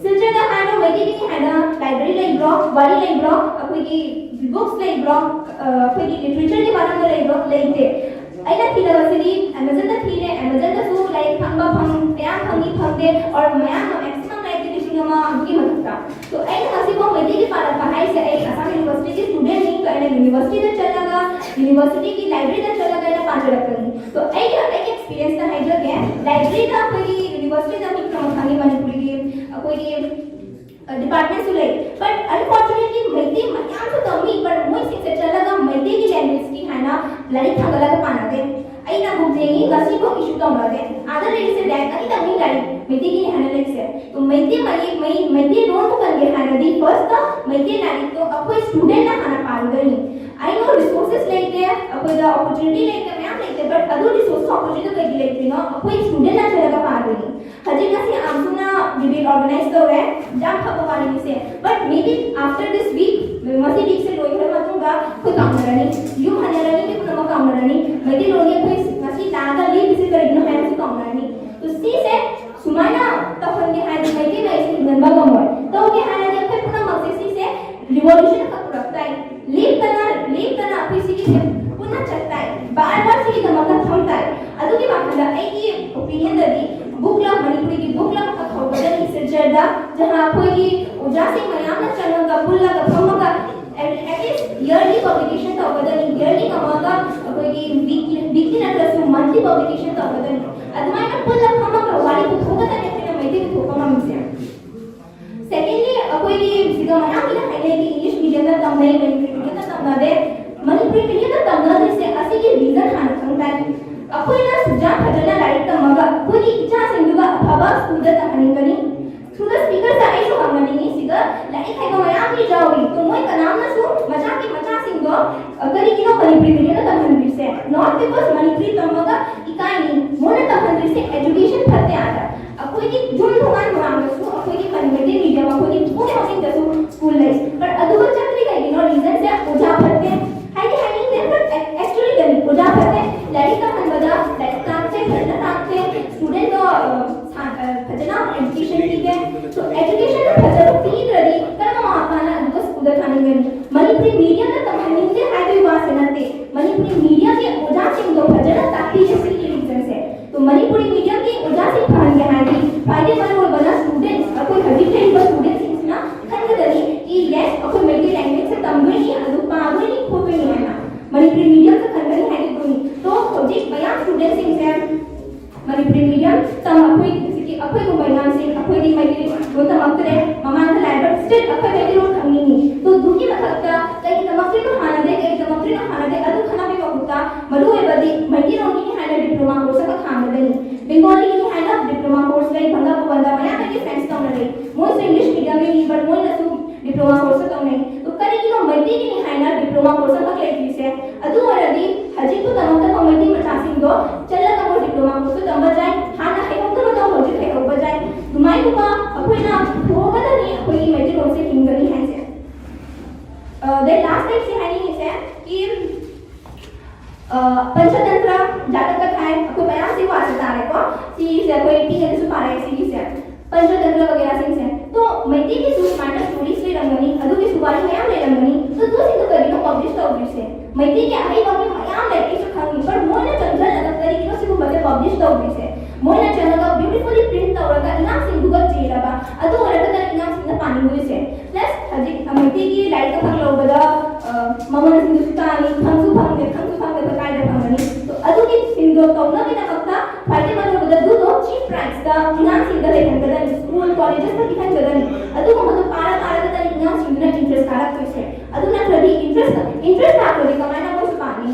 ꯁꯤꯜꯆꯔꯗ ꯍꯥꯏꯔꯣ, ꯃꯩꯇꯩꯒꯤ ꯍꯥꯏꯅ library ꯂꯩꯕ꯭ꯔꯣ? ꯋꯥꯔꯤ ꯂꯩꯕ꯭ꯔꯣ? ꯑꯩꯈꯣꯏꯒꯤ ꯕꯨꯛꯁ ꯂꯩꯕ꯭ꯔꯣ? ꯑ, ꯑꯩꯈꯣꯏꯒꯤ ꯂꯤꯇꯔꯦꯆꯔꯒꯤ ꯃꯔꯝꯗ ꯂꯩꯕ꯭ꯔꯣ? ꯂꯩꯇꯦ꯫ ꯑꯩꯅ ꯊꯤꯔꯕꯁꯤꯗꯤ ꯑꯦꯃꯥꯖꯣꯟꯗ ꯊꯤꯔꯦ, ꯑꯦꯃꯥꯖꯣꯟꯗꯁꯨ ꯂꯥꯏꯔꯤꯛ ꯐꯪꯕ ꯐꯪ ꯃꯌꯥꯝ ꯐꯪꯉꯤ, ꯐꯪꯗꯦ, ꯑꯣꯔ ꯃꯌꯥꯝ ꯑꯃ ꯃꯦꯛꯁꯤꯃꯝ ꯂꯥꯏꯔꯤꯛꯇꯤ ꯂꯤꯁꯤꯡ ꯑꯃ ꯑꯗꯨꯒꯤ ꯃꯊꯛꯇ꯫ ꯁꯣ ꯑꯩꯅ ꯉꯁꯤꯐꯥꯎ ꯃꯩꯇꯩꯒꯤ ꯄꯥꯔꯛꯄ ꯍꯥꯏꯁꯦ ꯑꯩ ꯑꯁꯥꯝ ꯌꯨꯅꯤꯚꯔꯁꯤꯇꯤꯒꯤ ꯁ꯭ꯇꯨꯗꯦꯟꯠꯅꯤ꯫ ꯁꯣ ꯑꯩꯅ ꯌꯨꯅꯤꯚꯔꯁꯤꯇꯤꯗ ꯆꯠꯂꯒ, ꯌꯨꯅꯤꯚꯔꯁꯤꯇꯤꯒꯤ ꯂꯥꯏꯕ꯭ꯔꯦꯔꯤꯗ ꯆꯠꯂꯒ ꯑꯩꯅ ꯄꯥꯖꯔꯛꯄꯅꯤ꯫ ꯁꯣ ꯑꯩꯒꯤ ꯑꯩꯒꯤ ꯑꯦꯛꯁꯄꯤꯔꯤꯌꯦꯟꯁꯇ ꯍꯥꯏꯖꯒꯦ, ꯂꯥꯏꯕ꯭ꯔꯦꯔꯤꯗ ꯑꯩꯈꯣꯏꯒꯤ ꯌꯨꯅꯤꯚꯔꯁꯤꯇꯤꯗ ꯃꯤ ꯈꯨꯗꯤꯡꯃꯛ ꯈꯪꯉꯤ, ꯃꯅꯤꯄꯨꯔꯤꯒꯤ ꯑꯩꯈꯣꯏꯒꯤ ꯗꯤꯄꯥꯔꯠꯃꯦꯟꯠꯁꯨ ꯂꯩ꯫ ꯕꯠ ꯑꯟꯐꯣꯔꯆꯨꯅꯦꯠꯂꯤ ꯃꯩꯇꯩ ꯃꯌꯥꯝꯁꯨ ꯇꯝꯃꯤ, ꯕꯠ ꯃꯣꯏꯁꯤꯡꯁꯦ ꯆꯠꯂꯒ ꯃꯩꯇꯩꯒꯤ ꯂꯦꯡꯒ꯭ꯋꯦꯖꯀꯤ ꯍꯥꯏꯅ ꯂꯥꯏꯔꯤꯛ ꯊꯥꯡꯒꯠꯂꯒ ꯄꯥꯅꯗꯦ꯫ ꯑꯩꯅ ꯕꯨꯛ ꯌꯦꯡꯉꯤ, ꯉꯁꯤꯐꯥꯎ ꯏꯁꯨ ꯇꯧꯅꯗꯦ꯫ ꯑꯥꯗ ꯂꯩꯔꯤꯁꯦ ꯂꯥꯏꯔꯤꯛ ꯑꯅꯤꯇꯪꯅꯤ, ꯂꯥꯏꯔꯤꯛ ꯃꯩꯇꯩꯒꯤꯅꯤ ꯍꯥꯏꯅ ꯂꯩꯔꯤꯁꯦ꯫ ꯇꯣ ꯃꯩꯇꯩ ꯃꯌꯦꯛ, ꯃꯩ-, ꯃꯩꯇꯩ ꯂꯣꯟꯕꯨ ꯀꯟꯒꯦ ꯍꯥꯏꯔꯗꯤ ꯐꯥꯔꯁꯇ ꯃꯩꯇꯩ ꯂꯥꯏꯔꯤꯛꯇꯣ ꯑꯩꯈꯣꯏ ꯁ꯭ꯇꯨꯗꯦꯟꯠꯅ ꯍꯥꯟꯅ ꯄꯥꯔꯨꯗꯣꯏꯅꯤ꯫ ꯑꯩꯉꯣꯟꯗ ꯔꯤꯁꯣꯔꯁꯦꯁ ꯂꯩꯇꯦ, ꯑꯩꯈꯣꯏꯗ ꯑꯣꯄꯣꯔꯆꯨꯅꯤꯇꯤ ꯂꯩꯇꯦ, ꯃꯌꯥꯝ ꯂꯩꯇꯦ, ꯕꯠ ꯑꯗꯨ ꯔꯤꯁꯣꯔꯁ ꯑꯣꯄꯣꯔꯆꯨꯅꯤꯇꯤ ꯀꯩꯒꯤ ꯂꯩꯇ꯭ꯔꯤꯅꯣ? ꯑꯩꯈꯣꯏ ꯁ꯭ꯇꯨꯗꯦꯟꯠꯅ ꯆꯠꯂꯒ ꯄꯥꯗꯣꯏꯅꯤ꯫ ꯍꯧꯖꯤꯛ ꯉꯁꯤ ꯑꯥꯝꯁꯨꯅ ꯗꯤꯕꯦꯠ ꯑꯣꯔꯒꯅꯥꯏꯖ ꯇꯧꯔꯦ, ꯌꯥꯝ ꯐꯕ ꯋꯥꯔꯤꯅꯤꯁꯦ꯫ But maybe after this week, ꯃꯁꯤ ꯋꯤꯛꯁꯦ ꯂꯣꯏꯈ꯭ꯔ ꯃꯇꯨꯡꯗ ꯑꯩꯈꯣꯏ ꯀꯥꯎꯅꯔꯅꯤ, ꯌꯨꯝ ꯍꯟꯅꯔꯅꯤ, ꯃꯤ ꯄꯨꯝꯅꯃꯛ ꯀꯥꯎꯅꯔꯅꯤ꯫ ꯃꯩꯇꯩꯂꯣꯟꯒꯤ ꯑꯩꯈꯣꯏ ꯉꯁꯤ ꯂꯥꯛꯑꯒ ꯂꯦꯞꯄꯤꯁꯦ ꯀꯔꯤꯒꯤꯅꯣ ꯍꯥꯏꯕꯁꯨ ꯀꯥꯎꯅꯔꯅꯤ꯫ ꯇꯣ ꯁꯤꯁꯦ ꯁꯨꯃꯥꯏꯅ ꯇꯧꯍꯟꯒꯦ ꯍꯥꯏꯔꯗꯤ ꯃꯩꯇꯩ ꯃꯌꯦꯛꯁꯦ ꯍꯤꯡꯍꯟꯕ ꯉꯝꯃꯣꯏ꯫ ꯇꯧꯒꯦ ꯍꯥꯏꯔꯗꯤ ꯑꯩꯈꯣꯏ ꯄꯨꯝꯅꯃꯛꯁꯦ ꯁꯤꯁꯦ ꯔꯤꯚꯣꯂꯨꯁꯟ ꯑꯃꯈꯛ ꯄꯨꯔꯛ ꯇꯥꯏ꯫ ꯂꯦꯞꯇꯅ, ꯂꯦꯞꯇꯅ ꯑꯩꯈꯣꯏ ꯁꯤꯒꯤꯁꯦ ꯄꯨꯟꯅ ꯆꯠ ꯇꯥꯏ꯫ ꯕꯥꯔ ꯕꯥꯔ ꯁꯤꯒꯤꯗꯃꯛꯇ ꯐꯝ ꯇꯥꯏ꯫ ꯑꯗꯨꯒꯤ ꯋꯥꯈꯜꯗ ꯑꯩꯒꯤ ꯑꯣꯄꯤꯅꯤꯌꯟꯗꯗꯤ ꯕꯨꯛ ꯀ꯭ꯂꯕ, ꯃꯅꯤꯄꯨꯔꯤꯒꯤ ꯕꯨꯛ ꯀ꯭ꯂꯕ ꯑꯃꯈꯛ ꯍꯧꯒꯗꯕꯅꯤ ꯁꯤꯜꯆꯔꯗ, ꯖꯍꯥ ꯑꯩꯈꯣꯏꯒꯤ ꯑꯣꯖꯥꯁꯤꯡ ꯃꯌꯥꯝꯅ ꯆꯪꯉꯒ ꯄꯨꯜꯂꯒ ꯐꯝꯃꯒ at least yearly publication ꯇꯧꯒꯗꯕꯅꯤ꯫ Yearly ꯉꯝꯃꯒ ꯑꯩꯈꯣꯏꯒꯤ ꯋꯤꯛꯂꯤ, ꯋꯤꯛꯂꯤ ꯅꯠꯇ꯭ꯔꯁꯨ ꯃꯟꯊꯂꯤ ꯄꯕ꯭ꯂꯤꯀꯦꯁꯟ ꯇꯧꯒꯗꯕꯅꯤ꯫ ꯑꯗꯨꯃꯥꯏꯅ ꯄꯨꯟꯅ ꯐꯝꯃꯒ ꯋꯥꯔꯤ ꯄꯨꯊꯣꯛꯀꯗꯕꯅꯤ ꯑꯩꯈꯣꯏꯅ ꯃꯩꯇꯩ ꯄꯨꯊꯣꯛꯄ ꯉꯝꯃꯤꯁꯦ꯫ ꯁꯦꯀꯦꯟꯂꯤ, ꯑꯩꯈꯣꯏꯒꯤ ꯁꯤꯗ ꯃꯌꯥꯝꯒꯤꯅ ꯍꯥꯏꯅꯩ, ꯏꯪꯂꯤꯁ ꯃꯤꯗꯤꯌꯝꯗ ꯇꯝꯅꯩ, ꯃꯅꯤꯄꯨꯔꯤ ꯃꯤꯗꯤꯌꯝꯗ ꯇꯝꯅꯗꯦ꯫ ꯃꯅꯤꯄꯨꯔꯤ ꯃꯤꯗꯤꯌꯝꯗ ꯇꯝꯅꯗ꯭ꯔꯤꯁꯦ ꯑꯁꯤꯒꯤ ꯔꯤꯖꯟ ꯍꯥꯟꯅ ꯈꯪ ꯇꯥꯏ꯫ ꯑꯩꯈꯣꯏꯅ ꯁꯨꯖꯥ ꯐꯖꯅ ꯂꯥꯏꯔꯤꯛ ꯇꯝꯃꯒ ꯑꯩꯈꯣꯏꯒꯤ ꯏꯆꯥꯁꯤꯡꯗꯨꯒ ꯑꯐꯕ ꯁ꯭ꯀꯨꯜꯗ ꯇꯝꯍꯟꯅꯤꯡꯒꯅꯤ꯫ ꯁ꯭ꯀꯨꯜꯗ ꯁ꯭ꯄꯤꯀꯔꯁꯦ ꯑꯩꯁꯨ ꯍꯪꯅꯅꯤꯡꯉꯤ, ꯁꯤꯗ ꯂꯥꯏꯔꯤꯛ ꯍꯩꯕ ꯃꯌꯥꯝ ꯑꯃ ꯌꯥꯎꯔꯤ꯫ ꯑꯗꯣ ꯃꯣꯏ ꯀꯅꯥꯝꯅꯁꯨ ꯃꯆꯥꯒꯤ ꯃꯆꯥꯁꯤꯡꯗꯣ, ꯑ, ꯀꯔꯤꯒꯤꯅꯣ ꯃꯅꯤꯄꯨꯔꯤ ꯃꯤꯗꯤꯌꯝꯗ ꯇꯝꯍꯟꯗ꯭ꯔꯤꯁꯦ? Not because ꯃꯅꯤꯄꯨꯔꯤ ꯇꯝꯃꯒ ꯏꯀꯥꯏꯅꯤ, ꯃꯣꯏꯅ ꯇꯝꯍꯟꯗ꯭ꯔꯤꯁꯦ ꯑꯦꯖꯨꯀꯦꯁꯟ ꯐꯠꯇꯦ ꯑꯥꯗ꯫ ꯑꯩꯈꯣꯏꯒꯤ ꯌꯨꯝ ꯊꯣꯡꯒꯥꯟ ꯃꯃꯥꯡꯗꯁꯨ ꯑꯩꯈꯣꯏꯒꯤ ꯃꯅꯤꯄꯨꯔꯤ ꯃꯤꯗꯤꯌꯝ, ꯑꯩꯈꯣꯏꯒꯤ ꯄꯨꯝ ꯃꯃꯤꯡꯗꯁꯨ ꯁ꯭ꯀꯨꯜ ꯂꯩ꯫ ꯕꯠ ꯑꯗꯨꯒ ꯆꯠꯇ꯭ꯔꯤ ꯀꯩꯒꯤꯅꯣ? ꯔꯤꯖꯟꯁꯦ ꯑꯣꯖꯥ ꯐꯠꯇꯦ꯫ ꯍꯥꯏꯗꯤ ꯍꯥꯏꯅꯤꯡꯗꯦ, ꯕꯠ ꯑꯦꯛꯆꯨꯋꯦꯂꯤ ꯀꯔꯤ? ꯑꯣꯖꯥ ꯐꯠꯇꯦ, ꯂꯥꯏꯔꯤꯛ ꯇꯝꯍꯟꯕꯗ ꯂꯥꯏꯔꯤꯛ ꯇꯥꯛꯇꯦ, ꯐꯖꯅ ꯇꯥꯛꯇꯦ, ꯁ꯭ꯇꯨꯗꯦꯟꯠꯇꯣ, ꯑ, ꯁꯥ-, ꯑ, ꯐꯖꯅ ꯑꯦꯖꯨꯀꯦꯁꯟ ꯄꯤꯗꯦ꯫ ꯁꯣ ꯑꯦꯖꯨꯀꯦꯁꯟ ꯐꯖꯕ ꯄꯤꯗ꯭ꯔꯗꯤ ꯀꯔꯝꯕ ꯃꯃꯥ ꯃꯄꯥꯅ ꯑꯗꯨꯒ ꯁ꯭ꯀꯨꯜꯗ ꯊꯥꯅꯤꯡꯒꯅꯤ? ꯃꯅꯤꯄꯨꯔꯤ ꯃꯤꯗꯤꯌꯝꯗ ꯇꯝꯍꯟꯅꯤꯡꯗꯦ ꯍꯥꯏꯕꯒꯤ ꯋꯥꯁꯦ ꯅꯠꯇꯦ, ꯃꯅꯤꯄꯨꯔꯤ ꯃꯤꯗꯤꯌꯝꯒꯤ ꯑꯣꯖꯥꯁꯤꯡꯗꯣ ꯐꯖꯅ ꯇꯥꯛꯄꯤꯒꯦ ꯁꯤꯒꯤ ꯔꯤꯖꯟꯁꯦ꯫ ꯇꯣ ꯃꯅꯤꯄꯨꯔꯤ ꯃꯤꯗꯤꯌꯝꯒꯤ ꯑꯣꯖꯥꯁꯤꯡ ꯐꯍꯟꯒꯦ ꯍꯥꯏꯔꯗꯤ ꯈ꯭ꯋꯥꯏꯗꯒꯤ ꯃꯔꯨ ꯑꯣꯏꯕꯅ ꯁ꯭ꯇꯨꯗꯦꯟꯠꯁ, ꯑꯩꯈꯣꯏ ꯍꯧꯖꯤꯛ ꯂꯩꯔꯤꯕ ꯁ꯭ꯇꯨꯗꯦꯟꯠꯁꯤꯡꯁꯤꯅ ꯈꯟꯒꯗꯕꯅꯤ, ꯏ ꯌꯦꯁ, ꯑꯩꯈꯣꯏ ꯃꯩꯇꯩ ꯂꯦꯡꯒ꯭ꯋꯦꯖꯁꯦ ꯇꯝꯗꯣꯏꯅꯤ, ꯑꯗꯨ ꯄꯥꯗꯣꯏꯅꯤ, ꯈꯣꯠꯇꯣꯏꯅꯤ ꯍꯥꯏꯅ꯫ ꯃꯅꯤꯄꯨꯔꯤ ꯃꯤꯗꯤꯌꯝꯗ ꯈꯟꯒꯅꯤ ꯍꯥꯏꯗꯤ ꯑꯗꯨꯅꯤ꯫ ꯇꯣ ꯍꯧꯖꯤꯛ ꯃꯌꯥꯝ ꯁ꯭ꯇꯨꯗꯦꯟꯠꯁꯤꯡꯁꯦ ꯃꯅꯤꯄꯨꯔꯤ ꯃꯤꯗꯤꯌꯝ ꯇꯝ ꯑꯩꯈꯣꯏ ꯍꯧꯖꯤꯛꯀꯤ ꯑꯩꯈꯣꯏꯒꯨꯝꯕ ꯑꯉꯥꯡꯁꯤꯡ, ꯑꯩꯈꯣꯏꯗꯤ ꯃꯩꯇꯩꯂꯣꯟ ꯇꯝꯃꯛꯇ꯭ꯔꯦ, ꯃꯃꯥꯡꯗ ꯂꯥꯏꯕ ꯁ꯭ꯇꯦꯠ ꯑꯩꯈꯣꯏ ꯃꯩꯇꯩꯂꯣꯟ ꯈꯪꯅꯤꯡꯉꯤ꯫ ꯇꯣ ꯑꯗꯨꯒꯤ ꯃꯊꯛꯇ ꯀꯩꯒꯤ ꯇꯝꯃꯛꯇ꯭ꯔꯤꯅꯣ ꯍꯥꯟꯅꯗꯩ, ꯀꯩꯒꯤ ꯇꯝꯃꯛꯇ꯭ꯔꯤꯅꯣ ꯍꯥꯟꯅꯗꯩ ꯑꯗꯨ ꯈꯟꯅꯕꯒꯤ ꯃꯍꯨꯠꯇ ꯃꯔꯨ ꯑꯣꯏꯕꯗꯤ ꯃꯩꯇꯩꯂꯣꯟꯒꯤꯅꯤ ꯍꯥꯏꯅ ꯗꯤꯄ꯭ꯂꯣꯃꯥ ꯀꯣꯔꯁ ꯑꯃ ꯊꯥꯡꯒꯗꯕꯅꯤ꯫ ꯕꯦꯡꯒꯣꯂꯤꯒꯤꯅꯤ ꯍꯥꯏꯅ ꯗꯤꯄ꯭ꯂꯣꯃꯥ ꯀꯣꯔꯁ ꯂꯩ, ꯕꯪꯒꯥ ꯕꯪꯒꯥ ꯃꯌꯥꯝ ꯂꯩ, ꯐ꯭ꯔꯦꯟꯁ ꯇꯧꯅ ꯂꯩ꯫ ꯃꯣꯏꯁꯨ ꯏꯪꯂꯤꯁ ꯃꯤꯗꯤꯌꯝꯒꯤꯅꯤ, ꯕꯠ ꯃꯣꯏꯅꯁꯨ ꯗꯤꯄ꯭ꯂꯣꯃꯥ ꯀꯣꯔꯁ ꯇꯧꯅꯩ꯫ ꯇꯣ ꯀꯔꯤꯒꯤꯅꯣ ꯃꯩꯇꯩꯒꯤꯅꯤ ꯍꯥꯏꯅ ꯗꯤꯄ꯭ꯂꯣꯃꯥ ꯀꯣꯔꯁ ꯑꯃꯈꯛ ꯂꯩꯇ꯭ꯔꯤꯁꯦ? ꯑꯗꯨ ꯑꯣꯏꯔꯗꯤ ꯍꯧꯖꯤꯛꯄꯨ ꯇꯝꯃꯛꯇꯕ ꯃꯩꯇꯩ ꯃꯆꯥꯁꯤꯡꯗꯣ ꯆꯠꯂꯒ ꯃꯣꯏ ꯗꯤꯄ꯭ꯂꯣꯃꯥ ꯀꯣꯔꯁꯁꯨ ꯇꯝꯕ ꯌꯥꯏ, ꯍꯥꯟꯅ ꯍꯩꯍꯧꯗꯕꯗꯣ ꯍꯧꯖꯤꯛ ꯍꯩꯍꯧꯕ ꯌꯥꯏ꯫ ꯑꯗꯨꯃꯥꯏꯅ ꯄꯨꯊꯣꯛꯑꯒꯗꯅꯤ ꯑꯩꯈꯣꯏꯒꯤ ꯃꯩꯇꯩꯂꯣꯟꯁꯦ ꯍꯤꯡꯒꯅꯤ ꯍꯥꯏꯁꯦ꯫ ꯑ, then last time ꯁꯤ ꯍꯥꯏꯅꯤꯡꯉꯤꯁꯦ ꯀꯤ, ꯑ, ꯄꯟꯆꯇꯟꯇ꯭ꯔ, ꯖꯥꯇꯛ ꯀꯊꯥꯏ, ꯑꯩꯈꯣꯏ ꯃꯌꯥꯝ ꯁꯤ ꯋꯥꯁꯦ ꯇꯥꯔꯦꯀꯣ꯫ ꯁꯤꯁꯦ ꯑꯩꯈꯣꯏ ꯄꯤꯛꯏꯉꯩꯗꯁꯨ ꯄꯥꯔꯛꯑꯦ ꯁꯤꯒꯤꯁꯦ꯫ ꯄꯟꯆꯇꯟꯇ꯭ꯔ ꯋꯥꯒꯦꯔꯥꯁꯤꯡꯁꯦ꯫ ꯇꯣ ꯃꯩꯇꯩꯒꯤꯁꯨ ꯁꯨꯃꯥꯏꯅ ꯁ꯭ꯇꯣꯔꯤꯁ ꯂꯩꯔꯝꯒꯅꯤ, ꯑꯗꯨꯒꯤꯁꯨ ꯋꯥꯔꯤ ꯃꯌꯥꯝ ꯂꯩꯔꯝꯒꯅꯤ꯫ ꯇꯣ ꯑꯗꯨꯁꯤꯡꯗꯣ ꯀꯔꯤꯒꯤꯅꯣ ꯄꯕ꯭ꯂꯤꯁ ꯇꯧꯗ꯭ꯔꯤꯁꯦ? ꯃꯩꯇꯩꯒꯤ ꯑꯍꯩꯕ ꯃꯤ ꯃꯌꯥꯝ ꯂꯩ, ꯑꯩꯁꯨ ꯈꯪꯉꯤ, ꯕꯠ ꯃꯣꯏꯅ ꯆꯪꯁꯤꯜꯂꯒ ꯀꯔꯤꯒꯤꯅꯣ ꯁꯤꯒꯨꯝꯕꯁꯦ ꯄꯕ꯭ꯂꯤꯁ ꯇꯧꯗ꯭ꯔꯤꯁꯦ? ꯃꯣꯏꯅ ꯆꯪꯉꯒ ꯕ꯭ꯌꯨꯇꯤꯐꯨꯜꯂꯤ ꯄ꯭ꯔꯤꯟꯠ ꯇꯧꯔꯒ ꯑꯉꯥꯡꯁꯤꯡꯗꯨꯒ ꯆꯦꯜꯂꯕ, ꯑꯗꯨ ꯑꯣꯏꯔꯒꯗꯤ ꯑꯉꯥꯡꯁꯤꯡꯅ ꯄꯥꯅꯤꯡꯗꯣꯏꯁꯦ꯫ ꯄ꯭ꯂꯁ ꯍꯧꯖꯤꯛ ꯃꯩꯇꯩꯒꯤ ꯂꯥꯏꯔꯤꯛ ꯑꯃꯈꯛ ꯂꯧꯕꯗ, ꯑ, ꯃꯃꯜꯁꯤꯡꯗꯨꯁꯨ ꯇꯥꯡꯉꯤ, ꯐꯪꯁꯨ ꯐꯪꯗꯦ, ꯈꯪꯁꯨ ꯈꯪꯗꯕ ꯀꯥꯏꯗ ꯐꯪꯒꯅꯤ? ꯇꯣ ꯑꯗꯨꯒꯤꯁꯤꯡꯗꯣ ꯇꯧꯅꯕꯒꯤꯗꯃꯛꯇ ꯈ꯭ꯋꯥꯏꯗꯒꯤ ꯃꯔꯨꯑꯣꯏꯕꯗ ꯑꯗꯨꯗꯣ ꯆꯤꯞ ꯄ꯭ꯔꯥꯏꯁꯇ ꯑꯉꯥꯡꯁꯤꯡꯗ ꯂꯩꯍꯟꯒꯗꯕꯅꯤ, ꯁ꯭ꯀꯨꯜ ꯀꯣꯂꯦꯖꯦꯁꯇ ꯄꯤꯍꯟꯒꯗꯕꯅꯤ꯫ ꯑꯗꯨꯒꯨꯝꯕꯗꯣ ꯄꯥꯔ ꯄꯥꯔꯒꯗꯅꯤ ꯑꯉꯥꯡꯁꯤꯡꯗꯨꯅ ꯏꯟꯇꯔꯦꯁ ꯀꯥꯔꯛꯇꯣꯏꯁꯦ꯫ ꯑꯗꯨ ꯅꯠꯇ꯭ꯔꯗꯤ ꯏꯟꯇꯔꯦꯁ, ꯏꯟꯇꯔꯦꯁ ꯂꯥꯛꯇ꯭ꯔꯗꯤ ꯀꯃꯥꯏꯅ ꯃꯣꯏꯁꯨ ꯄꯥꯅꯤ?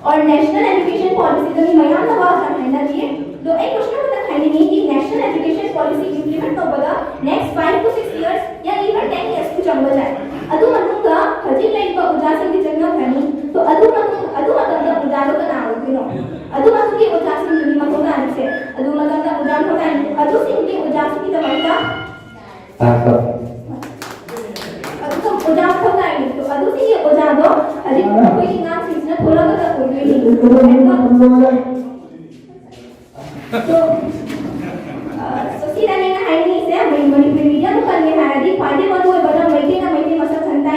Or national education policyꯗ ꯃꯤ ꯃꯌꯥꯝꯅ ꯋꯥ ꯌꯥꯝ ꯍꯥꯏꯅꯔꯤ꯫ ꯑꯗꯣ ꯑꯩ ꯀꯣꯏꯁꯟ ꯑꯃꯇꯪ ꯍꯥꯏꯅꯤꯡꯉꯤ, ꯀꯤ national education policy implement ꯇꯧꯕꯗ next five to six years ꯌꯥ even ten yearsꯄꯨ ꯆꯪꯕ ꯌꯥꯏ꯫ ꯑꯗꯨ ꯃꯇꯨꯡꯗ ꯍꯧꯖꯤꯛ ꯂꯩꯔꯤꯕ ꯑꯣꯖꯥꯁꯤꯡꯗꯤ ꯆꯪꯉꯛꯈ꯭ꯔꯅꯤ꯫ ꯇꯣ ꯑꯗꯨ ꯃꯇꯨꯡ, ꯑꯗꯨ ꯃꯇꯝꯗ ꯑꯣꯖꯥꯗꯣ ꯀꯅꯥ ꯑꯣꯏꯗꯣꯏꯅꯣ? ꯑꯗꯨ ꯃꯇꯨꯡꯒꯤ ꯑꯣꯖꯥꯁꯤꯡꯗꯨꯒꯤ ꯃꯊꯧ ꯇꯥꯔꯤꯁꯦ꯫ ꯑꯗꯨ ꯃꯇꯝꯗ ꯑꯣꯖꯥ ꯃꯊꯧ ꯇꯥꯔꯤ, ꯑꯗꯨꯁꯤꯡꯒꯤ ꯑꯣꯖꯥꯁꯤꯡꯒꯤꯗꯃꯛꯇ ꯇꯥꯛꯄ꯫ ꯑꯗꯨꯒ ꯑꯣꯖꯥ ꯃꯊꯧ ꯇꯥꯏꯅꯤ꯫ ꯑꯗꯨꯁꯤꯒꯤ ꯑꯣꯖꯥꯗꯣ ꯍꯧꯖꯤꯛ ꯑꯩꯈꯣꯏꯒꯤ ꯑꯉꯥꯡꯁꯤꯡꯁꯤꯅ ꯊꯣꯛꯂꯛꯀꯗꯕ ꯑꯣꯏꯗꯣꯏꯅꯤ꯫ So, ꯑ, so ꯁꯤꯗꯅꯦ ꯑꯩꯅ ꯍꯥꯏꯅꯤꯡꯉꯤꯁꯦ, ꯃꯅꯤ-, ꯃꯅꯤꯄꯨꯔꯤ ꯃꯤꯗꯤꯌꯝ ꯄꯨꯀꯟꯒꯦ ꯍꯥꯏꯔꯗꯤ ꯈ꯭ꯋꯥꯏꯗꯒꯤ ꯃꯔꯨ ꯑꯣꯏꯕꯅ ꯃꯩꯇꯩꯅ ꯃꯩꯇꯩ ꯃꯁꯛ ꯈꯪ ꯇꯥꯏ꯫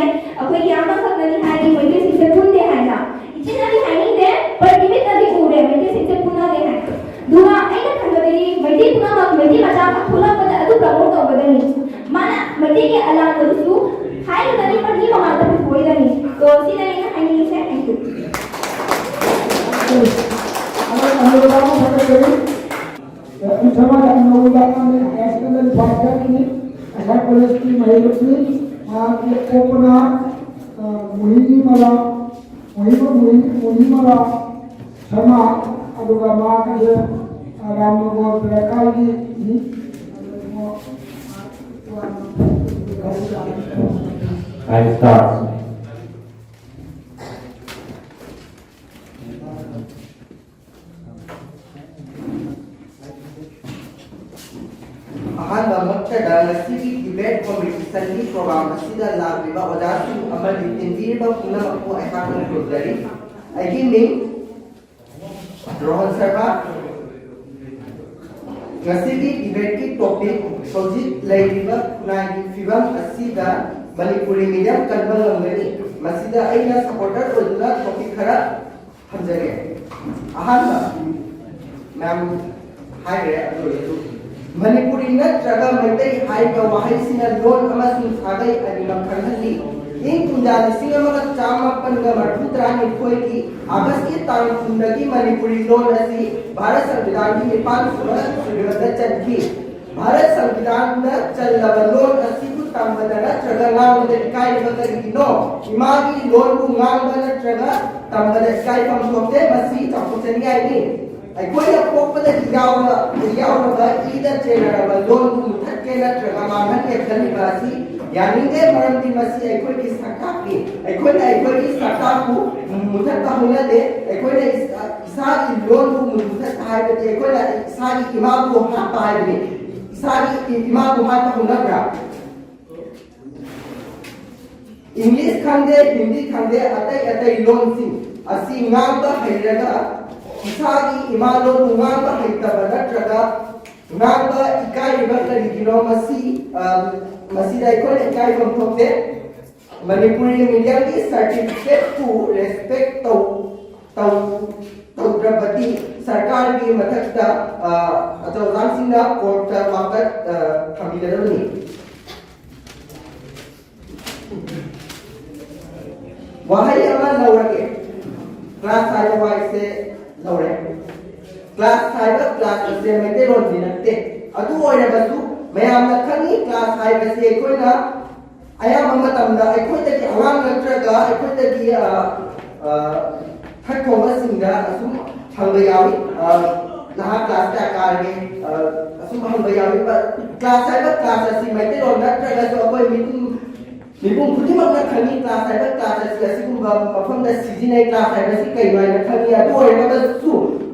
ꯃꯣꯍꯤꯅꯤꯃꯂꯥ, ꯃꯣꯍꯤꯃ ꯃꯣꯍꯤꯅꯤꯃꯂꯥ ꯁꯔꯃ, ꯑꯗꯨꯒ ꯃꯍꯥꯛ ꯑꯁꯦ ꯔꯥꯝꯅꯒꯣꯔ ꯂꯩꯀꯥꯏꯒꯤ ꯃꯤ꯫ Five star. ꯑꯍꯥꯟꯕꯃꯛꯇꯗ ꯉꯁꯤꯒꯤ debate competitionꯒꯤ program ꯑꯁꯤꯗ ꯂꯥꯛꯂꯤꯕ ꯑꯣꯖꯥꯁꯤꯡ ꯑꯃꯗꯤ ꯇꯤꯟꯕꯤꯔꯤꯕ ꯄꯨꯝꯅꯃꯛꯄꯨ ꯑꯩꯍꯥꯛꯅ ꯈꯨꯔꯨꯝꯖꯔꯤ꯫ ꯑꯩꯒꯤ ꯃꯤꯡ ꯔꯣꯍꯟ ꯁꯔꯃ꯫ ꯉꯁꯤꯒꯤ debateꯀꯤ topic ꯍꯧꯖꯤꯛ ꯂꯩꯔꯤꯕ ꯈꯨꯟꯅꯥꯏꯒꯤ ꯐꯤꯕꯝ ꯑꯁꯤꯗ ꯃꯅꯤꯄꯨꯔꯤ medium ꯀꯟꯕ ꯉꯝꯒꯅꯤ꯫ ꯃꯁꯤꯗ ꯑꯩꯅ supporter ꯑꯣꯏꯗꯨꯅ topic ꯈꯔ ꯊꯝꯖꯒꯦ꯫ ꯑꯍꯥꯟꯕ, ꯃꯌꯥꯝ ꯍꯥꯏꯈ꯭ꯔꯦ, ꯑꯗꯨ ꯑꯣꯏꯔꯁꯨ ꯃꯅꯤꯄꯨꯔꯤ ꯅꯠꯇ꯭ꯔꯒ ꯃꯩꯇꯩ ꯍꯥꯏꯕ ꯋꯥꯍꯩꯁꯤꯅ ꯂꯣꯟ ꯑꯃꯁꯨꯡ ꯁꯥꯒꯩ ꯑꯅꯤꯃꯛ ꯈꯪꯍꯜꯂꯤ꯫ ꯏꯪ ꯀꯨꯝꯖꯥ ꯂꯤꯁꯤꯡ ꯑꯃꯒ ꯆꯥꯃꯥꯄꯟꯒ ꯃꯔꯤꯐꯨ ꯇꯔꯥꯅꯤꯊꯣꯏꯒꯤ ꯑꯥꯒꯁꯀꯤ ꯇꯥꯡ ꯀꯨꯟꯗꯒꯤ ꯃꯅꯤꯄꯨꯔꯤ ꯂꯣꯟ ꯑꯁꯤ ꯚꯥꯔꯠ ꯁꯪꯕꯤꯙꯥꯟꯒꯤ ꯅꯤꯄꯥꯟ ꯁꯨꯕ schedule ꯆꯟꯈꯤ꯫ ꯚꯥꯔꯠ ꯁꯪꯕꯤꯙꯥꯟꯗ ꯆꯜꯂꯕ ꯂꯣꯟ ꯑꯁꯤꯕꯨ ꯇꯝꯕꯗ ꯅꯠꯇ꯭ꯔꯒ ꯉꯥꯡꯕꯗ ꯏꯀꯥꯏꯔꯤꯕ ꯀꯔꯤꯒꯤꯅꯣ? ꯏꯃꯥꯒꯤ ꯂꯣꯟꯕꯨ ꯉꯥꯡꯕ ꯅꯠꯇ꯭ꯔꯒ ꯇꯝꯕꯗ ꯏꯀꯥꯏꯐꯝ ꯊꯣꯛꯇꯦ꯫ ꯃꯁꯤ ꯆꯥꯎꯊꯣꯛꯆꯅꯤꯡꯉꯥꯏꯅꯤ꯫ ꯑꯩꯈꯣꯏꯅ ꯄꯣꯛꯄꯗꯒꯤ ꯌꯥꯎꯔ-, ꯌꯥꯎꯔꯕ ꯏꯗ ꯆꯦꯟꯅꯔꯕ ꯂꯣꯟꯕꯨ ꯃꯨꯊꯠꯀꯦ ꯅꯠꯇ꯭ꯔꯒ ꯃꯥꯡꯍꯟꯒꯦ ꯈꯜꯂꯤꯕ ꯑꯁꯤ ꯌꯥꯅꯤꯡꯗꯦ, ꯃꯔꯝꯗꯤ ꯃꯁꯤ ꯑꯩꯈꯣꯏꯒꯤ ꯁꯛꯇꯥꯛꯅꯤ꯫ ꯑꯩꯈꯣꯏꯅ ꯑꯩꯈꯣꯏꯒꯤ ꯁꯛꯇꯥꯛꯄꯨ ꯃꯨꯊꯠꯄ ꯍꯧꯅꯗꯦ꯫ ꯑꯩꯈꯣꯏꯅ ꯏꯁꯥ-, ꯏꯁꯥꯒꯤ ꯂꯣꯟꯕꯨ ꯃꯨꯊꯠꯄ ꯍꯥꯏꯕꯗꯤ ꯑꯩꯈꯣꯏꯅ ꯏꯁꯥꯒꯤ ꯏꯃꯥꯕꯨ ꯍꯥꯠꯄ ꯍꯥꯏꯕꯅꯤ꯫ ꯏꯁꯥꯒꯤ ꯏ-, ꯏꯃꯥꯕꯨ ꯍꯥꯠꯄ ꯍꯧꯅꯕ꯭ꯔꯥ? English ꯈꯪꯗꯦ, ꯍꯤꯟꯗꯤ ꯈꯪꯗꯦ, ꯑꯇꯩ ꯑꯇꯩ ꯂꯣꯟꯁꯤꯡ ꯑꯁꯤ ꯉꯥꯡꯕ ꯍꯩꯔꯒ ꯏꯁꯥꯒꯤ ꯏꯃꯥ ꯂꯣꯟꯕꯨ ꯉꯥꯡꯕ ꯍꯩꯇꯕ ꯅꯠꯇ꯭ꯔꯒ ꯉꯥꯡꯕ ꯏꯀꯥꯏꯔꯤꯕ ꯀꯔꯤꯒꯤꯅꯣ? ꯃꯁꯤ, ꯑ, ꯃꯁꯤꯗ ꯑꯩꯈꯣꯏꯅ ꯏꯀꯥꯏꯐꯝ ꯊꯣꯛꯇꯦ꯫ ꯃꯅꯤꯄꯨꯔꯤ mediumꯒꯤ certificateꯄꯨ respect ꯇꯧ-, ꯇꯧ-, ꯇꯧꯗ꯭ꯔꯕꯗꯤ ꯁꯔꯀꯥꯔꯒꯤ ꯃꯊꯛꯇ, ꯑ, ꯑꯆꯧ ꯑꯁꯥꯡꯁꯤꯡꯅ courtꯇ ꯋꯥꯀꯠ, ꯑ, ꯊꯝꯕꯤꯒꯗꯕꯅꯤ꯫ ꯋꯥꯍꯩ ꯑꯃ ꯂꯧꯔꯒꯦ꯫ Class ꯍꯥꯏꯕ ꯋꯥꯍꯩꯁꯦ ꯂꯧꯔꯦ꯫ Class ꯍꯥꯏꯕ class ꯑꯁꯦ ꯃꯩꯇꯩꯂꯣꯟꯗꯤ ꯅꯠꯇꯦ꯫ ꯑꯗꯨ ꯑꯣꯏꯔꯕꯁꯨ ꯃꯌꯥꯝꯅ ꯈꯪꯉꯤ, class ꯍꯥꯏꯕꯁꯤ ꯑꯩꯈꯣꯏꯅ ꯑꯌꯥꯝꯕ ꯃꯇꯝꯗ ꯑꯩꯈꯣꯏꯗꯒꯤ ꯑꯉꯥꯡ ꯅꯠꯇ꯭ꯔꯒ ꯑꯩꯈꯣꯏꯗꯒꯤ, ꯑ, ꯑ, ꯊꯛ ꯊꯣꯡꯕꯁꯤꯡꯗ ꯑꯁꯨꯝ ꯍꯪꯕ ꯌꯥꯎꯏ, "ꯑ, ꯅꯍꯥꯛ ꯀ꯭ꯂꯥꯁ ꯀꯌꯥ ꯀꯥꯔꯒꯦ?" ꯑ, ꯑꯁꯨꯝ ꯍꯪꯕ ꯌꯥꯎꯏ꯫ ꯀ꯭ꯂꯥꯁ ꯍꯥꯏꯕ ꯀ꯭ꯂꯥꯁ ꯑꯁꯤ ꯃꯩꯇꯩꯂꯣꯟ ꯅꯠꯇ꯭ꯔꯒꯁꯨ ꯑꯩꯈꯣꯏ ꯃꯤꯄꯨꯝ, ꯃꯤꯄꯨꯝ ꯈꯨꯗꯤꯡꯃꯛꯅ ꯈꯪꯏ꯫ ꯀ꯭ꯂꯥꯁ ꯍꯥꯏꯕ ꯀ꯭ꯂꯥꯁ ꯑꯁꯤ ꯑꯁꯤꯒꯨꯝꯕ ꯃꯐꯝꯗ ꯁꯤꯖꯤꯟꯅꯩ꯫ ꯀ꯭ꯂꯥꯁ ꯍꯥꯏꯕꯁꯤ ꯀꯩꯅꯣ ꯍꯥꯏꯅ ꯈꯪꯏ꯫ ꯑꯗꯨ ꯑꯣꯏꯔꯒꯁꯨ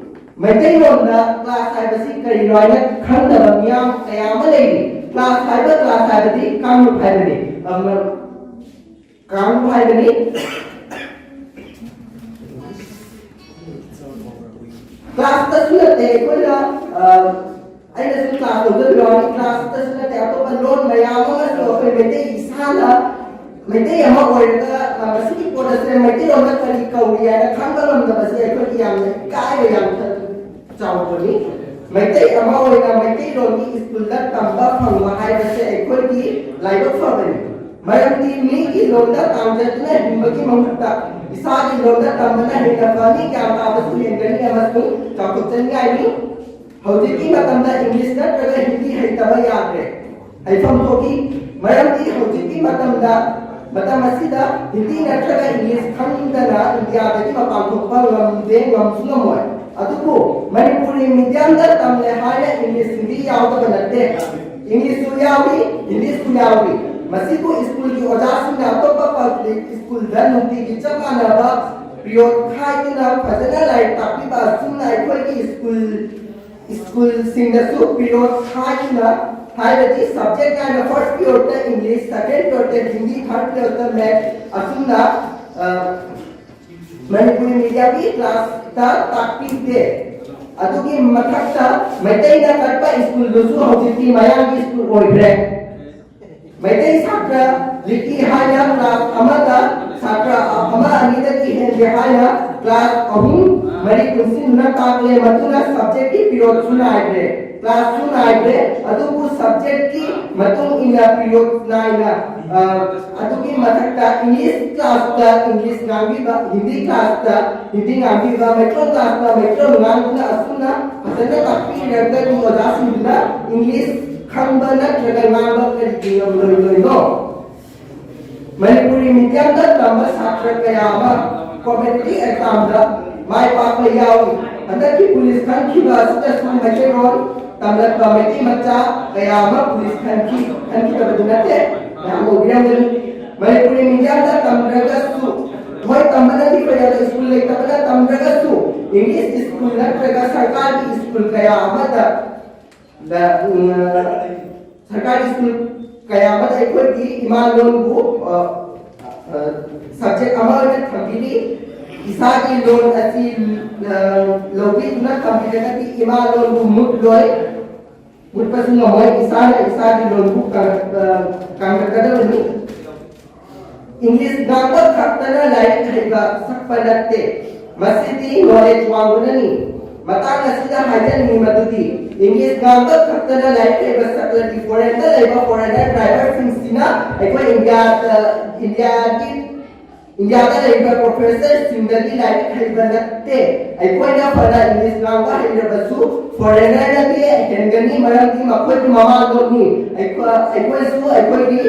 ꯃꯩꯇꯩꯂꯣꯟꯗ ꯀ꯭ꯂꯥꯁ ꯍꯥꯏꯕꯁꯤ ꯀꯔꯤꯅꯣ ꯍꯥꯏꯅ ꯈꯪꯗꯕ ꯃꯤꯌꯥꯝ ꯀꯌꯥ ꯑꯃ ꯂꯩꯔꯤ꯫ ꯀ꯭ꯂꯥꯁ ꯍꯥꯏꯕ ꯀ꯭ꯂꯥꯁ ꯍꯥꯏꯕꯗꯤ ꯀꯥꯡꯂꯨꯞ ꯍꯥꯏꯕꯅꯤ꯫ ꯑꯃ, ꯀꯥꯡꯂꯨꯞ ꯍꯥꯏꯕꯅꯤ꯫ ꯀ꯭ꯂꯥꯁꯇꯁꯨ ꯅꯠꯇꯦ ꯑꯩꯈꯣꯏꯅ, ꯑ, ꯑꯩꯅꯁꯨ ꯀ꯭ꯂꯥꯁ ꯂꯧꯖꯕꯤꯔꯛꯑꯣ꯫ ꯀ꯭ꯂꯥꯁꯇꯁꯨ ꯅꯠꯇꯦ, ꯑꯇꯣꯞꯄ ꯂꯣꯟ ꯃꯌꯥꯝ ꯑꯃꯁꯨ ꯑꯩꯈꯣꯏ ꯃꯩꯇꯩ ꯏꯁꯥꯅ ꯃꯩꯇꯩ ꯑꯃ ꯑꯣꯏꯔꯒ, ꯑ, ꯃꯁꯤꯒꯤ ꯄꯣꯠ ꯑꯁꯦ ꯃꯩꯇꯩꯂꯣꯟꯗ ꯀꯔꯤ ꯀꯧꯔꯤ ꯍꯥꯏꯅ ꯈꯪꯕ ꯉꯝꯗꯕꯁꯦ ꯑꯩꯈꯣꯏꯒꯤ ꯌꯥꯝꯅ ꯏꯀꯥꯏꯕ ꯌꯥꯝꯅ ꯆꯥꯎꯕꯅꯤ꯫ ꯃꯩꯇꯩ ꯑꯃ ꯑꯣꯏꯅ ꯃꯩꯇꯩꯂꯣꯟꯒꯤ ꯁ꯭ꯀꯨꯜꯗ ꯇꯝꯕ ꯐꯪꯕ ꯍꯥꯏꯕꯁꯦ ꯑꯩꯈꯣꯏꯒꯤ ꯂꯥꯏꯕꯛ ꯐꯕꯅꯤ꯫ ꯃꯔꯝꯗꯤ ꯃꯤꯒꯤ ꯂꯣꯟꯗ ꯇꯥꯡꯖꯗꯨꯅ ꯍꯤꯡꯕꯒꯤ ꯃꯍꯨꯠꯇ ꯏꯁꯥꯒꯤ ꯂꯣꯟꯗ ꯇꯝꯕꯅ ꯍꯦꯟꯅ ꯐꯅꯤ, ꯒ꯭ꯌꯥꯟ ꯇꯥꯕꯁꯨ ꯍꯦꯟꯒꯅꯤ ꯑꯃꯁꯨꯡ ꯆꯥꯎꯊꯣꯛꯆꯅꯤꯡꯉꯥꯏꯅꯤ꯫ ꯍꯧꯖꯤꯛꯀꯤ ꯃꯇꯝꯗ ꯏꯪꯂꯤꯁ ꯅꯠꯇ꯭ꯔꯒ ꯍꯤꯟꯗꯤ ꯍꯩꯇꯕ ꯌꯥꯗ꯭ꯔꯦ꯫ ꯍꯩꯐꯝ ꯊꯣꯛꯏ꯫ ꯃꯔꯝꯗꯤ ꯍꯧꯖꯤꯛꯀꯤ ꯃꯇꯝꯗ, ꯃꯇꯝ ꯑꯁꯤꯗ ꯍꯤꯟꯗꯤ ꯅꯠꯇ꯭ꯔꯒ ꯏꯪꯂꯤꯁ ꯈꯪꯗꯅ ꯏꯟꯗꯤꯌꯥꯗꯒꯤ ꯃꯄꯥꯟ ꯊꯣꯛꯄ ꯉꯝꯗꯦ, ꯉꯝꯁꯨ ꯉꯝꯃꯣꯏ꯫ ꯑꯗꯨꯕꯨ ꯃꯅꯤꯄꯨꯔꯤ ꯃꯤꯗꯤꯌꯝꯗ ꯇꯝꯂꯦ ꯍꯥꯏꯅ ꯏꯪꯂꯤꯁ ꯍꯤꯟꯗꯤ ꯌꯥꯎꯗꯕ ꯅꯠꯇꯦ꯫ ꯏꯪꯂꯤꯁꯁꯨ ꯌꯥꯎꯏ, ꯍꯤꯟꯗꯤꯁꯨ ꯌꯥꯎꯏ꯫ ꯃꯁꯤꯕꯨ ꯁ꯭ꯀꯨꯜꯒꯤ ꯑꯣꯖꯥꯁꯤꯡꯅ ꯑꯇꯣꯞꯄ ꯄꯕ꯭ꯂꯤꯛ ꯁ꯭ꯀꯨꯜꯗ ꯅꯨꯡꯇꯤꯒꯤ ꯆꯞ ꯃꯥꯟꯅꯕ ꯄꯤꯔꯤꯌꯣꯗ ꯈꯥꯏꯗꯨꯅ ꯐꯖꯅ ꯂꯥꯏꯔꯤꯛ ꯇꯥꯛꯄꯤꯕ ꯑꯁꯨꯝꯅ ꯑꯩꯈꯣꯏꯒꯤ ꯁ꯭ꯀꯨꯜ, ꯁ꯭ꯀꯨꯜꯁꯤꯡꯗꯁꯨ ꯄꯤꯔꯤꯌꯣꯗ ꯈꯥꯏꯗꯨꯅ, ꯍꯥꯏꯕꯗꯤ ꯁꯕꯖꯦꯛ ꯅꯥꯏꯅ ꯐꯥꯔꯁ ꯄꯤꯔꯤꯌꯣꯗꯇ ꯏꯪꯂꯤꯁ, ꯁꯦꯀꯦꯟ ꯄꯤꯔꯤꯌꯣꯗꯇ ꯍꯤꯟꯗꯤ, ꯊꯥꯔꯗ ꯄꯤꯔꯤꯌꯣꯗꯇ ꯃꯦꯠꯁ, ꯑꯁꯨꯝꯅ, ꯑ, ꯃꯅꯤꯄꯨꯔꯤ ꯃꯤꯗꯤꯌꯝꯒꯤ ꯀ꯭ꯂꯥꯁꯇ ꯇꯥꯛꯄꯤꯗꯦ꯫ ꯑꯗꯨꯒꯤ ꯃꯊꯛꯇ ꯃꯩꯇꯩꯅ ꯀꯠꯄ ꯁ꯭ꯀꯨꯜꯗꯨꯁꯨ ꯍꯧꯖꯤꯛꯇꯤ ꯃꯌꯥꯡꯒꯤ ꯁ꯭ꯀꯨꯜ ꯑꯣꯏꯈ꯭ꯔꯦ꯫ ꯃꯩꯇꯩ ꯁꯥꯇ꯭ꯔ ꯂꯤꯛꯏ ꯍꯥꯏꯅ ꯀ꯭ꯂꯥꯁ ꯑꯃꯗ ꯁꯥꯇ꯭ꯔ ꯑꯃ ꯑꯅꯤꯗꯒꯤ ꯍꯦꯟꯗꯦ ꯍꯥꯏꯅ ꯀ꯭ꯂꯥꯁ ꯑꯍꯨꯝ ꯃꯔꯤ ꯄꯨꯟꯁꯤꯟꯗꯨꯅ ꯇꯥꯛꯂꯦ꯫ ꯃꯗꯨꯅ ꯁꯕꯖꯦꯛꯀꯤ ꯄꯤꯔꯤꯌꯣꯗꯁꯨ ꯅꯥꯏꯗ꯭ꯔꯦ, ꯀ꯭ꯂꯥꯁꯁꯨ ꯅꯥꯏꯗ꯭ꯔꯦ꯫ ꯑꯗꯨꯕꯨ ꯁꯕꯖꯦꯛꯀꯤ ꯃꯇꯨꯡ ꯏꯟꯅ ꯄꯤꯔꯤꯌꯣꯗ ꯅꯥꯏꯅ, ꯑ, ꯑꯗꯨꯒꯤ ꯃꯊꯛꯇ ꯏꯪꯂꯤꯁ ꯀ꯭ꯂꯥꯁꯇ ꯏꯪꯂꯤꯁ ꯉꯥꯡꯕꯤꯕ, ꯍꯤꯟꯗꯤ ꯀ꯭ꯂꯥꯁꯇ ꯍꯤꯟꯗꯤ ꯉꯥꯡꯕꯤꯕ, ꯃꯩꯇꯩꯂꯣꯟ ꯀ꯭ꯂꯥꯁꯇ ꯃꯩꯇꯩꯂꯣꯟ ꯉꯥꯡꯗꯨꯅ ꯑꯁꯨꯝꯅ ꯐꯖꯅ ꯇꯥꯛꯄꯤꯔꯒꯗꯤ ꯑꯣꯖꯥꯁꯤꯡꯗꯨꯅ ꯏꯪꯂꯤꯁ ꯈꯪꯕ ꯅꯠꯇ꯭ꯔꯒ ꯉꯥꯡꯕ ꯀꯔꯤꯒꯤ ꯉꯝꯂꯣꯏꯗꯣꯏꯅꯣ? ꯃꯅꯤꯄꯨꯔꯤ ꯃꯤꯗꯤꯌꯝꯗ ꯇꯝꯕ ꯁꯥꯇ꯭ꯔ ꯀꯌꯥ ꯑꯃ ꯀꯣꯝꯄꯤꯇꯤꯇꯤꯚ ꯑꯦꯛꯖꯥꯝꯗ ꯃꯥꯏ ꯄꯥꯛꯄ ꯌꯥꯎꯏ꯫ ꯍꯟꯗꯛꯀꯤ ꯄꯨꯂꯤꯁ ꯈꯟꯈꯤꯕ ꯑꯁꯤꯗꯁꯨ ꯃꯩꯇꯩꯂꯣꯟ ꯇꯝꯂꯛꯄ ꯃꯩꯇꯩ ꯃꯆꯥ ꯀꯌꯥ ꯑꯃ ꯄꯨꯂꯤꯁ ꯈꯟꯈꯤ, ꯈꯟꯈꯤꯗꯕꯗꯤ ꯅꯠꯇꯦ, ꯃꯌꯥꯝ ꯎꯕꯤꯔꯝꯒꯅꯤ꯫ ꯃꯅꯤꯄꯨꯔꯤ ꯃꯤꯗꯤꯌꯝꯗ ꯇꯝꯗ꯭ꯔꯒꯁꯨ, ꯍꯣꯏ, ꯇꯝꯕꯅꯗꯤ ꯐꯩ, ꯑꯗꯣ ꯁ꯭ꯀꯨꯜ ꯂꯩꯇꯕꯅ ꯇꯝꯗ꯭ꯔꯒꯁꯨ ꯏꯪꯂꯤꯁ ꯁ꯭ꯀꯨꯜ ꯅꯠꯇ꯭ꯔꯒ ꯁꯔꯀꯥꯔꯒꯤ ꯁ꯭ꯀꯨꯜ ꯀꯌꯥ ꯑꯃꯗ ꯗ, ꯎꯝ, ꯁꯔꯀꯥꯔꯒꯤ ꯁ꯭ꯀꯨꯜ ꯀꯌꯥ ꯑꯃꯗ ꯑꯩꯈꯣꯏꯒꯤ ꯏꯃꯥ ꯂꯣꯟꯕꯨ, ꯑ, ꯑ, ꯁꯕꯖꯦꯛ ꯑꯃ ꯑꯣꯏꯅ ꯊꯝꯕꯤꯔꯤ꯫ ꯏꯁꯥꯒꯤ ꯂꯣꯟ ꯑꯁꯤ, ꯑ, ꯂꯧꯕꯤꯗꯨꯅ ꯊꯝꯕꯤꯔꯒꯗꯤ ꯏꯃꯥ ꯂꯣꯟꯕꯨ ꯃꯨꯠꯂꯣꯏ꯫ ꯃꯨꯠꯄꯁꯨ ꯉꯝꯃꯣꯏ꯫ ꯏꯁꯥꯅ ꯏꯁꯥꯒꯤ ꯂꯣꯟꯕꯨ ꯀꯪ-, ꯑ, ꯀꯪꯂꯛꯀꯗꯕꯅꯤ꯫ ꯏꯪꯂꯤꯁ ꯉꯥꯡꯕ ꯈꯛꯇꯅ ꯂꯥꯏꯔꯤꯛ ꯍꯩꯕ ꯁꯛꯄ ꯅꯠꯇꯦ꯫ ꯃꯁꯤꯗꯤ ꯅꯣꯂꯦꯖ ꯋꯥꯡꯕꯅꯅꯤ꯫ ꯃꯇꯥꯡ ꯑꯁꯤꯗ ꯍꯥꯏꯖꯅꯤꯡꯉꯤ ꯃꯗꯨꯗꯤ ꯏꯪꯂꯤꯁ ꯉꯥꯡꯕ ꯈꯛꯇꯅ ꯂꯥꯏꯔꯤꯛ ꯍꯩꯕ ꯁꯛꯂꯗꯤ ꯐꯣꯔꯦꯟꯗ ꯂꯩꯕ ꯐꯣꯔꯦꯅꯔ ꯗ꯭ꯔꯥꯏꯚꯔꯁꯤꯡꯁꯤꯅ ꯑꯩꯈꯣꯏ ꯏꯟꯗꯤꯌꯥꯗ, ꯏꯟꯗꯤꯌꯥꯒꯤ, ꯏꯟꯗꯤꯌꯥꯗ ꯂꯩꯔꯤꯕ ꯄ꯭ꯔꯣꯐꯦꯁꯔꯁꯤꯡꯗꯒꯤ ꯂꯥꯏꯔꯤꯛ ꯍꯩꯕ ꯅꯠꯇꯦ꯫ ꯑꯩꯈꯣꯏꯅ ꯐꯅ ꯏꯪꯂꯤꯁ ꯉꯥꯡꯕ ꯍꯩꯔꯕꯁꯨ ꯐꯣꯔꯦꯅꯔꯅꯗꯤ ꯍꯦꯟꯒꯅꯤ, ꯃꯔꯝꯗꯤ ꯃꯈꯣꯏꯒꯤ ꯃꯃꯥ ꯂꯣꯟꯅꯤ꯫ ꯑꯩꯈꯣ-, ꯑꯩꯈꯣꯏꯁꯨ ꯑꯩꯈꯣꯏꯒꯤ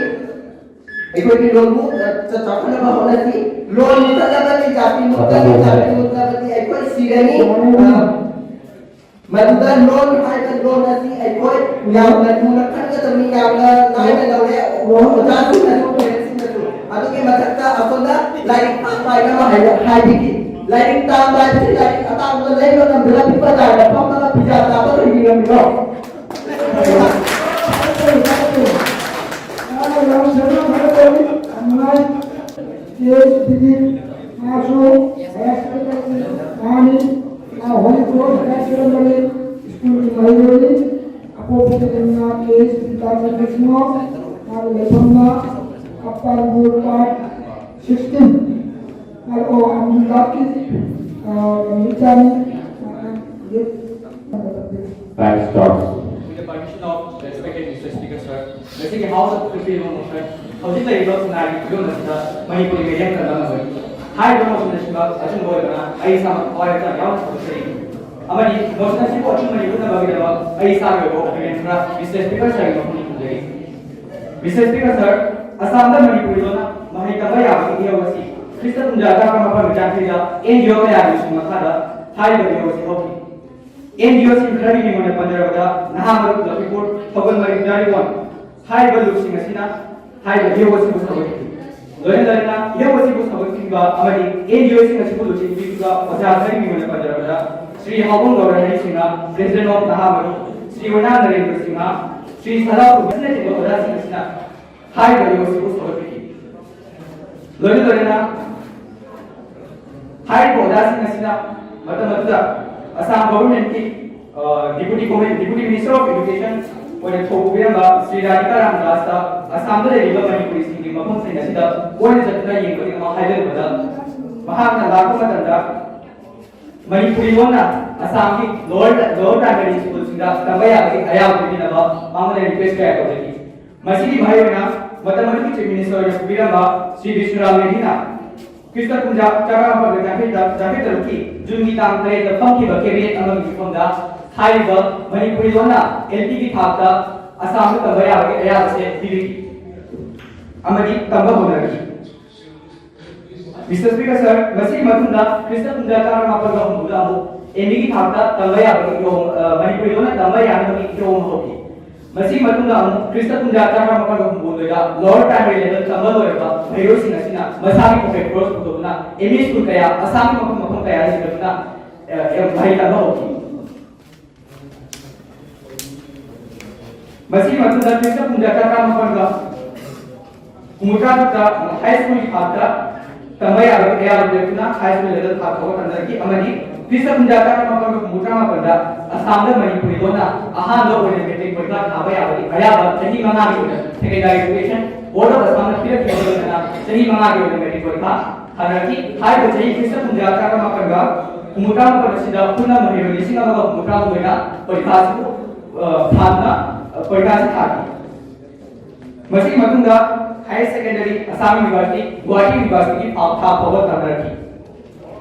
ꯑꯩꯈꯣꯏꯒꯤ ꯂꯣꯟꯕꯨ, ꯑ, ꯆ-, ꯆꯥꯎꯈꯠꯅꯕ ꯍꯣꯠꯅꯁꯤ꯫ ꯂꯣꯟ ꯃꯨꯊꯠꯂꯕꯗꯤ ꯖꯥꯇꯤ ꯃꯨꯠꯂꯅꯤ, ꯖꯥꯇꯤ ꯃꯨꯠꯂꯕꯗꯤ ꯑꯩꯈꯣꯏ ꯁꯤꯔꯅꯤ꯫ ꯑ, ꯃꯗꯨꯗ ꯂꯣꯟ ꯍꯥꯏꯕ ꯂꯣꯟ ꯑꯁꯤ ꯑꯩꯈꯣꯏ ꯌꯥꯝꯅ ꯂꯨꯅ ꯈꯟꯒꯗꯕꯅꯤ, ꯌꯥꯝꯅ ꯂꯥꯏꯅ ꯂꯧꯔꯦ꯫ ꯑꯣꯖꯥꯁꯤꯡꯅꯁꯨ, ꯄꯦꯔꯦꯟꯁꯁꯤꯡꯅꯁꯨ꯫ ꯑꯗꯨꯒꯤ ꯃꯊꯛꯇ ꯑꯁꯣꯝꯗ ꯂꯥꯏꯔꯤꯛ ꯇꯥꯡꯕ ꯍꯥꯏꯅ ꯑꯃ ꯍꯥꯏꯕ, ꯍꯥꯏꯕꯤꯈꯤ꯫ ꯂꯥꯏꯔꯤꯛ ꯇꯥꯡꯕ ꯍꯥꯏꯕꯁꯤ ꯂꯥꯏꯔꯤꯛ ꯑꯇꯥꯡꯕ ꯂꯩꯕ ꯉꯝꯗꯅ ꯄꯤꯛꯄ ꯖꯥꯔꯗ ꯐꯝꯃꯒ ꯄꯤꯖꯥ ꯆꯥꯕ ꯑꯣꯏꯕꯤꯔꯝꯃꯤꯀꯣ꯫ Sixteen. Time starts. With the permission of respected Mister Speaker, sir, ꯉꯁꯤꯒꯤ House of Fifty Motion ꯍꯧꯖꯤꯛ ꯂꯩꯔꯤꯕ ꯈꯨꯟꯅꯥꯏꯒꯤ ꯐꯤꯕꯝ ꯑꯁꯤꯗ ꯃꯅꯤꯄꯨꯔꯤ ꯃꯤꯔꯦꯝ ꯀꯟꯕ ꯉꯝꯒꯅꯤ ꯍꯥꯏꯔꯤꯕ ꯃꯣꯁꯟ ꯑꯁꯤꯃꯛ ꯑꯆꯨꯝꯕ ꯑꯣꯏꯕꯅ ꯑꯩ ꯏꯁꯥꯃꯛ ꯊꯋꯥꯏ ꯍꯛꯆꯥꯡ ꯌꯥꯎꯅ ꯐꯣꯡꯗꯣꯛꯆꯔꯤ꯫ ꯑꯃꯗꯤ ꯃꯣꯁꯟ ꯑꯁꯤꯕꯨ ꯑꯆꯨꯝꯕꯅꯤ ꯎꯠꯅꯕꯒꯤꯗꯃꯛ ꯑꯩ ꯏꯁꯥꯒꯤ ꯑꯣꯏꯕ ꯑꯣꯄꯤꯅꯤꯌꯟ ꯈꯔ Mister Speaker sirꯒꯤ ꯃꯐꯝꯗ ꯊꯝꯖꯔꯤ꯫ Mister Speaker sir, ꯑꯁꯥꯝꯗ ꯃꯅꯤꯄꯨꯔꯤ ꯂꯣꯟꯅ ꯃꯍꯩ ꯇꯝꯕ ꯌꯥꯕꯒꯤ ꯏꯍꯧ ꯑꯁꯤ ꯈ꯭ꯔꯤꯁꯇ ꯀꯨꯝꯖꯥ ꯇꯔꯥꯃꯥꯄꯜ ꯃꯆꯥꯈꯩꯗ ꯑꯦꯟ ꯖꯤ ꯑꯣ ꯀꯌꯥꯒꯤ ꯂꯨꯆꯤꯡ ꯃꯈꯥꯗ ꯍꯥꯏꯔꯤꯕ ꯏꯍꯧ ꯑꯁꯤ ꯍꯧꯈꯤ꯫ ꯑꯦꯟ ꯖꯤ ꯑꯣꯁꯤꯡ ꯈꯔꯒꯤ ꯃꯤꯡ ꯑꯣꯏꯅ ꯄꯟꯖꯔꯕꯗ ꯅꯍꯥ ꯃꯔꯨꯞ ꯂꯛꯈꯤꯄꯨꯔ, ꯊꯧꯒꯜ ꯃꯔꯤꯡ ꯗꯥꯏꯔꯤꯋꯥꯟ ꯍꯥꯏꯔꯤꯕ ꯂꯨꯞꯁꯤꯡ ꯑꯁꯤꯅ ꯍꯥꯏꯔꯤꯕ ꯏꯍꯧ ꯑꯁꯤꯕꯨ ꯁꯧꯒꯠꯈꯤ꯫ ꯂꯣꯏꯅ ꯂꯣꯏꯅꯅ ꯏꯍꯧ ꯑꯁꯤꯕꯨ ꯁꯧꯒꯠꯈꯤꯕ ꯑꯃꯗꯤ ꯑꯦꯟ ꯖꯤ ꯑꯣꯁꯤꯡ ꯑꯁꯤꯕꯨ ꯂꯨꯆꯤꯡꯕꯤꯔꯤꯕ ꯑꯣꯖꯥ ꯈꯔꯒꯤ ꯃꯤꯡ ꯑꯣꯏꯅ ꯄꯟꯖꯔꯕꯗ ꯁ꯭ꯔꯤ ꯍꯥꯎꯕꯝ ꯒꯧꯔ ꯍꯔꯤ ꯁꯤꯡꯍ, ꯄ꯭ꯔꯦꯁꯤꯗꯦꯟ ꯑꯣꯐ ꯅꯍꯥ ꯃꯔꯨꯞ, ꯁ꯭ꯔꯤ ꯑꯣꯏꯅꯥꯝ ꯅꯔꯦꯟꯗ꯭ꯔ ꯁꯤꯡꯍ, ꯁ꯭ꯔꯤ ꯁꯗꯥ ꯑꯁꯤꯅꯆꯤꯡꯕ ꯑꯣꯖꯥꯁꯤꯡ ꯑꯁꯤꯅ ꯍꯥꯏꯔꯤꯕ ꯌꯣꯠꯁꯤꯕꯨ ꯁꯧꯒꯠꯄꯤꯈꯤ꯫ ꯂꯣꯏꯅ ꯂꯣꯏꯅꯅ ꯍꯥꯏꯔꯤꯕ ꯑꯣꯖꯥꯁꯤꯡ ꯑꯁꯤꯅ ꯃꯇꯝ ꯑꯗꯨꯗ ꯑꯁꯥꯝ ꯒꯣꯚꯔꯟꯃꯦꯟꯠꯀꯤ, ꯑ, ꯗꯤꯄꯨꯇꯤ ꯀꯣꯃꯤ-, ꯗꯤꯄꯨꯇꯤ ꯃꯤꯅꯤꯁꯇꯔ ꯑꯣꯐ ꯏꯗꯨꯀꯦꯁꯟ ꯑꯣꯏꯅ ꯊꯧ ꯄꯨꯕꯤꯔꯝꯕ ꯁ꯭ꯔꯤ ꯔꯥꯙꯤꯀꯥ ꯔꯥꯝꯗꯥꯁꯇ ꯑꯁꯥꯝꯗ ꯂꯩꯔꯤꯕ ꯃꯅꯤꯄꯨꯔꯤꯁꯤꯡꯒꯤ ꯃꯐꯝꯁꯤꯡ ꯑꯁꯤꯗ ꯀꯣꯏꯅ ꯆꯠꯇꯨꯅ ꯌꯦꯡꯕꯒꯤꯗꯃꯛ ꯍꯥꯏꯖꯔꯨꯕꯗ, ꯃꯍꯥꯛꯅ ꯂꯥꯛꯄ ꯃꯇꯝꯗ ꯃꯅꯤꯄꯨꯔꯤ ꯂꯣꯟꯅ ꯑꯁꯥꯝꯒꯤ ꯂꯣꯋꯔ, ꯂꯣꯋꯔ ꯄ꯭ꯔꯥꯏꯃꯔꯤ ꯁ꯭ꯀꯨꯜꯁꯤꯡꯗ ꯇꯝꯕ ꯌꯥꯕꯒꯤ ꯑꯌꯥꯕ ꯄꯤꯕꯤꯅꯕ ꯃꯉꯣꯟꯗ ꯔꯤꯀ꯭ꯋꯦꯁ ꯀꯌꯥ ꯇꯧꯖꯈꯤ꯫ ꯃꯁꯤꯒꯤ ꯃꯍꯩ ꯑꯣꯏꯅ ꯃꯇꯝ ꯑꯗꯨꯒꯤ ꯆꯤꯐ ꯃꯤꯅꯤꯁꯇꯔ ꯑꯣꯏꯅ ꯄꯨꯕꯤꯔꯝꯕ ꯁ꯭ꯔꯤ ꯕꯤꯁ꯭ꯋꯔꯥꯝ ꯃꯦꯙꯤꯅ ꯈ꯭ꯔꯤꯁꯇ ꯀꯨꯝꯖꯥ ꯇꯔꯥꯃꯥꯄꯜꯒ ꯆꯥꯇ꯭ꯔꯦꯠꯇ ꯆꯥꯇ꯭ꯔꯦꯠ ꯇꯔꯨꯛꯀꯤ ꯖꯨꯟꯒꯤ ꯇꯥꯡ ꯇꯔꯦꯠꯇ ꯐꯝꯈꯤꯕ ꯀꯦꯕꯤꯅꯦꯠ ꯑꯃꯒꯤ ꯃꯤꯐꯝꯗ ꯍꯥꯏꯔꯤꯕ ꯃꯅꯤꯄꯨꯔꯤ ꯂꯣꯟꯅ ꯑꯦꯜ ꯄꯤꯒꯤ ꯊꯥꯛꯇ ꯑꯁꯥꯝꯗ ꯇꯝꯕ ꯌꯥꯕꯒꯤ ꯑꯌꯥꯕꯁꯦ ꯄꯤꯔꯤ ꯑꯃꯗꯤ ꯇꯝꯕ ꯍꯧꯅꯔꯤ꯫ ꯃꯤꯁꯇꯔ ꯁ꯭ꯄꯤꯀꯔ ꯁꯔ, ꯃꯁꯤꯒꯤ ꯃꯇꯨꯡꯗ ꯈ꯭ꯔꯤꯁꯇ ꯀꯨꯝꯖꯥ ꯇꯔꯥꯃꯥꯄꯜꯒ ꯍꯨꯝꯐꯨꯗ ꯑꯃꯨꯛ ꯑꯦꯝ ꯏꯒꯤ ꯊꯥꯛꯇ ꯇꯝꯕ ꯌꯥꯕꯒꯤ ꯏꯍꯧ, ꯑ, ꯃꯅꯤꯄꯨꯔꯤ ꯂꯣꯟꯅ ꯇꯝꯕ ꯌꯥꯅꯕꯒꯤ ꯏꯍꯧ ꯑꯃ ꯍꯧꯈꯤ꯫ ꯃꯁꯤꯒꯤ ꯃꯇꯨꯡꯗ ꯑꯃꯨꯛ ꯈ꯭ꯔꯤꯁꯇ ꯀꯨꯝꯖꯥ ꯇꯔꯥꯃꯥꯄꯜꯒ ꯍꯨꯝꯐꯨꯍꯨꯝꯗꯣꯏꯗ ꯂꯣꯋꯔ ꯄ꯭ꯔꯥꯏꯃꯔꯤ ꯂꯦꯚꯦꯜ ꯇꯝꯕ ꯂꯣꯏꯔꯕ ꯃꯍꯩꯔꯣꯏꯁꯤꯡ ꯑꯁꯤꯅ ꯃꯁꯥꯒꯤ ꯄꯣꯀꯦꯠ ꯈꯣꯔꯁ ꯄꯨꯊꯣꯛꯇꯨꯅ ꯑꯦꯝ ꯏ ꯁ꯭ꯀꯨꯜ ꯀꯌꯥ ꯑꯁꯥꯝꯒꯤ ꯃꯐꯝ ꯃꯐꯝ ꯀꯌꯥꯗ ꯆꯠꯇꯨꯅ, ꯑ, ꯑ, ꯃꯍꯩ ꯇꯝꯕ ꯍꯧꯈꯤ꯫ ꯃꯁꯤꯒꯤ ꯃꯇꯨꯡꯗ ꯈ꯭ꯔꯤꯁꯇ ꯀꯨꯝꯖꯥ ꯇꯔꯥꯃꯥꯄꯜꯒ ꯍꯨꯝꯐꯨꯇꯔꯥ ꯍꯥꯏ ꯁ꯭ꯀꯨꯜꯒꯤ ꯊꯥꯛꯇ ꯇꯝꯕ ꯌꯥꯕꯒꯤ ꯑꯌꯥꯕ ꯄꯤꯔꯛꯇꯨꯅ ꯍꯥꯏ ꯁ꯭ꯀꯨꯜ ꯂꯦꯚꯦꯜ ꯊꯥꯛ ꯐꯥꯎꯕ ꯇꯝꯅꯔꯛꯈꯤ ꯑꯃꯗꯤ ꯈ꯭ꯔꯤꯁꯇ ꯀꯨꯝꯖꯥ ꯇꯔꯥꯃꯥꯄꯜꯒ ꯍꯨꯝꯐꯨꯇꯔꯥꯃꯥꯄꯜꯗ ꯑꯁꯥꯝꯗ ꯃꯅꯤꯄꯨꯔꯤ ꯂꯣꯟꯅ ꯑꯍꯥꯟꯕ ꯑꯣꯏꯅ ꯃꯦꯇ꯭ꯔꯤꯛ ꯄꯔꯤꯈꯥ ꯊꯥꯕ ꯌꯥꯕꯒꯤ ꯑꯌꯥꯕ ꯆꯍꯤ ꯃꯉꯥꯒꯤ ꯑꯣꯏꯅ ꯁꯦꯀꯦꯟꯗꯔꯤ ꯑꯦꯖꯨꯀꯦꯁꯟ ꯕꯣꯔꯗ ꯑꯣꯐ ꯑꯁꯥꯝꯅ ꯄꯤꯔꯛꯈꯤꯕ ꯂꯣꯏꯅꯅ ꯆꯍꯤ ꯃꯉꯥꯒꯤ ꯑꯣꯏꯅ ꯃꯦꯇ꯭ꯔꯤꯛ ꯄꯔꯤꯈꯥ ꯊꯥꯅꯔꯛꯈꯤ꯫ ꯍꯥꯏꯔꯤꯕ ꯆꯍꯤ ꯈ꯭ꯔꯤꯁꯇ ꯀꯨꯝꯖꯥ ꯇꯔꯥꯃꯥꯄꯜꯒ ꯍꯨꯝꯐꯨꯇꯔꯥꯃꯥꯄꯜ ꯑꯁꯤꯗ ꯄꯨꯟꯅ ꯃꯍꯩꯔꯣꯏ ꯂꯤꯁꯤꯡ ꯑꯃꯒ ꯍꯨꯝꯐꯨꯇꯔꯥꯍꯨꯝꯗꯣꯏꯅ ꯄꯔꯤꯈꯥ ꯑꯁꯤꯕꯨ, ꯑ, ꯊꯥꯗꯨꯅ, ꯑ, ꯄꯔꯤꯈꯥ ꯑꯁꯤ ꯊꯥꯈꯤ꯫ ꯃꯁꯤꯒꯤ ꯃꯇꯨꯡꯗ higher secondary Assam university, Guwahati ꯌꯨꯅꯤꯚꯔꯁꯤꯇꯤꯒꯤ ꯊꯥ-, ꯊꯥꯛ ꯐꯥꯎꯕ ꯇꯝꯅꯔꯛꯈꯤ꯫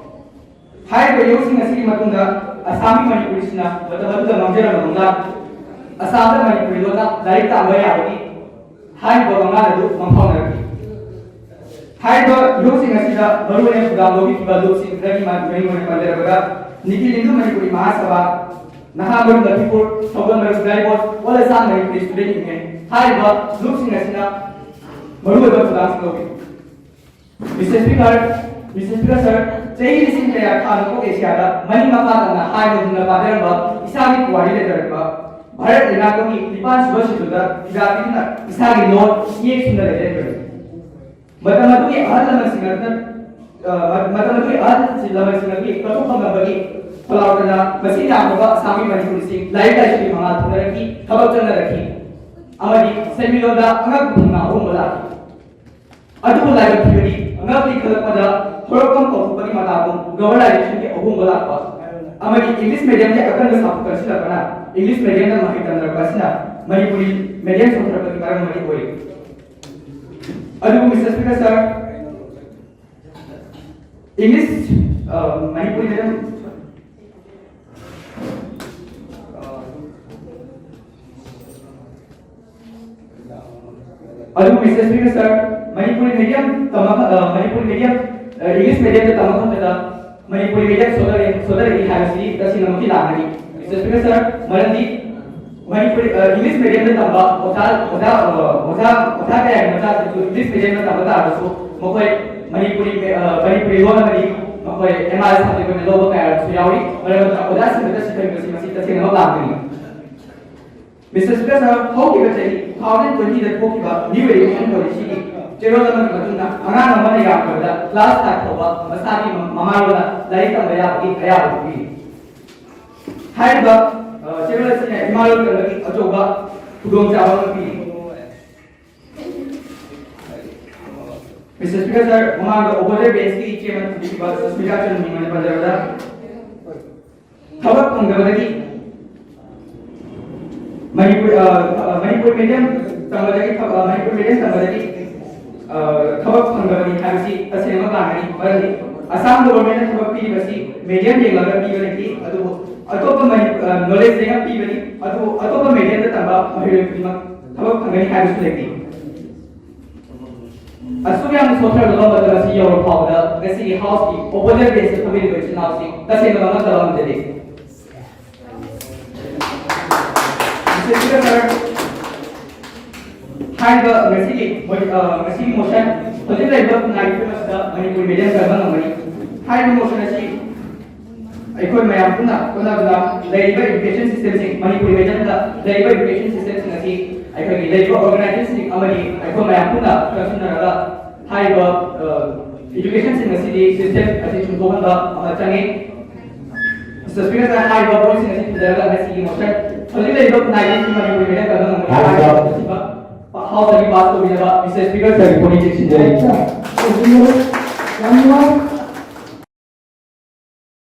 ꯍꯥꯏꯔꯤꯕ ꯌꯣꯠꯁꯤꯡ ꯑꯁꯤꯒꯤ ꯃꯇꯨꯡꯗ ꯑꯁꯥꯝꯒꯤ ꯃꯅꯤꯄꯨꯔꯤꯁꯤꯡꯅ ꯃꯇꯝ ꯑꯗꯨꯗ ꯃꯥꯡꯖꯔꯝꯕ ꯃꯪꯂꯥꯟ, ꯑꯁꯥꯝꯗ ꯃꯅꯤꯄꯨꯔꯤ ꯂꯣꯟꯗ ꯂꯥꯏꯔꯤꯛ ꯇꯝꯕ ꯌꯥꯕꯒꯤ ꯍꯥꯏꯔꯤꯕ ꯃꯪꯂꯥꯟ ꯑꯗꯨ ꯃꯪꯐꯥꯎꯅꯔꯛꯈꯤ꯫ ꯍꯥꯏꯔꯤꯕ ꯏꯍꯧꯁꯤꯡ ꯑꯁꯤꯗ ꯃꯔꯨꯑꯣꯏꯅ ꯊꯧꯗꯥꯡ ꯂꯧꯕꯤꯈꯤꯕ ꯂꯨꯞꯁꯤꯡ ꯈꯔꯒꯤ ꯃꯃꯤꯡ ꯑꯣꯏꯅ ꯄꯟꯖꯔꯕꯗ, ꯅꯤꯀꯤꯂꯤꯟꯗꯨ ꯃꯅꯤꯄꯨꯔꯤ ꯃꯍꯥꯁꯚꯥ, ꯅꯍꯥ ꯃꯔꯨꯞ ꯂꯛꯈꯤꯄꯨꯔ, ꯊꯧꯒꯜ ꯃꯔꯨꯞ ꯗ꯭ꯔꯥꯏꯕꯣꯠ, all Assam Manipuri student union ꯍꯥꯏꯔꯤꯕ ꯂꯨꯞꯁꯤꯡ ꯑꯁꯤꯅ ꯃꯔꯨꯑꯣꯏꯕ ꯊꯧꯗꯥꯡꯁꯤꯡ ꯂꯧꯈꯤ꯫ Mister speaker, mister speaker sir, ꯆꯍꯤ ꯂꯤꯁꯤꯡ ꯀꯌꯥ ꯊꯥ ꯅꯣꯡꯄꯣꯛ ꯑꯦꯁꯤꯌꯥꯗ ꯃꯅꯤꯡ ꯃꯈꯥ ꯇꯝꯅ ꯍꯥꯏꯅ ꯍꯨꯝꯅ ꯄꯥꯖꯔꯝꯕ ꯏꯁꯥꯒꯤ ꯄꯨꯋꯥꯔꯤ ꯂꯩꯖꯔꯛꯄ ꯚꯥꯔꯠ ꯂꯩꯉꯥꯛꯂꯣꯟꯒꯤ ꯅꯤꯄꯥꯟ ꯁꯨꯕ ꯁꯦꯗꯨꯜꯗ ꯐꯤꯗꯥ ꯄꯤꯗꯨꯅ ꯏꯁꯥꯒꯤ ꯂꯣꯟ ꯏꯌꯦꯛ ꯁꯨꯅ ꯂꯩꯖꯔꯤꯕꯅꯤ꯫ ꯃꯇꯝ ꯑꯗꯨꯒꯤ ꯑꯍꯜ ꯂꯃꯟꯁꯤꯡ ꯑꯗꯨꯅ, ꯑ, ꯃ-, ꯃꯇꯝ ꯑꯗꯨꯒꯤ ꯑꯍꯜ ꯂꯃꯟꯁꯤꯡ ꯑꯗꯨꯒꯤ ꯀꯠꯊꯣꯛꯐꯝ ꯅꯝꯕꯒꯤ ꯈꯣꯜꯂꯥꯎꯗꯅ ꯃꯁꯤꯡ ꯌꯥꯝꯂꯕ ꯑꯁꯥꯝꯒꯤ ꯃꯅꯤꯄꯨꯔꯤꯁꯤꯡ ꯂꯥꯏꯔꯤꯛ ꯂꯥꯏꯁꯨꯒꯤ ꯃꯉꯥꯜ ꯐꯪꯅꯔꯛꯈꯤ, ꯊꯕꯛ ꯆꯪꯅꯔꯛꯈꯤ, ꯑꯃꯗꯤ ꯁꯦꯟꯃꯤꯠꯂꯣꯟꯗ ꯑꯉꯛꯄ ꯊꯧꯅꯥ ꯑꯍꯣꯡꯕ ꯂꯥꯛꯈꯤ꯫ ꯑꯗꯨꯕꯨ ꯂꯥꯏꯕꯛ ꯊꯤꯕꯗꯤ ꯉꯛꯂꯤ ꯈꯜꯂꯛꯄꯗ ꯍꯧꯔꯛꯐꯝ ꯀꯥꯎꯊꯣꯛꯄꯒꯤ ꯃꯇꯥꯒꯨꯝ globalization ꯒꯤ ꯑꯍꯣꯡꯕ ꯂꯥꯛꯄ ꯑꯃꯗꯤ English medium ꯒꯤ ꯑꯀꯟꯕ ꯁꯥꯐꯨ ꯀꯟꯁꯤꯜꯂꯛꯄꯅ English medium ꯗ ꯃꯍꯩ ꯇꯝꯅꯔꯛꯄ ꯑꯁꯤꯅ ꯃꯅꯤꯄꯨꯔꯤ medium ꯁꯣꯟꯊꯔꯛꯄꯒꯤ ꯃꯔꯝ ꯑꯃꯗꯤ ꯑꯣꯏꯔꯤ꯫ ꯑꯗꯨꯕꯨ ꯃꯤꯁꯇꯔ ꯁ꯭ꯄꯤꯀꯔ ꯁꯔ, English, ꯑ, ꯃꯅꯤꯄꯨꯔꯤ medium, ꯑꯗꯨꯕꯨ mister speaker sir, Manipuri medium ꯇꯝꯃꯛ-, ꯑ, ꯃꯅꯤꯄꯨꯔꯤ medium, ꯑ, English medium ꯗ ꯇꯝꯃꯛꯄꯗ ꯃꯅꯤꯄꯨꯔꯤ medium ꯁꯣꯟꯊꯔꯛꯏ, ꯁꯣꯟꯊꯔꯛꯏ ꯍꯥꯏꯕꯁꯤ ꯇꯁꯦꯡꯅꯃꯛꯀꯤ ꯂꯥꯟꯒꯅꯤ꯫ ꯃꯤꯁꯇꯔ ꯁ꯭ꯄꯤꯀꯔ ꯁꯔ, ꯃꯔꯝꯗꯤ ꯃꯅꯤꯄꯨꯔꯤ, ꯑ, English medium ꯗ ꯇꯝꯕ ꯑꯣꯖꯥ, ꯑꯣꯖꯥ, ꯑ, ꯑꯣꯖꯥ, ꯑꯣꯖꯥ ꯀꯌꯥꯒꯤ ꯃꯆꯥꯁꯤꯡꯁꯨ English medium ꯗ ꯇꯝꯕ ꯇꯥꯔꯒꯁꯨ ꯃꯈꯣꯏ ꯃꯅꯤꯄꯨꯔꯤ, ꯑ, ꯃꯅꯤꯄꯨꯔꯤ ꯂꯣꯟ ꯑꯃꯗꯤ ꯃꯈꯣꯏ M R subject ꯑꯣꯏꯅ ꯂꯧꯕ ꯀꯌꯥ ꯑꯃꯁꯨ ꯌꯥꯎꯔꯤ꯫ ꯃꯔꯝ ꯑꯗꯨꯅ ꯑꯣꯖꯥꯁꯤꯡꯗ ꯁꯤꯊꯕꯤꯕꯁꯤ ꯃꯁꯤ ꯇꯁꯦꯡꯅꯃꯛ ꯂꯥꯟꯒꯅꯤ꯫ ꯃꯤꯁꯇꯔ ꯁ꯭ꯄꯤꯀꯔ ꯁꯔ, ꯍꯧꯈꯤꯕ ꯆꯍꯤ two thousand twenty ꯗ ꯊꯣꯛꯈꯤꯕ New Education Policy ꯒꯤ ꯆꯦꯔꯣꯜ ꯑꯃꯒꯤ ꯃꯇꯨꯡꯗ ꯑꯉꯥꯡ ꯑꯃꯅ ꯌꯥꯝꯗ꯭ꯔꯕꯗ class five ꯐꯥꯎꯕ ꯃꯁꯥꯒꯤ ꯃ-, ꯃꯃꯥꯂꯣꯟꯗ ꯂꯥꯏꯔꯤꯛ ꯇꯝꯕ ꯌꯥꯕꯒꯤ ꯑꯌꯥꯕ ꯄꯤꯔꯤ꯫ ꯍꯥꯏꯔꯤꯕ, ꯑ, ꯆꯦꯔꯣꯜ ꯑꯁꯤꯅ ꯏꯃꯥꯂꯣꯟ ꯀꯟꯕꯒꯤ ꯑꯆꯧꯕ ꯈꯨꯗꯣꯡꯆꯥꯕ ꯑꯃ ꯄꯤꯔꯤ꯫ ꯃꯤꯁꯇꯔ ꯁ꯭ꯄꯤꯀꯔ ꯁꯔ, ꯃꯃꯥꯡꯗ opposite bench ꯀꯤ ꯏꯆꯦ ꯑꯃꯅ ꯊꯝꯕꯤꯈꯤꯕ ꯁꯨꯁꯃꯤꯇꯥ ꯆꯟ ꯃꯤꯡ ꯑꯣꯏꯅ ꯄꯟꯖꯔꯕꯗ, ꯊꯕꯛ ꯐꯪꯗꯕꯗꯒꯤ ꯃꯅꯤꯄꯨꯔ, ꯑ, ꯑ, ꯃꯅꯤꯄꯨꯔ medium ꯇꯝꯕꯗꯒꯤ ꯊꯕꯛ, ꯑ, ꯃꯅꯤꯄꯨꯔ medium ꯇꯝꯕꯗꯒꯤ, ꯑ, ꯊꯕꯛ ꯐꯪꯗꯕꯅꯤ ꯍꯥꯏꯕꯁꯤ ꯇꯁꯦꯡꯅꯃꯛ ꯂꯥꯟꯒꯅꯤ꯫ ꯃꯔꯝꯗꯤ ꯑꯁꯥꯝ government ꯅ ꯊꯕꯛ ꯄꯤꯔꯤꯕꯁꯤ medium ꯌꯦꯡꯂꯒ ꯄꯤꯕ ꯅꯠꯇꯦ, ꯑꯗꯨꯕꯨ ꯑꯇꯣꯞꯄ ꯃꯅꯤ-, ꯑ, knowledge ꯌꯦꯡꯉ ꯄꯤꯕꯅꯤ꯫ ꯑꯗꯨꯕꯨ ꯑꯇꯣꯞꯄ medium ꯗ ꯇꯝꯕ ꯃꯍꯩꯔꯣꯏ ꯈꯨꯗꯤꯡꯃꯛ ꯊꯕꯛ ꯐꯪꯒꯅꯤ ꯍꯥꯏꯕꯁꯨ ꯂꯩꯇꯦ꯫ ꯑꯁꯨꯛ ꯌꯥꯝꯅ ꯁꯣꯊꯔꯕ ꯃꯇꯝ ꯑꯁꯤ ꯌꯧꯔꯕ ꯐꯥꯎꯕꯗ ꯉꯁꯤꯒꯤ ꯍꯥꯎꯁꯀꯤ ꯑꯣꯄꯣꯅꯦꯟ ꯕꯦꯟꯁꯇ ꯐꯝꯃꯤꯕ ꯏꯆꯤꯟ ꯏꯅꯥꯎꯁꯤꯡ ꯇꯁꯦꯡꯅ ꯃꯉꯛꯇꯕ ꯉꯝꯖꯗꯦ꯫ ꯃꯤꯁꯇꯔ ꯁ꯭ꯄꯤꯀꯔ ꯁꯥꯔ, ꯍꯥꯏꯔꯤꯕ ꯉꯁꯤꯒꯤ ꯃꯣ-, ꯑ, ꯉꯁꯤꯒꯤ ꯃꯣꯁꯟ ꯍꯧꯖꯤꯛ ꯂꯩꯔꯤꯕ ꯈꯨꯟꯅꯥꯏꯒꯤ ꯐꯤꯕꯝ ꯑꯁꯤꯗ ꯃꯅꯤꯄꯨꯔꯤ ꯃꯤꯗꯤꯌꯝ ꯀꯔꯝꯕ ꯉꯝꯒꯅꯤ? ꯍꯥꯏꯔꯤꯕ ꯃꯣꯁꯟ ꯑꯁꯤ ꯑꯩꯈꯣꯏ ꯃꯌꯥꯝ ꯄꯨꯟꯅ ꯍꯣꯠꯅꯗꯨꯅ ꯂꯩꯔꯤꯕ ꯏꯗꯨꯀꯦꯁꯟ ꯁꯤꯁꯇꯦꯝꯁꯤꯡ, ꯃꯅꯤꯄꯨꯔꯤ ꯃꯤꯗꯤꯌꯝꯗ ꯂꯩꯔꯤꯕ ꯏꯗꯨꯀꯦꯁꯟ ꯁꯤꯁꯇꯦꯝꯁꯤꯡ ꯑꯁꯤ ꯑꯩꯈꯣꯏꯒꯤ ꯂꯩꯔꯤꯕ ꯑꯣꯔꯒꯅꯥꯏꯖꯦꯁꯟꯁꯤꯡ ꯑꯃꯗꯤ ꯑꯩꯈꯣꯏ ꯃꯌꯥꯝ ꯄꯨꯟꯅ ꯆꯪꯁꯤꯟꯅꯔꯒ ꯍꯥꯏꯔꯤꯕ, ꯑ, ꯏꯗꯨꯀꯦꯁꯟꯁꯤꯡ ꯑꯁꯤꯗꯤ ꯁꯤꯁꯇꯦꯝ ꯑꯁꯤ ꯆꯨꯝꯊꯣꯛꯍꯟꯕ ꯑꯃ ꯆꯪꯉꯤ꯫ ꯃꯤꯁꯇꯔ ꯁ꯭ꯄꯤꯀꯔ ꯁꯥꯔ, ꯍꯥꯏꯔꯤꯕ ꯄꯣꯏꯟꯠꯁꯤꯡ ꯑꯁꯤ ꯊꯝꯖꯔꯒ ꯉꯁꯤꯒꯤ ꯃꯣꯁꯟ ꯍꯧꯖꯤꯛ ꯂꯩꯔꯤꯕ ꯈꯨꯟꯅꯥꯏꯒꯤ ꯃꯅꯤꯄꯨꯔꯤ ꯃꯤꯗꯤꯌꯝ ꯀꯔꯝꯕ ꯉꯝꯒꯅꯤ ꯍꯥꯏꯕ ꯍꯥꯎꯁꯇꯒꯤ ꯄꯥꯁ ꯇꯧꯕꯤꯅꯕ ꯃꯤꯁꯇꯔ ꯁ꯭ꯄꯤꯀꯔ ꯁꯥꯔꯒꯤ ꯄꯣꯏꯟꯠ ꯁꯤꯟꯖꯔꯤ꯫ ꯌꯥꯝ ꯅꯨꯡꯉꯥꯏ꯫